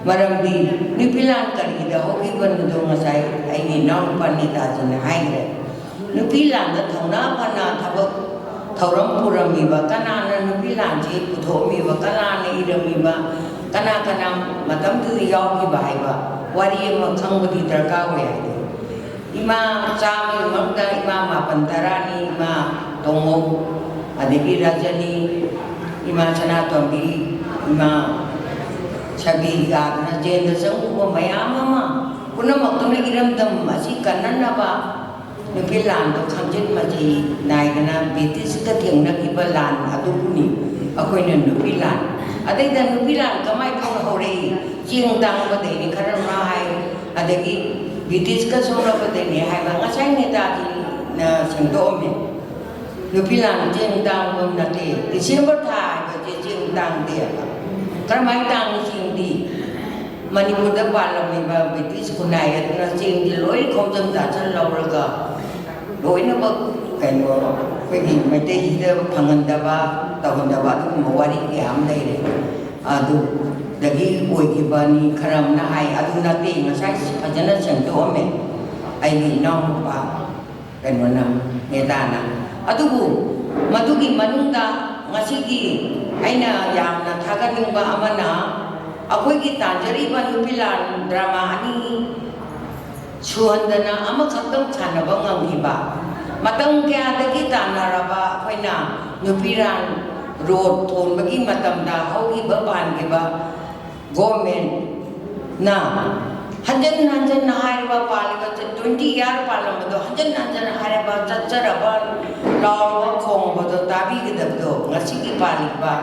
ꯃꯔꯝꯗꯤ ꯅꯨꯄꯤ ꯂꯥꯟ ꯀꯔꯤꯗ ꯍꯧꯈꯤꯕꯅꯣꯗꯣ ꯉꯁꯥꯏ ꯑꯩꯒꯤ ꯏꯅꯥꯎꯅꯨꯄꯥ ꯅꯦꯇꯥꯖꯤꯅ ꯍꯥꯏꯈ꯭ꯔꯦ꯫ ꯅꯨꯄꯤ ꯂꯥꯟꯗ ꯊꯧꯅꯥ ꯐꯅ ꯊꯕꯛ ꯊꯧꯔꯝ ꯄꯨꯔꯝꯃꯤꯕ, ꯀꯅꯥꯅ ꯅꯨꯄꯤ ꯂꯥꯟꯁꯤ ꯄꯨꯊꯣꯛꯑꯝꯃꯤꯕ, ꯀꯅꯥꯅ ꯏꯔꯝꯃꯤꯕ, ꯀꯅꯥ ꯀꯅꯥ ꯃꯇꯝꯗꯨꯗ ꯌꯥꯎꯈꯤꯕ ꯍꯥꯏꯕ ꯋꯥꯔꯤ ꯑꯃ ꯈꯪꯕꯗꯤ ꯗꯔꯀꯥꯔ ꯑꯣꯏ ꯍꯥꯏꯗꯤ ꯏꯃꯥ ꯆꯥꯝꯃꯒꯤ ꯃꯅꯨꯡꯗ ꯏꯃꯥ ꯃꯥꯄꯟ ꯇꯔꯥꯅꯤ, ꯏꯃꯥ ꯇꯣꯡꯉꯧ, ꯑꯗꯒꯤ ꯔꯖꯅꯤ, ꯏꯃꯥ ꯁꯅꯥꯇꯣꯝꯕꯤ, ꯏꯃꯥ ꯁꯕꯤ ꯀꯥꯗꯅ ꯖꯦꯜꯗ ꯆꯪꯉꯨꯕ ꯃꯌꯥꯝ ꯑꯃ ꯄꯨꯝꯅꯃꯛꯇꯨꯅ ꯏꯔꯝꯗꯝ ꯑꯁꯤ ꯀꯟꯅꯅꯕ ꯅꯨꯄꯤ ꯂꯥꯟꯗꯣ ꯈꯥꯝꯖꯤꯟ ꯃꯆꯤ ꯅꯥꯏꯗꯅ ꯕ꯭ꯔꯤꯇꯤꯁꯀ ꯊꯦꯡꯅꯈꯤꯕ ꯂꯥꯟ ꯑꯗꯨꯕꯨꯅꯤ ꯑꯩꯈꯣꯏꯅ ꯅꯨꯄꯤ ꯂꯥꯟ꯫ ꯑꯗꯩꯗ ꯅꯨꯄꯤ ꯂꯥꯟ ꯀꯃꯥꯏꯅ ꯇꯧꯅ ꯍꯧꯔꯛꯏ? ꯆꯦꯡ ꯇꯥꯡꯕꯗꯩꯅꯤ ꯈꯔ ꯑꯃ ꯍꯥꯏ, ꯑꯗꯒꯤ ꯕ꯭ꯔꯤꯇꯤꯁꯀ ꯁꯣꯛꯅꯕꯗꯩꯅꯤ ꯍꯥꯏꯕ ꯉꯁꯥꯏ ꯅꯦꯇꯥꯖꯤꯅ ꯁꯦꯡꯗꯣꯛꯑꯝꯃꯦ꯫ ꯅꯨꯄꯤ ꯂꯥꯟ ꯆꯦꯡ ꯇꯥꯡꯕ ꯅꯠꯇꯦ, ꯗꯤꯁꯦꯝꯕꯔ ꯊꯥ ꯍꯥꯏꯕꯁꯦ ꯆꯦꯡ ꯇꯥꯡꯗꯦ ꯍꯥꯏꯕ꯫ ꯀꯔꯝꯍꯥꯏꯅ ꯇꯥꯡꯉꯤ ꯆꯦꯡꯗꯤ? ꯃꯅꯤꯄꯨꯔꯗ ꯄꯥꯜꯂꯝꯃꯤꯕ ꯕ꯭ꯔꯤꯇꯤꯁ ꯈꯨꯟꯅꯥꯏ ꯑꯗꯨꯅ ꯆꯦꯡꯁꯦ ꯂꯣꯏ ꯈꯣꯝꯖꯤꯟ ꯇꯥꯁꯤꯜ ꯂꯧꯔꯒ ꯂꯣꯏꯅꯃꯛ ꯀꯩꯅꯣ ꯑꯩꯈꯣꯏꯒꯤ ꯃꯩꯇꯩꯁꯤꯗ ꯐꯪꯍꯟꯗꯕ ꯇꯧꯍꯟꯗꯕ ꯑꯗꯨꯒꯨꯝꯕ ꯋꯥꯔꯤ ꯀꯌꯥ ꯑꯃ ꯂꯩꯔꯦ꯫ ꯑꯗꯨꯗꯒꯤ ꯑꯣꯏꯈꯤꯕꯅꯤ ꯈꯔ ꯑꯃꯅ ꯍꯥꯏ꯫ ꯑꯗꯨ ꯅꯠꯇꯦ, ꯉꯁꯥꯏ ꯐꯖꯅ ꯁꯦꯡꯗꯣꯛꯑꯝꯃꯦ ꯑꯩꯒꯤ ꯏꯅꯥꯎꯅꯨꯄꯥ ꯀꯩꯅꯣꯅ, ꯅꯦꯇꯥꯅ꯫ ꯑꯗꯨꯕꯨ ꯃꯗꯨꯒꯤ ꯃꯅꯨꯡꯗ ꯉꯁꯤꯒꯤ ꯑꯩꯅ ꯌꯥꯝꯅ ꯊꯥꯒꯠꯅꯤꯡꯕ ꯑꯃꯅ, ꯑꯩꯈꯣꯏꯒꯤ ꯇꯥꯟꯖꯔꯤꯕ ꯅꯨꯄꯤ ꯂꯥꯟ ꯗ꯭ꯔꯃꯥ ꯑꯅꯤ ꯁꯨꯍꯟꯗꯅ ꯑꯃꯈꯛꯇꯪ ꯁꯥꯟꯅꯕ ꯉꯝꯈꯤꯕ, ꯃꯇꯝ ꯀꯌꯥꯗꯒꯤ ꯇꯥꯟꯅꯔꯕ ꯑꯩꯈꯣꯏꯅ ꯅꯨꯄꯤꯔꯥꯟ ꯔꯣꯠ ꯊꯣꯟꯕꯒꯤ ꯃꯇꯝꯗ ꯍꯧꯈꯤꯕ ꯄꯥꯟꯈꯤꯕ ꯒꯣꯔꯃꯦꯟꯅ ꯍꯟꯖꯟ ꯍꯟꯖꯟꯅ ꯍꯥꯏꯔꯤꯕ, ꯄꯥꯜꯂꯤꯕ ꯇ꯭ꯋꯦꯟꯇꯤ ꯏꯌꯥꯔ ꯄꯥꯜꯂꯝꯕꯗꯣ ꯍꯟꯖꯟ ꯍꯟꯖꯟꯅ ꯍꯥꯏꯔꯕ, ꯆꯠꯆꯔꯕ, ꯂꯥꯎꯕ ꯈꯣꯡꯕꯗꯣ ꯇꯥꯕꯤꯒꯗꯕꯗꯣ ꯉꯁꯤꯒꯤ ꯄꯥꯜꯂꯤꯕ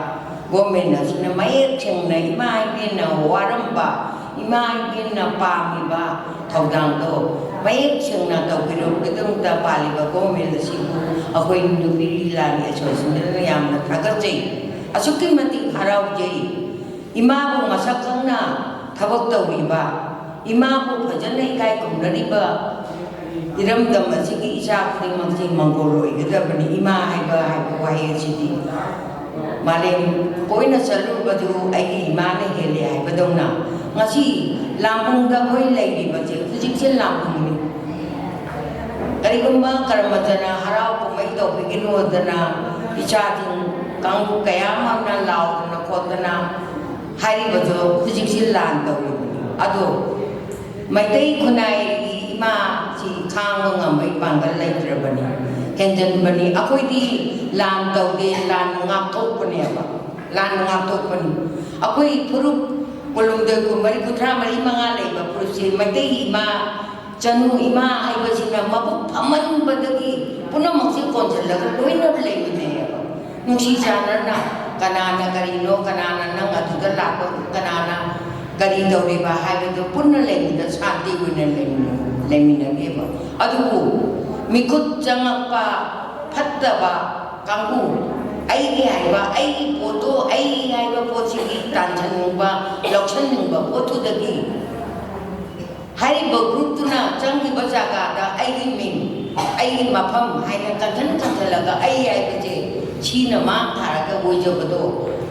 ꯒꯣꯔꯃꯦꯟ ꯑꯁꯤꯅ ꯃꯌꯦꯛ ꯁꯦꯡꯅ ꯏꯃꯥ ꯏꯕꯦꯟꯅ ꯋꯥꯔꯝꯕ, ꯏꯃꯥ ꯏꯕꯦꯟꯅ ꯄꯥꯝꯃꯤꯕ ꯊꯧꯗꯥꯡꯗꯣ ꯃꯌꯦꯛ ꯁꯦꯡꯅ ꯇꯧꯕꯤꯔꯛꯄꯒꯤꯗꯃꯛꯇ ꯄꯥꯜꯂꯤꯕ ꯒꯣꯔꯃꯦꯟ ꯑꯁꯤꯕꯨ ꯑꯩꯈꯣꯏ ꯅꯨꯄꯤ ꯂꯥꯟ ꯑꯦꯁꯣꯁꯤꯌꯦꯁꯟꯗꯨꯅ ꯌꯥꯝꯅ ꯊꯥꯒꯠꯆꯩ꯫ ꯑꯁꯨꯛꯀꯤ ꯃꯇꯤꯛ ꯍꯔꯥꯎꯖꯩ꯫ ꯏꯃꯥꯕꯨ ꯃꯁꯛ ꯈꯪꯅ ꯊꯕꯛ ꯇꯧꯔꯤꯕ, ꯏꯃꯥꯕꯨ ꯐꯖꯅ ꯏꯀꯥꯏ ꯈꯨꯝꯅꯔꯤꯕ ꯏꯔꯝꯗꯝ ꯑꯁꯤꯒꯤ ꯏꯆꯥ ꯈꯨꯗꯤꯡꯃꯛꯁꯤ ꯃꯪꯒꯣꯜ ꯑꯣꯏꯒꯗꯕꯅꯤ꯫ ꯏꯃꯥ ꯍꯥꯏꯕ, ꯍꯥꯏꯕ ꯋꯥꯍꯩ ꯑꯁꯤꯗꯤ ꯃꯥꯂꯦꯝ ꯀꯣꯏꯅ ꯆꯠꯂꯨꯕꯗꯨ ꯑꯩꯒꯤ ꯏꯃꯥꯅ ꯍꯦꯜꯂꯦ ꯍꯥꯏꯕꯗꯧꯅ, ꯉꯁꯤ ꯂꯥꯡꯕꯨꯡꯗ ꯑꯩꯈꯣꯏ ꯂꯩꯔꯤꯕꯁꯦ ꯍꯧꯖꯤꯛꯁꯦ ꯂꯥꯡꯕꯨꯡꯅꯤ꯫ ꯀꯔꯤꯒꯨꯝꯕ ꯀꯔꯃ ꯆꯠꯅ ꯍꯔꯥꯎ ꯀꯨꯝꯍꯩ ꯇꯧꯕꯤꯒꯅꯣꯗꯅ ꯏꯆꯥꯁꯤꯡ ꯀꯥꯡꯕꯨ ꯀꯌꯥ ꯑꯃꯅ ꯂꯥꯎꯗꯅ ꯈꯣꯠꯇꯅ ꯍꯥꯏꯔꯤꯕꯗꯣ ꯍꯧꯖꯤꯛꯁꯤ ꯂꯥꯟ ꯇꯧꯔꯤꯕꯅꯤ꯫ ꯑꯗꯣ ꯃꯩꯇꯩ ꯈꯨꯟꯅꯥꯏꯒꯤ ꯏꯃꯥꯁꯤ ꯈꯥꯡꯕ ꯉꯝꯕꯒꯤ ꯄꯥꯡꯒꯜ ꯂꯩꯇ꯭ꯔꯕꯅꯤ, ꯍꯦꯟꯖꯟꯕꯅꯤ꯫ ꯑꯩꯈꯣꯏꯗꯤ ꯂꯥꯟ ꯇꯧꯗꯦ, ꯂꯥꯟ ꯉꯥꯛꯊꯣꯛꯄꯅꯦꯕ, ꯂꯥꯟ ꯉꯥꯛꯊꯣꯛꯄꯅꯤ꯫ ꯑꯩꯈꯣꯏ ꯐꯨꯔꯨꯞ ꯀꯨꯟꯍꯨꯝꯗꯣꯏ, ꯀꯨꯟꯃꯔꯤ, ꯀꯨꯟꯊ꯭ꯔꯥ ꯃꯔꯤ, ꯃꯉꯥ ꯂꯩꯕ ꯐꯨꯔꯨꯞꯁꯦ ꯃꯩꯇꯩꯒꯤ ꯏꯃꯥ ꯆꯅꯨ ꯏꯃꯥ ꯍꯥꯏꯕꯁꯤꯅ ꯃꯕꯨꯛ ꯐꯃꯟꯕꯗꯒꯤ ꯄꯨꯝꯅꯃꯛꯁꯦ ꯀꯣꯟꯁꯤꯜꯂꯒ ꯂꯣꯏꯅ ꯂꯩꯃꯤꯟꯅꯩꯌꯦꯕ꯫ ꯅꯨꯡꯁꯤ ꯆꯥꯟꯅꯅ ꯀꯅꯥꯅ ꯀꯔꯤꯅꯣ, ꯀꯅꯥꯅ ꯅꯪ ꯑꯗꯨꯗ ꯂꯥꯛꯄ, ꯀꯅꯥꯅ ꯀꯔꯤ ꯇꯧꯔꯤꯕ ꯍꯥꯏꯕꯗꯨ ꯄꯨꯟꯅ ꯂꯩꯃꯤꯟꯅ ꯁꯥꯟꯇꯤ ꯑꯣꯏꯅ ꯂꯩꯃꯤꯟꯅ-, ꯂꯩꯃꯤꯟꯅꯒꯦꯕ꯫ ꯑꯗꯨꯕꯨ ꯃꯤꯈꯨꯠ ꯆꯪꯉꯛꯄ ꯐꯠꯇꯕ ꯀꯥꯡꯕꯨ, ꯑꯩꯒꯤ ꯍꯥꯏꯕ, ꯑꯩꯒꯤ ꯄꯣꯠꯇꯣ, ꯑꯩꯒꯤ ꯍꯥꯏꯕ ꯄꯣꯠꯁꯤꯒꯤ ꯇꯥꯟꯁꯤꯟꯅꯤꯡꯕ, ꯂꯧꯁꯤꯟꯅꯤꯡꯕ ꯄꯣꯠꯇꯨꯗꯒꯤ ꯍꯥꯏꯔꯤꯕ ꯒ꯭ꯔꯨꯞꯇꯨꯅ ꯆꯪꯈꯤꯕ ꯖꯒꯥꯗ ꯑꯩꯒꯤ ꯃꯤꯡ, ꯑꯩꯒꯤ ꯃꯐꯝ ꯍꯥꯏꯅ ꯀꯟꯁꯟ ꯀꯟꯁꯜꯂꯒ ꯑꯩ ꯍꯥꯏꯕꯁꯦ ꯁꯤꯅ ꯃꯥꯡ ꯊꯥꯔꯒ ꯑꯣꯏꯖꯕꯗꯣ,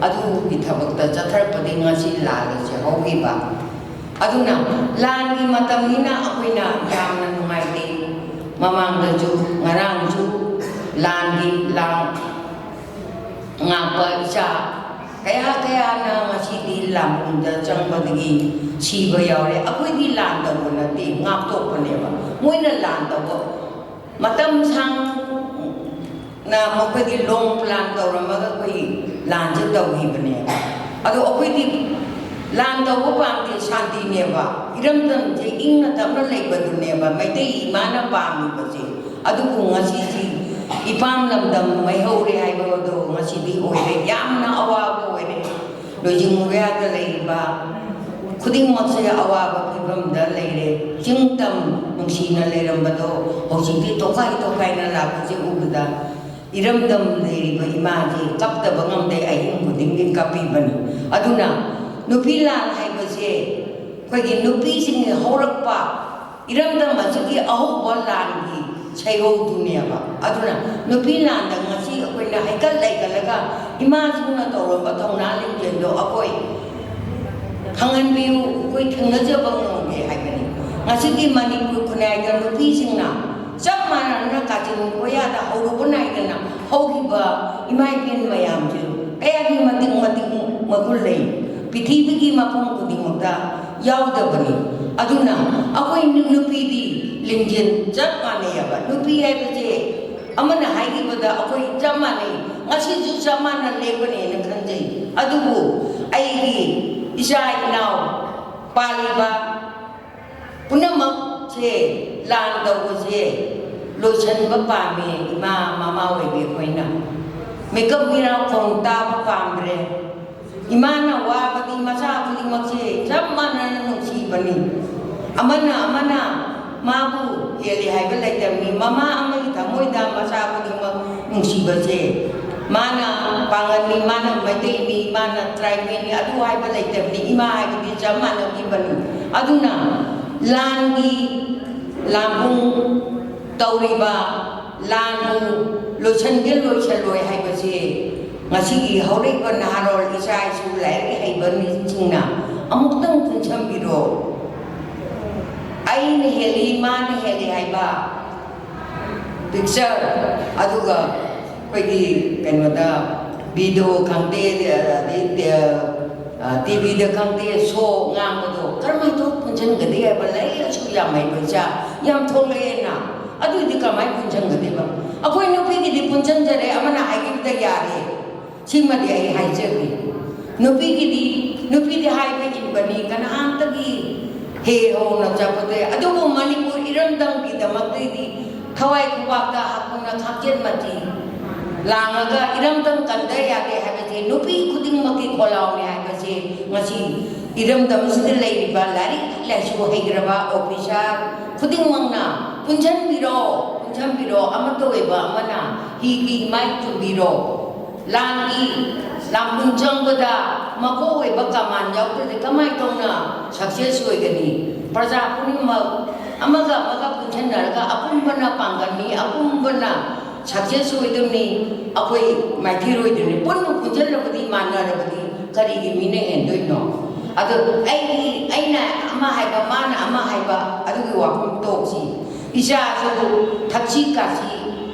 ꯑꯗꯨꯒꯤ ꯊꯕꯛꯇ ꯆꯠꯊꯔꯛꯄꯗꯒꯤ ꯉꯁꯤ ꯂꯥꯜꯂꯤꯁꯦ ꯍꯧꯈꯤꯕ꯫ ꯑꯗꯨꯅ ꯂꯥꯟꯒꯤ ꯃꯇꯝꯅꯤꯅ ꯑꯩꯈꯣꯏꯅ ꯌꯥꯝꯅ ꯅꯨꯡꯉꯥꯏꯇꯦ꯫ ꯃꯃꯥꯡꯗꯁꯨ, ꯉꯔꯥꯡꯁꯨ ꯂꯥꯟꯒꯤ ꯂꯥꯡ ꯉꯥꯛꯄ ꯏꯆꯥ ꯀꯌꯥ ꯀꯌꯥꯅ ꯉꯁꯤꯗꯤ ꯂꯥꯟꯕꯨꯡꯗ ꯆꯪꯕꯗꯒꯤ ꯁꯤꯕ ꯌꯥꯎꯔꯦ꯫ ꯑꯩꯈꯣꯏꯗꯤ ꯂꯥꯟ ꯇꯧꯕ ꯅꯠꯇꯦ, ꯉꯥꯛꯊꯣꯛꯄꯅꯦꯕ꯫ ꯃꯣꯏꯅ ꯂꯥꯟ ꯇꯧꯕ ꯃꯇꯝ ꯁꯥꯡꯅ ꯃꯈꯣꯏꯒꯤ ꯂꯣꯡ ꯄ꯭ꯂꯥꯟ ꯇꯧꯔꯝꯃꯒ ꯑꯩꯈꯣꯏ ꯂꯥꯟꯁꯦ ꯇꯧꯈꯤꯕꯅꯦꯕ꯫ ꯑꯗꯣ ꯑꯩꯈꯣꯏꯗꯤ ꯂꯥꯟ ꯇꯧꯕ ꯄꯥꯝꯗꯦ, ꯁꯥꯟꯇꯤꯅꯦꯕ꯫ ꯏꯔꯝꯗꯝꯁꯦ ꯏꯪꯅ ꯇꯞꯅ ꯂꯩꯕꯗꯨꯅꯦꯕ ꯃꯩꯇꯩ ꯏꯃꯥꯅ ꯄꯥꯝꯃꯤꯕꯁꯦ꯫ ꯑꯗꯨꯕꯨ ꯉꯁꯤꯗꯤ ꯏꯄꯥꯝ ꯂꯝꯗꯝ ꯃꯩꯍꯧꯔꯦ ꯍꯥꯏꯕꯗꯣ ꯉꯁꯤꯗꯤ ꯑꯣꯏꯔꯦ꯫ ꯌꯥꯝꯅ ꯑꯋꯥꯕ ꯑꯣꯏꯔꯦ꯫ ꯂꯣꯏꯖꯤꯡ ꯃꯨꯔꯤꯌꯥꯗ ꯂꯩꯔꯤꯕ ꯈꯨꯗꯤꯡꯃꯛꯁꯦ ꯑꯋꯥꯕ ꯐꯤꯕꯝꯗ ꯂꯩꯔꯦ꯫ ꯆꯤꯡ ꯇꯝ ꯅꯨꯡꯁꯤꯅ ꯂꯩꯔꯝꯕꯗꯣ ꯍꯧꯖꯤꯛꯇꯤ ꯇꯣꯈꯥꯏ ꯇꯣꯈꯥꯏꯅ ꯂꯥꯛꯄꯁꯦ ꯎꯕꯗ ꯏꯔꯝꯗꯝ ꯂꯩꯔꯤꯕ ꯏꯃꯥꯁꯦ ꯀꯞꯇꯕ ꯉꯝꯗꯦ, ꯑꯍꯤꯡ ꯈꯨꯗꯤꯡꯒꯤ ꯀꯞꯄꯤꯕꯅꯤ꯫ ꯑꯗꯨꯅ ꯅꯨꯄꯤ ꯂꯥꯟ ꯍꯥꯏꯕꯁꯦ ꯑꯩꯈꯣꯏꯒꯤ ꯅꯨꯄꯤꯁꯤꯡꯒꯤ ꯍꯧꯔꯛꯄ ꯏꯔꯝꯗꯝ ꯑꯁꯤꯒꯤ ꯑꯍꯧꯕ ꯂꯥꯟꯒꯤ ꯁꯩꯍꯧꯗꯨꯅꯦꯕ꯫ ꯑꯗꯨꯅ ꯅꯨꯄꯤ ꯂꯥꯟꯗ ꯉꯁꯤ ꯑꯩꯈꯣꯏꯅ ꯍꯩꯀꯠ ꯂꯩꯀꯠꯂꯒ ꯏꯃꯥꯁꯤꯡꯅ ꯇꯧꯔꯝꯕ ꯊꯧꯅꯥ ꯂꯤꯡꯖꯦꯜꯗꯣ ꯑꯩꯈꯣꯏ ꯈꯪꯍꯟꯕꯤꯌꯨ, ꯑꯩꯈꯣꯏ ꯊꯦꯡꯅꯖꯕ ꯉꯝꯒꯦ ꯍꯥꯏꯕꯅꯤ꯫ ꯉꯁꯤꯒꯤ ꯃꯅꯤꯄꯨꯔ ꯈꯨꯟꯅꯥꯏꯗ ꯅꯨꯄꯤꯁꯤꯡꯅ ꯆꯞ ꯃꯥꯟꯅꯅ ꯀꯥꯆꯤꯟ ꯀꯣꯌꯥꯗ ꯍꯧꯔꯨꯕ ꯅꯥꯏꯗꯅ ꯍꯧꯈꯤꯕ ꯏꯃꯥ ꯏꯕꯦꯟ ꯃꯌꯥꯝꯁꯦ ꯀꯌꯥꯒꯤ ꯃꯇꯤꯛ ꯃꯇꯤꯛ ꯃꯒꯨꯟ ꯂꯩ꯫ ꯄ꯭ꯔꯤꯊꯤꯕꯤꯒꯤ ꯃꯐꯝ ꯈꯨꯗꯤꯡꯃꯛꯇ ꯌꯥꯎꯗꯕꯅꯤ꯫ ꯑꯗꯨꯅ ꯑꯩꯈꯣꯏ ꯅꯨ-, ꯅꯨꯄꯤꯗꯤ ꯂꯤꯡꯖꯦꯜ ꯆꯞ ꯃꯥꯟꯅꯩꯑꯕ꯫ ꯅꯨꯄꯤ ꯍꯥꯏꯕꯁꯦ ꯑꯃꯅ ꯍꯥꯏꯈꯤꯕꯗ ꯑꯩꯈꯣꯏ ꯆꯞ ꯃꯥꯟꯅꯩ, ꯉꯁꯤꯁꯨ ꯆꯞ ꯃꯥꯟꯅ ꯂꯦꯞꯀꯅꯦꯅ ꯈꯟꯖꯩ꯫ ꯑꯗꯨꯕꯨ ꯑꯩꯒꯤ ꯏꯆꯥ ꯏꯅꯥꯎ ꯄꯥꯜꯂꯤꯕ ꯄꯨꯝꯅꯃꯛꯁꯦ ꯂꯥꯟ ꯇꯧꯕꯁꯦ ꯂꯣꯏꯁꯤꯟꯕ ꯄꯥꯝꯃꯦ꯫ ꯏꯃꯥ ꯃꯃꯥ ꯑꯣꯏꯕꯤ ꯑꯩꯈꯣꯏꯅ ꯃꯤꯀꯞ ꯃꯤꯔꯥꯎ ꯈꯣꯡ ꯇꯥꯕ ꯄꯥꯝꯗ꯭ꯔꯦ꯫ ꯏꯃꯥꯅ ꯋꯥꯕꯗꯤ ꯃꯆꯥ ꯈꯨꯗꯤꯡꯃꯛꯁꯦ ꯆꯞ ꯃꯥꯟꯅꯅ ꯅꯨꯡꯁꯤꯕꯅꯤ꯫ ꯑꯃꯅ ꯑꯃꯅ ꯃꯥꯕꯨ ꯍꯦꯜꯂꯤ ꯍꯥꯏꯕ ꯂꯩꯇꯕꯅꯤ꯫ ꯃꯃꯥ ꯑꯃꯒꯤ ꯊꯃꯣꯏꯗ ꯃꯆꯥ ꯈꯨꯗꯤꯡꯃꯛ ꯅꯨꯡꯁꯤꯕꯁꯦ, ꯃꯥꯅ ꯄꯥꯡꯒꯜꯅꯤ, ꯃꯥꯅ ꯃꯩꯇꯩꯅꯤ, ꯃꯥꯅ ꯇ꯭ꯔꯥꯏꯕꯦꯜꯅꯤ, ꯑꯗꯨ ꯍꯥꯏꯕ ꯂꯩꯇꯕꯅꯤ꯫ ꯏꯃꯥ ꯍꯥꯏꯕꯗꯤ ꯆꯞ ꯃꯥꯟꯅꯈꯤꯕꯅꯤ꯫ ꯑꯗꯨꯅ ꯂꯥꯟꯒꯤ ꯂꯥꯟꯕꯨꯡ ꯇꯧꯔꯤꯕ ꯂꯥꯟꯕꯨ ꯂꯣꯏꯁꯟꯒꯦ ꯂꯣꯏꯁꯜꯂꯣꯏ ꯍꯥꯏꯕꯁꯦ ꯉꯁꯤꯒꯤ ꯍꯧꯔꯛꯏꯕ ꯅꯍꯥꯔꯣꯜ ꯏꯆꯥ ꯏꯁꯨ ꯂꯥꯏꯔꯤꯛ ꯍꯩꯕ ꯃꯤꯁꯤꯡꯅ ꯑꯃꯨꯛꯇꯪ ꯄꯨꯟꯁꯤꯟꯕꯤꯔꯣ꯫ ꯑꯩꯅ ꯍꯦꯜꯂꯤ, ꯃꯥꯅ ꯍꯦꯜꯂꯤ ꯍꯥꯏꯕ ꯄꯤꯛꯆꯔ, ꯑꯗꯨꯒ ꯑꯩꯈꯣꯏꯒꯤ ꯀꯩꯅꯣꯗ ꯚꯤꯗꯤꯑꯣ ꯈꯪꯗꯦ, ꯑꯗꯩ ꯇꯦ-, ꯑ, ꯇꯤꯚꯤꯗ ꯈꯪꯗꯦ, ꯁꯣ ꯉꯥꯡꯕꯗꯣ ꯀꯔꯝꯍꯥꯏꯅ ꯇꯧ ꯄꯨꯟꯁꯤꯟꯒꯗꯒꯦ ꯍꯥꯏꯕ? ꯂꯥꯏꯔꯤꯛ ꯂꯥꯏꯁꯨ ꯌꯥꯝ ꯍꯩꯕ ꯏꯆꯥ ꯌꯥꯝ ꯊꯣꯛꯂꯛꯑꯦꯅ꯫ ꯑꯗꯨꯗꯤ ꯀꯃꯥꯏꯅ ꯄꯨꯟꯁꯤꯟꯒꯗꯣꯏꯕ? ꯑꯩꯈꯣꯏ ꯅꯨꯄꯤꯒꯤꯗꯤ ꯄꯨꯟꯁꯤꯟꯖꯔꯦ, ꯑꯃꯅ ꯍꯥꯏꯈꯤꯕꯗ ꯌꯥꯔꯦ꯫ ꯁꯤꯃꯗꯤ ꯑꯩ ꯍꯥꯏꯖꯒꯦ꯫ ꯅꯨꯄꯤꯒꯤꯗꯤ, ꯅꯨꯄꯤꯗꯤ ꯍꯥꯏꯕ ꯏꯟꯕꯅꯤ, ꯀꯅꯥꯝꯇꯒꯤ ꯍꯦ ꯍꯧꯅ ꯆꯠꯄꯗ꯫ ꯑꯗꯨꯕꯨ ꯃꯅꯤꯄꯨꯔ ꯏꯔꯝꯗꯝꯒꯤꯗꯃꯛꯇꯗꯤ ꯊꯋꯥꯏ ꯈꯨꯕꯥꯛꯇ ꯍꯥꯞꯇꯨꯅ ꯈꯥꯛꯆꯦꯟ ꯃꯊꯤ ꯂꯥꯡꯉꯒ ꯏꯔꯝꯗꯝ ꯀꯟꯗ ꯌꯥꯗꯦ ꯍꯥꯏꯕꯁꯦ ꯅꯨꯄꯤ ꯈꯨꯗꯤꯡꯃꯛꯀꯤ ꯈꯣꯜꯂꯥꯎꯅꯤ ꯍꯥꯏꯕꯁꯦ ꯉꯁꯤ ꯏꯔꯝꯗꯝꯁꯤꯗ ꯂꯩꯔꯤꯕ ꯂꯥꯏꯔꯤꯛ ꯂꯥꯏꯁꯨ ꯍꯩꯈ꯭ꯔꯕ ꯑꯣꯐꯤꯁꯥꯔ ꯈꯨꯗꯤꯡꯃꯛꯅ ꯄꯨꯟꯁꯤꯟꯕꯤꯔꯣ, ꯄꯨꯟꯁꯤꯟꯕꯤꯔꯣ, ꯑꯃꯠꯇ ꯑꯣꯏꯕ ꯑꯃꯅ ꯍꯤꯒꯤ ꯏꯃꯥꯏ ꯆꯨꯝꯕꯤꯔꯣ꯫ ꯂꯥꯟꯒꯤ ꯂꯥꯟꯕꯨꯡ ꯆꯪꯕꯗ ꯃꯀꯣꯛ ꯑꯣꯏꯕ ꯀꯃꯥꯟ ꯌꯥꯎꯗ꯭ꯔꯗꯤ ꯀꯃꯥꯏꯅ ꯇꯧꯅ ꯁꯛꯁꯦꯁ ꯑꯣꯏꯒꯅꯤ? ꯄ꯭ꯔꯖꯥ ꯄꯨꯝꯅꯃꯛ ꯑꯃꯒ ꯑꯃꯒ ꯄꯨꯟꯁꯤꯟꯅꯔꯒ ꯑꯄꯨꯟꯕꯅ ꯄꯥꯡꯒꯜꯅꯤ, ꯑꯄꯨꯟꯕꯅ ꯁꯛꯁꯦꯁ ꯑꯣꯏꯗꯕꯅꯤ, ꯑꯩꯈꯣꯏ ꯃꯥꯏꯊꯤꯔꯣꯏꯗꯕꯅꯤ꯫ ꯄꯨꯟꯅ ꯄꯨꯟꯁꯤꯜꯂꯕꯗꯤ, ꯃꯥꯟꯅꯔꯕꯗꯤ ꯀꯔꯤꯒꯤ ꯃꯤꯅ ꯍꯦꯟꯗꯣꯏꯅꯣ? ꯑꯗꯨ ꯑꯩꯒꯤ, ꯑꯩꯅ ꯑꯃ ꯍꯥꯏꯕ, ꯃꯥꯅ ꯑꯃ ꯍꯥꯏꯕ, ꯑꯗꯨꯒꯤ ꯋꯥꯐꯝ ꯇꯣꯛꯁꯤ꯫ ꯏꯆꯥꯁꯨ ꯊꯛꯁꯤ ꯈꯥꯁꯤ,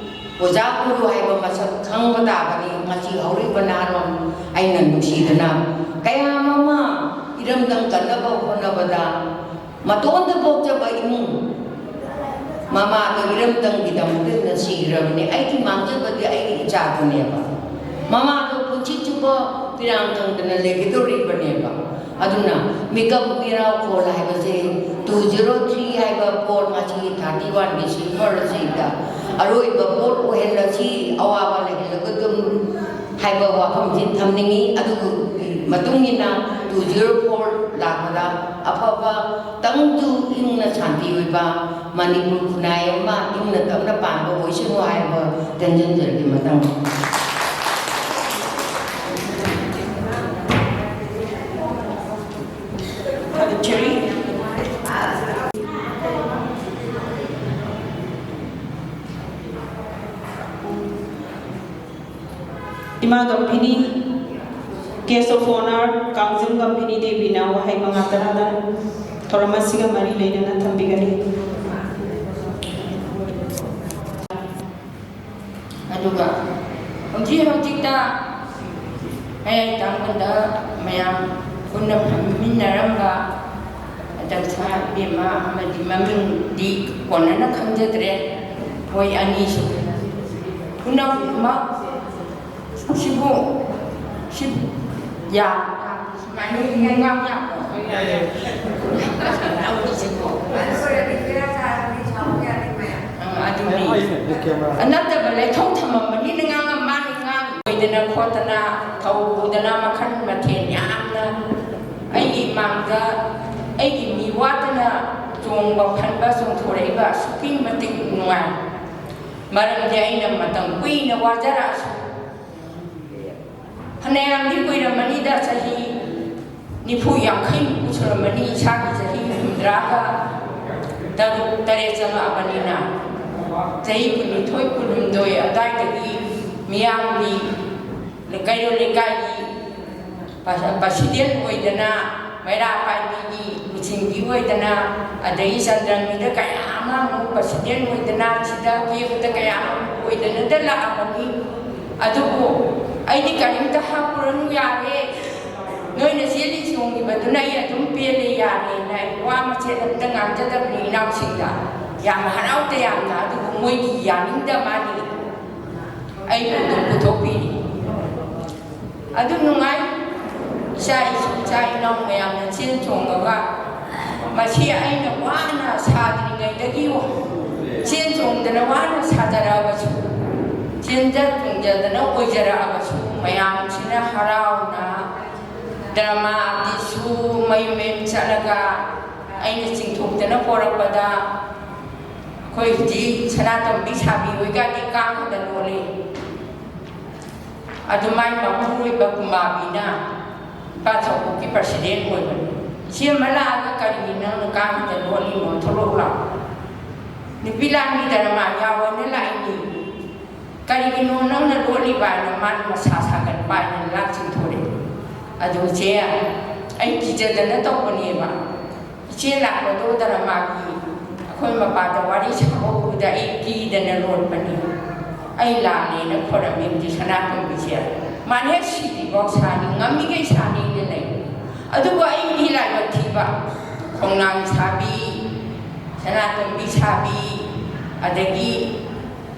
ꯑꯣꯖꯥ ꯒꯨꯔꯨ ꯍꯥꯏꯕ ꯃꯁꯛ ꯈꯪꯕ ꯇꯥꯕꯅꯤ꯫ ꯉꯁꯤ ꯍꯧꯔꯛꯏꯕ ꯅꯍꯥꯔꯣꯜ ꯑꯩꯅ ꯅꯨꯡꯁꯤꯗꯅ ꯀꯌꯥ ꯑꯃ ꯏꯔꯝꯗꯝ ꯀꯟꯅꯕ ꯍꯣꯠꯅꯕꯗ ꯃꯇꯣꯟꯗ ꯄꯣꯛꯆꯕ ꯏꯃꯨꯡ, ꯃꯃꯥꯗꯣ ꯏꯔꯝꯗꯝꯒꯤꯗꯃꯛꯇ ꯁꯤꯈ꯭ꯔꯕꯅꯤ꯫ ꯑꯩꯒꯤ ꯃꯥꯡꯖꯕꯗꯤ ꯑꯩꯒꯤ ꯏꯆꯥꯗꯨꯅꯦꯕ꯫ ꯃꯃꯥꯗꯣ ꯄꯨꯟꯁꯤ ꯆꯨꯞꯄ ꯐꯤꯔꯥꯡ ꯀꯪꯗꯅ ꯂꯩꯒꯗꯧꯔꯤꯕꯅꯦꯕ꯫ ꯑꯗꯨꯅ ꯃꯤꯀꯞ ꯃꯤꯔꯥꯎ ꯈꯣꯜ ꯍꯥꯏꯕꯁꯦ, two zero three ꯍꯥꯏꯕ ꯄꯣꯠ ꯉꯁꯤ thirty one December ꯑꯁꯤꯗ ꯑꯔꯣꯏꯕ ꯄꯣꯠ ꯑꯣꯏꯍꯜꯂꯁꯤ, ꯑꯋꯥꯕ ꯂꯩꯍꯜꯂꯒ ꯑꯗꯨꯝ ꯍꯥꯏꯕ ꯋꯥꯐꯝꯁꯤ ꯊꯝꯅꯤꯡꯏ꯫ ꯑꯗꯨꯒꯤ ꯃꯇꯨꯡ ꯏꯟꯅ two zero four ꯂꯥꯛꯄꯗ ꯑꯐꯕ, ꯇꯪꯗꯨ ꯏꯪꯅ ꯁꯥꯟꯇꯤ ꯑꯣꯏꯕ ꯃꯅꯤꯄꯨꯔ ꯈꯨꯟꯅꯥꯏ ꯑꯃ ꯏꯪꯅ ꯇꯞꯅ ꯄꯥꯟꯕ ꯑꯣꯏꯁꯅꯨ ꯍꯥꯏꯕ ꯇꯦꯟꯖꯟꯖꯔꯒꯦ꯫ ꯃꯇꯥꯡ ꯊꯥꯒꯠꯆꯔꯤ꯫ ꯏꯃꯥ ꯒꯝꯚꯤꯅꯤ, Guest of Honour, ꯀꯥꯡꯖꯝ ꯒꯝꯚꯤꯅꯤ ꯗꯦꯕꯤꯅ ꯋꯥꯍꯩ ꯃꯉꯥ ꯇꯔꯥꯗꯪ ꯊꯧꯔꯝ ꯑꯁꯤꯒ ꯃꯔꯤ ꯂꯩꯅꯅ ꯊꯝꯕꯤꯒꯅꯤ꯫ ꯑꯗꯨꯒ ꯍꯧꯖꯤꯛ ꯍꯧꯖꯤꯛꯇ ꯃꯌꯥꯏ ꯇꯥꯡꯕꯗ ꯃꯌꯥꯝ ꯄꯨꯟꯅ ꯐꯝꯃꯤꯟꯅꯔꯝꯕ ꯇꯟꯁꯥ ꯏꯕꯦꯝꯃ ꯑꯃꯗꯤ ꯃꯃꯤꯡꯗꯤ ꯀꯣꯟꯅꯅ ꯈꯪꯖꯗ꯭ꯔꯦ, ꯃꯣꯏ ꯑꯅꯤꯁꯨ ꯄꯨꯝꯅꯃꯛ ꯁꯤꯕꯨ, ꯁꯤ ꯌꯥ, ꯁꯨꯃꯥꯏꯅ ꯉꯥꯡ ꯌꯥꯕ꯭ꯔꯣ? ꯇꯧꯔꯤꯁꯤꯕꯣ? ꯑ, ꯑꯗꯨꯅꯤ꯫ ꯅꯠꯇꯕ ꯂꯩꯊꯣꯛ ꯊꯝꯃꯝꯕꯅꯤꯅ ꯉꯥꯡꯉ-, ꯃꯥꯅ ꯉꯥꯡ ꯑꯣꯏꯗꯅ ꯈꯣꯠꯇꯅ ꯊꯧꯗꯅ ꯃꯈꯜ ꯃꯊꯦꯜ ꯌꯥꯝꯅ ꯑꯩꯒꯤ ꯏꯃꯥꯡꯗ ꯑꯩꯒꯤ ꯃꯤ ꯋꯥꯠꯇꯅ ꯆꯣꯡꯕ ꯐꯟꯕ ꯆꯣꯡꯊꯣꯔꯛꯏꯕ ꯑꯁꯨꯛꯀꯤ ꯃꯇꯤꯛ ꯅꯨꯡꯉꯥꯏ꯫ ꯃꯔꯝꯗꯤ ꯑꯩꯅ ꯃꯇꯝ ꯀꯨꯏꯅ ꯋꯥꯖꯔꯛꯑꯁꯨ, ꯐꯅꯌꯥꯝꯗꯤ ꯀꯨꯏꯔꯝꯃꯅꯤꯗ, ꯆꯍꯤ ꯅꯤꯐꯨ ꯌꯥꯡꯈꯩꯃꯨꯛ ꯁꯨꯔꯝꯃꯅꯤ, ꯏꯁꯥꯒꯤ ꯆꯍꯤ ꯍꯨꯝꯗ꯭ꯔꯥꯒ ꯇꯔꯨꯛ ꯇꯔꯦꯠ ꯆꯪꯉꯛꯑꯕꯅꯤꯅ꯫ ꯆꯍꯤ ꯀꯨꯟꯅꯤꯊꯣꯏ ꯀꯨꯟꯍꯨꯝꯗꯣꯏ ꯑꯗꯨꯋꯥꯏꯗꯒꯤ ꯃꯤꯌꯥꯝꯒꯤ, ꯀꯩꯔꯣꯜ ꯂꯩꯀꯥꯏꯒꯤ ꯄ꯭ꯔꯁꯤꯗꯦꯟ ꯑꯣꯏꯗꯅ, ꯃꯩꯔꯥ ꯄꯥꯏꯕꯤꯒꯤ ꯂꯨꯆꯤꯡꯕꯤ ꯑꯣꯏꯗꯅ, ꯑꯗꯒꯤ ꯆꯟꯗ꯭ꯔꯃꯤꯗ ꯀꯌꯥ ꯑꯃ ꯑꯃꯨꯛ ꯄ꯭ꯔꯁꯤꯗꯦꯟ ꯑꯣꯏꯗꯅ, ꯁꯤꯗ ꯀꯦꯕꯗ ꯀꯌꯥ ꯑꯃ ꯑꯣꯏꯗꯅꯗ ꯂꯥꯛꯑꯕꯅꯤ꯫ ꯑꯗꯨꯕꯨ ꯑꯩꯗꯤ ꯀꯔꯤꯝꯇ ꯍꯥꯞꯄꯨꯔꯅꯨ, ꯌꯥꯔꯦ, ꯅꯣꯏꯅ ꯆꯦꯜꯂꯤ ꯆꯣꯡꯉꯤꯕꯗꯨꯅ ꯑꯩ ꯑꯗꯨꯝ ꯄꯦꯜꯂꯦ, ꯌꯥꯔꯦꯅ ꯑꯩ ꯋꯥ ꯃꯆꯦꯠ ꯑꯝꯇ ꯉꯥꯡꯖꯗꯕꯅꯤ ꯏꯅꯥꯎꯁꯤꯡꯗ꯫ ꯌꯥꯝ ꯍꯔꯥꯎ ꯇꯌꯥꯝꯅ, ꯑꯗꯨꯕꯨ ꯃꯣꯏꯒꯤ ꯌꯥꯅꯤꯡꯗ ꯃꯥꯅꯤ ꯑꯩꯕꯨ ꯑꯗꯨꯝ ꯄꯨꯊꯣꯛꯄꯤꯔꯤ꯫ ꯑꯗꯨ ꯅꯨꯡꯉꯥꯏ꯫ ꯏꯆꯥ ꯏꯁꯨ, ꯏꯆꯥ ꯏꯅꯥꯎ ꯃꯌꯥꯝꯅ ꯆꯦꯟ ꯆꯣꯡꯉꯒ, ꯃꯁꯤ ꯑꯩꯅ ꯋꯥꯅ ꯁꯥꯗ꯭ꯔꯤꯉꯩꯗꯒꯤ ꯆꯦꯟ ꯆꯣꯡꯗꯅ ꯋꯥꯅ ꯁꯥꯖꯔꯛꯑꯕꯁꯨ, ꯆꯦꯟꯖ ꯆꯣꯡꯖꯗꯅ ꯑꯣꯏꯖꯔꯛꯑꯕꯁꯨ, ꯃꯌꯥꯝꯁꯤꯅ ꯍꯔꯥꯎꯅ ꯗ꯭ꯔꯃꯥ ꯑꯥꯔꯇꯤꯁꯁꯨ ꯃꯌꯨꯝ ꯃꯌꯨꯝ ꯆꯠꯂꯒ ꯑꯩꯅ ꯆꯤꯡꯊꯣꯛꯇꯅ ꯄꯣꯔꯛꯄꯗ, ꯑꯩꯈꯣꯏ ꯍꯧꯖꯤꯛ ꯁꯅꯥꯇꯣꯝꯕꯤ ꯁꯥꯕꯤ ꯍꯣꯏꯒꯗꯤ ꯀꯥꯡꯒꯗ ꯂꯣꯜꯂꯤ꯫ ꯑꯗꯨꯃꯥꯏ ꯃꯄꯨꯔꯣꯏꯕ ꯀꯨꯃꯥꯕꯤꯅ ꯏꯄꯥ ꯊꯧꯕꯨꯛꯀꯤ ꯄ꯭ꯔꯁꯤꯗꯦꯟ ꯑꯣꯏꯕꯅꯤ꯫ "ꯏꯆꯦ ꯑꯃ ꯂꯥꯛꯑꯒ ꯀꯔꯤꯒꯤ ꯅꯪꯅ ꯀꯥꯡꯒꯗ ꯂꯣꯜꯂꯤꯅꯣ? ꯊꯣꯛꯂꯛꯎ ꯂꯥꯛꯑꯣ꯫ ꯅꯨꯄꯤ ꯂꯥꯟꯒꯤ ꯗ꯭ꯔꯃꯥ ꯌꯥꯎꯑꯣꯅ ꯂꯥꯛꯏꯅꯤ꯫ ꯀꯔꯤꯒꯤꯅꯣ ꯅꯪꯅ ꯂꯣꯠꯂꯤꯕ?" ꯍꯥꯏꯅ ꯃꯥꯅ ꯃꯁꯥ ꯁꯥꯒꯠꯄ ꯍꯥꯏꯅ ꯂꯥꯛ ꯆꯤꯡꯊꯣꯔꯛꯑꯦ꯫ ꯑꯗꯨ ꯆꯦ, ꯑꯩ ꯀꯤꯖꯗꯅ ꯇꯧꯕꯅꯦꯕ꯫ ꯏꯆꯦ ꯂꯥꯛꯄꯗꯣ ꯗ꯭ꯔꯃꯥꯒꯤ ꯑꯩꯈꯣꯏ ꯃꯄꯥꯗ ꯋꯥꯔꯤ ꯁꯥꯕ ꯎꯕꯗ ꯑꯩ ꯀꯤꯗꯅ ꯂꯣꯠꯄꯅꯤ꯫ ꯑꯩ ꯂꯥꯜꯂꯦꯅ ꯈꯣꯏꯔꯝꯃꯤ ꯍꯧꯖꯤꯛ ꯁꯅꯥꯇꯣꯝꯕꯤꯁꯦ꯫ ꯃꯥꯅ ꯍꯦꯛ ꯁꯤꯗ꯭ꯔꯤꯐꯥꯎ ꯁꯥꯅꯤ, ꯉꯝꯃꯤꯈꯩ ꯁꯥꯅꯤꯅ ꯂꯩ꯫ ꯑꯗꯨꯕꯨ ꯑꯩꯗꯤ ꯂꯥꯏꯕꯛ ꯊꯤꯕ, ꯈꯣꯡꯅꯥꯡ ꯁꯥꯕꯤ, ꯁꯅꯥꯇꯣꯝꯕꯤ ꯁꯥꯕꯤ, ꯑꯗꯒꯤ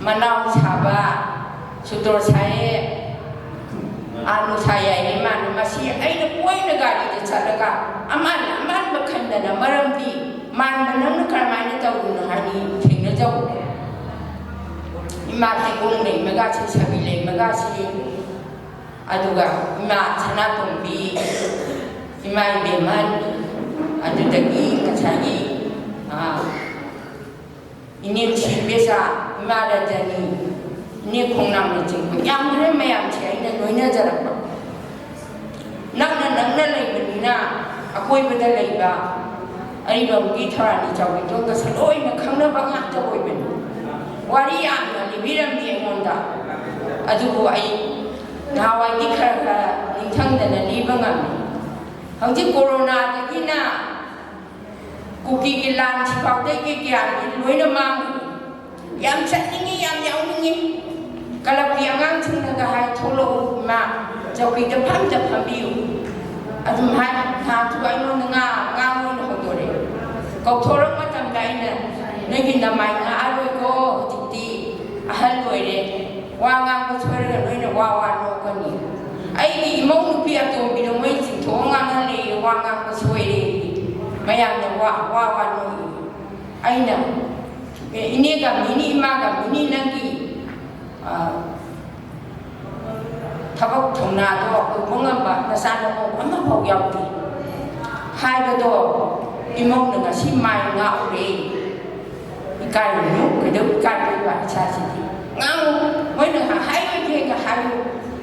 ꯃꯅꯥꯎ ꯁꯥꯕ, ꯁꯨꯇꯣꯔ ꯁꯥꯏꯌꯦ, ꯑꯥ, ꯅꯨꯡꯁꯥ ꯌꯥꯏꯌꯦ ꯃꯥꯅ꯫ ꯃꯁꯤ ꯑꯩꯅ ꯀꯣꯏꯅ ꯒꯥꯔꯤꯗ ꯆꯠꯂꯒ ꯑꯃꯥꯟ ꯑꯃꯥꯟꯕ ꯈꯟꯗꯅ, ꯃꯔꯝꯗꯤ ꯃꯥꯟꯕ ꯅꯪꯅ ꯀꯔꯝꯍꯥꯏꯅ ꯇꯧꯔꯤꯅꯣ ꯍꯥꯏꯅꯤ ꯊꯦꯡꯅꯖꯧ꯫ ꯏꯃꯥ ꯊꯩꯕꯣꯡ ꯂꯩꯃꯒꯥꯁꯤ, ꯁꯥꯕꯤ ꯂꯩꯃꯒꯥꯁꯤ, ꯑꯗꯨꯒ ꯏꯃꯥ ꯁꯅꯥꯇꯣꯝꯕꯤ, ꯏꯃꯥ ꯏꯕꯦꯝꯍꯟ, ꯑꯗꯨꯗꯒꯤ ꯉꯁꯥꯏꯒꯤ, ꯑꯥ, ꯏꯅꯦ ꯁꯤꯕꯦꯁꯥ, ꯏꯃꯥ ꯔꯖꯅꯤ, ꯏꯅꯦ ꯈꯣꯡꯅꯥꯡꯅꯆꯤꯡꯕ ꯌꯥꯝꯈ꯭ꯔꯦ ꯃꯌꯥꯝꯁꯦ ꯑꯩꯅ ꯂꯣꯏꯅꯖꯔꯛꯄ꯫ ꯅꯛꯅ ꯅꯛꯅ ꯂꯩꯕꯅꯤꯅ ꯑꯀꯣꯏꯕꯗ ꯂꯩꯕ ꯑꯔꯤꯕꯝꯒꯤ ꯊꯧꯔꯥꯅꯤ ꯆꯥꯎꯕꯤꯇꯣꯟꯒꯁꯨ ꯂꯣꯏꯅ ꯈꯪꯅꯕ ꯉꯥꯛꯇ ꯑꯣꯏꯕꯅꯤ꯫ ꯋꯥꯔꯤ ꯌꯥꯝꯅ ꯂꯤꯕꯤꯔꯝꯃꯤ ꯑꯩꯉꯣꯟꯗ, ꯑꯗꯨꯕꯨ ꯑꯩ ꯅꯍꯥꯟꯋꯥꯏꯗꯤ ꯈꯔ ꯈꯔ ꯅꯤꯡꯁꯤꯡꯗꯅ ꯂꯤꯕ ꯉꯝꯃꯤ꯫ ꯍꯧꯖꯤꯛ ꯀꯣꯔꯣꯅꯥꯗꯒꯤꯅ ꯀꯨꯀꯤꯒꯤ ꯂꯥꯟꯁꯤ ꯐꯥꯎꯗꯒꯤ ꯀꯌꯥꯒꯤ ꯂꯣꯏꯅ ꯃꯥꯡꯉꯤ꯫ ꯌꯥꯝ ꯆꯠꯅꯤꯡꯉꯤ, ꯌꯥꯝ ꯌꯥꯎꯅꯤꯡꯉꯤ꯫ ꯀ꯭ꯂꯕꯀꯤ ꯑꯉꯥꯡꯁꯤꯡꯅꯒ ꯍꯥꯏ, "ꯊꯣꯛꯂꯛꯎ ꯏꯃꯥ, ꯆꯧꯀꯤꯗ ꯐꯝꯗ ꯐꯝꯕꯤꯌꯨ"꯫ ꯑꯗꯨꯝ ꯍꯥꯏ꯫ ꯅꯍꯥꯟꯁꯨ ꯑꯩꯉꯣꯟꯗ ꯉꯥ ꯑꯉꯥꯡ ꯑꯣꯏꯅ ꯍꯧꯗꯣꯔꯛꯑꯦ꯫ ꯀꯧꯊꯣꯔꯛꯄ ꯃꯇꯝꯗ ꯑꯩꯅ, "ꯅꯣꯏꯒꯤ ꯅꯃꯥꯏ ꯉꯥꯛꯑꯔꯣꯏꯀꯣ, ꯍꯧꯖꯤꯛꯇꯤ ꯑꯍꯜ ꯑꯣꯏꯔꯦ, ꯋꯥ ꯉꯥꯡꯕ ꯁꯣꯏꯔꯒ ꯅꯣꯏꯅ ꯋꯥ ꯋꯥ ꯅꯣꯛꯀꯅꯤ"꯫ ꯑꯩꯒꯤ ꯏꯃꯧ ꯅꯨꯄꯤ ꯑꯇꯣꯝꯕꯤꯗꯣ ꯃꯣꯏ ꯆꯤꯡꯊꯣꯛꯑ ꯉꯥꯡꯍꯜꯂꯦ, ꯋꯥ ꯉꯥꯡꯕ ꯁꯣꯏꯔꯦ꯫ ꯃꯌꯥꯝꯅ ꯋꯥ ꯋꯥ ꯋꯥ ꯅꯣꯛꯏ꯫ ꯑꯩꯅ, "ꯑꯦ, ꯏꯅꯦꯒ ꯃꯤꯅꯤ, ꯏꯃꯥꯒ ꯃꯤꯅꯤ, ꯅꯪꯒꯤ, ꯑ, ꯊꯕꯛ ꯊꯧꯅꯥꯗꯣ ꯎꯕ ꯉꯝꯕ ꯅꯆꯥꯅꯨꯄꯥ ꯑꯃꯐꯥꯎ ꯌꯥꯎꯗꯦ" ꯍꯥꯏꯕꯗꯣ ꯏꯃꯧꯅ ꯉꯁꯤ ꯃꯥꯏ ꯉꯥꯛꯎꯔꯦ꯫ ꯏꯀꯥꯏꯔꯨꯅꯨ, ꯀꯩꯗꯧ ꯏꯀꯥꯏꯗꯣꯏꯕ ꯏꯆꯥꯁꯤꯗꯤ? ꯉꯥꯡꯉꯨ, ꯃꯣꯏꯅ ꯍꯥꯏꯔꯣꯏꯒꯦꯒ ꯍꯥꯏꯌꯨ꯫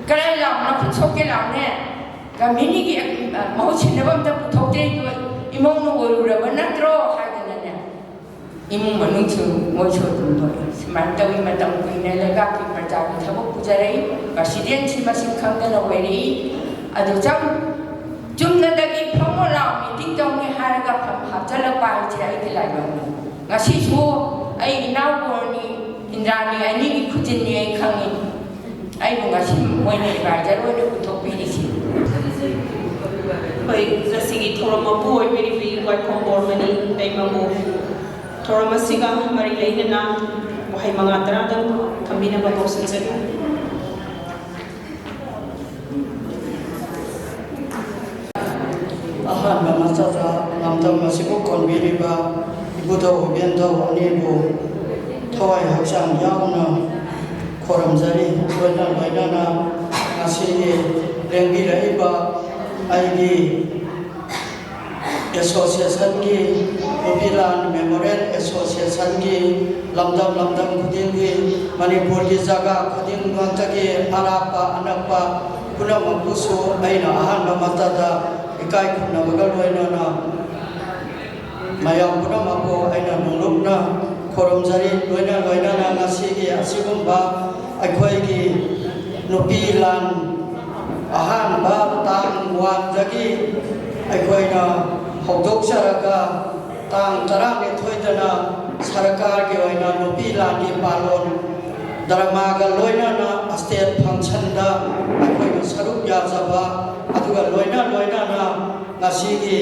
ꯀꯔꯥꯏ ꯂꯥꯎꯅ ꯈꯨꯠ ꯁꯣꯛꯀꯦ ꯂꯥꯎꯅꯦ? ꯀꯝꯄꯦꯅꯤꯒꯤ ꯃꯍꯨꯠ ꯁꯤꯟꯅꯕ ꯑꯝꯇ ꯄꯨꯊꯣꯛꯇꯦ, ꯑꯗꯣ ꯏꯃꯧꯅ ꯑꯣꯏꯔꯨꯔꯕ ꯅꯠꯇ꯭ꯔꯣ ꯍꯥꯏꯗꯅꯅꯦ꯫ ꯏꯃꯨꯡ ꯃꯅꯨꯡꯁꯨ ꯃꯣꯏꯁꯨ ꯑꯗꯨꯝ ꯇꯧꯏ꯫ ꯁꯨꯃꯥꯏꯅ ꯇꯧꯏ, ꯃꯇꯝ ꯀꯨꯏꯅ ꯂꯩꯕꯥꯛꯀꯤ ꯄ꯭ꯔꯖꯥꯒꯤ ꯊꯕꯛ ꯄꯨꯖꯔꯛꯏ, ꯄ꯭ꯔꯁꯤꯗꯦꯟꯁꯤ ꯃꯁꯤꯡ ꯈꯪꯗꯅ ꯑꯣꯏꯔꯛꯏ꯫ ꯑꯗꯨ ꯆꯞ ꯆꯨꯝꯅꯗꯒꯤ ꯐꯝꯃꯣ ꯂꯥꯎ, ꯃꯤꯇꯤꯡ ꯇꯧꯅꯤ ꯍꯥꯏꯔꯒ ꯐꯝ ꯍꯥꯞꯆꯜꯂꯛꯄ ꯍꯥꯏꯁꯦ ꯑꯩꯒꯤ ꯂꯥꯏꯕꯛꯅꯤ꯫ ꯉꯁꯤꯁꯨ ꯑꯩ ꯏꯅꯥꯎꯕꯣꯔꯅꯤ, ꯏꯟꯗ꯭ꯔꯥꯅꯤ ꯑꯅꯤꯒꯤ ꯈꯨꯖꯤꯟꯅꯤ ꯑꯩ ꯈꯪꯉꯤ꯫ ꯑꯩꯕꯨ ꯉꯁꯤ ꯃꯣꯏꯅ ꯑꯦꯗꯚꯥꯏꯖꯔ ꯑꯣꯏꯅ ꯄꯨꯊꯣꯛꯄꯤꯔꯤꯁꯤ꯫ ꯑꯩꯈꯣꯏ ꯉꯁꯤꯒꯤ ꯊꯧꯔꯝ ꯃꯄꯨ ꯑꯣꯏꯕꯤꯔꯤꯕꯤ ꯋꯥꯏꯈꯣꯝ ꯕꯣꯔꯃꯅꯤ ꯂꯩꯃꯕꯨ ꯊꯧꯔꯝ ꯑꯁꯤꯒ ꯃꯔꯤ ꯂꯩꯅꯅ ꯋꯥꯍꯩ ꯃꯉꯥ ꯇꯔꯥꯗꯪ ꯊꯝꯕꯤꯅꯕ ꯀꯧꯁꯤꯟꯖꯔꯤ꯫ ꯑꯍꯥꯟꯕ ꯃꯆꯥꯗ ꯂꯝꯗꯝ ꯑꯁꯤꯕꯨ ꯀꯣꯟꯕꯤꯔꯤꯕ ꯏꯕꯨꯙꯧ ꯏꯕꯦꯟꯙꯧ ꯑꯅꯤꯕꯨ ꯊꯋꯥꯏ ꯍꯛꯆꯥꯡ ꯌꯥꯎꯅ ꯈꯣꯏꯔꯝꯖꯔꯤ꯫ ꯂꯣꯏꯅ ꯂꯣꯏꯅꯅ ꯉꯁꯤꯒꯤ ꯂꯦꯡꯕꯤꯔꯛꯏꯕ ꯑꯩꯒꯤ ꯑꯦꯁꯣꯁꯤꯌꯦꯁꯟꯒꯤ, ꯅꯨꯄꯤ ꯂꯥꯟ ꯃꯦꯃꯣꯔꯤꯌꯦꯜ ꯑꯦꯁꯣꯁꯤꯌꯦꯁꯟꯒꯤ ꯂꯝꯗꯝ ꯂꯝꯗꯝ ꯈꯨꯗꯤꯡꯒꯤ, ꯃꯅꯤꯄꯨꯔꯒꯤ ꯖꯒꯥ ꯈꯨꯗꯤꯡꯃꯛꯇꯒꯤ ꯑꯔꯥꯞꯄ ꯑꯅꯛꯄ ꯄꯨꯝꯅꯃꯛꯄꯨꯁꯨ ꯑꯩꯅ ꯑꯍꯥꯟꯕ ꯃꯛꯇꯗ ꯏꯀꯥꯏ ꯈꯨꯝꯅꯕꯒ ꯂꯣꯏꯅꯅ ꯃꯌꯥꯝ ꯄꯨꯝꯅꯃꯛꯄꯨ ꯑꯩꯅ ꯅꯣꯡꯂꯨꯛꯅ ꯈꯨꯔꯨꯝꯖꯔꯤ꯫ ꯂꯣꯏꯅ ꯂꯣꯏꯅꯅ ꯉꯁꯤꯒꯤ ꯑꯁꯤꯒꯨꯝꯕ ꯑꯩꯈꯣꯏꯒꯤ ꯅꯨꯄꯤ ꯂꯥꯟ ꯑꯍꯥꯟꯕ ꯇꯥꯡ ꯋꯥꯟꯗꯒꯤ ꯑꯩꯈꯣꯏꯅ ꯍꯧꯗꯣꯛꯆꯔꯒ, ꯇꯥꯡ ꯇꯔꯥꯅꯤꯊꯣꯏꯗꯅ ꯁꯔꯀꯥꯔꯒꯤ ꯑꯣꯏꯅ ꯅꯨꯄꯤ ꯂꯥꯟꯒꯤ ꯄꯥꯂꯣꯟ ꯗ꯭ꯔꯃꯥꯒ ꯂꯣꯏꯅꯅ ꯁ꯭ꯇꯦꯖ ꯐꯪꯁꯟꯗ ꯑꯩꯈꯣꯏꯅ ꯁꯔꯨꯛ ꯌꯥꯖꯕ, ꯑꯗꯨꯒ ꯂꯣꯏꯅ ꯂꯣꯏꯅꯅ ꯉꯁꯤꯒꯤ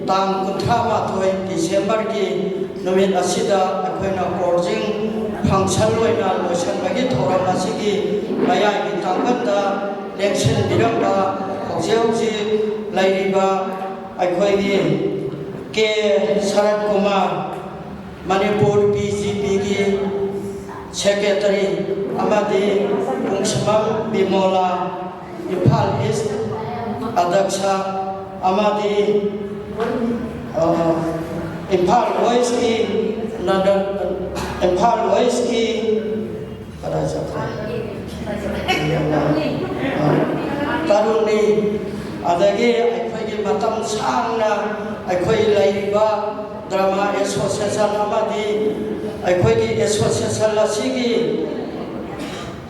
ꯇꯥꯡ ꯀꯨꯟꯊ꯭ꯔꯥ ꯃꯥꯊꯣꯏ ꯗꯤꯁꯦꯝꯕꯔꯒꯤ ꯅꯨꯃꯤꯠ ꯑꯁꯤꯗ ꯑꯩꯈꯣꯏꯅ ꯀ꯭ꯂꯣꯖꯤꯡ ꯐꯪꯁꯟ ꯑꯣꯏꯅ ꯂꯣꯏꯁꯤꯟꯕꯒꯤ ꯊꯧꯔꯝ ꯑꯁꯤꯒꯤ ꯃꯌꯥꯏꯒꯤ ꯇꯥꯡꯀꯛꯇ ꯂꯦꯡꯁꯤꯟꯕꯤꯔꯝꯕ ꯍꯧꯖꯤꯛ ꯍꯧꯖꯤꯛ ꯂꯩꯔꯤꯕ ꯑꯩꯈꯣꯏꯒꯤ ꯀꯦ ꯁꯔꯠ ꯀꯨꯃꯥꯔ, ꯃꯅꯤꯄꯨꯔ ꯕꯤ ꯖꯦ ꯄꯤꯒꯤ ꯁꯦꯀ꯭ꯔꯦꯇꯔꯤ, ꯑꯃꯗꯤ ꯄꯨꯡꯁꯤꯃꯝ ꯕꯤꯃꯣꯂꯥ, ꯏꯝꯐꯥꯜ ꯏꯁ ꯑꯗꯛꯁ, ꯑꯃꯗꯤ, ꯑ, ꯏꯝꯐꯥꯜ ꯋꯦꯁꯀꯤ ꯅꯗ-, ꯏꯝꯐꯥꯜ ꯋꯦꯁꯀꯤ ꯀꯗꯥꯏ ꯆꯠꯈ꯭ꯔꯦ? ꯑ, ꯇꯔꯨꯟꯅꯤ꯫ ꯑꯗꯒꯤ ꯑꯩꯈꯣꯏꯒꯤ ꯃꯇꯝ ꯁꯥꯡꯅ ꯑꯩꯈꯣꯏ ꯂꯩꯔꯤꯕ ꯗ꯭ꯔꯃꯥ ꯑꯦꯁꯣꯁꯤꯌꯦꯁꯟ ꯑꯃꯗꯤ ꯑꯩꯈꯣꯏꯒꯤ ꯑꯦꯁꯣꯁꯤꯌꯦꯁꯟ ꯑꯁꯤꯒꯤ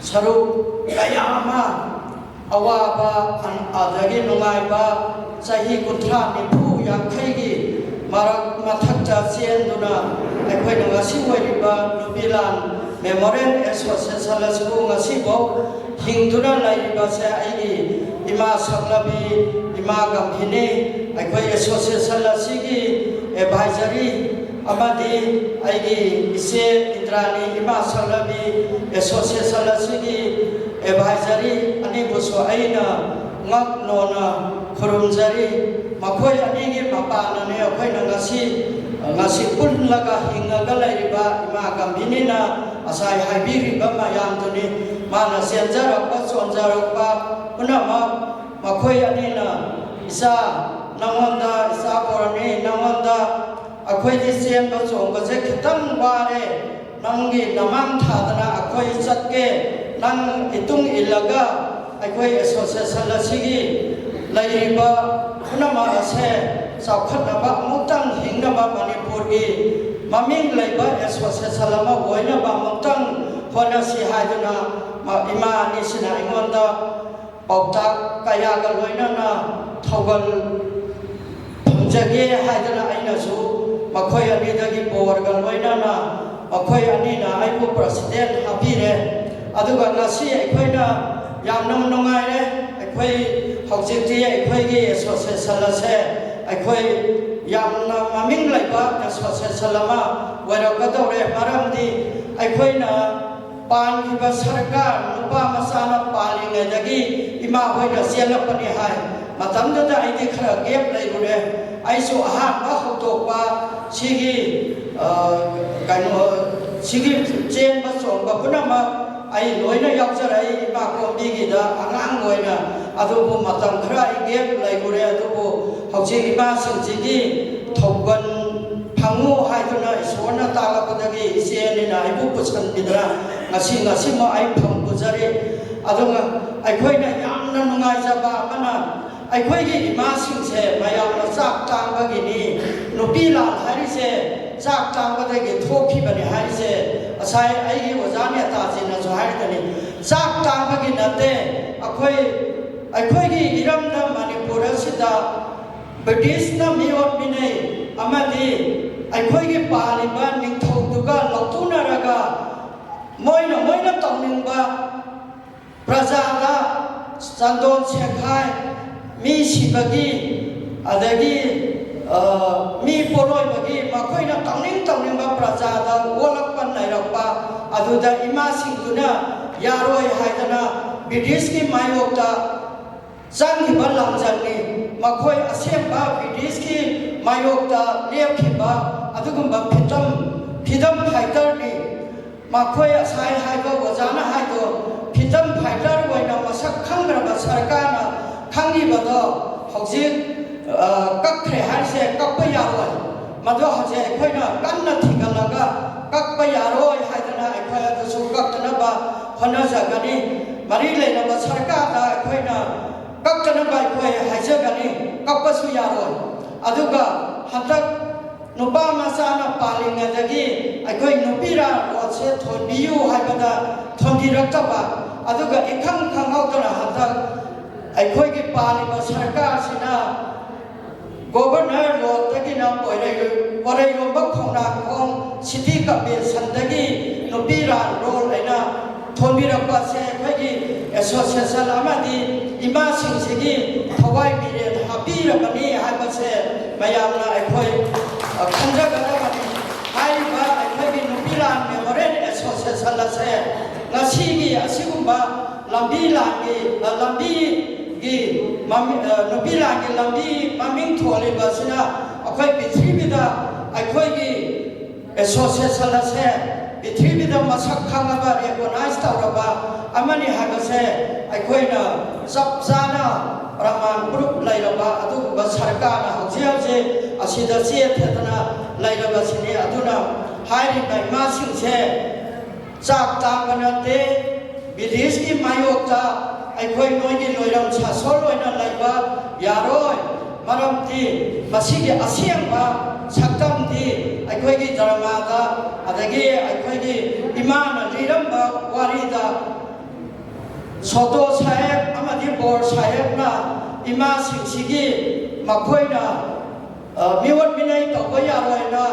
ꯁꯔꯨꯛ ꯀꯌꯥ ꯑꯃ ꯑꯋꯥꯕ, ꯑꯗꯒꯤ ꯅꯨꯡꯉꯥꯏꯕ, ꯆꯍꯤ ꯀꯨꯟꯊ꯭ꯔꯥ, ꯅꯤꯐꯨ, ꯌꯥꯡꯈꯩꯒꯤ ꯃꯔꯛ ꯃꯊꯛꯇ ꯆꯦꯟꯗꯨꯅ ꯑꯩꯈꯣꯏꯅ ꯉꯁꯤ ꯑꯣꯏꯔꯤꯕ ꯅꯨꯄꯤ ꯂꯥꯟ ꯃꯦꯃꯣꯔꯤꯌꯦꯜ ꯑꯦꯁꯣꯁꯤꯌꯦꯁꯟ ꯑꯁꯤꯕꯨ ꯉꯁꯤꯐꯥꯎ ꯍꯤꯡꯗꯨꯅ ꯂꯩꯔꯤꯕꯁꯦ ꯑꯩꯒꯤ ꯏꯃꯥ ꯁꯛꯂꯕꯤ, ꯏꯃꯥ ꯒꯝꯚꯤꯅꯤ, ꯑꯩꯈꯣꯏ ꯑꯦꯁꯣꯁꯤꯌꯦꯁꯟ ꯑꯁꯤꯒꯤ ꯑꯦꯗꯚꯥꯏꯖꯔꯤ ꯑꯃꯗꯤ ꯑꯩꯒꯤ ꯏꯆꯦ ꯏꯟꯗ꯭ꯔꯥꯅꯤ, ꯏꯃꯥ ꯁꯛꯂꯕꯤ, ꯑꯦꯁꯣꯁꯤꯌꯦꯁꯟ ꯑꯁꯤꯒꯤ ꯑꯦꯗꯚꯥꯏꯖꯔꯤ ꯑꯅꯤꯕꯨꯁꯨ ꯑꯩꯅ ꯉꯛ ꯅꯣꯟꯅ ꯈꯨꯔꯨꯝꯖꯔꯤ꯫ ꯃꯈꯣꯏ ꯑꯅꯤꯒꯤ ꯃꯄꯥꯟꯅꯅꯦ ꯑꯩꯈꯣꯏꯅ ꯉꯁꯤ, ꯉꯁꯤ ꯄꯨꯜꯂꯒ ꯍꯤꯡꯉꯒ ꯂꯩꯔꯤꯕ ꯏꯃꯥ ꯒꯝꯚꯤꯅꯤꯅ ꯉꯁꯥꯏ ꯍꯥꯏꯕꯤꯔꯤꯕ ꯃꯌꯥꯝꯗꯨꯅꯤ꯫ ꯃꯥꯅ ꯆꯦꯟꯖꯔꯛꯄ, ꯆꯣꯟꯖꯔꯛꯄ ꯄꯨꯝꯅꯃꯛ ꯃꯈꯣꯏ ꯑꯅꯤꯅ, "ꯏꯆꯥ, ꯅꯉꯣꯟꯗ, ꯏꯆꯥ ꯕꯣꯔꯅꯤ, ꯅꯉꯣꯟꯗ ꯑꯩꯈꯣꯏꯗꯤ ꯆꯦꯟꯕ ꯆꯣꯡꯕꯁꯦ ꯈꯤꯇꯪ ꯋꯥꯔꯦ, ꯅꯪꯒꯤ ꯅꯃꯥꯡ ꯊꯥꯗꯅ ꯑꯩꯈꯣꯏ ꯆꯠꯀꯦ, ꯅꯪ ꯏꯇꯨꯡ ꯏꯜꯂꯒ ꯑꯩꯈꯣꯏ ꯑꯦꯁꯣꯁꯤꯌꯦꯁꯟ ꯑꯁꯤꯒꯤ ꯂꯩꯔꯤꯕ ꯄꯨꯝꯅꯃꯛ ꯑꯁꯦ ꯆꯥꯎꯈꯠꯅꯕ, ꯑꯃꯨꯛꯇꯪ ꯍꯤꯡꯅꯕ, ꯃꯅꯤꯄꯨꯔꯒꯤ ꯃꯃꯤꯡ ꯂꯩꯕ ꯑꯦꯁꯣꯁꯤꯌꯦꯁꯟ ꯑꯃ ꯑꯣꯏꯅꯕ ꯑꯃꯨꯛꯇꯪ ꯍꯣꯠꯅꯁꯤ" ꯍꯥꯏꯗꯨꯅ ꯏꯃꯥ ꯑꯅꯤꯁꯤꯅ ꯑꯩꯉꯣꯟꯗ ꯄꯥꯎꯇꯥꯛ ꯀꯌꯥꯒ ꯂꯣꯏꯅꯅ ꯊꯧꯒꯜ ꯖꯒꯦ ꯍꯥꯏꯗꯅ ꯑꯩꯅꯁꯨ ꯃꯈꯣꯏ ꯑꯅꯤꯗꯒꯤ ꯕꯣꯔꯒ ꯂꯣꯏꯅꯅ ꯃꯈꯣꯏ ꯑꯅꯤꯅ ꯑꯩꯕꯨ ꯄ꯭ꯔꯁꯤꯗꯦꯟ ꯍꯥꯞꯄꯤꯔꯦ꯫ ꯑꯗꯨꯒ ꯉꯁꯤ ꯑꯩꯈꯣꯏꯅ ꯌꯥꯝꯅ ꯅꯨꯡꯉꯥꯏꯔꯦ꯫ ꯑꯩꯈꯣꯏ ꯍꯧꯖꯤꯛꯇꯤ ꯑꯩꯈꯣꯏꯒꯤ ꯑꯦꯁꯣꯁꯤꯌꯦꯁꯟ ꯑꯁꯦ ꯑꯩꯈꯣꯏ ꯌꯥꯝꯅ ꯃꯃꯤꯡ ꯂꯩꯕ ꯑꯦꯁꯣꯁꯤꯌꯦꯁꯟ ꯑꯃ ꯑꯣꯏꯔꯛꯀꯗꯧꯔꯦ꯫ ꯃꯔꯝꯗꯤ ꯑꯩꯈꯣꯏꯅ ꯄꯥꯟꯈꯤꯕ ꯁꯔꯀꯥꯔ ꯅꯨꯄꯥ ꯃꯆꯥꯅ ꯄꯥꯜꯂꯤꯉꯩꯗꯒꯤ ꯏꯃꯥ ꯍꯣꯏꯅ ꯆꯦꯜꯂꯛꯄꯅꯤ ꯍꯥꯏ꯫ ꯃꯇꯝꯗꯨꯗ ꯑꯩꯗꯤ ꯈꯔ ꯒꯦꯞ ꯂꯩꯔꯨꯔꯦ꯫ ꯑꯩꯁꯨ ꯑꯍꯥꯟꯕ ꯍꯧꯗꯣꯛꯄ ꯁꯤꯒꯤ, ꯑ, ꯀꯩꯅꯣ, ꯁꯤꯒꯤ ꯆꯦꯟꯕ ꯆꯣꯡꯕ ꯄꯨꯝꯅꯃꯛ ꯑꯩ ꯂꯣꯏꯅ ꯌꯥꯎꯖꯔꯛꯏ꯫ ꯏꯃꯥ ꯀꯣꯝꯕꯤꯒꯤꯗ ꯑꯉꯥꯡ ꯑꯣꯏꯅ꯫ ꯑꯗꯨꯕꯨ ꯃꯇꯝ ꯈꯔ ꯑꯩ ꯒꯦꯞ ꯂꯩꯔꯨꯔꯦ꯫ ꯑꯗꯨꯕꯨ ꯍꯧꯖꯤꯛ ꯏꯃꯥꯁꯤꯡꯁꯤꯒꯤ ꯊꯧꯒꯜ ꯐꯪꯉꯨ ꯍꯥꯏꯗꯨꯅ ꯏꯁꯣꯔꯅ ꯇꯥꯛꯂꯛꯄꯗꯒꯤ ꯏꯆꯦ ꯑꯅꯤꯅ ꯑꯩꯕꯨ ꯄꯨꯁꯤꯟꯕꯤꯗꯅ ꯉꯁꯤ, ꯉꯁꯤꯃꯛ ꯑꯩ ꯐꯪ ꯄꯨꯖꯔꯤ꯫ ꯑꯗꯨꯒ ꯑꯩꯈꯣꯏꯅ ꯌꯥꯝꯅ ꯅꯨꯡꯉꯥꯏꯖꯕ ꯑꯃꯅ, ꯑꯩꯈꯣꯏꯒꯤ ꯏꯃꯥꯁꯤꯡꯁꯦ ꯃꯌꯥꯝꯅ ꯆꯥꯛ ꯇꯥꯡꯕꯒꯤꯅꯤ, ꯅꯨꯄꯤ ꯂꯥꯟ ꯍꯥꯏꯔꯤꯁꯦ ꯆꯥꯛ ꯇꯥꯡꯕꯗꯒꯤ ꯊꯣꯛꯈꯤꯕꯅꯤ ꯍꯥꯏꯔꯤꯁꯦ ꯉꯁꯥꯏ ꯑꯩꯒꯤ ꯑꯣꯖꯥ ꯅꯦꯇꯥꯖꯤꯅꯁꯨ ꯍꯥꯏꯔꯤꯗꯨꯅꯤ꯫ ꯆꯥꯛ ꯇꯥꯡꯕꯒꯤ ꯅꯠꯇꯦ꯫ ꯑꯩꯈꯣꯏ, ꯑꯩꯈꯣꯏꯒꯤ ꯏꯔꯝꯗꯝ ꯃꯅꯤꯄꯨꯔ ꯑꯁꯤꯗ ꯕ꯭ꯔꯤꯇꯤꯁꯅ ꯃꯤꯑꯣꯠ ꯃꯤꯅꯩ ꯑꯃꯗꯤ ꯑꯩꯈꯣꯏꯒꯤ ꯄꯥꯜꯂꯤꯕ ꯅꯤꯡꯊꯧꯗꯨꯒ ꯂꯧꯇꯨꯅꯔꯒ ꯃꯣꯏꯅ, ꯃꯣꯏꯅ ꯇꯧꯅꯤꯡꯕ ꯄ꯭ꯔꯖꯥꯗ ꯆꯟꯗꯣꯟ ꯁꯦꯈꯥꯏ, ꯃꯤ ꯁꯤꯕꯒꯤ, ꯑꯗꯒꯤ, ꯑ, ꯃꯤ ꯄꯣꯂꯣꯏꯕꯒꯤ ꯃꯈꯣꯏꯅ ꯇꯧꯅꯤꯡ ꯇꯧꯅꯤꯡꯕ ꯄ꯭ꯔꯖꯥꯗ ꯑꯣꯜꯂꯛꯄ ꯅꯩꯔꯛꯄ, ꯑꯗꯨꯗ ꯏꯃꯥꯁꯤꯡꯗꯨꯅ ꯌꯥꯔꯣꯏ ꯍꯥꯏꯗꯅ ꯕ꯭ꯔꯤꯇꯤꯁꯀꯤ ꯃꯥꯌꯣꯛꯇ ꯆꯪꯈꯤꯕ ꯂꯥꯟꯖꯪꯅꯤ꯫ ꯃꯈꯣꯏ ꯑꯁꯦꯡꯕ ꯕ꯭ꯔꯤꯇꯤꯁꯀꯤ ꯃꯥꯌꯣꯛꯇ ꯂꯦꯞꯈꯤꯕ ꯑꯗꯨꯒꯨꯝꯕ ꯐꯤꯇꯝ, ꯐ꯭ꯔꯤꯗꯝ ꯐꯥꯏꯇꯔꯅꯤ꯫ ꯃꯈꯣꯏ ꯉꯁꯥꯏ ꯍꯥꯏꯕ ꯑꯣꯖꯥꯅ ꯍꯥꯏꯗꯣ, ꯐ꯭ꯔꯤꯗꯝ ꯐꯥꯏꯇꯔ ꯑꯣꯏꯅ ꯃꯁꯛ ꯈꯪꯗ꯭ꯔꯕ ꯁꯔꯀꯥꯔꯅ ꯈꯪꯉꯤꯕꯗꯣ ꯍꯧꯖꯤꯛ, ꯑ, ꯀꯛꯈ꯭ꯔꯦ ꯍꯥꯏꯔꯤꯁꯦ ꯀꯛꯄ ꯌꯥꯔꯣꯏ꯫ ꯃꯗꯣ ꯍꯧꯖꯤꯛ ꯑꯩꯈꯣꯏꯅ ꯀꯟꯅ ꯊꯤꯡꯒꯠꯂꯒ ꯀꯛꯄ ꯌꯥꯔꯣꯏ ꯍꯥꯏꯗꯅ ꯑꯩꯈꯣꯏ ꯑꯗꯨꯁꯨ ꯀꯛꯇꯅꯕ ꯍꯣꯠꯅꯖꯒꯅꯤ꯫ ꯃꯔꯤ ꯂꯩꯅꯕ ꯁꯔꯀꯥꯔꯗ ꯑꯩꯈꯣꯏꯅ ꯀꯛꯇꯅꯕ ꯑꯩꯈꯣꯏ ꯍꯥꯏꯖꯒꯅꯤ, ꯀꯛꯄꯁꯨ ꯌꯥꯔꯣꯏ꯫ ꯑꯗꯨꯒ ꯍꯟꯗꯛ ꯅꯨꯄꯥ ꯃꯆꯥꯅ ꯄꯥꯜꯂꯤꯉꯩꯗꯒꯤ ꯑꯩꯈꯣꯏ ꯅꯨꯄꯤꯔꯥ ꯂꯣꯟꯁꯦ ꯊꯣꯟꯕꯤꯌꯨ ꯍꯥꯏꯕꯗ ꯊꯣꯟꯕꯤꯔꯛꯇꯕ, ꯑꯗꯨꯒ ꯏꯈꯪ ꯈꯪꯍꯧꯗꯅ ꯍꯟꯗꯛ ꯑꯩꯈꯣꯏꯒꯤ ꯄꯥꯜꯂꯤꯕ ꯁꯔꯀꯥꯔꯁꯤꯅ ꯒꯣꯕꯔꯅꯔ ꯔꯣꯗꯇꯒꯤꯅ ꯄꯣꯏꯔꯩ-, ꯄꯣꯏꯔꯩꯔꯣꯝꯕ ꯈꯣꯡꯅꯥꯡꯈꯣꯡ ꯁꯤꯇꯤ ꯀꯟꯚꯦꯟꯁꯟꯗꯒꯤ ꯅꯨꯄꯤ ꯂꯥꯟ ꯔꯣꯜ ꯍꯥꯏꯅ ꯊꯣꯟꯕꯤꯔꯛꯄ ꯑꯁꯦ ꯑꯩꯈꯣꯏꯒꯤ ꯑꯦꯁꯣꯁꯤꯌꯦꯁꯟ ꯑꯃꯗꯤ ꯏꯃꯥꯁꯤꯡꯁꯤꯒꯤ ꯊꯋꯥꯏ ꯃꯤꯔꯦꯟ ꯍꯥꯞꯄꯤꯔꯕꯅꯤ ꯍꯥꯏꯕꯁꯦ ꯃꯌꯥꯝꯅ ꯑꯩꯈꯣꯏ, ꯑ, ꯈꯟꯖꯒꯗꯕꯅꯤ꯫ ꯍꯥꯏꯔꯤꯕ ꯑꯩꯈꯣꯏꯒꯤ ꯅꯨꯄꯤ ꯂꯥꯟ ꯃꯦꯃꯣꯔꯤꯌꯦꯜ ꯑꯦꯁꯣꯁꯤꯌꯦꯁꯟ ꯑꯁꯦ ꯉꯁꯤꯒꯤ ꯑꯁꯤꯒꯨꯝꯕ ꯂꯝꯕꯤ ꯂꯥꯟꯒꯤ, ꯑ, ꯂꯝꯕꯤꯒꯤ ꯃꯃꯤ-, ꯑ, ꯅꯨꯄꯤ ꯂꯥꯟꯒꯤ ꯂꯝꯕꯤ ꯃꯃꯤꯡ ꯊꯣꯜꯂꯤꯕ ꯑꯁꯤꯅ ꯑꯩꯈꯣꯏ ꯄ꯭ꯔꯤꯊꯤꯕꯤꯗ ꯑꯩꯈꯣꯏꯒꯤ ꯑꯦꯁꯣꯁꯤꯌꯦꯁꯟ ꯑꯁꯦ ꯄ꯭ꯔꯤꯊꯤꯕꯤꯗ ꯃꯁꯛ ꯈꯪꯉꯕ, ꯔꯦꯀꯣꯅꯥꯏꯖ ꯇꯧꯔꯕ ꯑꯃꯅꯤ ꯍꯥꯏꯕꯁꯦ ꯑꯩꯈꯣꯏꯅ ꯆꯞ ꯆꯥꯅ ꯄ꯭ꯔꯃꯥꯟ ꯄ꯭ꯔꯨꯞ ꯂꯩꯔꯕ ꯑꯗꯨꯒꯨꯝꯕ ꯁꯔꯀꯥꯔꯅ ꯍꯧꯖꯤꯛ ꯍꯧꯖꯤꯛ ꯑꯁꯤꯗ ꯆꯦꯊꯗꯅ ꯂꯩꯔꯕꯁꯤꯅꯤ꯫ ꯑꯗꯨꯅ ꯍꯥꯏꯔꯤꯕ ꯏꯃꯥꯁꯤꯡꯁꯦ ꯆꯥꯛ ꯇꯥꯡꯕ ꯅꯠꯇꯦ, ꯕ꯭ꯔꯤꯇꯤꯁꯀꯤ ꯃꯥꯌꯣꯛꯇ ꯑꯩꯈꯣꯏ ꯅꯣꯏꯒꯤ ꯂꯣꯏꯔꯝ ꯁꯥꯁꯣꯟ ꯑꯣꯏꯅ ꯂꯩꯕ ꯌꯥꯔꯣꯏ꯫ ꯃꯔꯝꯗꯤ ꯃꯁꯤꯒꯤ ꯑꯁꯦꯡꯕ ꯁꯛꯇꯝꯗꯤ ꯑꯩꯈꯣꯏꯒꯤ ꯗ꯭ꯔꯃꯥꯗ, ꯑꯗꯒꯤ ꯑꯩꯈꯣꯏꯒꯤ ꯏꯃꯥꯅ ꯂꯤꯔꯝꯕ ꯋꯥꯔꯤꯗ ꯁꯣꯇꯣ ꯁꯥꯍꯦꯕ ꯑꯃꯗꯤ ꯕꯣꯔ ꯁꯥꯍꯦꯕꯅ ꯏꯃꯥꯁꯤꯡꯁꯤꯒꯤ ꯃꯈꯣꯏꯅ, ꯑ, ꯃꯤꯑꯣꯠ ꯃꯤꯅꯩ ꯇꯧꯕ ꯌꯥꯔꯣꯏꯅ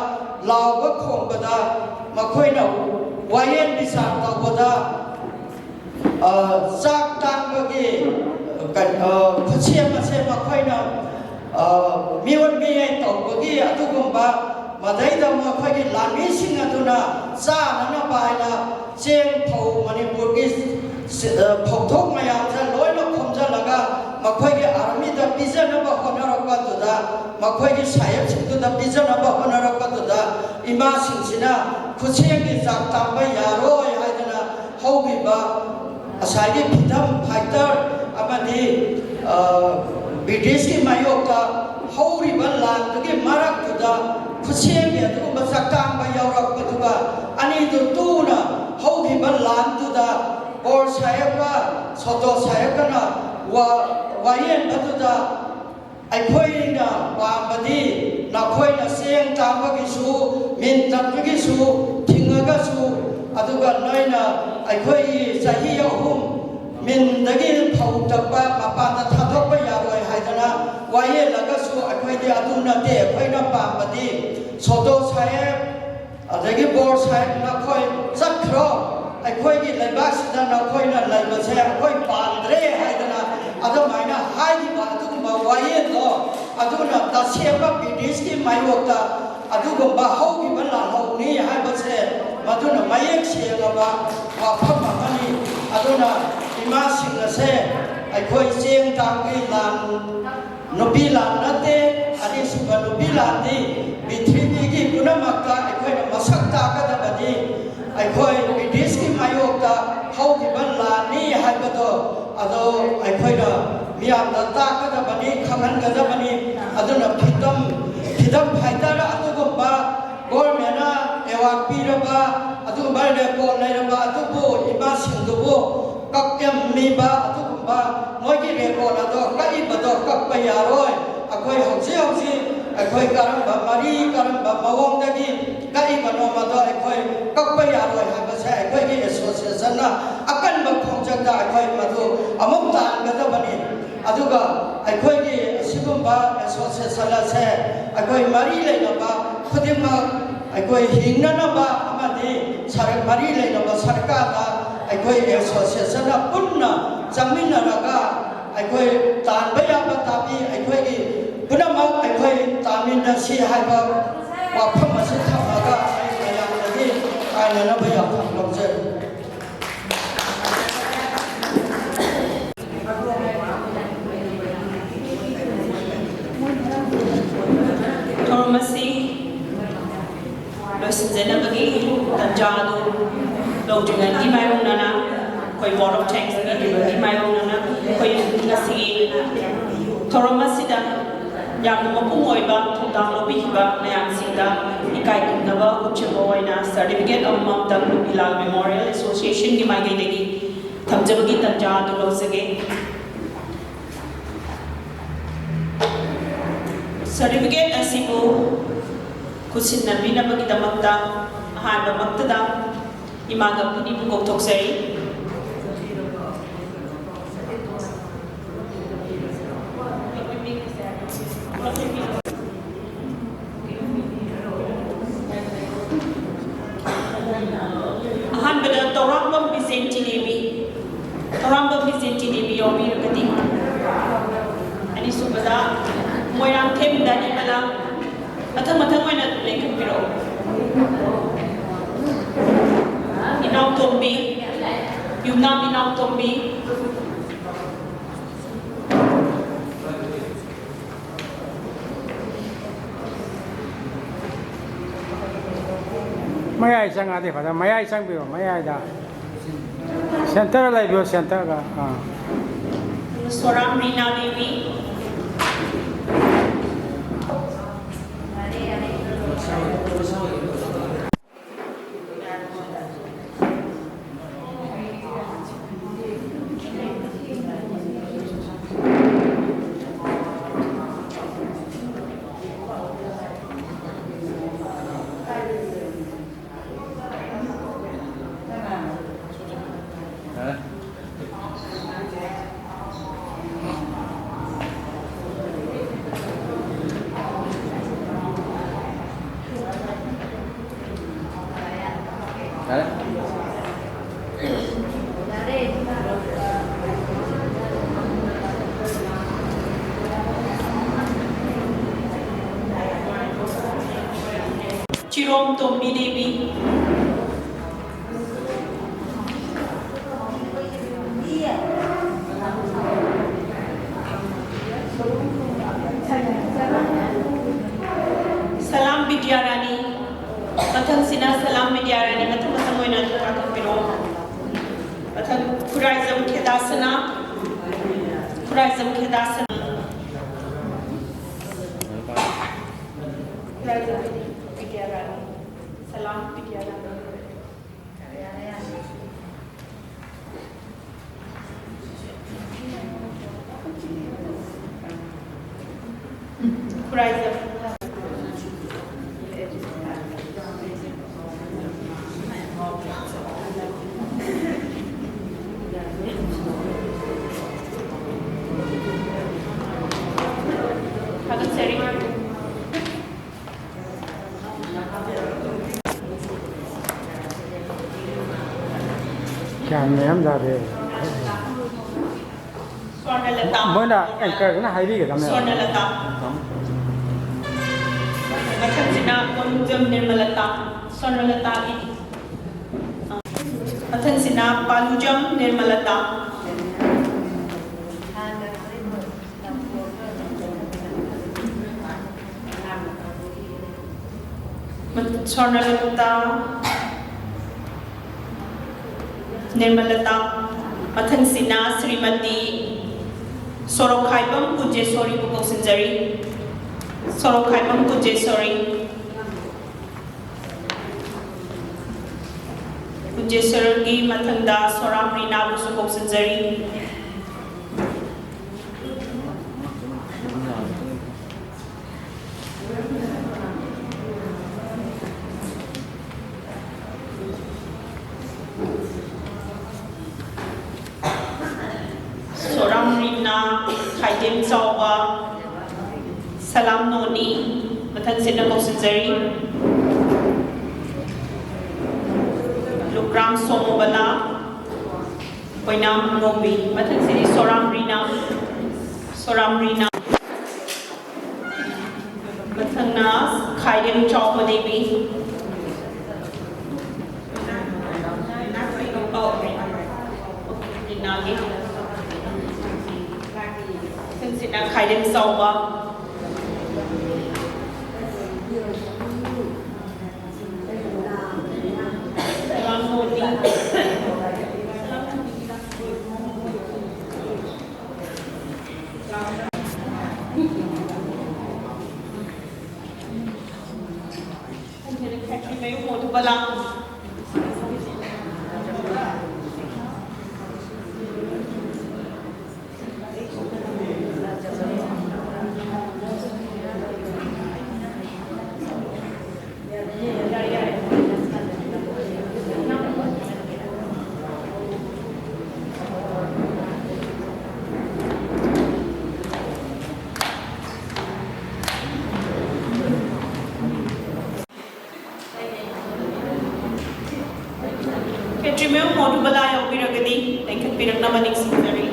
ꯂꯥꯎꯕ ꯈꯣꯡꯕꯗ, ꯃꯈꯣꯏꯅ ꯋꯥꯌꯦꯜ ꯕꯤꯆꯥꯔ ꯇꯧꯕꯗ, ꯑ, ꯆꯥꯛ ꯇꯥꯡꯕꯒꯤ, ꯑ, ꯀ-, ꯑ, ꯈꯨꯠꯁꯦꯝ ꯑꯁꯦ ꯃꯈꯣꯏꯅ, ꯑ, ꯃꯤꯑꯣꯠ ꯃꯤꯅꯩ ꯇꯧꯕꯒꯤ ꯑꯗꯨꯒꯨꯝꯕ, ꯃꯗꯩꯗ ꯃꯈꯣꯏꯒꯤ ꯂꯥꯟꯃꯤꯁꯤꯡ ꯑꯗꯨꯅ ꯆꯥꯅꯅꯕ ꯍꯥꯏꯅ ꯆꯦꯡ, ꯐꯧ, ꯃꯅꯤꯄꯨꯔꯒꯤ ꯁꯤ-, ꯑ, ꯐꯧꯊꯣꯛ ꯃꯌꯥꯝꯁꯦ ꯂꯣꯏꯅ ꯈꯣꯝꯖꯤꯜꯂꯒ ꯃꯈꯣꯏꯒꯤ ꯑꯥꯔꯃꯤꯗ ꯄꯤꯖꯅꯕ ꯍꯣꯠꯅꯔꯛꯄꯗꯨꯗ, ꯃꯈꯣꯏꯒꯤ ꯁꯥꯍꯦꯕꯁꯤꯡꯗꯨꯗ ꯄꯤꯖꯅꯕ ꯍꯣꯠꯅꯔꯛꯄꯗꯨꯗ ꯏꯃꯥꯁꯤꯡꯁꯤꯅ ꯈꯨꯠꯁꯦꯝꯒꯤ ꯆꯥꯛ ꯇꯥꯡꯕ ꯌꯥꯔꯣꯏ ꯍꯥꯏꯗꯅ ꯍꯧꯈꯤꯕ ꯉꯁꯥꯏꯒꯤ ꯐ꯭ꯔꯤꯗꯝ ꯐꯥꯏꯇꯔ ꯑꯃꯗꯤ, ꯑ, ꯕ꯭ꯔꯤꯇꯤꯁꯀꯤ ꯃꯥꯌꯣꯛꯇ ꯍꯧꯔꯤꯕ ꯂꯥꯟꯗꯨꯒꯤ ꯃꯔꯛꯇꯨꯗ ꯈꯨꯠꯁꯦꯝꯒꯤ ꯑꯗꯨꯒꯨꯝꯕ ꯆꯥꯛꯇꯥꯡꯕ ꯌꯥꯎꯔꯛꯄꯗꯨꯒ ꯑꯅꯤꯗꯨ ꯇꯨꯅ ꯍꯧꯈꯤꯕ ꯂꯥꯟꯗꯨꯗ ꯕꯣꯔ ꯁꯥꯍꯦꯕꯀ ꯁꯣꯇꯣ ꯁꯥꯍꯦꯕꯀꯅ ꯋꯥ-, ꯋꯥꯌꯦꯟꯕꯗꯨꯗ ꯑꯩꯈꯣꯏꯅ ꯄꯥꯝꯕꯗꯤ ꯅꯈꯣꯏꯅ ꯆꯦꯡ ꯇꯥꯡꯕꯒꯤꯁꯨ, ꯃꯤꯟ ꯇꯞꯄꯒꯤꯁꯨ ꯊꯤꯡꯉꯒꯁꯨ, ꯑꯗꯨꯒ ꯅꯣꯏꯅ ꯑꯩꯈꯣꯏꯒꯤ ꯆꯍꯤ ꯑꯍꯨꯝ ꯃꯤꯟꯗꯒꯤ ꯐꯧ ꯇꯛꯄ ꯃꯄꯥꯟꯗ ꯊꯥꯗꯣꯛꯄ ꯌꯥꯔꯣꯏ ꯍꯥꯏꯗꯅ ꯋꯥꯌꯦꯜꯂꯒꯁꯨ, ꯑꯩꯈꯣꯏꯗꯤ ꯑꯗꯨ ꯅꯠꯇꯦ꯫ ꯑꯩꯈꯣꯏꯅ ꯄꯥꯝꯕꯗꯤ ꯁꯣꯇꯣ ꯁꯥꯍꯦꯕ, ꯑꯗꯒꯤ ꯕꯣꯔ ꯁꯥꯍꯦꯕ, ꯅꯈꯣꯏ ꯆꯠꯈ꯭ꯔꯣ, ꯑꯩꯈꯣꯏꯒꯤ ꯂꯩꯕꯥꯛꯁꯤꯗ ꯅꯈꯣꯏꯅ ꯂꯩꯕꯁꯦ ꯑꯩꯈꯣꯏ ꯄꯥꯝꯗ꯭ꯔꯦ ꯍꯥꯏꯗꯅ ꯑꯗꯨꯃꯥꯏꯅ ꯍꯥꯏꯈꯤꯕ ꯑꯗꯨꯒꯨꯝꯕ ꯋꯥꯌꯦꯜꯗꯣ, ꯑꯗꯨꯅ ꯇꯁꯦꯡꯕ ꯕ꯭ꯔꯤꯇꯤꯁꯀꯤ ꯃꯥꯌꯣꯛꯇ ꯑꯗꯨꯒꯨꯝꯕ ꯍꯧꯈꯤꯕ ꯂꯥꯜꯍꯧꯅꯤ ꯍꯥꯏꯕꯁꯦ ꯃꯗꯨꯅ ꯃꯌꯦꯛ ꯁꯦꯡꯂꯕ ꯋꯥꯐꯝ ꯑꯃꯅꯤ꯫ ꯑꯗꯨꯅ ꯏꯃꯥꯁꯤꯡ ꯑꯁꯦ, ꯑꯩꯈꯣꯏ ꯆꯦꯡ ꯇꯥꯡꯕꯒꯤ ꯂꯥꯟ, ꯅꯨꯄꯤ ꯂꯥꯟ ꯅꯠꯇꯦ, ꯑꯅꯤꯁꯨꯕ ꯅꯨꯄꯤ ꯂꯥꯟꯗꯤ ꯄ꯭ꯔꯤꯊꯤꯕꯤꯒꯤ ꯄꯨꯝꯅꯃꯛꯇ ꯑꯩꯈꯣꯏꯅ ꯃꯁꯛ ꯇꯥꯛꯀꯗꯕꯅꯤ꯫ ꯑꯩꯈꯣꯏ ꯕ꯭ꯔꯤꯇꯤꯁꯀꯤ ꯃꯥꯌꯣꯛꯇ ꯍꯧꯈꯤꯕ ꯂꯥꯟꯅꯤ ꯍꯥꯏꯕꯗꯣ ꯑꯗꯣ ꯑꯩꯈꯣꯏꯅ ꯃꯤꯌꯥꯝꯗ ꯇꯥꯛꯀꯗꯕꯅꯤ, ꯈꯪꯍꯟꯒꯗꯕꯅꯤ꯫ ꯑꯗꯨꯅ ꯐ꯭ꯔꯤꯗꯝ, ꯐ꯭ꯔꯤꯗꯝ ꯐꯥꯏꯇꯔ ꯑꯗꯨꯒꯨꯝꯕ ꯒꯣꯔꯃꯦꯟꯅ ꯑꯦꯋꯥꯔꯗ ꯄꯤꯔꯕ ꯑꯗꯨꯒꯨꯝꯕ ꯔꯦꯀꯣꯔꯗ ꯂꯩꯔꯕ ꯑꯗꯨꯕꯨ ꯏꯃꯥꯁꯤꯡꯗꯨꯕꯨ ꯀꯛꯑꯝꯃꯤꯕ ꯑꯗꯨꯒꯨꯝꯕ ꯃꯣꯏꯒꯤ ꯔꯦꯀꯣꯔꯗ ꯑꯗꯣ ꯀꯛꯏꯕꯗꯣ ꯀꯛꯄ ꯌꯥꯔꯣꯏ꯫ ꯑꯩꯈꯣꯏ ꯍꯧꯖꯤꯛ ꯍꯧꯖꯤꯛ ꯑꯩꯈꯣꯏ ꯀꯔꯝꯕ ꯃꯔꯤ, ꯀꯔꯝꯕ ꯃꯑꯣꯡꯗꯒꯤ ꯀꯛꯏꯕꯅꯣ ꯃꯗꯣ ꯑꯩꯈꯣꯏ ꯀꯛꯄ ꯌꯥꯔꯣꯏ ꯍꯥꯏꯕꯁꯦ ꯑꯩꯈꯣꯏꯒꯤ ꯑꯦꯁꯣꯁꯤꯌꯦꯁꯟꯅ ꯑꯀꯟꯕ ꯈꯣꯡꯖꯪꯗ ꯑꯩꯈꯣꯏ ꯃꯗꯨ ꯑꯃꯨꯛ ꯇꯥꯟꯒꯗꯕꯅꯤ꯫ ꯑꯗꯨꯒ ꯑꯩꯈꯣꯏꯒꯤ ꯑꯁꯤꯒꯨꯝꯕ ꯑꯦꯁꯣꯁꯤꯌꯦꯁꯟ ꯑꯁꯦ ꯑꯩꯈꯣꯏ ꯃꯔꯤ ꯂꯩꯅꯕ ꯈꯨꯗꯤꯡꯃꯛ ꯑꯩꯈꯣꯏ ꯍꯤꯡꯅꯅꯕ ꯑꯃꯗꯤ ꯁꯔ-, ꯃꯔꯤ ꯂꯩꯅꯕ ꯁꯔꯀꯥꯔꯗ ꯑꯩꯈꯣꯏ ꯑꯦꯁꯣꯁꯤꯌꯦꯁꯟꯅ ꯄꯨꯟꯅ ꯆꯪꯃꯤꯟꯅꯔꯒ ꯑꯩꯈꯣꯏ ꯇꯥꯟꯕ ꯌꯥꯕ ꯇꯥꯟꯕꯤ, ꯑꯩꯈꯣꯏꯒꯤ ꯄꯨꯝꯅꯃꯛ ꯑꯩꯈꯣꯏ ꯇꯥꯃꯤꯟꯅꯁꯤ ꯍꯥꯏꯕ ꯋꯥꯐꯝ ꯑꯁꯤ ꯊꯝꯃꯒ ꯑꯩ ꯃꯌꯥꯝꯗꯒꯤ ꯇꯥꯏꯅꯅꯕ ꯌꯥꯊꯪ ꯂꯧꯖꯔꯤ꯫ ꯊꯧꯔꯝ ꯑꯁꯤ ꯂꯣꯏꯁꯤꯟꯖꯅꯕꯒꯤ ꯇꯥꯟꯖꯥ ꯑꯗꯨ ꯂꯧꯗ꯭ꯔꯤꯉꯩꯒꯤ ꯃꯥꯌꯣꯛꯅꯅ ꯑꯩꯈꯣꯏ vote of thanks ꯄꯤꯔꯤꯕꯒꯤ ꯃꯥꯌꯣꯛꯅꯅ ꯑꯩꯈꯣꯏ ꯉꯁꯤꯒꯤ ꯊꯧꯔꯝ ꯑꯁꯤꯗ ꯌꯥꯝꯅ ꯃꯄꯨꯡ ꯑꯣꯏꯕ ꯊꯧꯗꯥꯡ ꯂꯧꯕꯤꯈꯤꯕ ꯃꯌꯥꯝꯁꯤꯡꯗ ꯏꯀꯥꯏ ꯈꯨꯝꯅꯕ ꯎꯠꯆꯕ ꯑꯣꯏꯅ certificate ꯑꯃꯃꯝꯇꯪ ꯅꯨꯄꯤ ꯂꯥꯜ Memorial Association ꯒꯤ ꯃꯥꯏꯀꯩꯗꯒꯤ ꯊꯝꯖꯕꯒꯤ ꯇꯥꯟꯖꯥ ꯑꯗꯨ ꯂꯧꯖꯒꯦ꯫ Certificate ꯑꯁꯤꯕꯨ ꯈꯨꯠꯁꯤꯟꯅꯕꯤꯅꯕꯒꯤꯗꯃꯛꯇ ꯑꯍꯥꯟꯕꯃꯛꯇꯗ ꯏꯃꯥ ꯒꯝꯚꯤꯅꯤꯕꯨ ꯀꯧꯊꯣꯛꯆꯔꯤ꯫ ꯃꯊꯪ ꯃꯊꯪ ꯑꯣꯏꯅ ꯑꯗꯨꯝ ꯂꯦꯡꯈꯠꯄꯤꯔꯛꯑꯣ꯫ ꯏꯅꯥꯎꯇꯣꯝꯕꯤ, ꯌꯨꯝꯅꯥꯝ ꯏꯅꯥꯎꯇꯣꯝꯕꯤ꯫ ꯃꯌꯥꯏ ꯆꯪꯉꯛꯑꯗꯤ ꯐꯖꯅ, ꯃꯌꯥꯏ ꯆꯪꯕꯤꯔꯣ, ꯃꯌꯥꯏꯗ꯫ ꯁꯦꯟꯇꯔ ꯂꯩꯕꯤꯌꯣ, ꯁꯦꯟꯇꯔꯒ꯫ ꯑꯥ꯫ ꯁꯣꯔꯥꯝ ꯔꯤꯅꯥ ꯗꯦꯕꯤ꯫ ꯆꯤꯔꯣꯝ ꯇꯣꯝꯕꯤ ꯗꯦꯕꯤ꯫ ꯁꯂꯥꯝ ꯕꯤꯗ꯭ꯌꯥꯔꯥꯅꯤ꯫ ꯃꯊꯪꯁꯤꯅ ꯁꯂꯥꯝ ꯕꯤꯗ꯭ꯌꯥꯔꯥꯅꯤ꯫ ꯃꯊꯪ ꯃꯊꯪ ꯑꯣꯏꯅ ꯑꯗꯨꯝ ꯀꯥꯈꯠꯄꯤꯔꯛꯑꯣ꯫ ꯃꯊꯪ ꯈꯨꯔꯥꯏꯖꯝ ꯈꯦꯗꯥꯁꯅꯥ꯫ ꯈꯨꯔꯥꯏꯖꯝ ꯈꯦꯗꯥꯁꯅꯥ꯫ ꯈꯨꯔꯥꯏꯖꯝ ꯕꯤꯗ꯭ꯌꯥꯔꯥꯅꯤ꯫ ꯁꯂꯥꯝ ꯕꯤꯗ꯭ꯌꯥꯔꯥꯅꯤ꯫ ꯈꯨꯔꯥꯏꯖꯝ꯫ ꯊꯥꯒꯠꯆꯔꯤ꯫ ꯒ꯭ꯌꯥꯟ ꯃꯦꯟ ꯑꯝ ꯇꯥꯗꯦ꯫ ꯁ꯭ꯋꯔꯅꯂꯇꯥ꯫ ꯃꯣꯏꯅ ꯑꯦꯡꯀꯔꯗꯨꯅ ꯍꯥꯏꯕꯤꯒꯗꯕꯅꯦꯕ꯫ ꯁ꯭ꯋꯔꯅꯂꯇꯥ꯫ ꯃꯊꯪꯁꯤꯅ ꯄꯥꯂꯨꯖꯝ ꯅꯤꯔꯃꯂꯇꯥ, ꯁ꯭ꯋꯔꯅꯂꯇꯥꯒꯤ꯫ ꯃꯊꯪꯁꯤꯅ ꯄꯥꯂꯨꯖꯝ ꯅꯤꯔꯃꯂꯇꯥ꯫ ꯁ꯭ꯋꯔꯅꯂꯇꯥ, ꯅꯤꯔꯃꯂꯇꯥ꯫ ꯃꯊꯪꯁꯤꯅ ꯁ꯭ꯔꯤꯃꯇꯤ ꯁꯣꯔꯣꯛꯈꯥꯏꯕꯝ ꯀꯨꯟꯖꯦꯁꯣꯔꯤꯕꯨ ꯀꯧꯁꯤꯟꯖꯔꯤ꯫ ꯁꯣꯔꯣꯛꯈꯥꯏꯕꯝ ꯀꯨꯟꯖꯦꯁꯣꯔꯤ꯫ ꯀꯨꯟꯖꯦꯁꯣꯔꯤꯒꯤ ꯃꯊꯪꯗ ꯁꯣꯔꯥꯝ ꯔꯤꯅꯥꯕꯨꯁꯨ ꯀꯧꯁꯤꯟꯖꯔꯤ꯫ ꯁꯣꯔꯥꯝ ꯔꯤꯅꯥ, ꯈꯥꯏꯗꯦꯝ ꯆꯥꯎꯕ, ꯁꯂꯥꯝ ꯅꯣꯅꯤ, ꯃꯊꯪꯁꯤꯠꯅ ꯀꯧꯁꯤꯟꯖꯔꯤ꯫ ꯂꯨꯀ꯭ꯔꯥꯝ ꯁꯣꯃꯣꯕꯂꯥ, ꯑꯣꯏꯅꯥꯝ ꯉꯧꯕꯤ꯫ ꯃꯊꯪꯁꯤꯗꯤ ꯁꯣꯔꯥꯝ ꯔꯤꯅꯥ, ꯁꯣꯔꯥꯝ ꯔꯤꯅꯥ꯫ ꯃꯊꯪꯅ ꯈꯥꯏꯗꯦꯝ ꯆꯥꯎꯕ ꯗꯦꯕꯤ꯫ ꯔꯤꯅꯥꯒꯤ꯫ ꯃꯊꯪꯁꯤꯅ ꯈꯥꯏꯗꯦꯝ ꯆꯥꯎꯕ꯫ ꯈꯦꯇ꯭ꯔꯤꯃꯌꯨꯝ ꯃꯣꯙꯨꯕꯂꯥ ꯌꯥꯎꯕꯤꯔꯒꯗꯤ ꯂꯦꯡꯈꯠꯄꯤꯔꯛꯅꯕ ꯅꯤꯡꯁꯤꯡꯖꯔꯤ꯫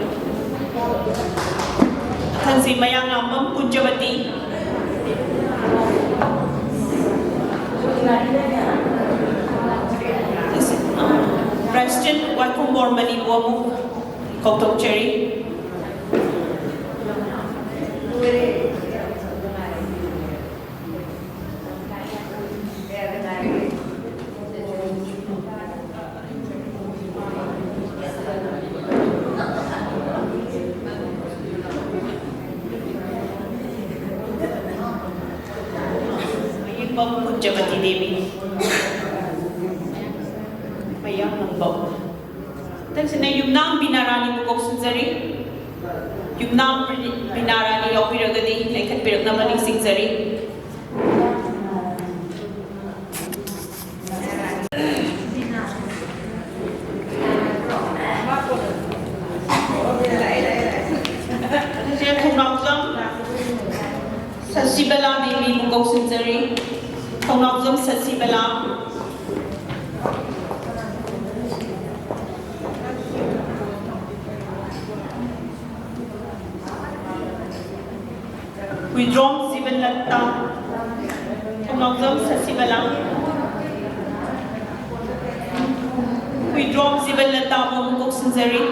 ꯃꯊꯪꯁꯤ ꯃꯌꯥꯡꯂꯥꯝꯕꯝ ꯀꯨꯟꯖꯕꯇꯤ꯫ ꯋꯥꯏꯈꯣꯝꯕꯣꯔ ꯃꯅꯤꯕꯨ ꯑꯃꯨꯛ ꯀꯧꯊꯣꯛꯆꯔꯤ꯫ ꯃꯌꯦꯛꯄꯝ ꯀꯨꯟꯖꯃꯇꯤ ꯗꯦꯕꯤ꯫ ꯃꯌꯥꯡꯂꯪꯕꯝ꯫ ꯃꯊꯪꯁꯤꯅ ꯌꯨꯝꯅꯥꯝ ꯕꯤꯅꯥꯔꯥꯅꯤꯕꯨ ꯀꯧꯁꯤꯟꯖꯔꯤ꯫ ꯌꯨꯝꯅꯥꯝ ꯕꯤꯅꯥꯔꯥꯅꯤ ꯌꯥꯎꯕꯤꯔꯒꯗꯤ ꯂꯦꯡꯈꯠꯄꯤꯔꯛꯅꯕ ꯅꯤꯡꯁꯤꯡꯖꯔꯤ꯫ ꯁꯦ ꯈꯣꯡꯅꯥꯎꯖꯝ ꯁꯁꯤꯕꯂꯥ ꯗꯦꯕꯤꯕꯨ ꯀꯧꯁꯤꯟꯖꯔꯤ꯫ ꯈꯣꯡꯅꯥꯎꯖꯝ ꯁꯁꯤꯕꯂꯥ꯫ ꯍꯨꯏꯗ꯭ꯔꯣꯝ ꯖꯤꯕꯟꯂꯇꯥ꯫ ꯈꯣꯡꯅꯥꯎꯖꯝ ꯁꯁꯤꯕꯂꯥ꯫ ꯍꯨꯏꯗ꯭ꯔꯣꯝ ꯖꯤꯕꯟꯂꯇꯥꯕꯨ ꯑꯃꯨꯛ ꯀꯧꯁꯤꯟꯖꯔꯤ꯫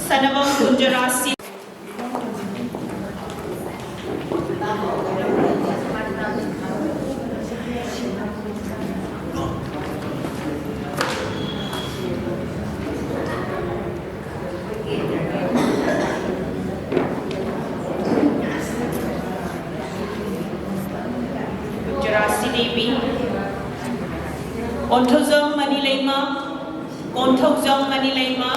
ꯁꯅꯕꯝ ꯀꯨꯟꯖꯔꯥꯁꯤ꯫ ꯀꯨꯟꯖꯔꯥꯁꯤ ꯗꯦꯕꯤ꯫ ꯀꯣꯟꯊꯧꯖꯝ ꯃꯅꯤꯂꯩꯃ꯫ ꯀꯣꯟꯊꯧꯖꯝ ꯃꯅꯤꯂꯩꯃ꯫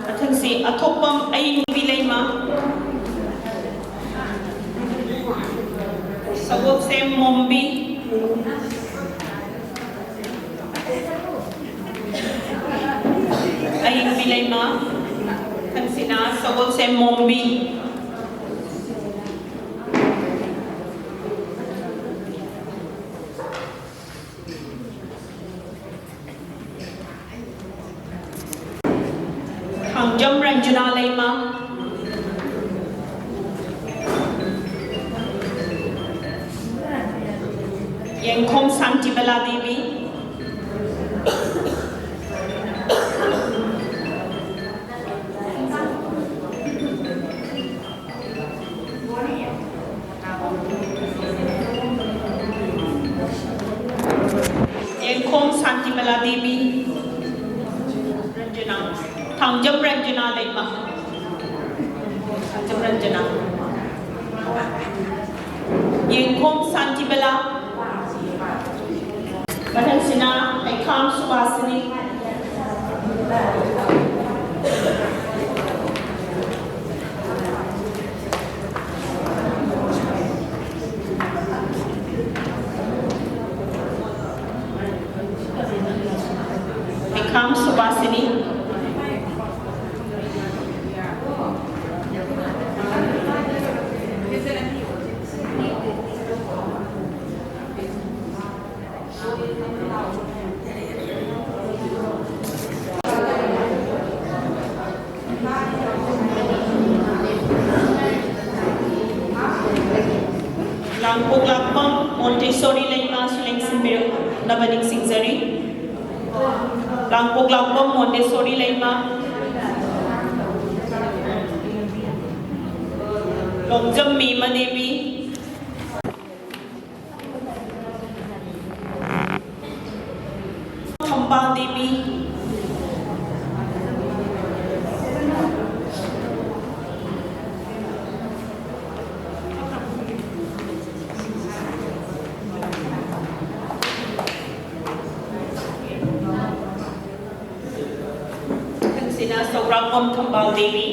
ꯃꯊꯪꯁꯤ ꯑꯊꯣꯛꯄꯝ ꯑꯌꯤꯡꯕꯤ ꯂꯩꯃ꯫ ꯁꯒꯣꯜꯁꯦꯝ ꯃꯣꯝꯕꯤ꯫ ꯑꯌꯤꯡꯕꯤ ꯂꯩꯃ꯫ ꯃꯊꯪꯁꯤꯅ ꯁꯒꯣꯜꯁꯦꯝ ꯃꯣꯝꯕꯤ꯫ ꯊꯥꯡꯖꯝ ꯔꯟꯖꯅꯥ ꯂꯩꯃ, ꯌꯦꯡꯈꯣꯝ ꯁꯥꯟꯇꯤꯕꯂꯥ ꯗꯦꯕꯤ, ꯌꯦꯡꯈꯣꯝ ꯁꯥꯟꯇꯤꯕꯂꯥ ꯗꯦꯕꯤ, ꯔꯟꯖꯅꯥ, ꯊꯥꯡꯖꯝ ꯔꯟꯖꯅꯥ ꯂꯩꯃ, ꯊꯥꯡꯖꯝ ꯔꯟꯖꯅꯥ, ꯌꯦꯡꯈꯣꯝ ꯁꯥꯟꯇꯤꯕꯂꯥ꯫ ꯃꯊꯪꯁꯤꯅ ꯍꯩꯈꯥꯝ ꯁꯨꯕꯥꯁꯤꯅꯤ꯫ ꯍꯩꯈꯥꯝ ꯁꯨꯕꯥꯁꯤꯅꯤ꯫ ꯂꯥꯡꯄꯣꯛꯂꯥꯛꯄꯝ ꯃꯣꯟꯇꯦꯁꯣꯔꯤ ꯂꯩꯃꯁꯨ ꯂꯦꯡꯁꯤꯟꯕꯤꯔꯛꯅꯕ ꯅꯤꯡꯁꯤꯡꯖꯔꯤ꯫ ꯂꯥꯡꯄꯣꯛꯂꯥꯛꯄꯝ ꯃꯣꯟꯇꯦꯁꯣꯔꯤ ꯂꯩꯃ, ꯂꯣꯡꯖꯝ ꯃꯦꯃ ꯗꯦꯕꯤ, ꯊꯝꯕꯥꯜ ꯗꯦꯕꯤ, ꯃꯊꯪꯁꯤꯅ ꯁꯧꯒ꯭ꯔꯥꯛꯄꯝ ꯊꯝꯕꯥꯜ ꯗꯦꯕꯤ,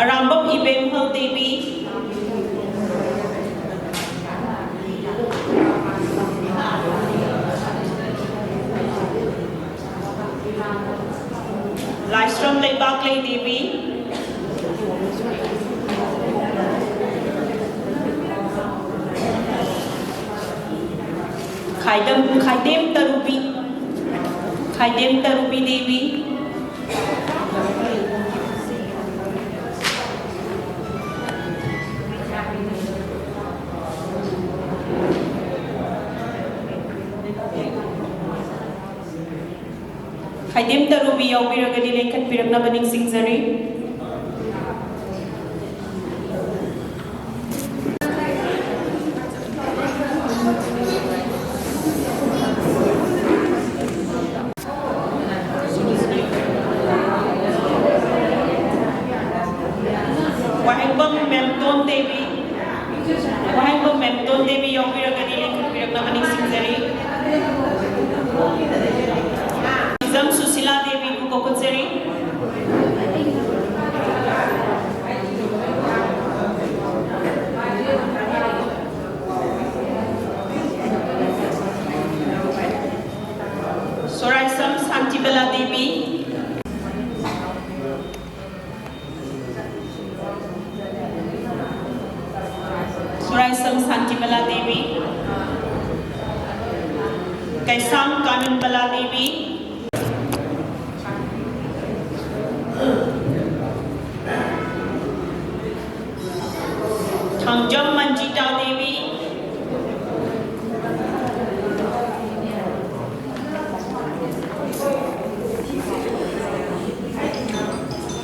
ꯑꯔꯥꯝꯕꯝ ꯏꯕꯦꯝꯍꯜ ꯗꯦꯕꯤ, ꯂꯥꯏꯁ꯭ꯔꯝ ꯂꯩꯕꯥꯛꯂꯩ ꯗꯦꯕꯤ, ꯈꯥꯏꯗꯝ, ꯈꯥꯏꯗꯦꯝ ꯇꯔꯨꯕꯤ, ꯈꯥꯏꯗꯦꯝ ꯇꯔꯨꯕꯤ ꯗꯦꯕꯤ, ꯈꯥꯏꯗꯦꯝ ꯇꯔꯨꯕꯤ ꯌꯥꯎꯕꯤꯔꯒꯗꯤ ꯂꯦꯡꯈꯠꯄꯤꯔꯛꯅꯕ ꯅꯤꯡꯁꯤꯡꯖꯔꯤ꯫ ꯋꯥꯍꯦꯡꯕꯝ ꯃꯦꯝꯇꯣꯟ ꯗꯦꯕꯤ, ꯋꯥꯍꯦꯡꯕꯝ ꯃꯦꯝꯇꯣꯟ ꯗꯦꯕꯤ ꯌꯥꯎꯕꯤꯔꯒꯗꯤ ꯂꯦꯡꯈꯠꯄꯤꯔꯛꯅꯕ ꯅꯤꯡꯁꯤꯡꯖꯔꯤ꯫ ꯍꯤꯖꯝ ꯁꯨꯁꯤꯂꯥ ꯗꯦꯕꯤꯕꯨ ꯀꯧꯈꯠꯆꯔꯤ꯫ ꯁꯣꯔꯥꯏꯁꯝ ꯁꯥꯟꯇꯤꯕꯂꯥ ꯗꯦꯕꯤ꯫ ꯁꯣꯔꯥꯏꯁꯝ ꯁꯥꯟꯇꯤꯕꯂꯥ ꯗꯦꯕꯤ꯫ ꯀꯩꯁꯥꯝ ꯀꯥꯅꯟꯕꯂꯥ ꯗꯦꯕꯤ꯫ ꯊꯥꯡꯖꯝ ꯃꯟꯖꯤꯇꯥ ꯗꯦꯕꯤ꯫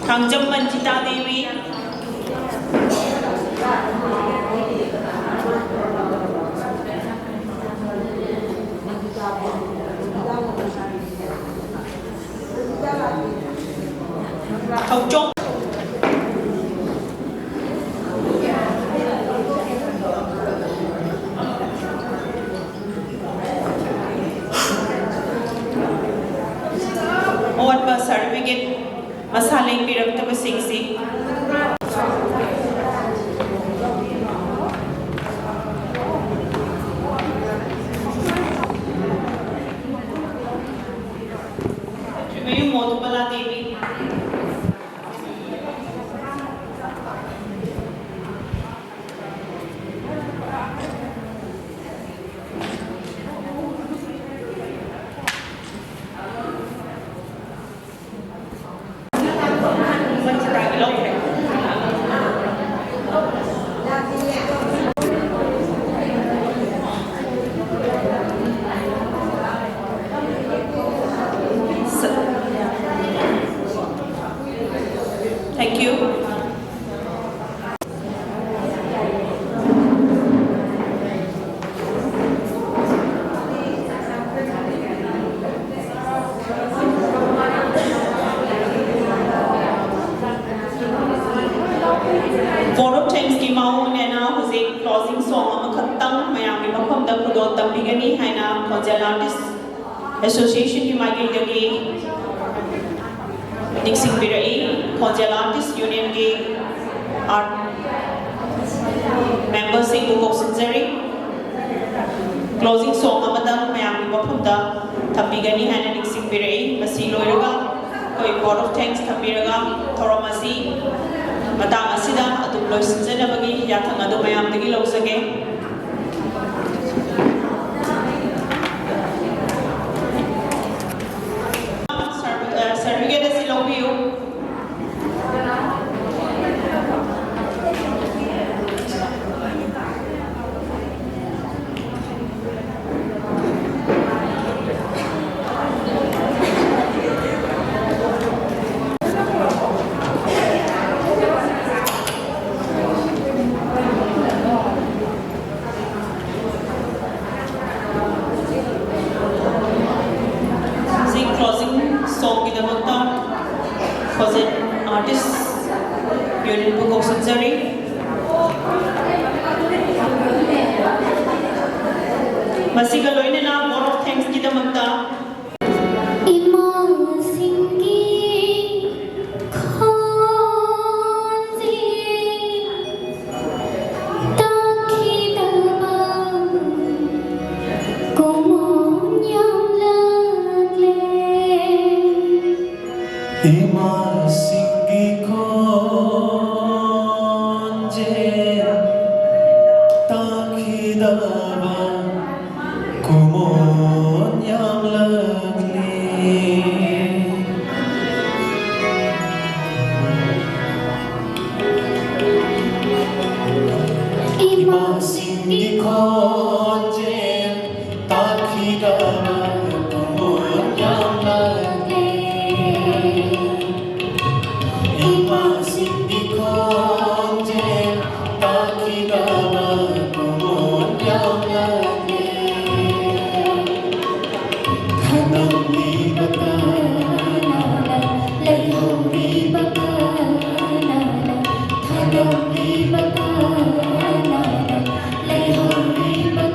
ꯊꯥꯡꯖꯝ ꯃꯟꯖꯤꯇꯥ ꯗꯦꯕꯤ꯫ ꯊꯧꯆꯣꯝ꯫ ꯑꯋꯥꯠꯄ certificate ꯃꯁꯥ ꯂꯦꯡꯕꯤꯔꯛꯇꯕꯁꯤꯡꯁꯤ꯫ ꯃꯌꯨꯝ ꯃꯣꯗꯨꯕꯂꯥ ꯗꯦꯕꯤ꯫ ꯇꯝꯕꯤꯒꯅꯤ ꯍꯥꯏꯅ ꯈꯣꯟꯖꯦꯜ ꯑꯥꯔꯇꯤꯁ ꯑꯦꯁꯣꯁꯤꯌꯦꯁꯟꯒꯤ ꯃꯥꯏꯀꯩꯗꯒꯤ ꯅꯤꯡꯁꯤꯡꯕꯤꯔꯛꯏ꯫ ꯈꯣꯟꯖꯦꯜ ꯑꯥꯔꯇꯤꯁ ꯌꯨꯅꯤꯌꯟꯒꯤ ꯑꯥꯔꯠ ꯃꯦꯝꯕꯔꯁꯤꯡꯕꯨ ꯀꯧꯁꯤꯟꯖꯔꯤ꯫ ꯀ꯭ꯂꯣꯖꯤꯡ ꯁꯣꯡ ꯑꯃꯇꯪ ꯃꯌꯥꯝꯒꯤ ꯃꯐꯝꯗ ꯊꯝꯕꯤꯒꯅꯤ ꯍꯥꯏꯅ ꯅꯤꯡꯁꯤꯡꯕꯤꯔꯛꯏ꯫ ꯃꯁꯤ ꯂꯣꯏꯔꯒ ꯑꯩꯈꯣꯏ ꯕꯣꯔꯗ ꯑꯣꯐ ꯊꯦꯡꯛꯁ ꯊꯝꯕꯤꯔꯒ ꯊꯧꯔꯝ ꯑꯁꯤ ꯃꯇꯥꯡ ꯑꯁꯤꯗ ꯑꯗꯨꯝ ꯂꯣꯏꯁꯤꯟꯖꯅꯕꯒꯤ ꯌꯥꯊꯪ ꯑꯗꯨ ꯃꯌꯥꯝꯗꯒꯤ ꯂꯧꯖꯒꯦ꯫ ꯁꯔ-, ꯑ, ꯁꯔꯇꯤꯐꯤꯀꯦꯠ ꯑꯁꯤ ꯂꯧꯕꯤꯌꯨ꯫ ꯍꯧꯖꯤꯛ ꯀ꯭ꯂꯣꯖꯤꯡ ꯁꯣꯡꯒꯤꯗꯃꯛꯇ ꯈꯣꯟꯖꯦꯜ ꯑꯥꯔꯇꯤꯁ ꯌꯨꯅꯤꯌꯟꯕꯨ ꯀꯧꯁꯤꯟꯖꯔꯤ꯫ ꯃꯁꯤꯒ ꯂꯣꯏꯅꯅ ꯕꯣꯔꯗ ꯑꯣꯐ ꯊꯦꯡꯛꯁꯀꯤꯗꯃꯛꯇ ꯏꯃꯥꯁꯤꯡꯒꯤ ꯈꯣꯟꯖꯦꯜ ꯇꯥꯈꯤꯗꯕ ꯀꯨꯝꯑꯣꯟ ꯌꯥꯝꯂꯛꯂꯦ꯫ ꯏꯃꯥꯁꯤꯡꯒꯤ ꯈꯣꯟꯖꯦꯜ ꯇꯥꯈꯤꯗꯕ ꯀꯨꯝꯑꯣꯟ ꯌꯥꯝꯂꯛꯂꯦ꯫ ꯏꯃꯥꯁꯤꯡꯒꯤ ꯈꯣꯟꯖꯦꯜ ꯇꯥꯈꯤꯗꯕ ꯀꯨꯝꯑꯣꯟ ꯌꯥꯝꯂꯛꯂꯦ꯫ ꯏꯃꯥꯁꯤꯡꯒꯤ ꯈꯣꯟꯖꯦꯜ ꯇꯥꯈꯤꯗꯕ ꯀꯨꯝꯑꯣꯟ ꯌꯥꯝꯂꯛꯂꯦ꯫ ꯊꯅꯝꯂꯤꯕ ꯀꯅꯥꯅ, ꯂꯩꯍꯧꯔꯤꯕ ꯀꯅꯥꯅ, ꯊꯅꯝꯂꯤꯕ ꯀꯅꯥꯅ, ꯂꯩꯍꯧꯔꯤꯕ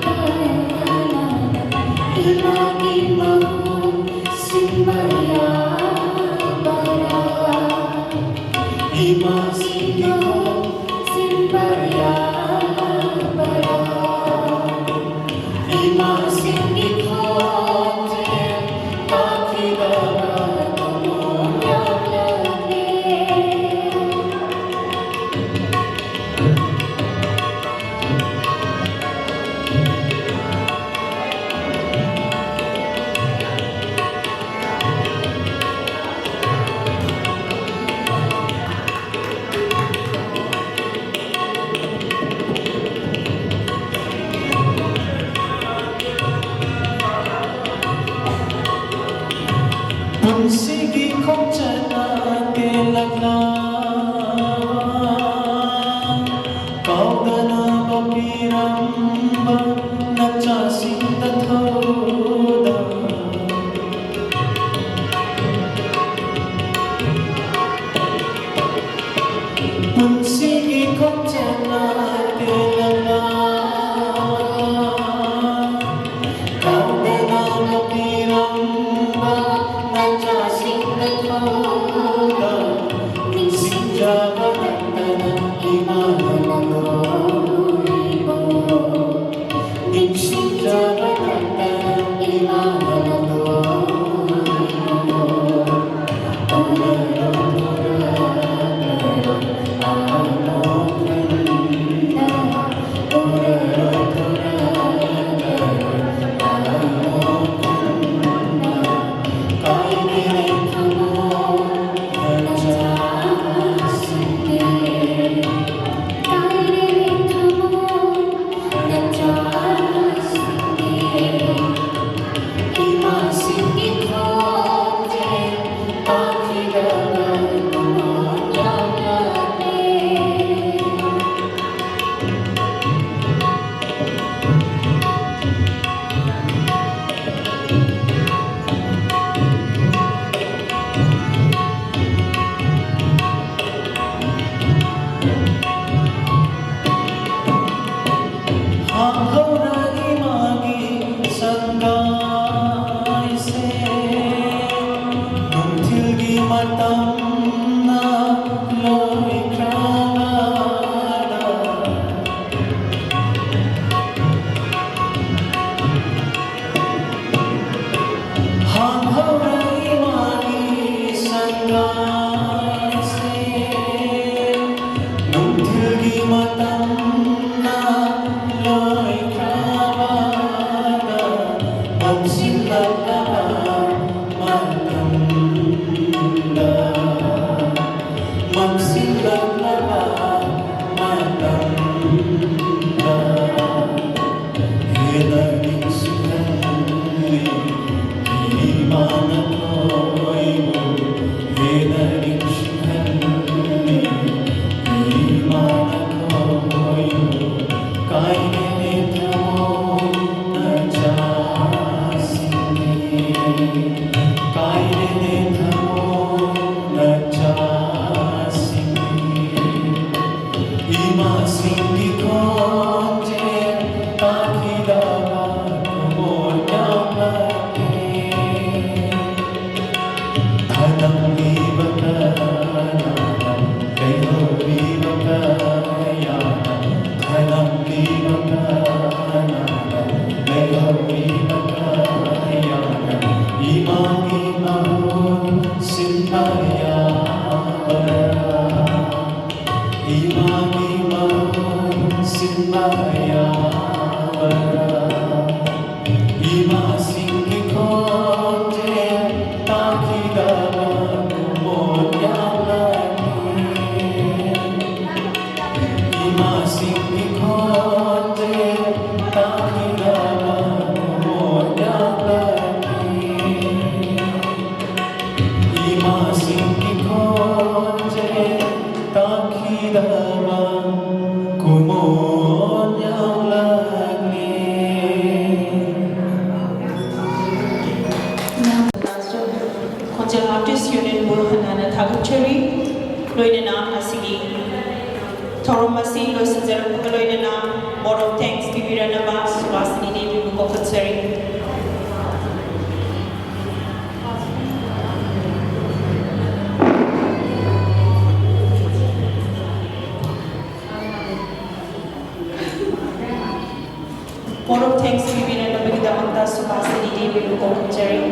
Vote of thanks ꯄꯤꯕꯤꯔꯛꯅꯕꯒꯤꯗꯃꯛꯇ ꯁꯨꯕꯥꯁꯤꯅꯤ ꯗꯦꯕꯤꯕꯨ ꯀꯧꯈꯠꯆꯔꯤ꯫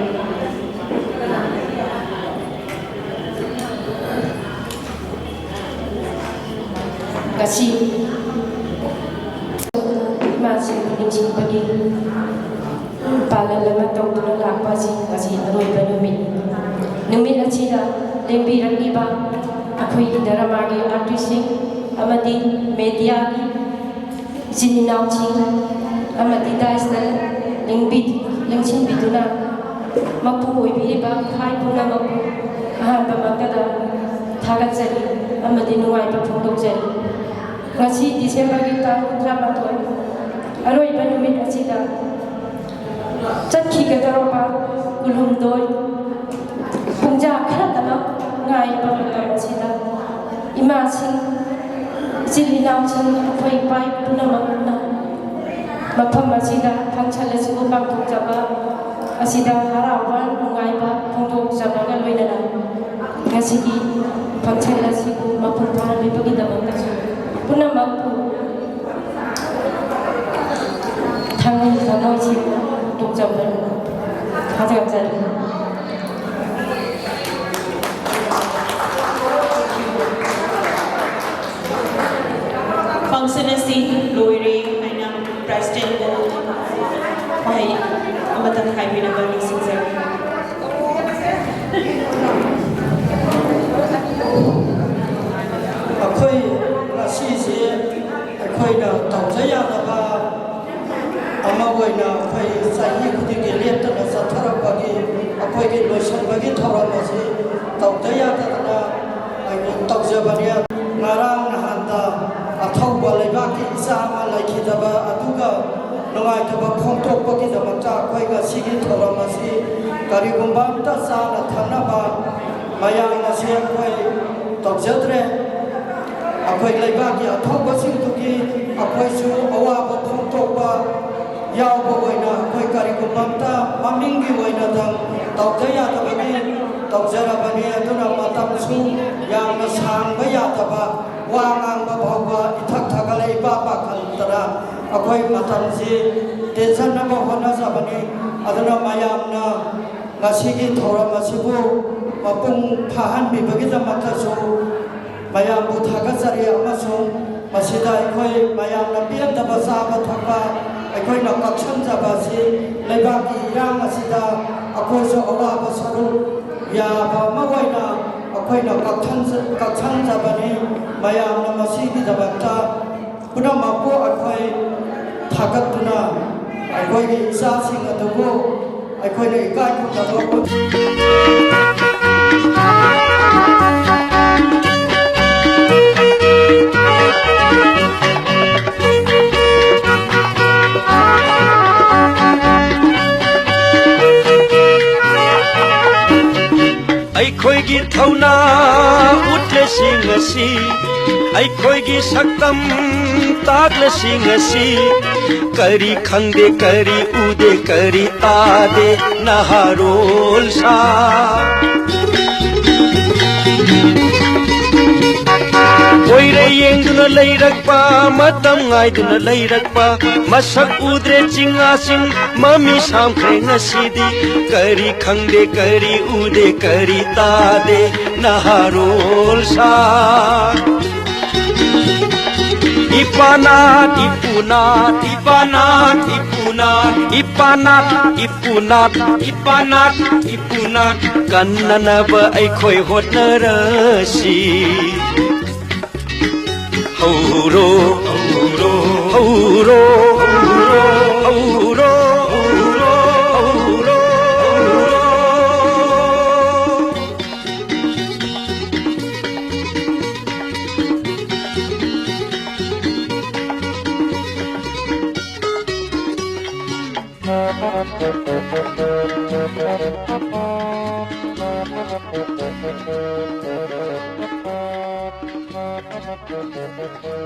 ꯉꯁꯤ ꯏꯃꯥꯁꯤꯡꯕꯨ ꯅꯤꯡꯁꯤꯡꯕꯒꯤ ꯄꯥꯂꯟ ꯑꯃ ꯇꯧꯗꯨꯅ ꯂꯥꯛꯄ ꯑꯁꯤ ꯉꯁꯤ ꯑꯔꯣꯏꯕ ꯅꯨꯃꯤꯠꯅꯤ꯫ ꯅꯨꯃꯤꯠ ꯑꯁꯤꯗ ꯂꯦꯡꯕꯤꯔꯛꯂꯤꯕ ꯑꯩꯈꯣꯏꯒꯤ ꯗꯔꯃꯥꯒꯤ ꯑꯥꯔꯇꯤꯁꯁꯤꯡ ꯑꯃꯗꯤ ꯃꯦꯗꯤꯌꯥꯒꯤ ꯏꯆꯤꯟ ꯏꯅꯥꯎꯁꯤꯡ ꯑꯃꯗꯤ ꯗꯥꯏꯁꯇ ꯂꯦꯡꯕꯤ-, ꯂꯦꯡꯁꯤꯟꯕꯤꯗꯨꯅ ꯃꯄꯨ ꯑꯣꯏꯕꯤꯔꯤꯕ ꯈ꯭ꯋꯥꯏ ꯄꯨꯝꯅꯃꯛꯄꯨ ꯑꯍꯥꯟꯕꯃꯛꯇꯗ ꯊꯥꯒꯠꯆꯔꯤ ꯑꯃꯗꯤ ꯅꯨꯡꯉꯥꯏꯕ ꯐꯣꯡꯗꯣꯛꯆꯔꯤ꯫ ꯉꯁꯤ ꯗꯤꯁꯦꯝꯕꯔꯒꯤ ꯇꯥꯡ ꯇꯔꯥꯃꯥꯊꯣꯏ, ꯑꯔꯣꯏꯕ ꯅꯨꯃꯤꯠ ꯑꯁꯤꯗ ꯆꯠꯈꯤꯒꯗꯧꯔꯕ ꯀꯨꯟꯍꯨꯝꯗꯣꯏ ꯄꯨꯡꯖꯥ ꯈꯔꯇꯃꯛ ꯉꯥꯏꯔꯕ ꯃꯇꯝ ꯑꯁꯤꯗ, ꯏꯃꯥꯁꯤꯡ, ꯏꯆꯤꯜ ꯏꯅꯥꯎꯁꯤꯡ, ꯑꯩꯈꯣꯏ ꯏꯄꯥ ꯄꯨꯝꯅꯃꯛꯅ ꯃꯐꯝ ꯑꯁꯤꯗ ꯐꯪꯁꯟ ꯑꯁꯤꯕꯨ ꯄꯥꯡꯊꯣꯛꯆꯕ ꯑꯁꯤꯗ ꯍꯔꯥꯎꯕ ꯅꯨꯡꯉꯥꯏꯕ ꯐꯣꯡꯗꯣꯛꯆꯕꯒ ꯂꯣꯏꯅꯅ, ꯉꯁꯤꯒꯤ ꯐꯪꯁꯟ ꯑꯁꯤꯕꯨ ꯃꯄꯨꯡ ꯐꯥꯍꯟꯕꯤꯕꯒꯤꯗꯃꯛꯇꯁꯨ ꯄꯨꯝꯅꯃꯛꯄꯨ ꯊꯥꯡꯃꯩ ꯊꯥꯡꯃꯩꯁꯤꯡꯅ ꯇꯣꯛꯆꯕ ꯊꯥꯖꯕꯖꯔꯤ꯫ ꯐꯪꯁꯟ ꯑꯁꯤ ꯂꯣꯏꯔꯦ ꯍꯥꯏꯅ ꯄ꯭ꯔꯦꯁꯤꯗꯦꯟꯕꯨ ꯋꯥꯍꯩ ꯑꯃꯇꯪ ꯍꯥꯏꯕꯤꯅꯕ ꯅꯤꯡꯁꯤꯡꯖꯔꯤ꯫ ꯑꯩꯈꯣꯏ ꯉꯁꯤꯁꯦ ꯑꯩꯈꯣꯏꯅ ꯇꯧꯖ ꯌꯥꯗꯕ ꯑꯃ ꯑꯣꯏꯅ ꯑꯩꯈꯣꯏ ꯆꯍꯤ ꯈꯨꯗꯤꯡꯒꯤ ꯂꯦꯞꯇꯅ ꯆꯠꯊꯔꯛꯄꯒꯤ ꯑꯩꯈꯣꯏꯒꯤ ꯂꯣꯏꯁꯤꯟꯕꯒꯤ ꯊꯧꯔꯝ ꯑꯁꯤ ꯇꯧꯗ ꯌꯥꯗꯗꯅ ꯑꯩꯈꯣꯏ ꯇꯧꯖꯕꯅꯤ꯫ ꯉꯔꯥꯡ ꯅꯍꯥꯟꯗ ꯑꯊꯧꯕ ꯂꯩꯕꯥꯛꯀꯤ ꯏꯆꯥ ꯑꯃ ꯂꯩꯈꯤꯗꯕ ꯑꯗꯨꯒ ꯅꯨꯡꯉꯥꯏꯇꯕ ꯐꯣꯡꯗꯣꯛꯄꯒꯤꯗꯃꯛꯇ ꯑꯩꯈꯣꯏ ꯉꯁꯤꯒꯤ ꯊꯧꯔꯝ ꯑꯁꯤ ꯀꯔꯤꯒꯨꯝꯕ ꯑꯝꯇ ꯆꯥꯅ ꯊꯛꯅꯕ ꯃꯌꯥꯝ ꯑꯁꯤ ꯑꯩꯈꯣꯏ ꯇꯧꯖꯗ꯭ꯔꯦ꯫ ꯑꯩꯈꯣꯏ ꯂꯩꯕꯥꯛꯀꯤ ꯑꯊꯧꯕꯁꯤꯡꯗꯨꯒꯤ ꯑꯩꯈꯣꯏꯁꯨ ꯑꯋꯥꯕ ꯐꯣꯡꯗꯣꯛꯄ ꯌꯥꯎꯕ ꯑꯣꯏꯅ ꯑꯩꯈꯣꯏ ꯀꯔꯤꯒꯨꯝꯕ ꯑꯝꯇ ꯃꯃꯤꯡꯒꯤ ꯑꯣꯏꯅꯗꯪ ꯇꯧꯗ ꯌꯥꯗꯕꯒꯤ ꯇꯧꯖꯔꯕꯅꯤ꯫ ꯑꯗꯨꯅ ꯃꯇꯝꯁꯨ ꯌꯥꯝꯅ ꯁꯥꯡꯕ ꯌꯥꯗꯕ, ꯋꯥ ꯉꯥꯡꯕ ꯐꯥꯎꯕ ꯏꯊꯛ ꯊꯛꯀꯠꯂ ꯏꯄꯥ ꯄꯥꯈꯠꯇꯅ ꯑꯩꯈꯣꯏ ꯃꯇꯝꯁꯤ ꯇꯦꯟꯁꯤꯟꯅꯕ ꯍꯣꯠꯅꯖꯕꯅꯤ꯫ ꯑꯗꯨꯅ ꯃꯌꯥꯝꯅ ꯉꯁꯤꯒꯤ ꯊꯧꯔꯝ ꯑꯁꯤꯕꯨ ꯃꯄꯨꯡ ꯐꯥꯍꯟꯕꯤꯕꯒꯤꯗꯃꯛꯇꯁꯨ ꯃꯌꯥꯝꯕꯨ ꯊꯥꯒꯠꯆꯔꯤ, ꯑꯃꯁꯨꯡ ꯃꯁꯤꯗ ꯑꯩꯈꯣꯏ ꯃꯌꯥꯝꯅ ꯄꯦꯟꯗꯕ ꯆꯥꯕ ꯊꯛꯄ ꯑꯩꯈꯣꯏꯅ ꯀꯛꯁꯟꯖꯕ ꯑꯁꯤ ꯂꯩꯕꯥꯛꯀꯤ ꯏꯔꯥꯡ ꯑꯁꯤꯗ ꯑꯩꯈꯣꯏꯁꯨ ꯑꯋꯥꯕ ꯁꯔꯨꯛ ꯌꯥꯕ ꯑꯃ ꯑꯣꯏꯅ ꯑꯩꯈꯣꯏꯅ ꯀꯛꯁꯟꯖ-, ꯀꯛꯁꯟꯖꯕꯅꯤ꯫ ꯃꯌꯥꯝꯅ ꯃꯁꯤꯒꯤꯗꯃꯛꯇ ꯄꯨꯝꯅꯃꯛꯄꯨ ꯑꯩꯈꯣꯏ ꯊꯥꯒꯠꯇꯨꯅ ꯑꯩꯈꯣꯏꯒꯤ ꯏꯆꯥꯁꯤꯡ ꯑꯗꯨꯕꯨ ꯑꯩꯈꯣꯏꯅ ꯏꯀꯥꯏ ꯈꯨꯝꯅꯕ ꯎꯠ- ꯑꯩꯈꯣꯏꯒꯤ ꯊꯧꯅꯥ ꯎꯠꯂꯁꯤ ꯉꯁꯤ, ꯑꯩꯈꯣꯏꯒꯤ ꯁꯛꯇꯝ ꯇꯥꯛꯂꯁꯤ ꯉꯁꯤ꯫ ꯀꯔꯤ ꯈꯪꯗꯦ, ꯀꯔꯤ ꯎꯗꯦ, ꯀꯔꯤ ꯇꯥꯗꯦ ꯅꯍꯥꯔꯣꯜ ꯁꯥ꯫ ꯀꯣꯏꯔꯦ ꯌꯦꯡꯗꯨꯅ ꯂꯩꯔꯛꯄ, ꯃꯇꯝ ꯉꯥꯏꯗꯨꯅ ꯂꯩꯔꯛꯄ, ꯃꯁꯛ ꯎꯗ꯭ꯔꯦ ꯆꯤꯡꯉꯥꯁꯤꯡ, ꯃꯃꯤ ꯁꯥꯝꯈ꯭ꯔꯦ ꯉꯁꯤꯗꯤ꯫ ꯀꯔꯤ ꯈꯪꯗꯦ, ꯀꯔꯤ ꯎꯗꯦ, ꯀꯔꯤ ꯇꯥꯗꯦ ꯅꯍꯥꯔꯣꯜ ꯁꯥ꯫ ꯏꯄꯥꯅꯥꯠ, ꯏꯄꯨꯅꯥꯠ, ꯏꯄꯥꯅꯥꯠ, ꯏꯄꯨꯅꯥꯠ, ꯏꯄꯥꯅꯥꯠ, ꯏꯄꯨꯅꯥꯠ, ꯏꯄꯥꯅꯥꯠ, ꯏꯄꯨꯅꯥꯠ, ꯀꯟꯅꯅꯕ ꯑꯩꯈꯣꯏ ꯍꯣꯠꯅꯔꯁꯤ꯫ ꯍꯧꯔꯣ, ꯍꯧꯔꯣ, ꯍꯧꯔꯣ, ꯍꯧꯔꯣ, ꯍꯧꯔꯣ, ꯍꯧꯔꯣ, ꯍꯧꯔꯣ, ꯍꯧꯔꯣ꯫